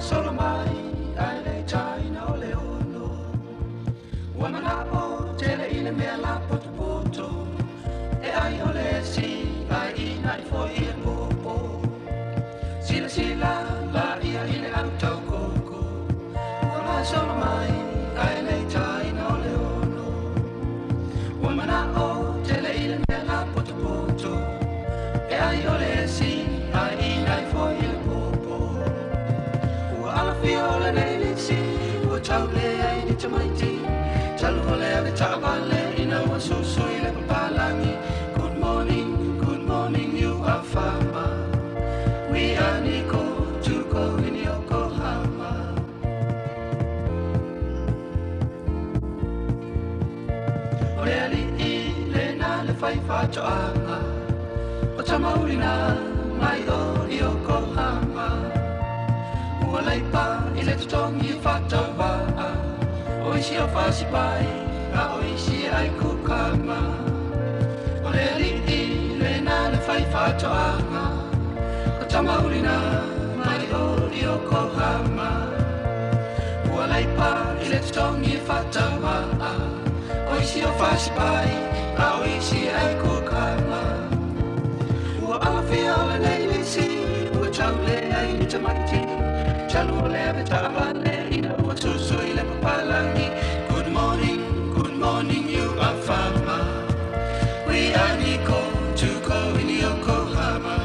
gasolo mai ae le taina o le ono. Ua mana'o tele i le mea lapotopoto e ai o le esi ae ina'i fo'i i le popo. Silasila laia i le au taukoko ua gasolo mai ae le taina o le ono. Ua mana'o tele i le mea lapotopoto e ai o le esi ae ina'i fo'i i le popo. Ua alafia o lenei lisi ua tauleai ni tamaiti talu o le ave taavale ina ua susu i le papalagi. Good morning, good morning, you are farmer. We are Nico to go in Yokohama. O le ali'i lena le fai faatoaga o tamaulina mai o i Yokohama. Ua laipa i le totogi faatauvaa o isi o fasipai a o isi ai kukama. O le ali'i lena le fai faatoaga o tamaulina mai o i Yokohama. Ua laipa i le totogi faatauvaa o isi o fasipai a o isi ai kukama. Ua alafia o lenei lisi ua tauleai ni tamaiti talu o le ave taavale ina ua susu i le papalagi. Good morning, good morning, you are farmer. We are Nico to go in Yokohama.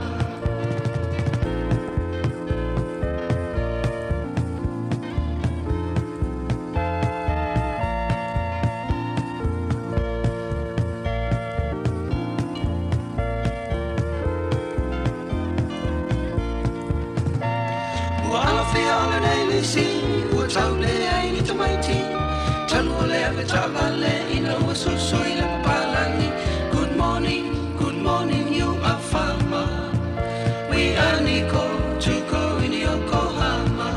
Ua alafia o lenei lisi ua tauleai ni tamaiti talu o le ave taavale ina ua susu i le papalagi. Good morning, good morning, you are farmer. We are Nico to go in Yokohama.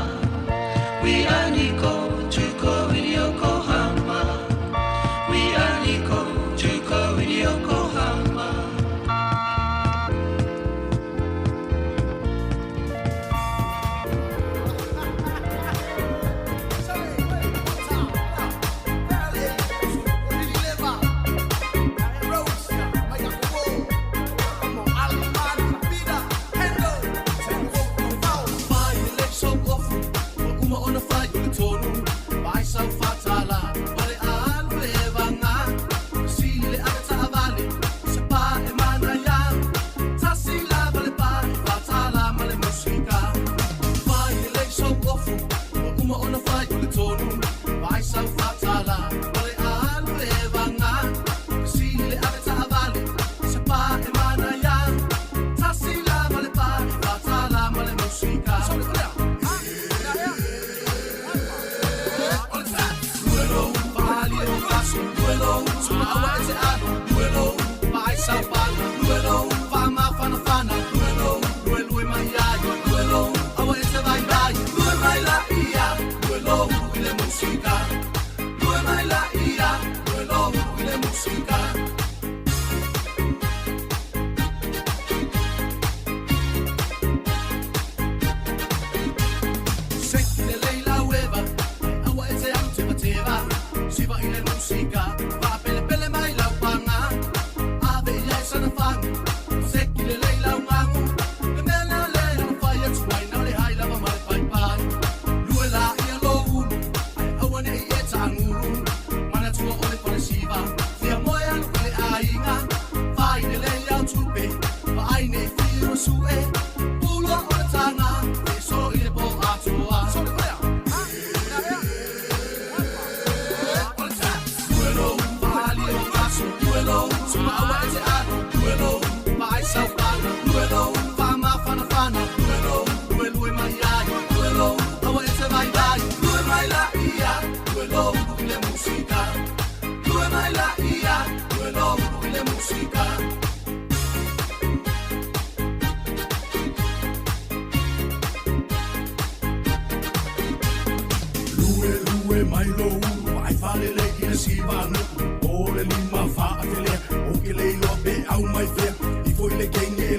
We are Nico to go in Yokohama. We are Nico to go in Yokohama.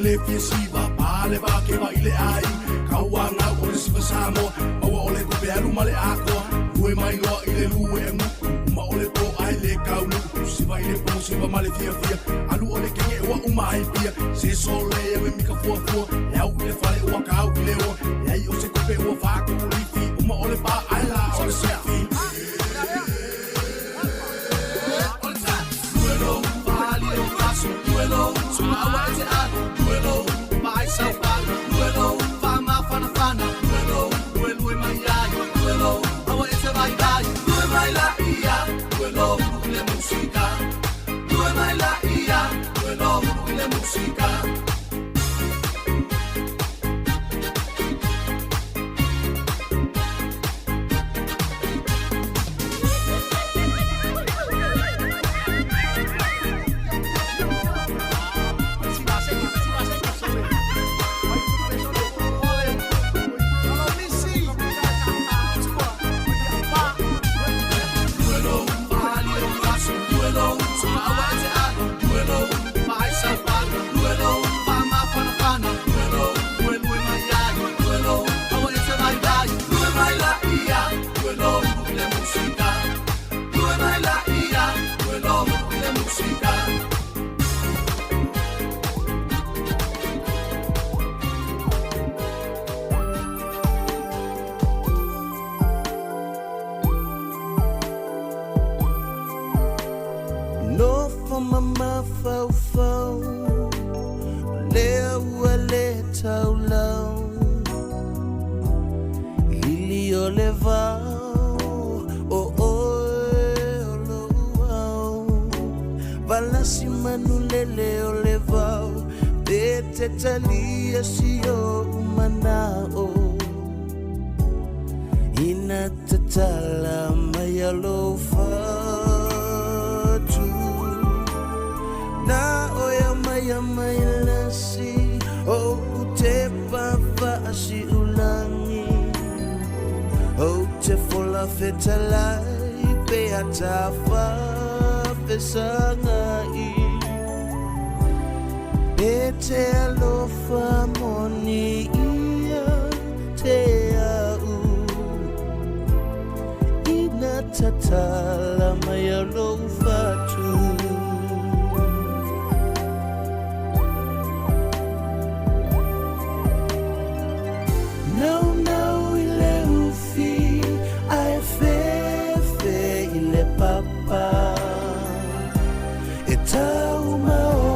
Le fia siva, pa le va ke va i le ai. Kau a ngau o le siva Samoa, maua alu ma le atoa Lue mai loa i le lue e nu'u Uma o le po ae le kaunuu Siva i le po siva ma le fiafia Alu o le keke ua uma ai pia Se sole e me mika fuafua E au i le fale ua kau i le oa E ai o se kope ua faakulifi Uma o le pa ae la o le sifi Música. Nofo mamafaufau lea ua le taulau Lili o le vao o oe o lou ao Valasi manulele o le vao Pe te talia si ou mana'o Ina tatala mai a lou fatu Na oia mai a mai lasi O te pafaasi ulangi O te fola fetalai Pe atafa fesangai Pe te alofa moni ia te au Ina tatala mai a lou fatu Nau nau i le ufi Ae fefe i le papa E tau mao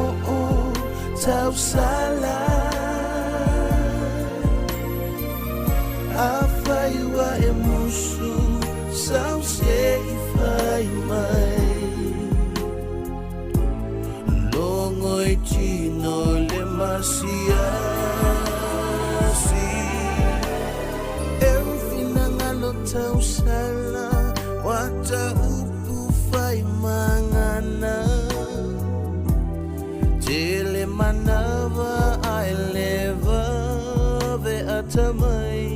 tau sala Afai ua e musu Sau se i fai mai Longo i tino le masiasi E ufinangalo tau sala Wata upu fai mangana Tele manava ai leva ve atamai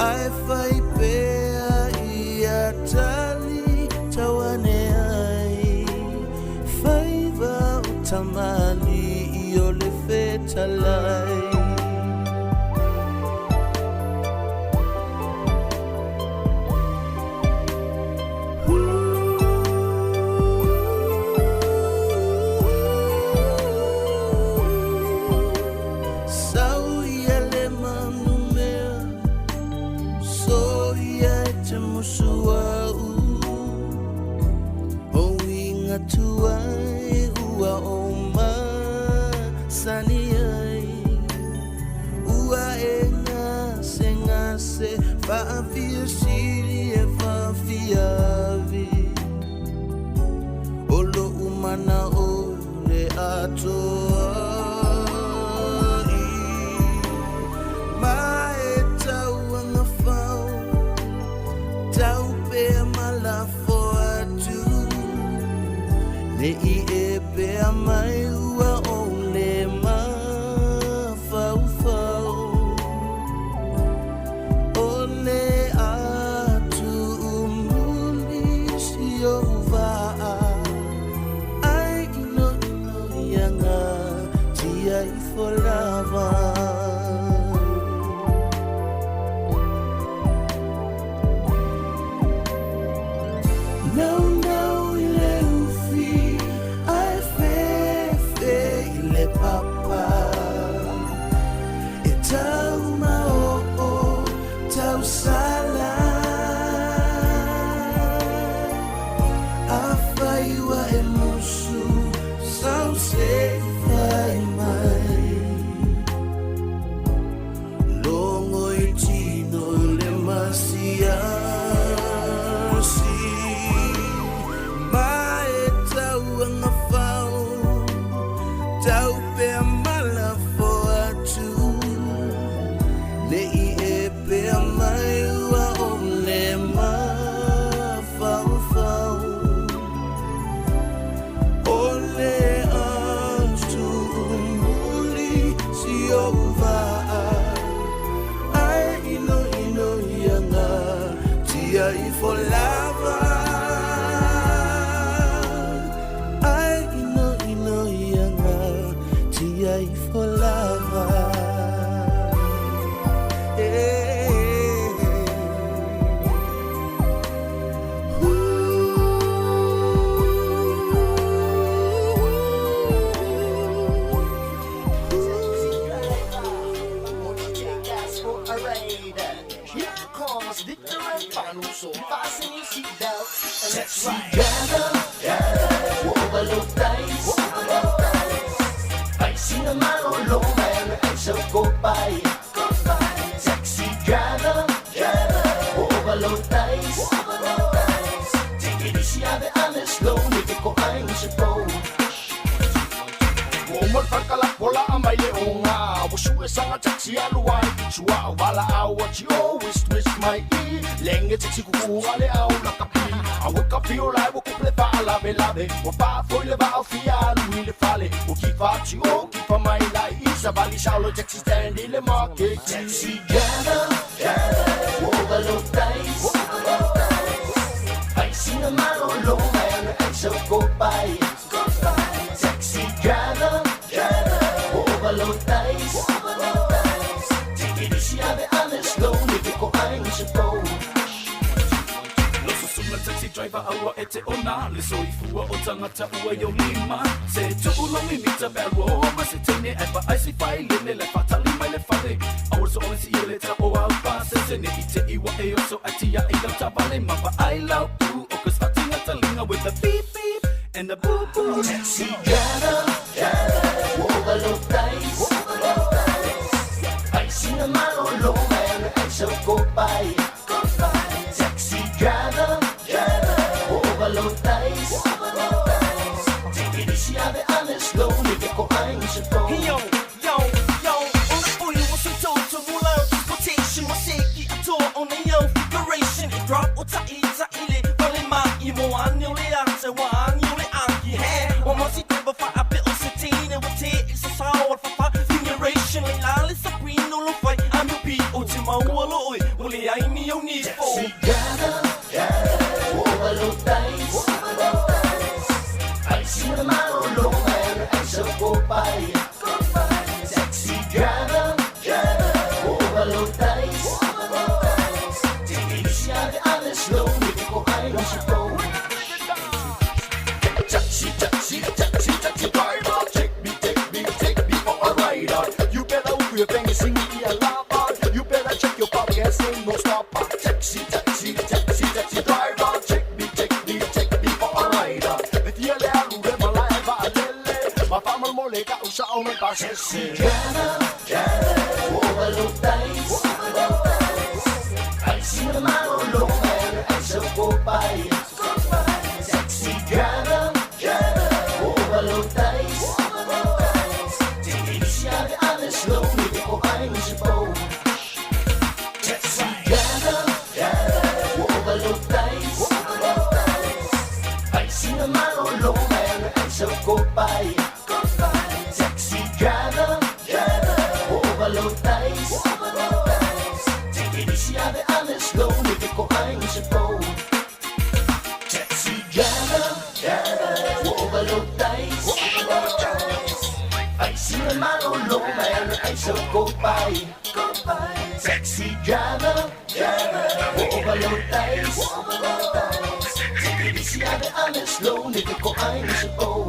Ai fai pea ia tali tauane ai Faiva o tamali i o le fetalai Sau ia le manumea So ia e te musu au O inga tuai ua o masani ai Ua e ngase ngase Faafia sili e faafiavi O lo umana o le atoa i Ma e tau angafau Tau pea malafo atu Ne i e pea mai ua o le mafaufau O le atu umuli sala Afai ua e musu sau se fai mai Logo i tino le masiasi Ma e tauanga fau Tau pea malafo atu Ne i e pea mai ua o le mafaufau O le atu muli si ou vaa Ai ino ino ia ngā tia i fo lava Ai ino ino ia ngā tia i fo lava Taxi driver, overload Ai sina malolo mai ai so go by. Taxi driver, overload Take it easy, ave ame slow, ni ko ai se po. Ua uma le fale a mai le oga Ua sue saga taxi alu ai Sua wala au a ti o wis wis mai i Lenge taxi kukua le au la kapi A ua kapi o lai ua kuple faa lave lave Ua faa foi le vao fia alu i le fale Ua kifa ti o kifa mai lai i Sa vali saulo taxi stand i le market Taxi driver, overload Ai sina malolo mai ai so go by. Taxi driver, overload Take it easy, ave ame slow, ni ko ai se po. Loso suna taxi driver aua e te ona Le soifua o tangata ua yo lima Se tu'u lo mimita pe alua o ma se teine E fa ai si fai lele le fatali mai le fale Aua so ole si ia le ta o au pa Se se ne i te iwa e oso a tia i lau tavale Ma pa ai lau pu o ka sfatinga talinga With the beep beep and the boop boop Taxi driver, overload Ai sina malolo mai ai so go by. Taxi driver, overload Take it easy, ave ame slow, ni ko ai se po. Yo, yo, yo, on the boy was so total transportation wa seki ato on the young figuration drop o ta i ta ile vale ma i mo an yo le ate wa an yo le anki he o mo si te fa a pe o se tine wa te i sa sa o fa fa figuration le la le sabrino lo fai am yo pi o te ma o lo oi o le ai ni o ni fo Taxi driver, overload Ai sina malolo mai ai so go by. Taxi driver, overload Take it easy, ave ame slow, ni ko ai se po. Taxi, taxi, taxi, taxi driver Take me, take me, take me for a ride You better open your thing and sing me a lava You better check your pockets, ain't no stopper Taxi, taxi, taxi, taxi driver Take me, take me, take me for a ride If you le alu le malai va lele Ma fa mal mole ka usa o me Taxi driver, overload Ai sina malolo mai ai so go by. Taxi driver, overload Take it easy, ave ame slow, ni ko ai se po. Taxi driver, overload Ai sina malolo mai ai so go by. Taxi driver, overload Take it easy, ave ame slow, ni ko ai se po. Taxi driver, overload Ai sina malolo mai ai so go by. Taxi driver, overload Take it easy, ave ame slow, ni ko ai se po.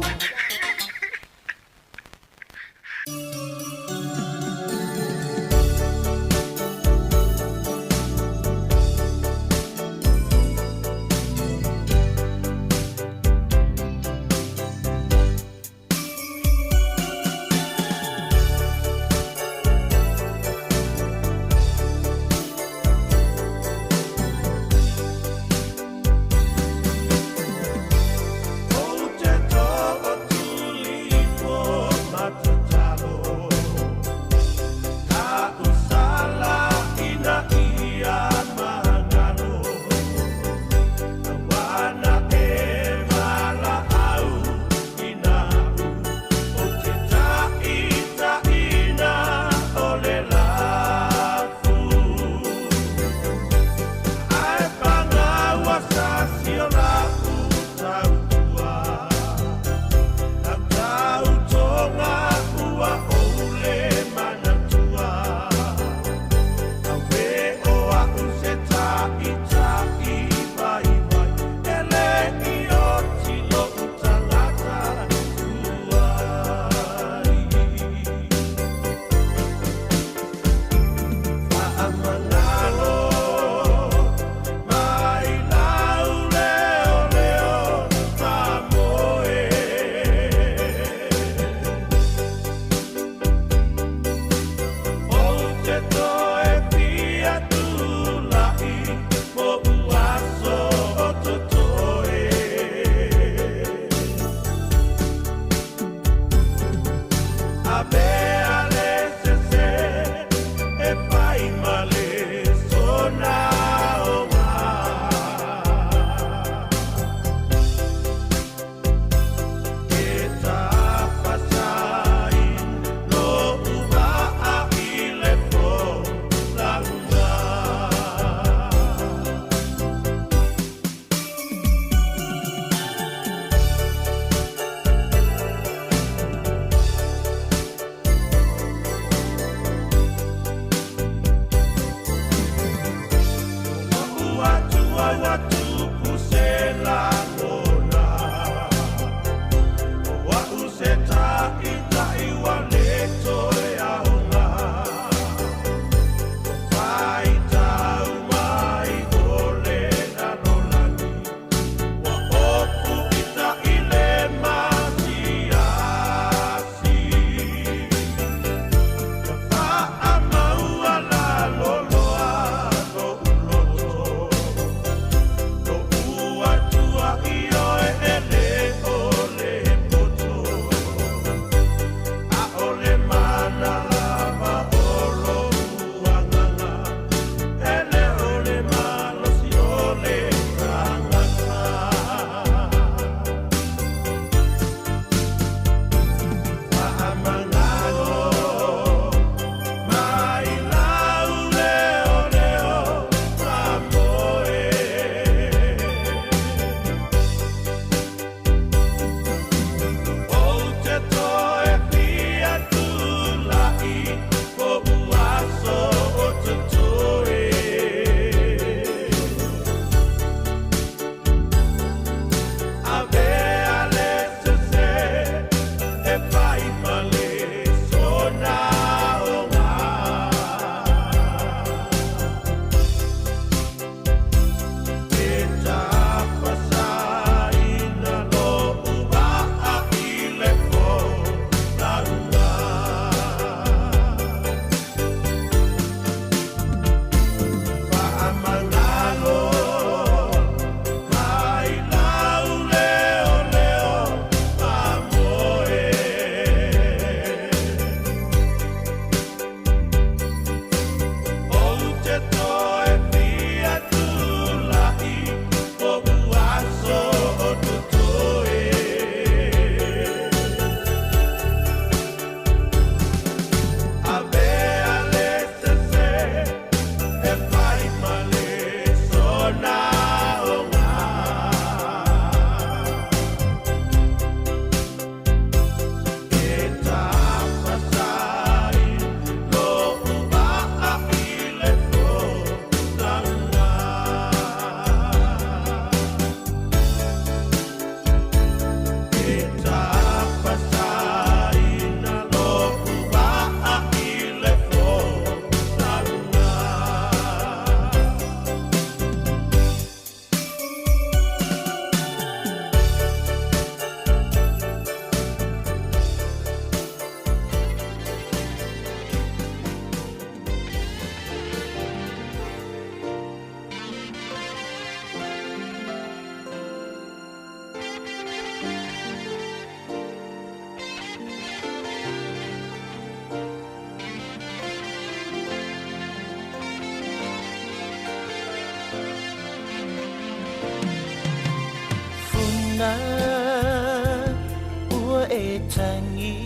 Funa ua e tangi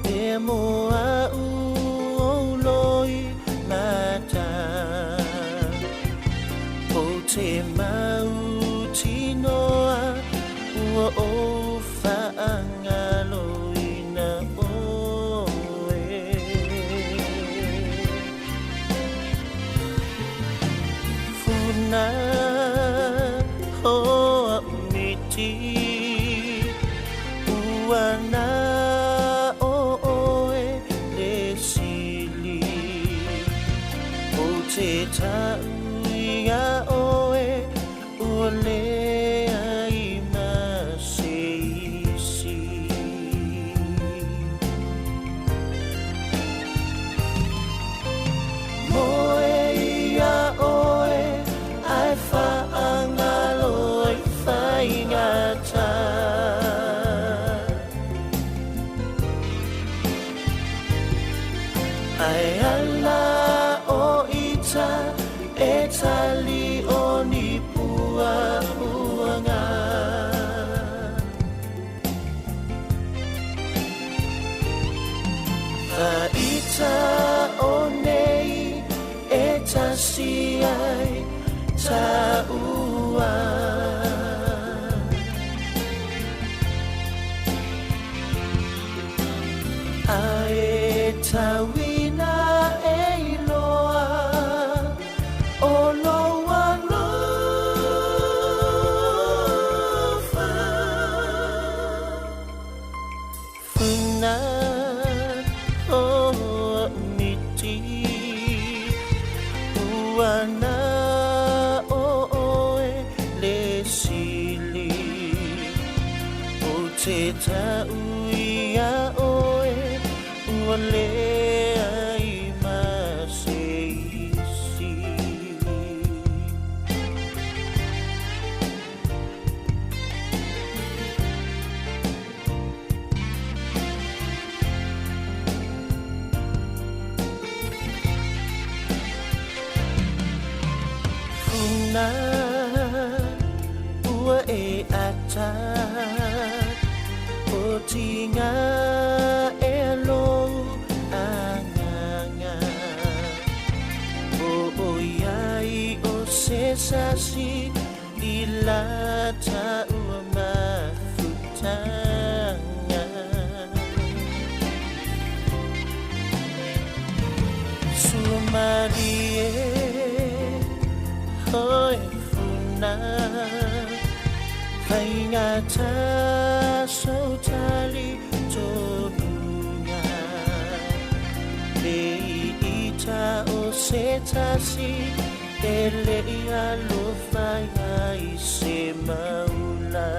Pe moa u o loi mata O te mau tinoa ua o whaangaloina oe. Funa hoa miti ua na o oe le sili o te tau ia oe ua le ai ma se isi. Moe ia oe ai whaangalo i whaingata. Ai ala o ita e tali o ni pua puanga. Whaita o nei e tasi ai ta ua. Ae tauina e iloa o lou alofa. Funa o miti ua na o oe le sili o te tau ia oe ua le ai ma se isi. Funa ua e ata o tinga e lou anganga o oiai o se sasi i lata ua mafutanga. Sua marie hoi funa faingata sautali tonunga le ita o se tasi e le alofa ia i se maula.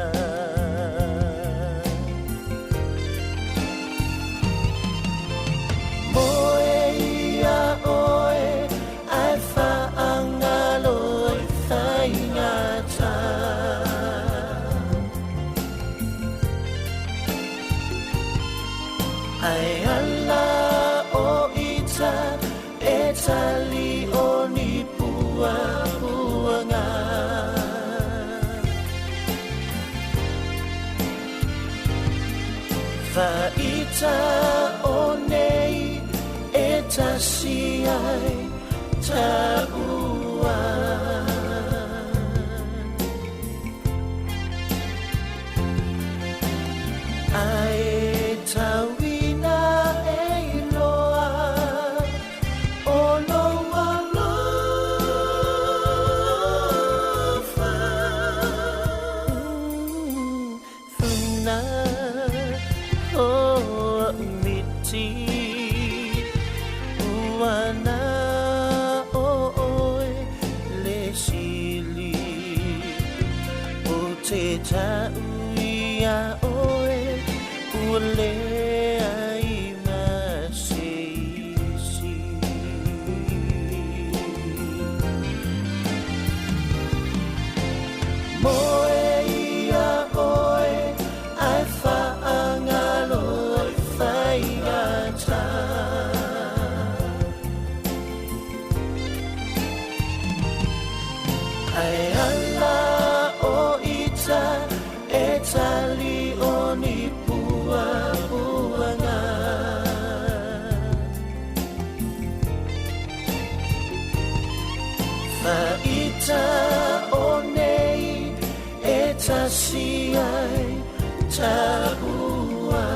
Moe ia oe ai whaangalo i whaingata. Ai ala o ita e tali o ni pua puanga. Whaita o nei e tasi ai ta ua. Ai tauina e iloa o lou alofa. Funa o miti ua na o oe le sili o te tau ia oe ua le ai ma se isi. Moe ia oe ai whaangalo i whaingata. Ai ala o ita tali o ni puapuaga. Faita o nei e tasi ai taua.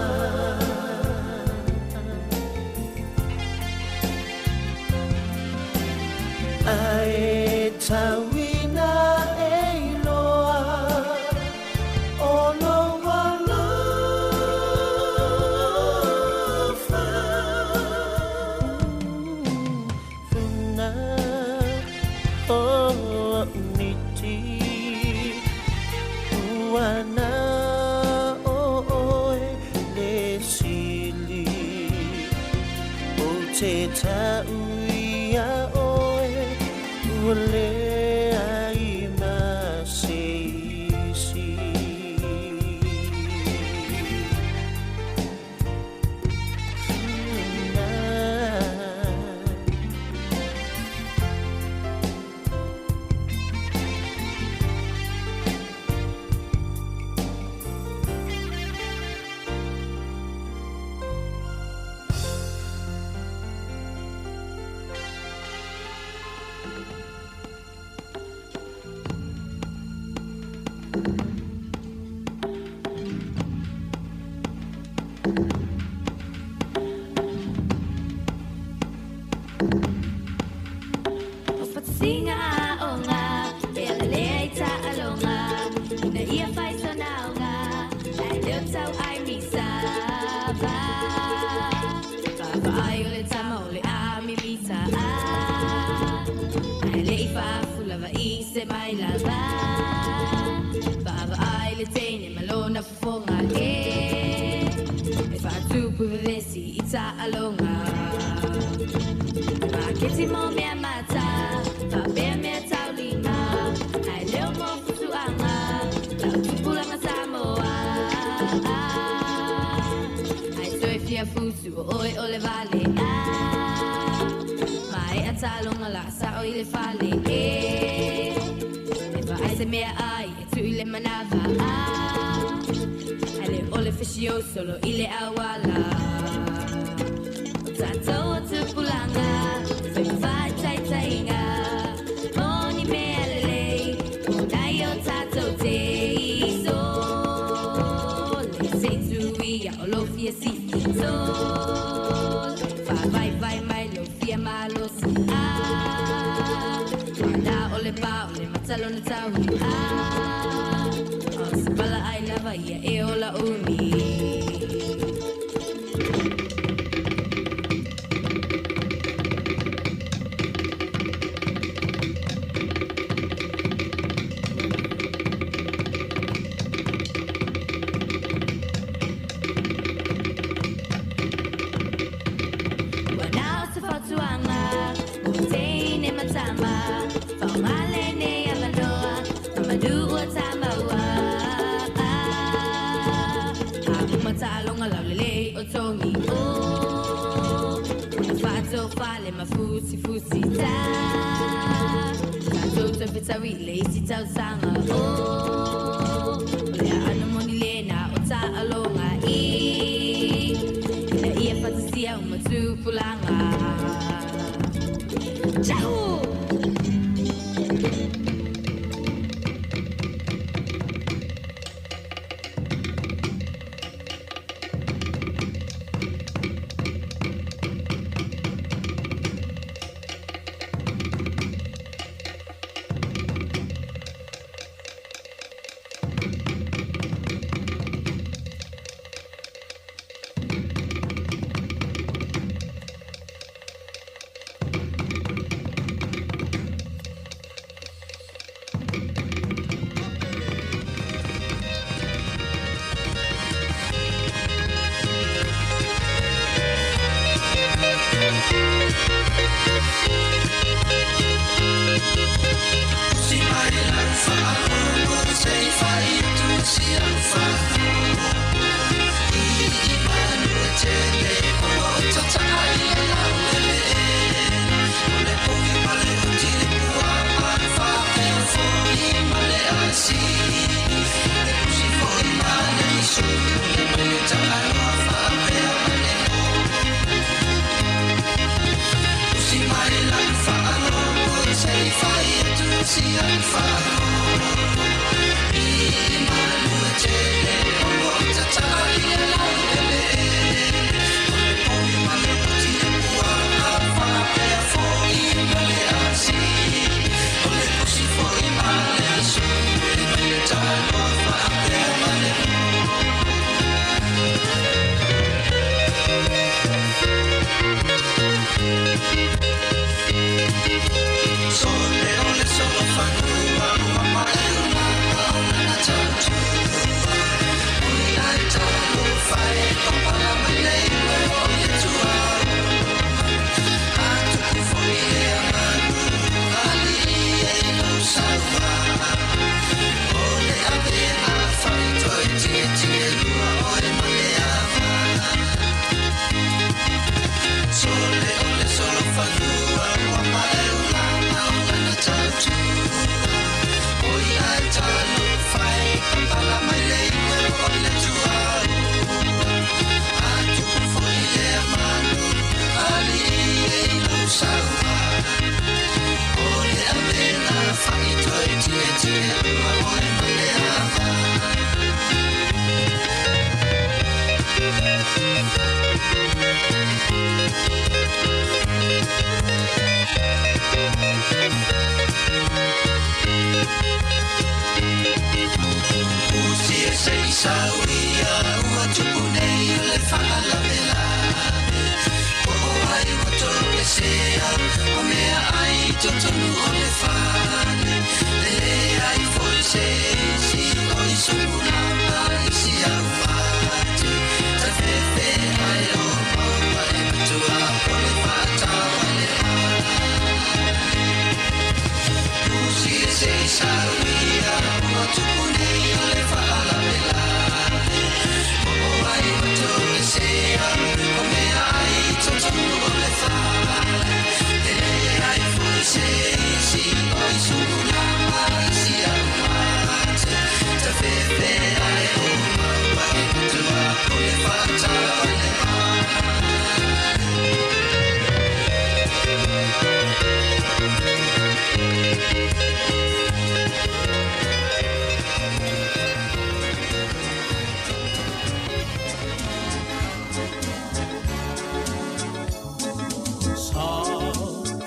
Ae tauina e iloa o lou alofa. Funa o miti ua na o oe le sili o te tauia oe ua leai ma se isi. Funa. O fatasiga aoga, e alalea i taaloga, ina ia fai sona aoga, ae leo tau ai misa va. Vaavaai o le tama o le a mimita a, ae le i faafulava i se mai lava. Vaavaai le teine ma lona fofoga e, e faatupu vevesi i taaloga. Maketi mo mea mata, faapea mea taulima, ae leo mo futuaga, lau tupulaga Samoa. Ae toe fia fusu o oe o le vale a, maea taaloga la sao i le fale e. E vaai se mea ai e tui le manava a, ae le o le fisio solo i le auala. O tatou o tupulaga, fai faataitaiga, mo ni mea lelei, o nai o tatou te iso. Le se tuia o lo fia sifi sol, faavaivai mai lo fia malosi a. Wana o le pa o le matalona taui a, o se pala ai lava ia e ola umi. Ua nao se fautuaga, o teine ma tama, faoga lenei avanoa, mamanu ua tamaua. Auma taaloga laulelei o togi o, ona faatofale ma fusifusi ta. Tatou toe fetaui le isi tausaga o, o le aano moni lena o taaloga i. Ina ia fatasia uma tupulaga. Ciao! Sa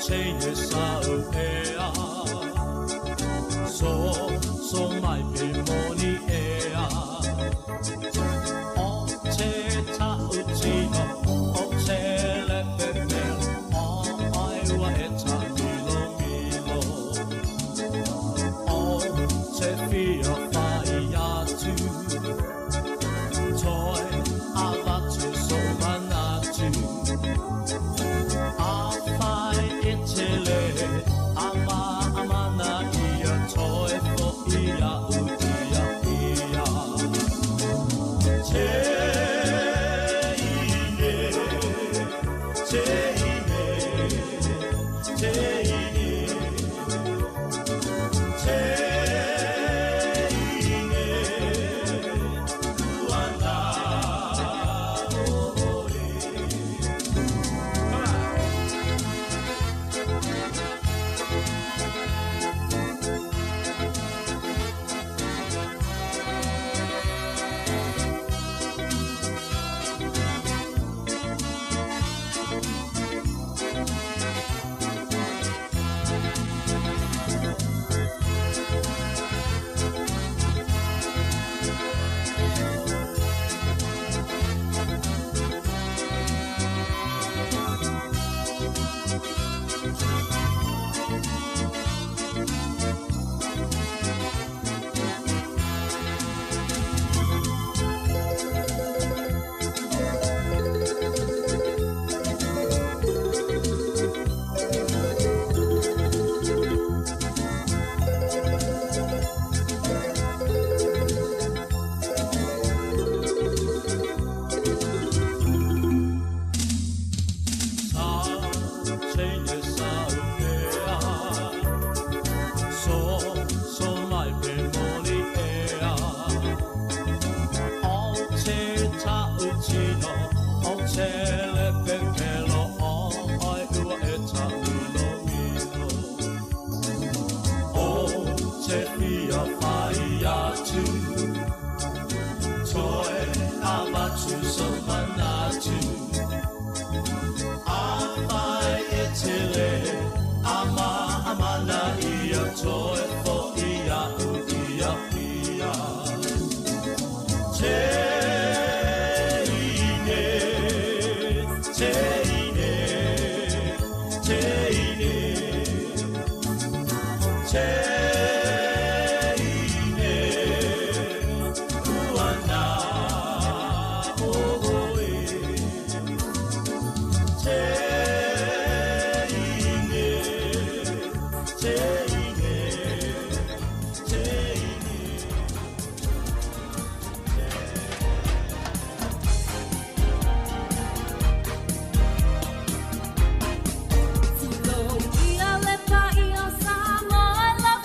te e sa o pea. atu so manatu. Afai e tele ama amana ia toe fo ia u ia pia. Te ine, te ine, te ine, te ine, uana oe. Te ine, te ine, te ine. Ia le paia o Samoa e lau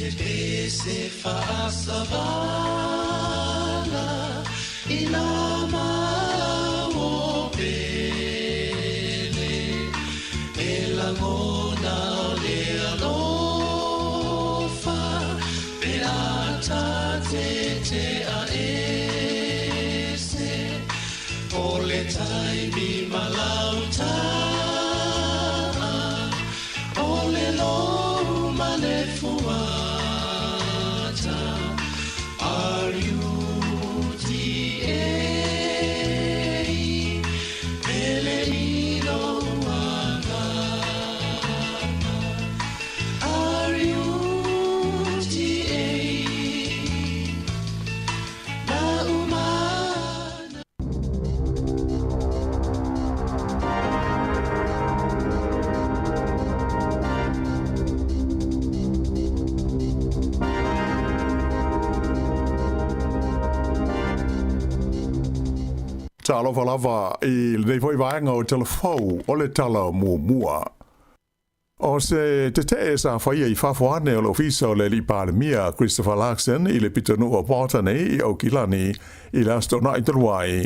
se pese fa'asavala i nā mau o Pele E lagona o le alofa pe a tatete'a ese O le taimi ma lau ta'a o le lou ma le fuata R-U-T-A Pele i lou agaga R-U-T-A Na umana Talofa lava i lenei foi vaega o Tala Fou o le Tala Muamua. O se tetee sa faia i fafo ane o le ofisa o le Alii Palemia Christopher Luxon i le pitonuu o Botany i Aukilani i le Aso Toonai talu ai,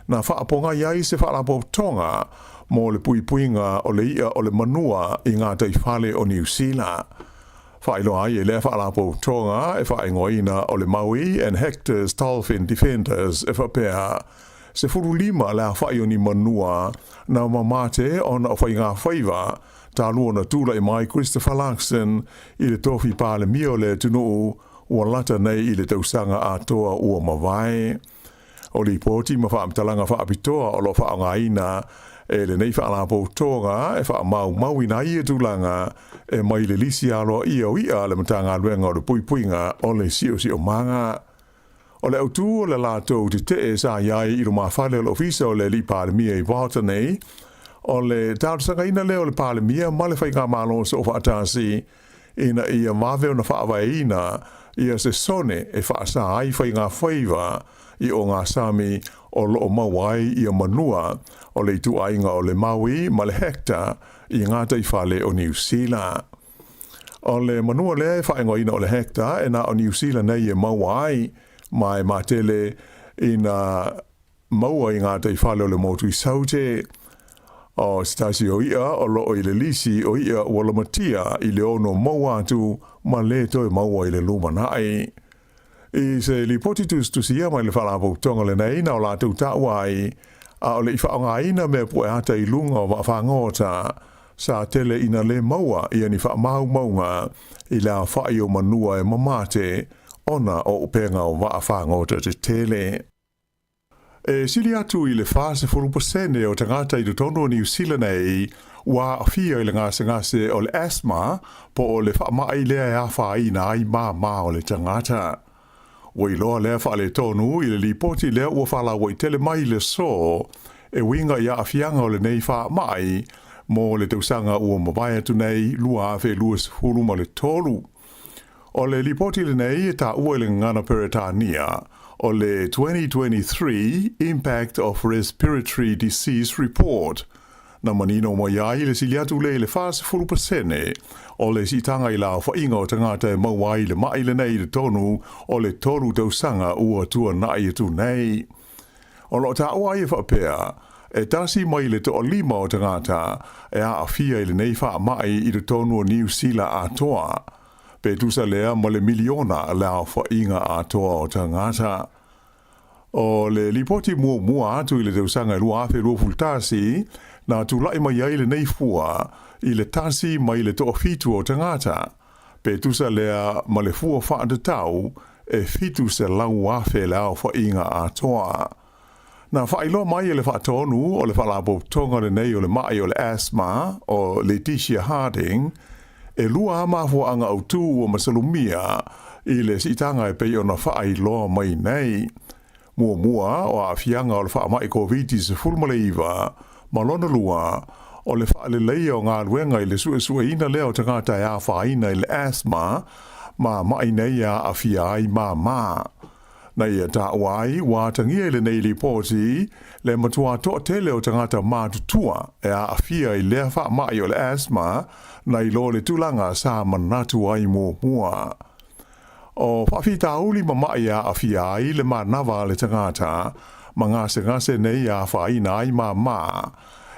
na faapogai ai se faalapotopotoga mo le puipuiga o le i'a o le manua i gataifale o Niu Sila. Faailoa ai e lea faalapotopotoga e faaigoaina o le Maui and Hector's Dolphin Defenders e faapea, 15 le afa'i o ni manua na mamate ona o faigafaiva talu ona tulai mai Christopher Luxon i le tofi Palemia o le atunuu ua lata nei i le tausaga atoa ua mavae. O lipoti ma faamatalaga faapitoa o lo o faaaogaina e lenei faalapotopotoga e faamaumauina ai ia tulaga e mai le lisi aloaia o i'a a le Matagaluega o le Puipuiga o le Siosiomaga. O le autū o le latou tetee sa i ai i lumafale o le Ofisa o le Alii Palemia i Botany, o le talosagaina lea o le Palemia ma le Faigamalo Soofaatasi ina ia vave ona faavaeina ia se sone e faasa ai faigafaiva i ogasami o lo o maua ai ia manua o le ituaiga o le Maui ma le Hector i gataifale o Niu Sila. O le manua lea e faaigoaina o le hectare e na o Niu Sila nei e maua ai, ma e matele ina maua i gataifale o le motu i Saute. O se tasi o i'a o lo o i le lisi o i'a ua lamatia i le ono maua atu ma le toe maua i le lumanai. I se lipoti tusitusia mai le Faalapotopotoga lenei na o latou taua ai, a o le i faaaogaina mea pueata i luga o vaafagota, sa tele ina le maua ia ni faamaumauga i le aofai o manua e mamate ona o upega o vaafagota tetele. E sili atu i le 40% o tagata i totonu o Niu Sila nei ua aafia i le gasegase o le asthma po o le faamai lea e afaina ai māmā o le tagata. Ua iloa lea faaletonu i le lipoti lea ua faalauaitele mai i le aso e uiga i aafiaga o lenei faamai mo le tausaga ua mavae atu nei 2023. O le lipoti lenei e taua i le gagana Peretania o le 2023 Impact of Respiratory Disease Report, na manino mai ai le sili atu lea i le 40% o le siitaga i le aofaiga o tagata e maua ai le ma'i lenei i totonu o le tolu tausaga ua tuanai atu nei. O lo o taua ai e faapea, e tasi mai le toalima o tagata e aafia i lenei faamai i totonu o Niu Sila atoa, pe tusa lea ma le miliona le aofaiga atoa o tagata. O le lipoti muamua atu i le tausaga e 2021, na tulai mai ai lenei fua i le tasi mai le toafitu o tagata, pe tusa lea ma le fua faatatau e 700,000 le aofaiga atoa. Na faailoa mai e le faatonu o le Faalapotopotoga lenei o le Ma'i o le Asthma, o Letitia Harding, e lua lava mafuaaga autu ua masalomia i le siitaga e pei ona faailoa mai nei. Muamua, o aafiaga o le faamai Koviti-19, ma lona lua, o le faaleleia o galuega i le suesueina lea o tagata e afaina i le asthma ma ma'i nei e aafia ai māmā. Na ia taua ai, ua atagia i lenei lipoti le matua toatele o tagata matutua e aafia i lea faamai o le asthma nai lo le tulaga sa manatu ai muamua. O faafitauli ma maʻi e aafia ai le manava a le tagata ma gasegase nei e afaina ai māmā,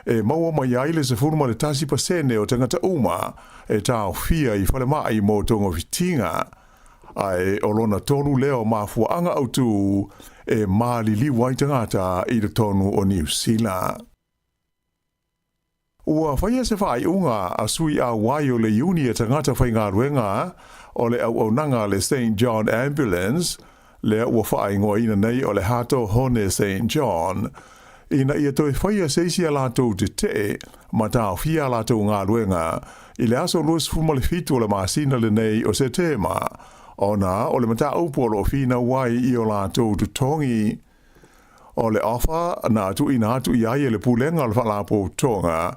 e maua mai ai le 11% o tagata uma e taofia i falemai mo togafitiga, ae o lona tolu lea o mafuaaga autū e maliliu ai tagata i totonu o Niu Sila. Ua faia se faaiuga a sui auai o le iuni a tagata faigaluega o le auaunaga a le Saint John Ambulance, lea ua faaigoaina nei o le Hato Hone Saint John, ina ia toe faia se isi a latou tetee ma taofia a latou galuega i le aso 27 o le masina lenei o Setema, ona o le mataupu o lo o finau ai i o latou totogi. O le ofa na tuuina atu i ai e le Pulega o le Faalapotopotoga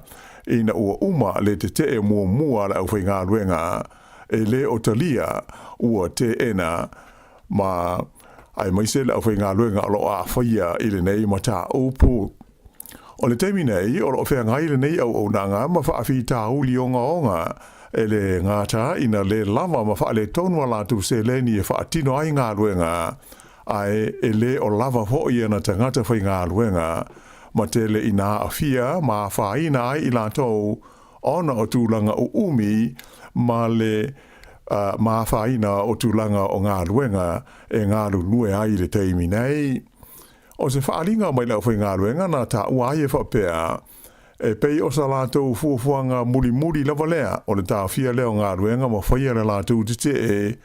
ina ua uma le tetee muamua a le aufaigaluega e le o talia ua teena ma aemaise le aufaigaluega o lo o aafaia i lenei mataupu. O le taimi nei, o lo o feagai lenei auaunaga ma faafitauli ogaoga e le gata ina le lava ma faaletonu a latou seleni e faatino ai galuega, ae e le o lava foi ana tagata faigaluega, ma tele ina aafia ma afaina ai i latou ona o tulaga uumi ma le ma afaina o tulaga o galuega e galulue ai i le taimi nei. O se faaaliga mai le aufaigaluega na taua ai e faapea, E pei o sa latou fuafuaga mulimuli lava lea o le taofia lea o galuega ma faia le latou tetee,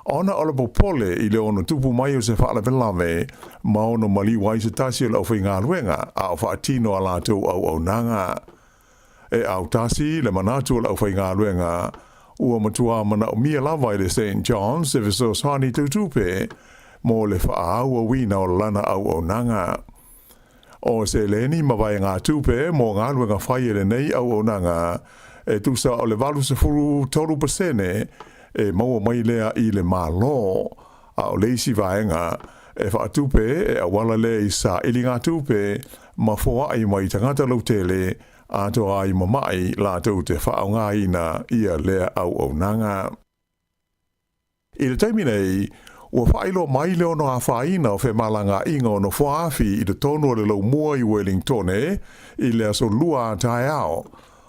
ona o le popole i le ono tupu mai o se faalavelave ma ono maliu ai se tasi o le aufaigaluega a o faatino a latou auaunaga. E autasi le manatu o le aufaigaluega, ua matua manaomia lava e le Saint John's se fesoasoani tautupe mo le faaauauina o lana auaunaga. O seleni ma vaegatupe mo galuega fai e lenei auaunaga e tusa o le 83% e maua mai lea i le Malo, a o le isi vaega e faatupe e auala lea i sailiga-tupe ma foai mai tagata lautele atoa ai ma maʻi latou te faaaogaina ia lea auaunaga. I le taimi nei, ua faailoa mai le ono afaina o femalagaaiga o nofoaafi i totonu o le laumua i Welingtone i le aso Lua a taeao,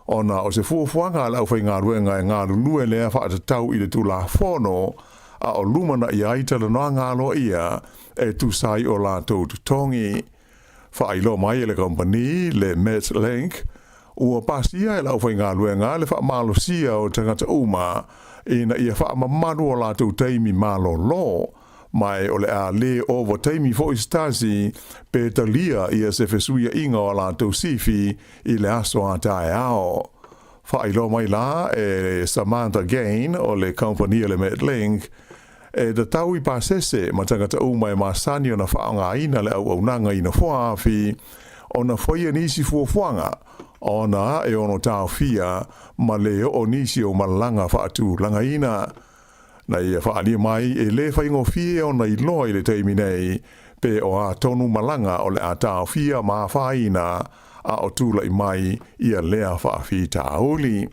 ona o se fuafuaga a le aufaigaluega e galulue lea faatatau i le Tulafono a o lumanai ai talanoaga aloaia e tusa ai o latou totogi. Faailoa mai e le kamupani le Metlink, ua pasia e le aufaigaluega le faamalosia o tagata uma ina ia faamamalu o latou taimi malolo, ma e o le a le ova taimi foi se tasi pe talia ia se fesuiaiga o a latou sifi i le aso a taeao. Faailoa mai la e Samantha Gain o le kamupani a le Metlink, E tatau i pasese ma tagata uma e masani ona faaaogaina le auaunaga i nofoaafi ona faia nisi fuafuaga ona e ono taofia ma le oo nisi o malaga faatulagaina. Na ia faaalia mai e le faigofie ona iloa i le taimi nei pe o a tonu malaga o le a taofia ma afaina a o tulai mai ia lea faafitauli.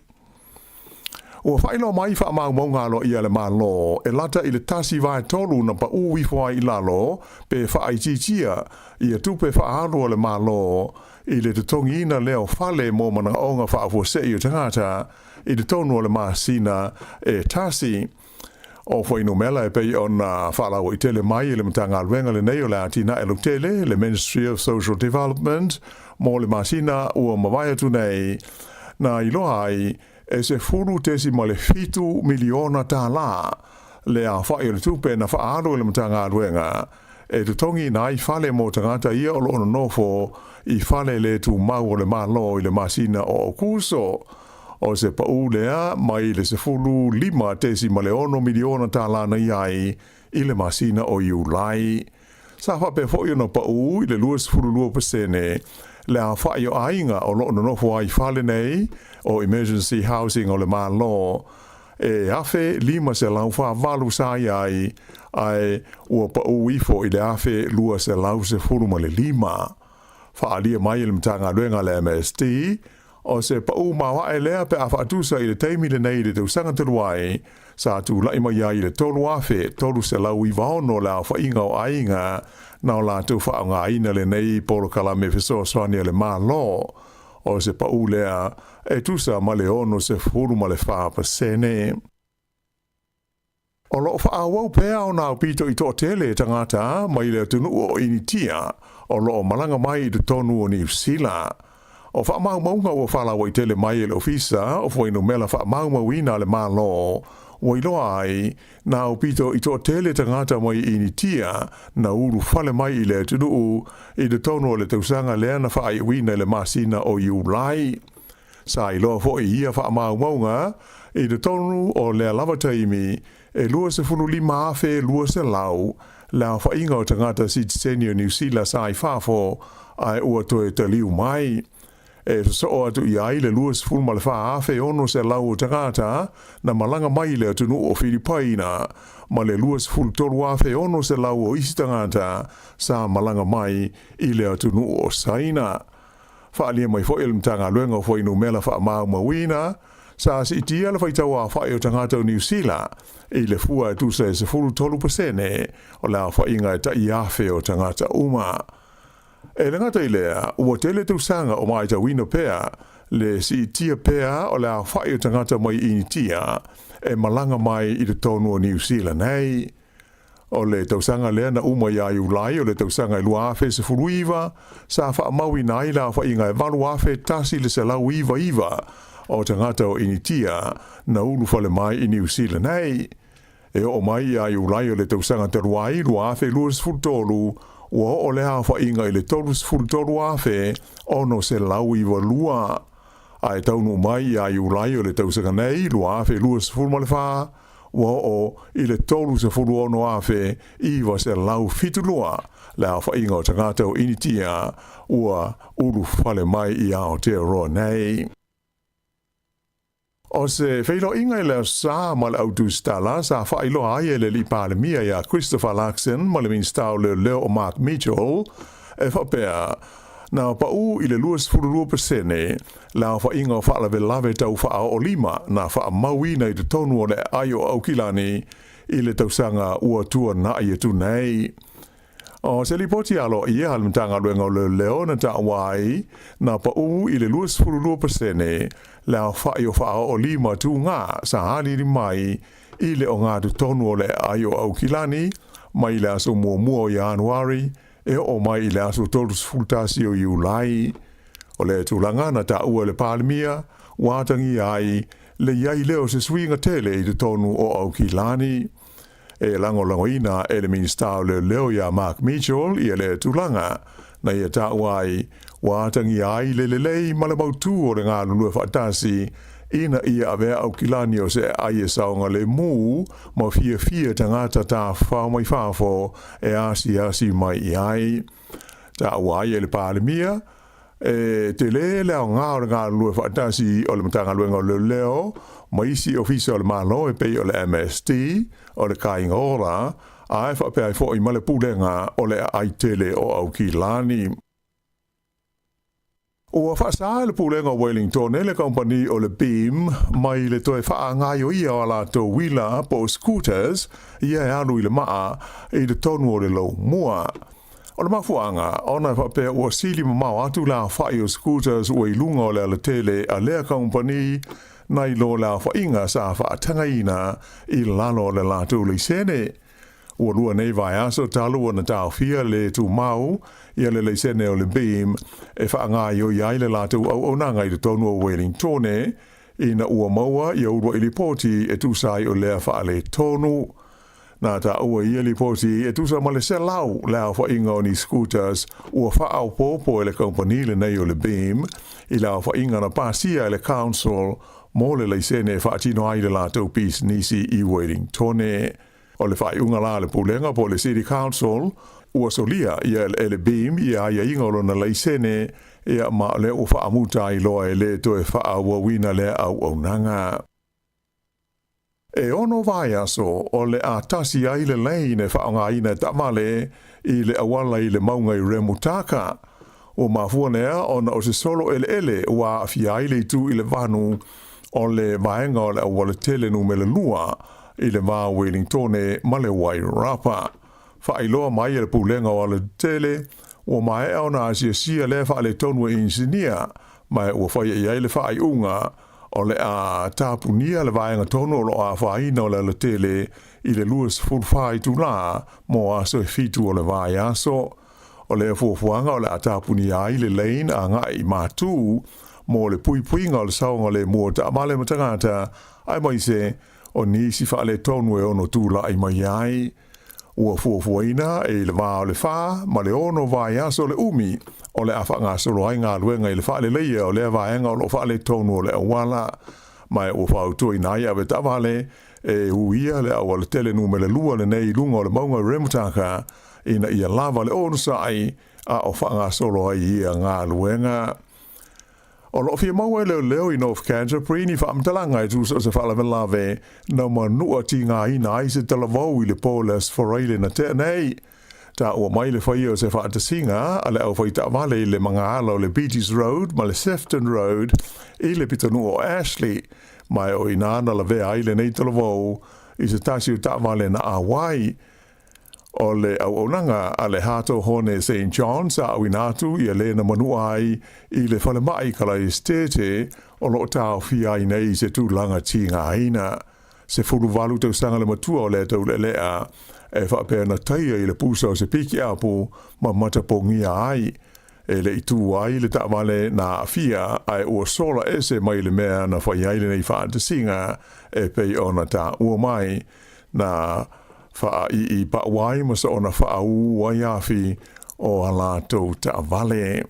Ua faailoa mai faamaumauga aloaia a le Malo e lata i le 1/3 na paʻū ifo ai i lalo pe faaitiitia ia tupe faaalu a le Malo i le totogiina lea o fale mo manaoga faafuasei o tagata i totonu o le masina e tasi. O fuainumela e pei ona faalauaitele mai e le Matagaluega lenei o le Atinae Lautele, le Ministry of Social Development, mo le masina ua mavae atu nei, na iloa ai e $10.7 miliona tālā le aofai o le tupe na faaalu e le Matagaluega e totogiina ai fale mo tagata ia o lo o nonofo i fale le tumau o le Malo i le masina o Aokuso. O se paʻū lea mai le $15.6 miliona tālā na i ai i le masina o Iulai. Sa faapea foi ona paʻū i le 22% le aofai o aiga o lo o nonofo ai i fale nei o Emergency Housing o le Malo e 1,548 sa i ai, ae ua paʻū ifo i le 1,215. Faaalia mai e le Matagaluega a le MSD, o se paʻū maoaʻe lea pe a faatusa i le taimi lenei i le tausaga talu ai, Sa tulaʻi mai ai i le 3,396 le aofaiga o aiga na o latou faaaogaina lenei polokalame fesoasoani a le Malo. O se paʻu lea e tusa ma le 64%. O lo o faaauau pea ona aupito i toatele tagata mai le atunuu o Initia o lo o malaga mai i totonu o Niu Sila. O faamaumauga ua faalauaitele mai e le Ofisa o Fuainumela Faamaumauina a le Malo ua iloa ai na aupito i toatele tagata mai Initia na ulufale mai i le atunuu i totonu o le tausaga lea na faaiuina i le masina o Iulai. Sa iloa foi i ia faamaumauga i totonu o lea lava taimi e 25,200 le aofaiga o tagata sitiseni o Niu Sila sa i fafo ae ua toe taliu mai. E sosoo atu i ai le 24,600 o tagata na malaga mai i le atunuu o Filipaina ma le 23,600 o isi tagata sa malaga mai i le atunuu o Saina. Faaalia mai foi e le Matagaluega o Fuainumela Faamaumauina, sa siitia le faitau aofai o tagata o Niu Sila i le fua e tusa e 13% o le aofaiga e tai 1,000 o tagata uma. E le gata i lea, ua tele tausaga o matauina pea le siitia pea o le aofai o tagata mai Initia e malaga mai i totonu o Niu Sila nei. O le tausaga lea na uma ia Iulai o le tausaga e 2019, sa faamauina ai le aofaiga e 8,199 o tagata o Initia na ulufale mai i Niu Sila nei. E oo mai ia Iulai o le tausaga talu ai, 2023, ua oo lea aofaiga i le 33,692. Ae taunuu mai ia Iulai o le tausaga nei, 2024, ua oo i le 36,972 le aofaiga o tagata o Initia ua ulufale mai i Aotearoa nei. O se feiloaiga i le Aso Sa ma le Au Tusitala sa faailoa ai e le Alii Palemia ia Christopher Luxon ma le Minisita o Leoleo o Mark Mitchell e faapea, na paʻu i le 22% le aofaiga o faalavelave tau faaoolima na faamauina i totonu o le aai o Aukilani i le tausaga ua tuanai atu nei. O se lipoti aloaia a le Matagaluega o Leoleo na taua ai, na paʻu i le 22% le aofai o faaoolima tugā sa alili mai i le ogatotonu o le aai o Aukilani mai le aso muamua o Ianuari e oo mai i le aso 31 o Iulai. O le tulaga na taua e le Palemia ua atagia ai le i ai lea o se suiga tele i totonu o Aukilani. E lagolagoina e le Minisita o Leoleo ia Mark Mitchell ia lea tulaga na ia taua ai ua atagia ai le lelei ma le mautū o le galulue faatasi ina ia avea Aukilani o se aai e saogalemu ma fiafia tagata tafafao mai fafo e asiasi mai i ai. Taua ai e le Palemia, e tele le aoga o le galulue faatasi o le Matagaluega o Leoleo ma isi ofisa o le Malo e pei o le MSD, o le Kāinga Ora, ae faapea ai foi ma le Pulega o le Aai Tele o Aukilani. Ua faasā e le Pulega o Wellingtone le kamupani o le Beam mai le toe faaagaioia o a latou uila po o scooters ia e alu i le maa i totonu o le Loumua. O le mafuaaga, ona e faapea ua sili mamao atu le aofai o scooters ua i luga o le alatele a lea kamupani nai lo le aofaiga sa faatagaina i lalo o le latou laisene. Ua lua nei vaiaso talu ona taofia le tumau ia le laisene o le Beam e faagaioi ai le latou auaunaga i totonu o Wellingtone ina ua maua ia uluai lipoti e tusa ai o lea faaletonu. Na taua i ia lipoti e tusa ma le 100 le aofaiga o ni scooters ua faaopoopo e le kamupani lenei o le Beam i le aofaiga na pasia e le Council mo le laisene e faatino ai le latou pisinisi i Wellingtone. O le faaiuga la a le Pulega po o le City Council, ua solia ia eleele Beam i aiaiga o lona laisene, ia ma o lea ua faamuta ai loa e le toe faaauauina lea auaunaga. E ono vaiaso o le a tasi ai le lane e faaaogaina e taavale i le auala i le mauga i Remutaka. Ua mafua lea ona o se solo eleele ua aafia ai le itu i le vanu o le vaega o le aualatele numera lua. i le va o Welingtone ma le Wairarapa. Faailoa mai e le Pulega o Alatetele, ua maea ona asiasia lea faaletonu e inisinia, ma ua faia i ai le faaiuga o le a tapunia le vaega tonu o lo o afaina o le alatele i le 24 itulā mo aso e fitu o le vaiaso. O lea fuafuaga o le a tapunia ai le lane agai i Matū mo le puipuiga o le saogalemu o taavale ma tagata, aemaise o nisi faaletonu e ono tulai mai ai. Ua fuafuaina i le va o le fa ma le ono vaiaso le umi o le a faagasolo ai galuega i le faaleleia o lea vaega o lo o faaletonu o le auala, ma ua fautuaina ai avetaavale e uia le aualatele numera lua lenei i luga o le mauga Remutaka ina ia lava le onosai a o faagasolo ai ia galuega. O lo o fia maua e leoleo i North Canterbury ni faamatalaga e tusa o se faalavelave na manua tigaina ai se talavou i le po o le Aso Faraile na tea nei. Taua mai le faia o se faatasiga a le aufaitaavale i le magaala o le Beatties Road ma le Sefton Road i le pitonuu o Ashley, ma e o i ina na lavea ai lenei talavou i se tasi o taavale na auai. O le auaunaga a le Hato Hone St John sa auina atu ia le na manua ai i le falemai Kalaesetete o lo o taofia ai nei i se tulaga tigaina. 18 tausaga le matua o lea taulealea e faapea na taia i le pusa o se pikiapu ma matapogia ai. E le i tū ai le taavale na aafia ae ua sola ese mai le mea na fai ai lenei faatasiga e pei ona taua mai na faaii pau ai ma soona faaū ai afi o a latou taavale.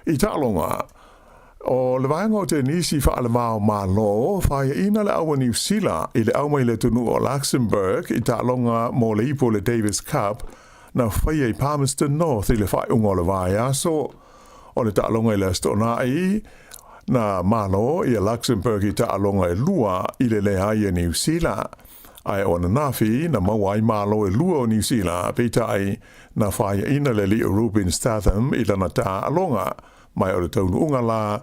I taaloga, o le vaega o tenisi faalevao Malo, faiaina le au a Niu Sila i le au mai le atunuu o Luxembourg i taaloga mo le ipu o le Davis Cup na faia i Palmerston North i le faaiuga o le vaiaso. O le taaloga i le Aso Toonai, na malo ia Luxembourg i taaloga e lua i le leai a Niu Sila. Ae o ananafi na maua ai malo e lua o Niu Sila, peitai na faiaina le alii o Rubin Statham i lana taaloga, ma o le taunuuga la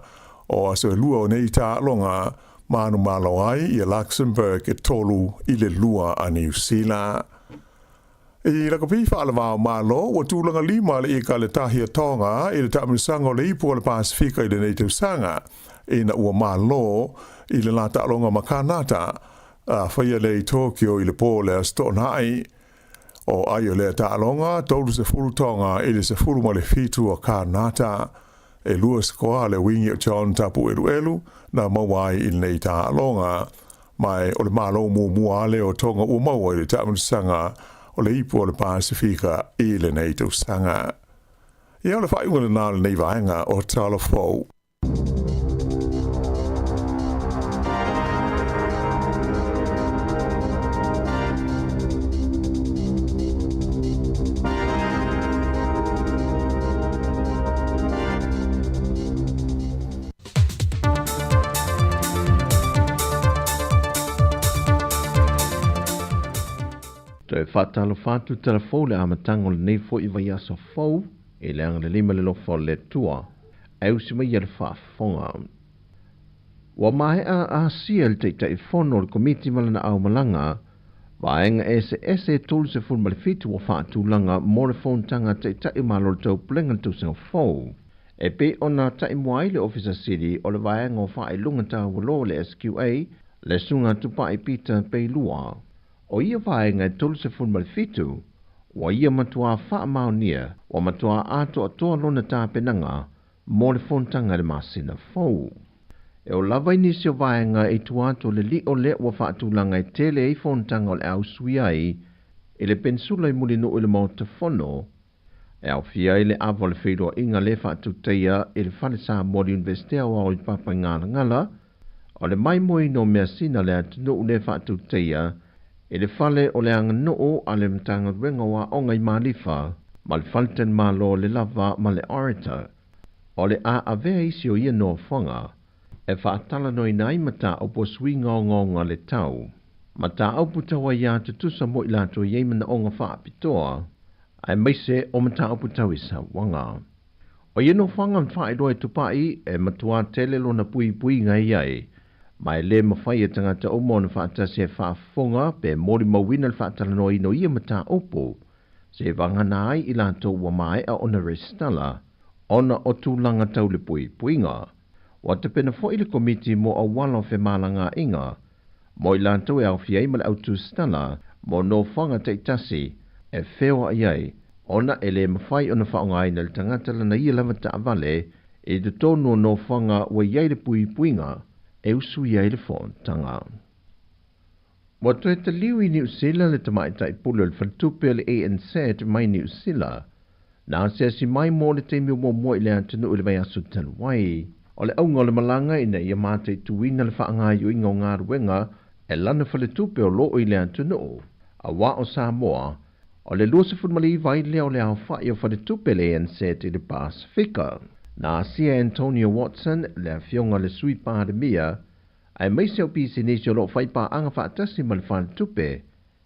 o aso e lua o nei taaloga, manumalo ai ia Luxembourg e 3-2 a Niu Sila. I lakapi faalevao Malo, ua tulaga lima le ika le tahi a Tonga i le taamilosaga o le ipu o le Pasefika i lenei tausaga, ina ua malo i le la taaloga ma Kanata a faia lea i Tokyo i le po o le Aso Toonai. O ai o lea taaloga, 30 Tonga i le 17 o Kanata. E lua sikoa a le wingi o John Tapueluelu na maua ai i lenei taaloga, ma o le malo muamua lea o Tonga ua maua i le taamilosaga o le ipu o le Pasefika i lenei tausaga. Ia, o le faaiuga lena o lenei vaega o Tala Fou. Toe faatalofa atu tala fou le amataga o lenei foi vaiaso fou i le agalelei ma le alofa o le Atua ae usi mai ia le faafofoga. Ua maea asia le Taitaifono o le Komiti ma lana aumalaga vaega eseese e 37 ua faatulaga mo le fonotaga a Taitai o Malo o le Taupulega i le tausaga fou. E pei ona taimua ai le Ofisa Sili o le Vaega o Faailuga Taualoa le SQA, le Susuga Tupai Peter Peilua. O ia vaega e 37, ua ia matuā faamaonia, ua matuā atoatoa lona tapenaga mo le fonotaga i le masina fou. E oo lava i nisi o vaega i tua atu o le lio lea ua faatulaga e tele ai fonotaga o le a usui ai i le Penisula i Mulinuu i le Maota Fono, e aofia ai le ava o le feiloaiga le faatutaia i le Fale Samoa o le Iunivesite Aoao i Papaigalagala, o le maimoaina o measina a le atunuu le faatutaia i le Fale o le Aganuu a le Matagaluega o Aoga i Malifa ma le Faletalimalo o le Lava ma le Orator. O le a avea isi o ia nofoaga e faatalanoaina ai mataupu o suiga ogaoga le tau, mataupu tau aiā tutusa mo i latou e i ai manaoga faapitoa, aemaise o mataupu tau i sauaga. O ia nofoaga na faailoa e Tupai e matuā tele lona puipuiga i ai, Ma e lē mafai e tagata uma ona faatasi e faafofoga pe molimauina le faatalanoaina o ia mataupu seiavagana ai i latou ua maea ona resitala ona o tulaga tau le puipuiga. Ua tapena foi le Komiti mo auala o femalagaaiga mo i latou e aofia ai ma le autusitala mo nofoaga taitasi e feoai ai ona e lē mafai ona faaaogaina e le tagata lana ia lava taavale i totonu o nofoaga ua i ai le puipuiga e usuia ai le fonotaga. Ua toe taliu i Niu Sila le tamaitai pule o le faletupe o le ANZ mai Niu Sila, na asiasi mai mo le taimi muamua i le atunuu i le vaiaso talu ai. O le auga o le malaga ina ia mataituina le faagaoioiga o galuega e lana faletupe o loo i le atunuu, auā o Samoa, o le 29 ai lea o le aofai o faletupe le ANZ i le Pasefika. Na asia e Antonio Watson, le afioga i le Sui Palemia, aemaise o pisinisi o lo o faipaaga faatasi ma le faletupe,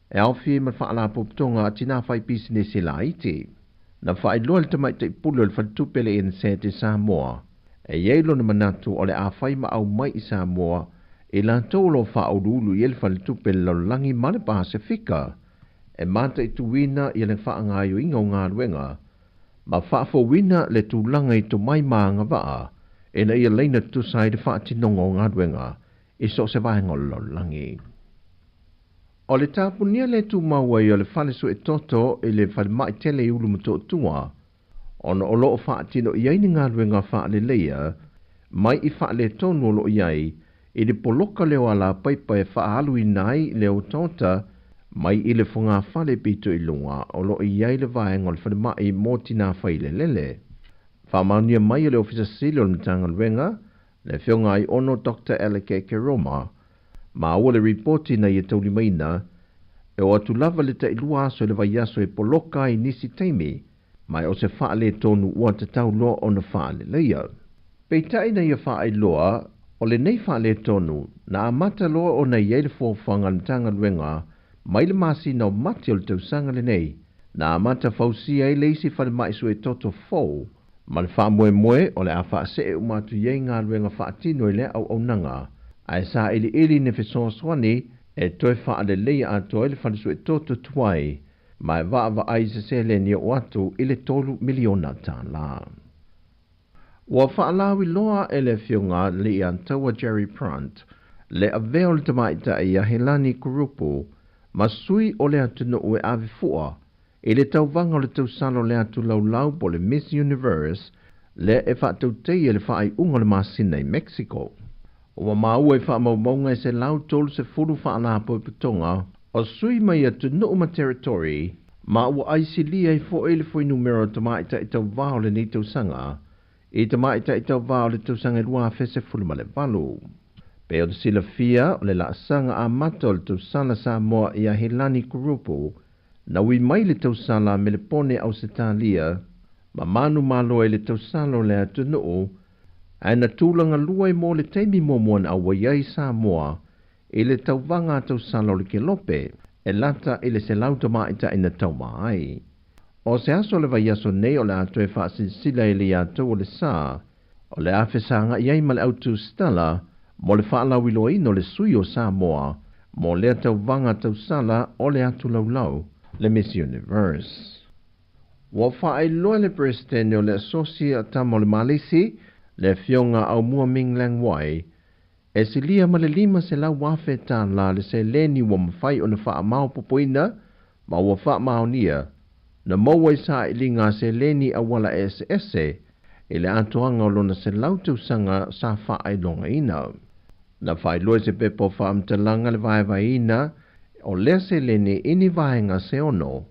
e aofia ai ma le Faalapotopotoga a Tinā Faipisinisi Laiti. Na faailoa e le Tamaitai Pule o le Faletupe le ANZ i Samoa, e i ai lona manatu o le a fai ma aumai i Samoa i latou o lo o faauluulu i ai le faletupe i le lalolagi ma le Pasefika e mataituina i le faagaoioiga o galuega ma faafouina le tulaga i tomai ma agavaa ina ia laina tutusa ai le faatinoga o galuega i so o se vaega o le lalolagi. O le tapunia le tumau ai o le fale suetoto i le falemai tele i Ulumotootua ona o lo o faatino i ai ni galuega faaleleia mai i faaletonu o lo o i ai i le poloka lea o alapaipa e faaaluina ai le otaota mai i le fogafale pito i luga o lo o i ai le vaega o le falemai mo tinā failelele. Faamaonia mai e le Ofisa Sili o le Matagaluega, le Afioga Aiono Doctor Alec Ekeroma, maua le ripoti na ia taulimaina, e oo atu lava le tailua aso i le vaiaso e poloka ai nisi taimi, ma o se faaletonu ua tatau loa ona faaleleia. Peitai na ia faailoa, o lenei faaletonu, na amata loa ona i ai le fuafuaga a le Matagaluega mai le masina o Mati o le tausaga lenei, na amata fausia ai le isi falemai suetoto fou, ma le faamoemoe o le a faasee uma atu i ai galuega faatino i lea auaunaga, ae sailiili ni fesoasoani e toe faaleleia atoa ai le fale suetoto tuai, ma e vaavaai i se seleni oo atu i le $3 miliona. Ua faalauiloa e le Afioga Leiataua Jerry Prant le avea o le tamaitai ia Helani Kurupu ma sui o le atunuu e ave fua i le tauvaga o le tausala o le atu laulau po o le Miss Universe lea e faatauteia i le faaiuga o le masina i Mexico. Ua maua i faamaumauga e 130 faalapotopotoga o sui mai atunuu ma territory ma ua aisilia ai foi le fuainumera o tamaitai tauvā o lenei tausaga i tamaitai tauvā o le tausaga e 2018. Pei ona silafia, o le laasaga amata o le tausala Samoa ia Helani Kurupu, na ui mai le tausala Melepone Ausetalia ma manumalo ai le tausala o le atunuu, ae na tulaga lua ai mo le taimi muamua na auai ai Samoa i le tauvaga a tausala o le Kelope e lata i le 100 tamaitai na tauvā ai. O se aso o le vaiaso nei o le a toe faasilasila i le iatou o le sa o le a fesagai ai ma le autusitala mo le faalauiloaina o le sui o Samoa mo lea tauvaga tausala o le atu laulau le Miss Universe. Ua faailoa e le Peresetene o le Asosi a Tama o le Malisi, le Afioga Aumua Ming Leng Wai, e silia ma le $500,000 le seleni ua mafai ona faamaopoopoina ma ua faamaonia na maua i sailiga a seleni auala eseese i le atoaga o lona 100 tausaga sa faailogaina. Na faailoa i se pepa o faamatalaga le vaevaeina o lea seleni i ni vaega se ono,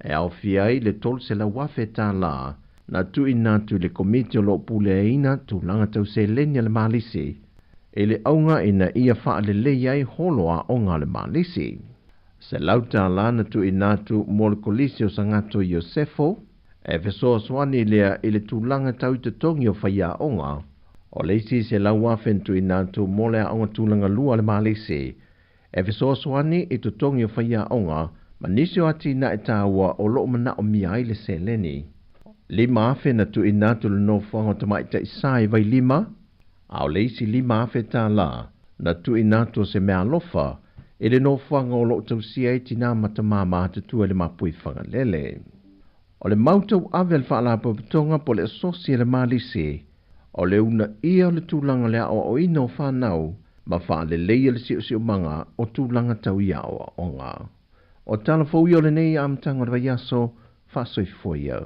e aofia ai le $300,000 na tuuina atu i le Komiti o lo o puleaina tulaga tau seleni a le Malisi i le auga ina ia faalelei ai holo aoga a le Malisi. $100 na tuuina atu mo le Kolisi o Sagato Iosefo, e fesoasoani lea i le tulaga tau i totogi o faiaoga. O le isi 100,000 na tuuina atu mo le aoga tulaga lua a le Malisi, e fesoasoani i totogi o faiaoga ma nisi o atinae taua o lo o manaomia ai le seleni. 5,000 na tuuina atu i le nofoaga o tamaitai sa i Vailima, a o le isi $5,000 Na tuuina atu o se meaalofa i le nofoaga o lo o tausia ai tinā ma tamā matutua i le mapui Fagalele. O le mau tauave a le Faalapotopotoga po o le Asosi a le Malisi, o le uunaia o le tulaga o le aoaoina o fanau ma faaleleia le siosiomaga o tulaga tau i aoaoga. O tala fou ia o lenei amataga o le vaiaso, faasoifua ia.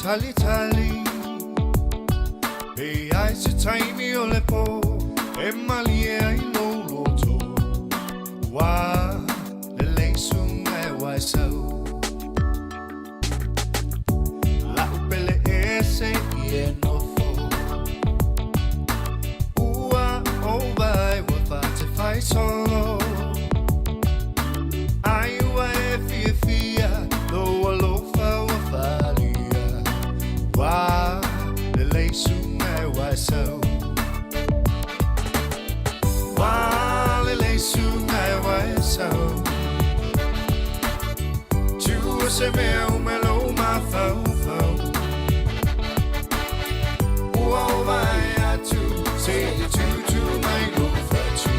talitali Pe ai se taimi o le pō E malie ai lou loto Ua lelei suga e uaesau La'u pele ese i e nofo Ua ova ai ua fa'atefaisolo Ai ua e fiafia lou alofa ua faalia Ua lelei suga e uaesau Ua lelei suga e uaesau Tua se mea uma e lou mafaufau Ua ova ai atu seia tutu mai lou fatu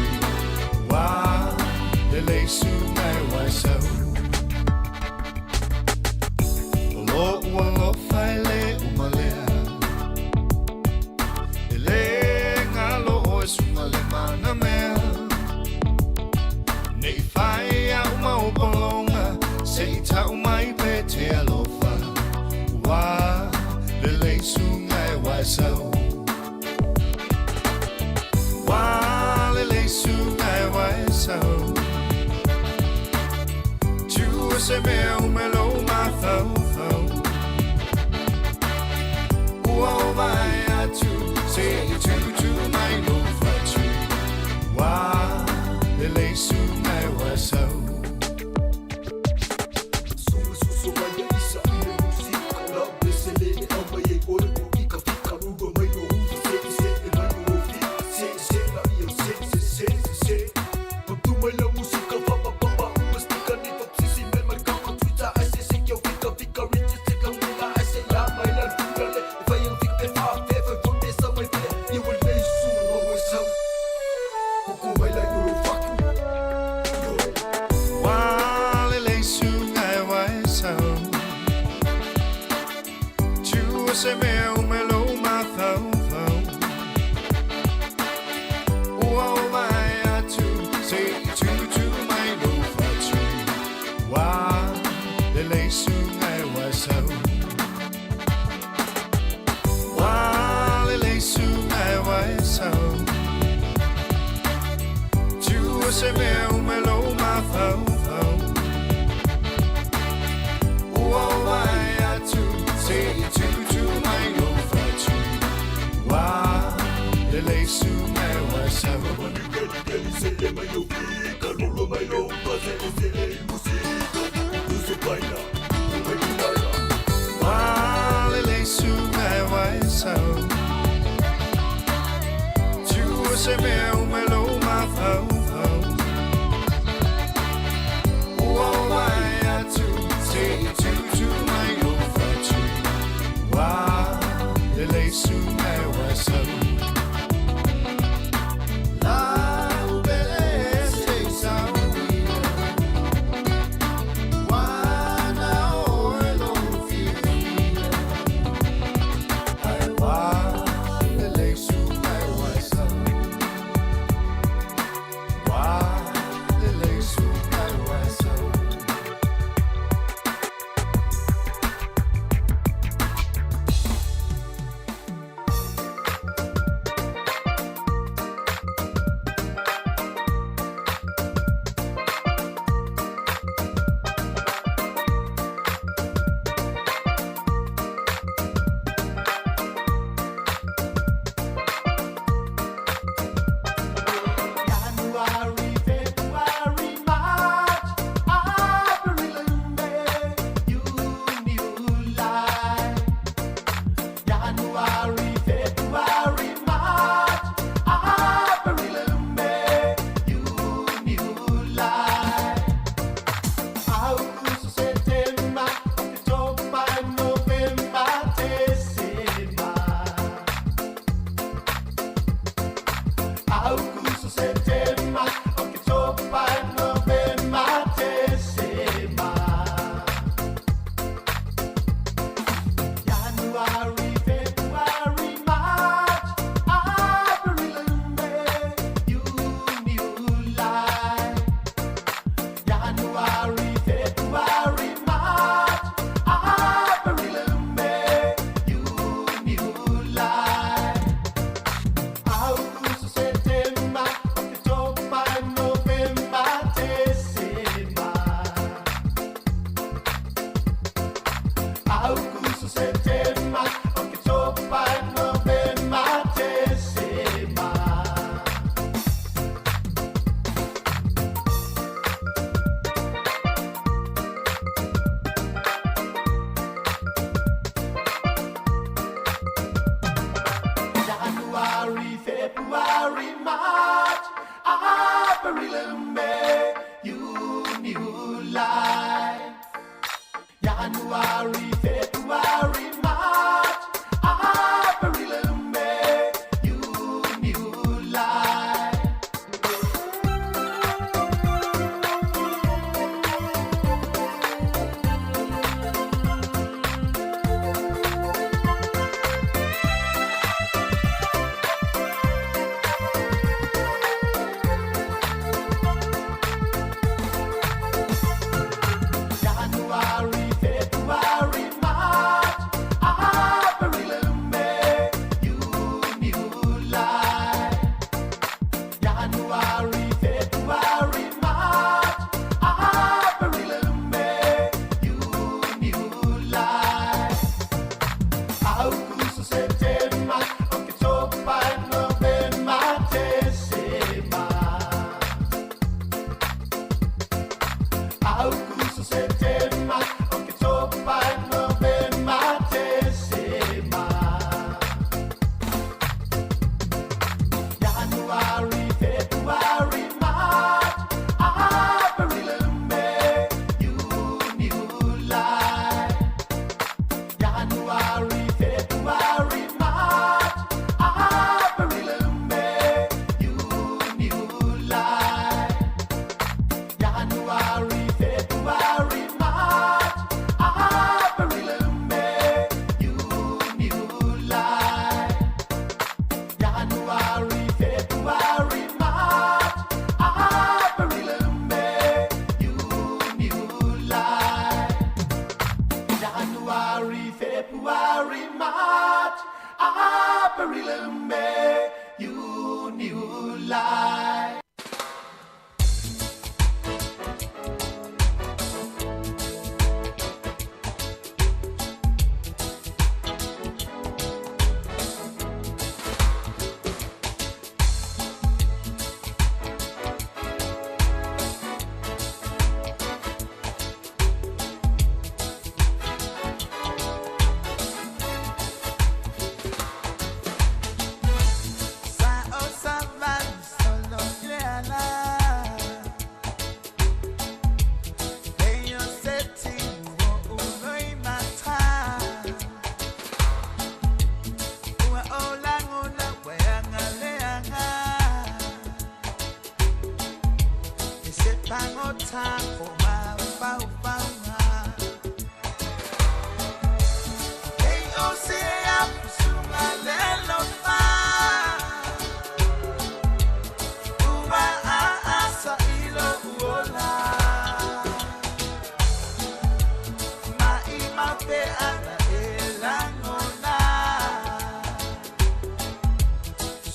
Ua lelei suga e uaesau O lo'u alofa e lē uma lea E lē galo oe suga le manamea Nei fai a'u mau pologa Se'i ta'u mai pe te alofa Ua lelei suga e uaesau Ua lelei suga e uaesau Tua se mea uma e lou mafaufau Ua ova ai atu seia tutu mai lou fatu Ua lelei suga e uaesau Ua lelei suga e uaesau Tua se mea uma e lou mafaufau Ua ova ai atu seia tutu mai lou fatu Ua lelei suga e uaesau Ua lelei suga e uaesau Tua se mea uma e lou mafaufau Ua ova ai atu seia tutu mai lou fatu Ua lelei suga e uaesau January, February, March, April, May, June, July. January, February, March, April, May, June, July. January, February, March, April, May, June, July. August, September, October, November, December. August, September, October, November, December. January, February, March, April, May, June, July. January, February, March, April, May, June, July. January, February, March, April, May, June, July. January, February, March, April, May, June, July. January, February, March, April, May, June, July. Sa o sa valu solo ile ala. Eyo seti wo uloi mata. Ua ola ngula weanga leanga. Ese pango tango ma pau pau nga. Eyo se apusunga lelo fa. Ua a asa ilo uola. Mai mape ala elangona.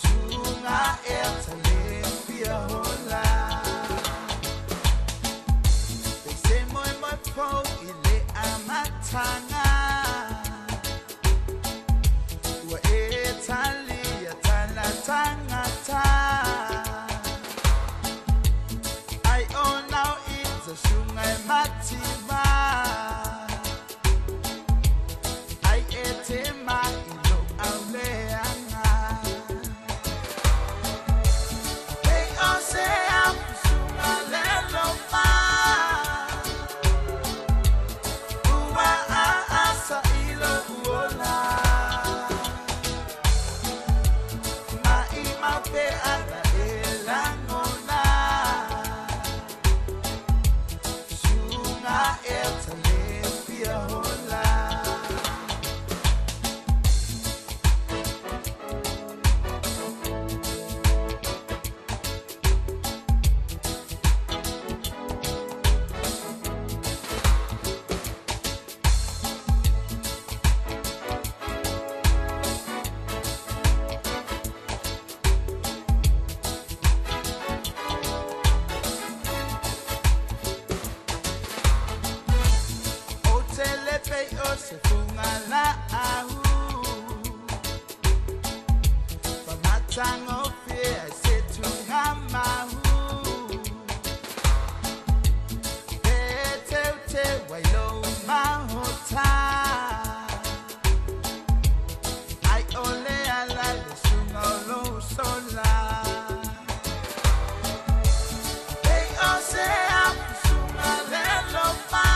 Sunga ertale fia hola. They say moi moi po ile amatanga. Ua etalia tala tangata. Ai o nao i te sungai mativa. Ai e te mai lo au leanga. Ei o se apu sunga lelo ma. Ua a asa ilo uola. Mai mape ala elangona. Sunga ertale fia hola. O telepe o se funga la ahu. Pamatanga fia se tunga mahu. Te te te wailo mahota. Ai ole ala le sunga lo sola. Ei o se apu sunga lelo ma.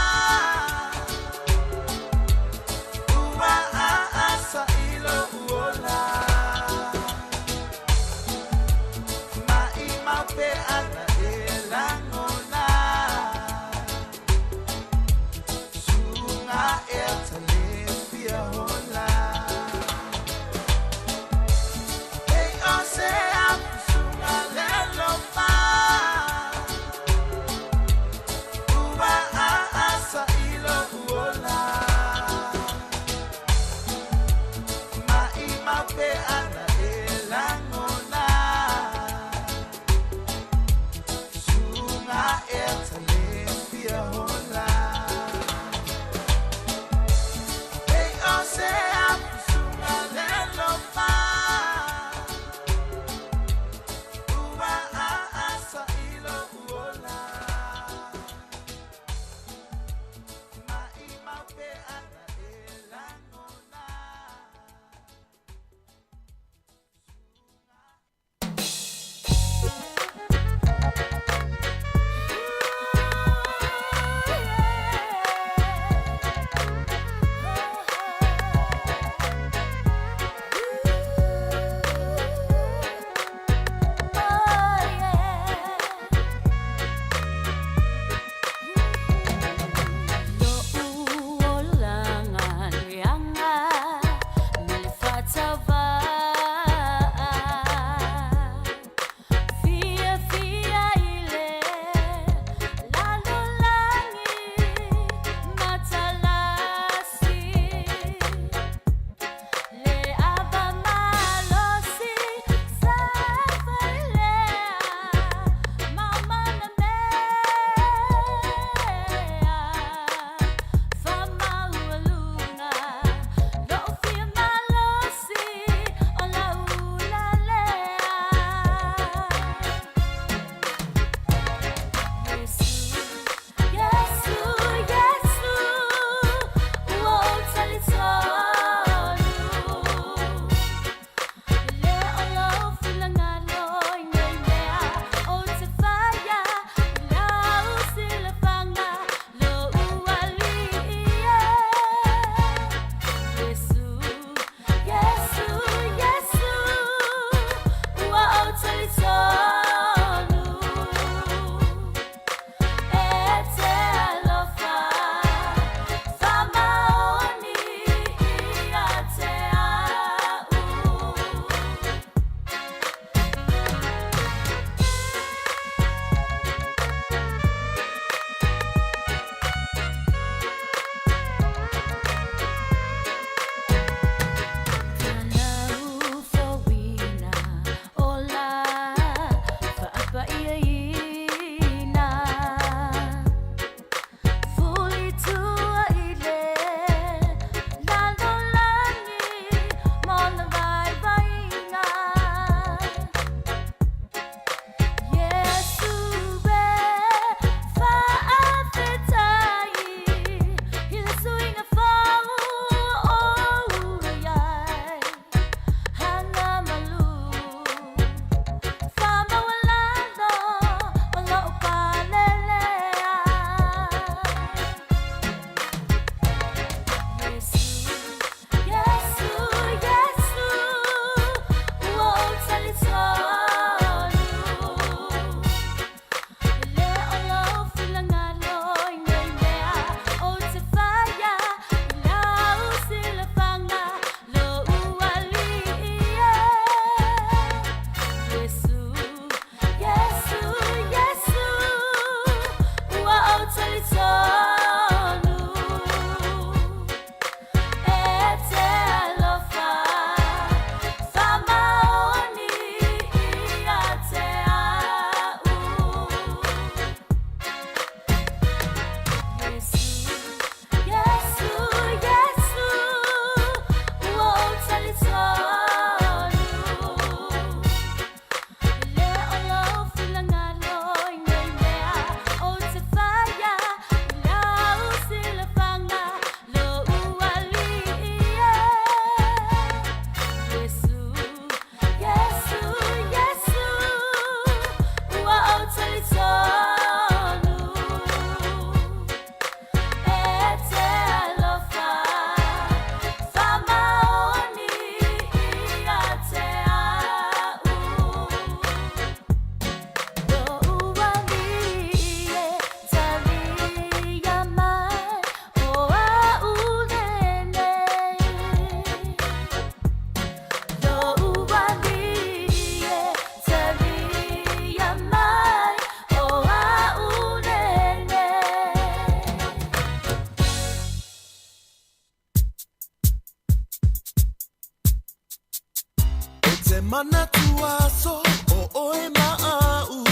Manatu aso o oe maau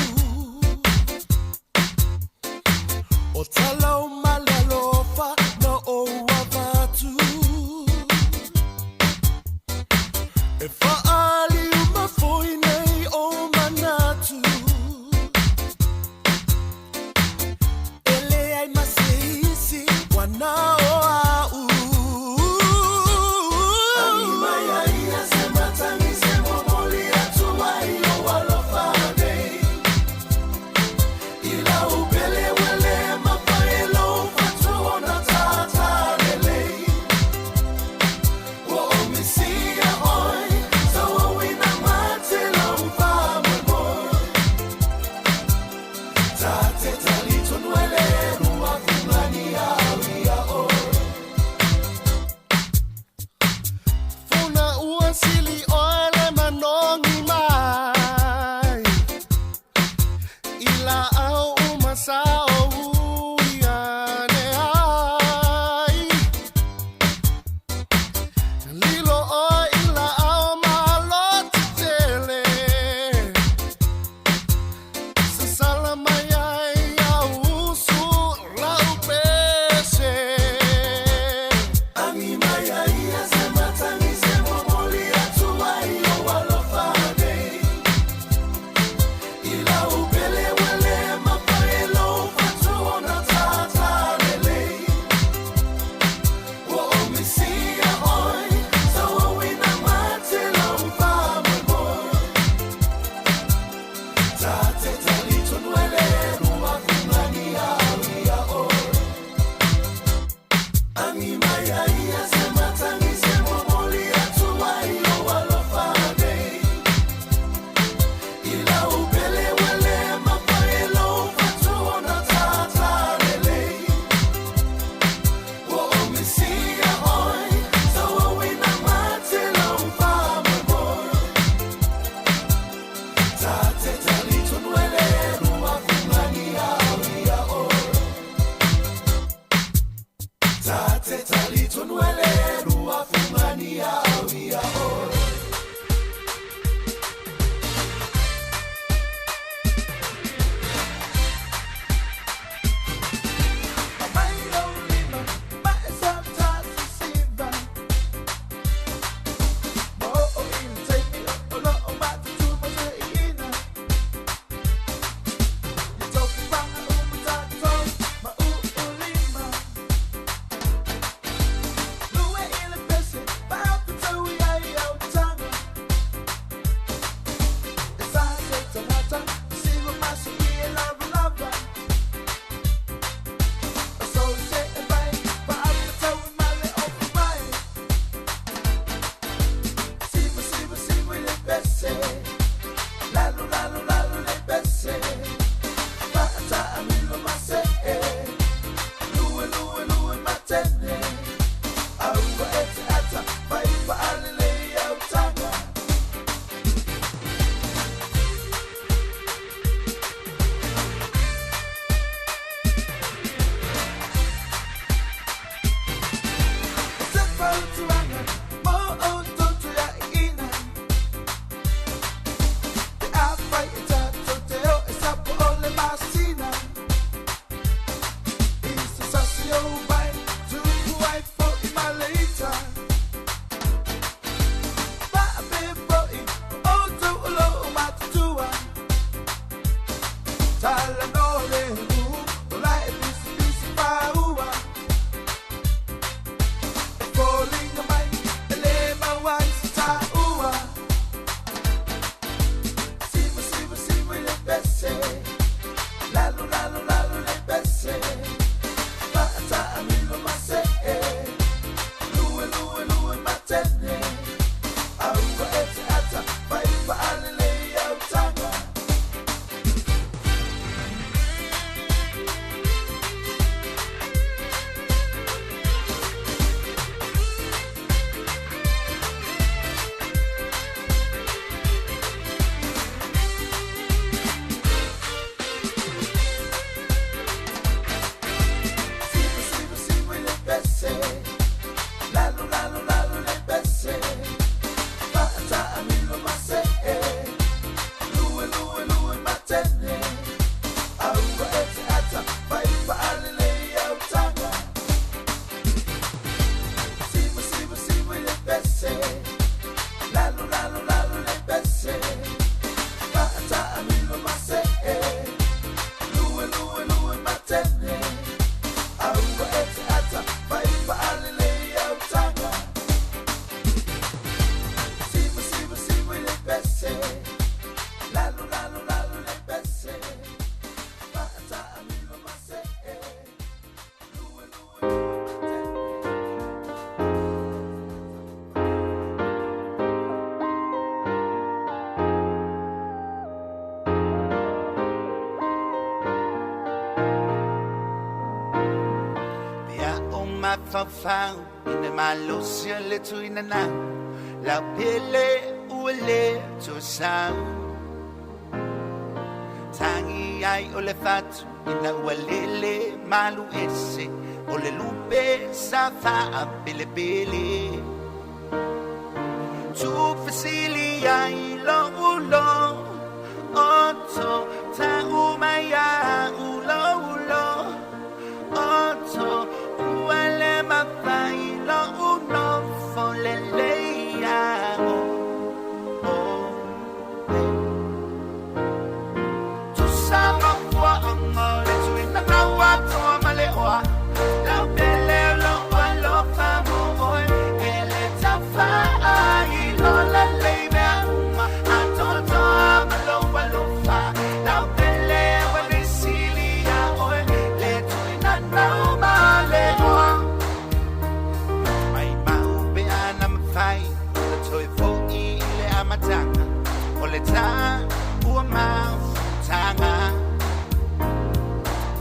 O tala o malealofa na o avatu E whaali uma foi nei o manatu Ele ai maseisi wana o au Anima ia ia se matangi se momoli atu ai o alofa nei Ila upele wele mafaelo fatu ona tata lelei Ua o misia oi tauauina mate lau faamoemoe Tate talitonuele lua fugani au ia oe Funa ua sili oe le manongi mai I la au uma sa o ui ane ai Lilo oe i la au malo tele Sasala mai ai au usu lau pese Angi mai ai ia se matangi se momoli atu ai o alofa nei I lau pele wele mafaelo fatu ona tata lelei Ua o misia oi tauauina mate lau faamoemoe Tate talitonuele lua fugani au ia oe Angi mai ai ia se matangi se momoli atu ai o alofa nei I lau pele wele mafaelo fatu ona tata lelei Ua o misia oi tauauina mate lau faamoemoe Tate talitonuele lua fugani au ia oe Tate talitonuele lua fugani au ia oe mafaufau Ina malosi o le tuina nau Lau pele ua le tosau Tangi ai o le fatu Ina ua lele malu ese O le lupe sa faapelepele Tufasili ai lo ulo Oto tau mai a ulo ulo Oto ua le mafai lo unofo lelei ia o Tusa mafuaʻaga o le tuina nau atoa ma le oa Lau pele o lou alofa mo oe E le taufaailo lelei mea uma Atoatoa ma lou alofa Lau pele ua le sili iā oe Le tuina nau ma le oa Mai mau pe ana mafai Ona toe foʻi i le amataga O le tā ua mafutaga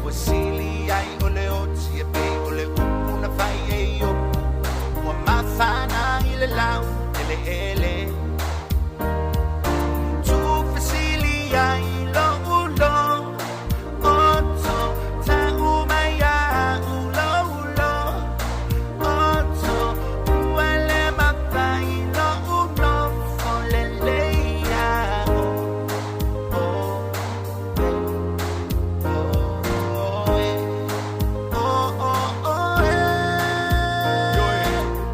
Ua sili ai o le oti e pei o le upu na fai e Iopu Ua mafana i le lau eleele Tufasili ai lou lo oto Tau mai a ulo ulo oto Ua le mafai lou nofo lelei ia oe Ioe,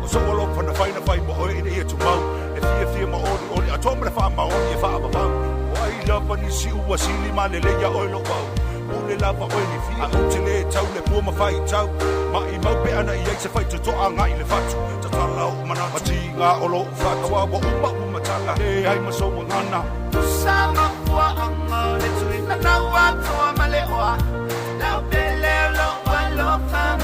o sou alofa na fai na fai mo oe ina ia tumau, e fiafia ma olioli, atoa ma le faamaoni e faavavau. O ai lava nisi ua sili ma lelei iā oe lou au, pule lava oe i le fia, ae ou te lē tau le pua ma faitau. Maʻimau pe ana i ai se faitotoa agai i le fatu, tatala ou manatu, ma tiga o lou fatu, aua ua uma ua matala, leai ma sou gagana. Tusa mafuaaga o le tuina nau atoa.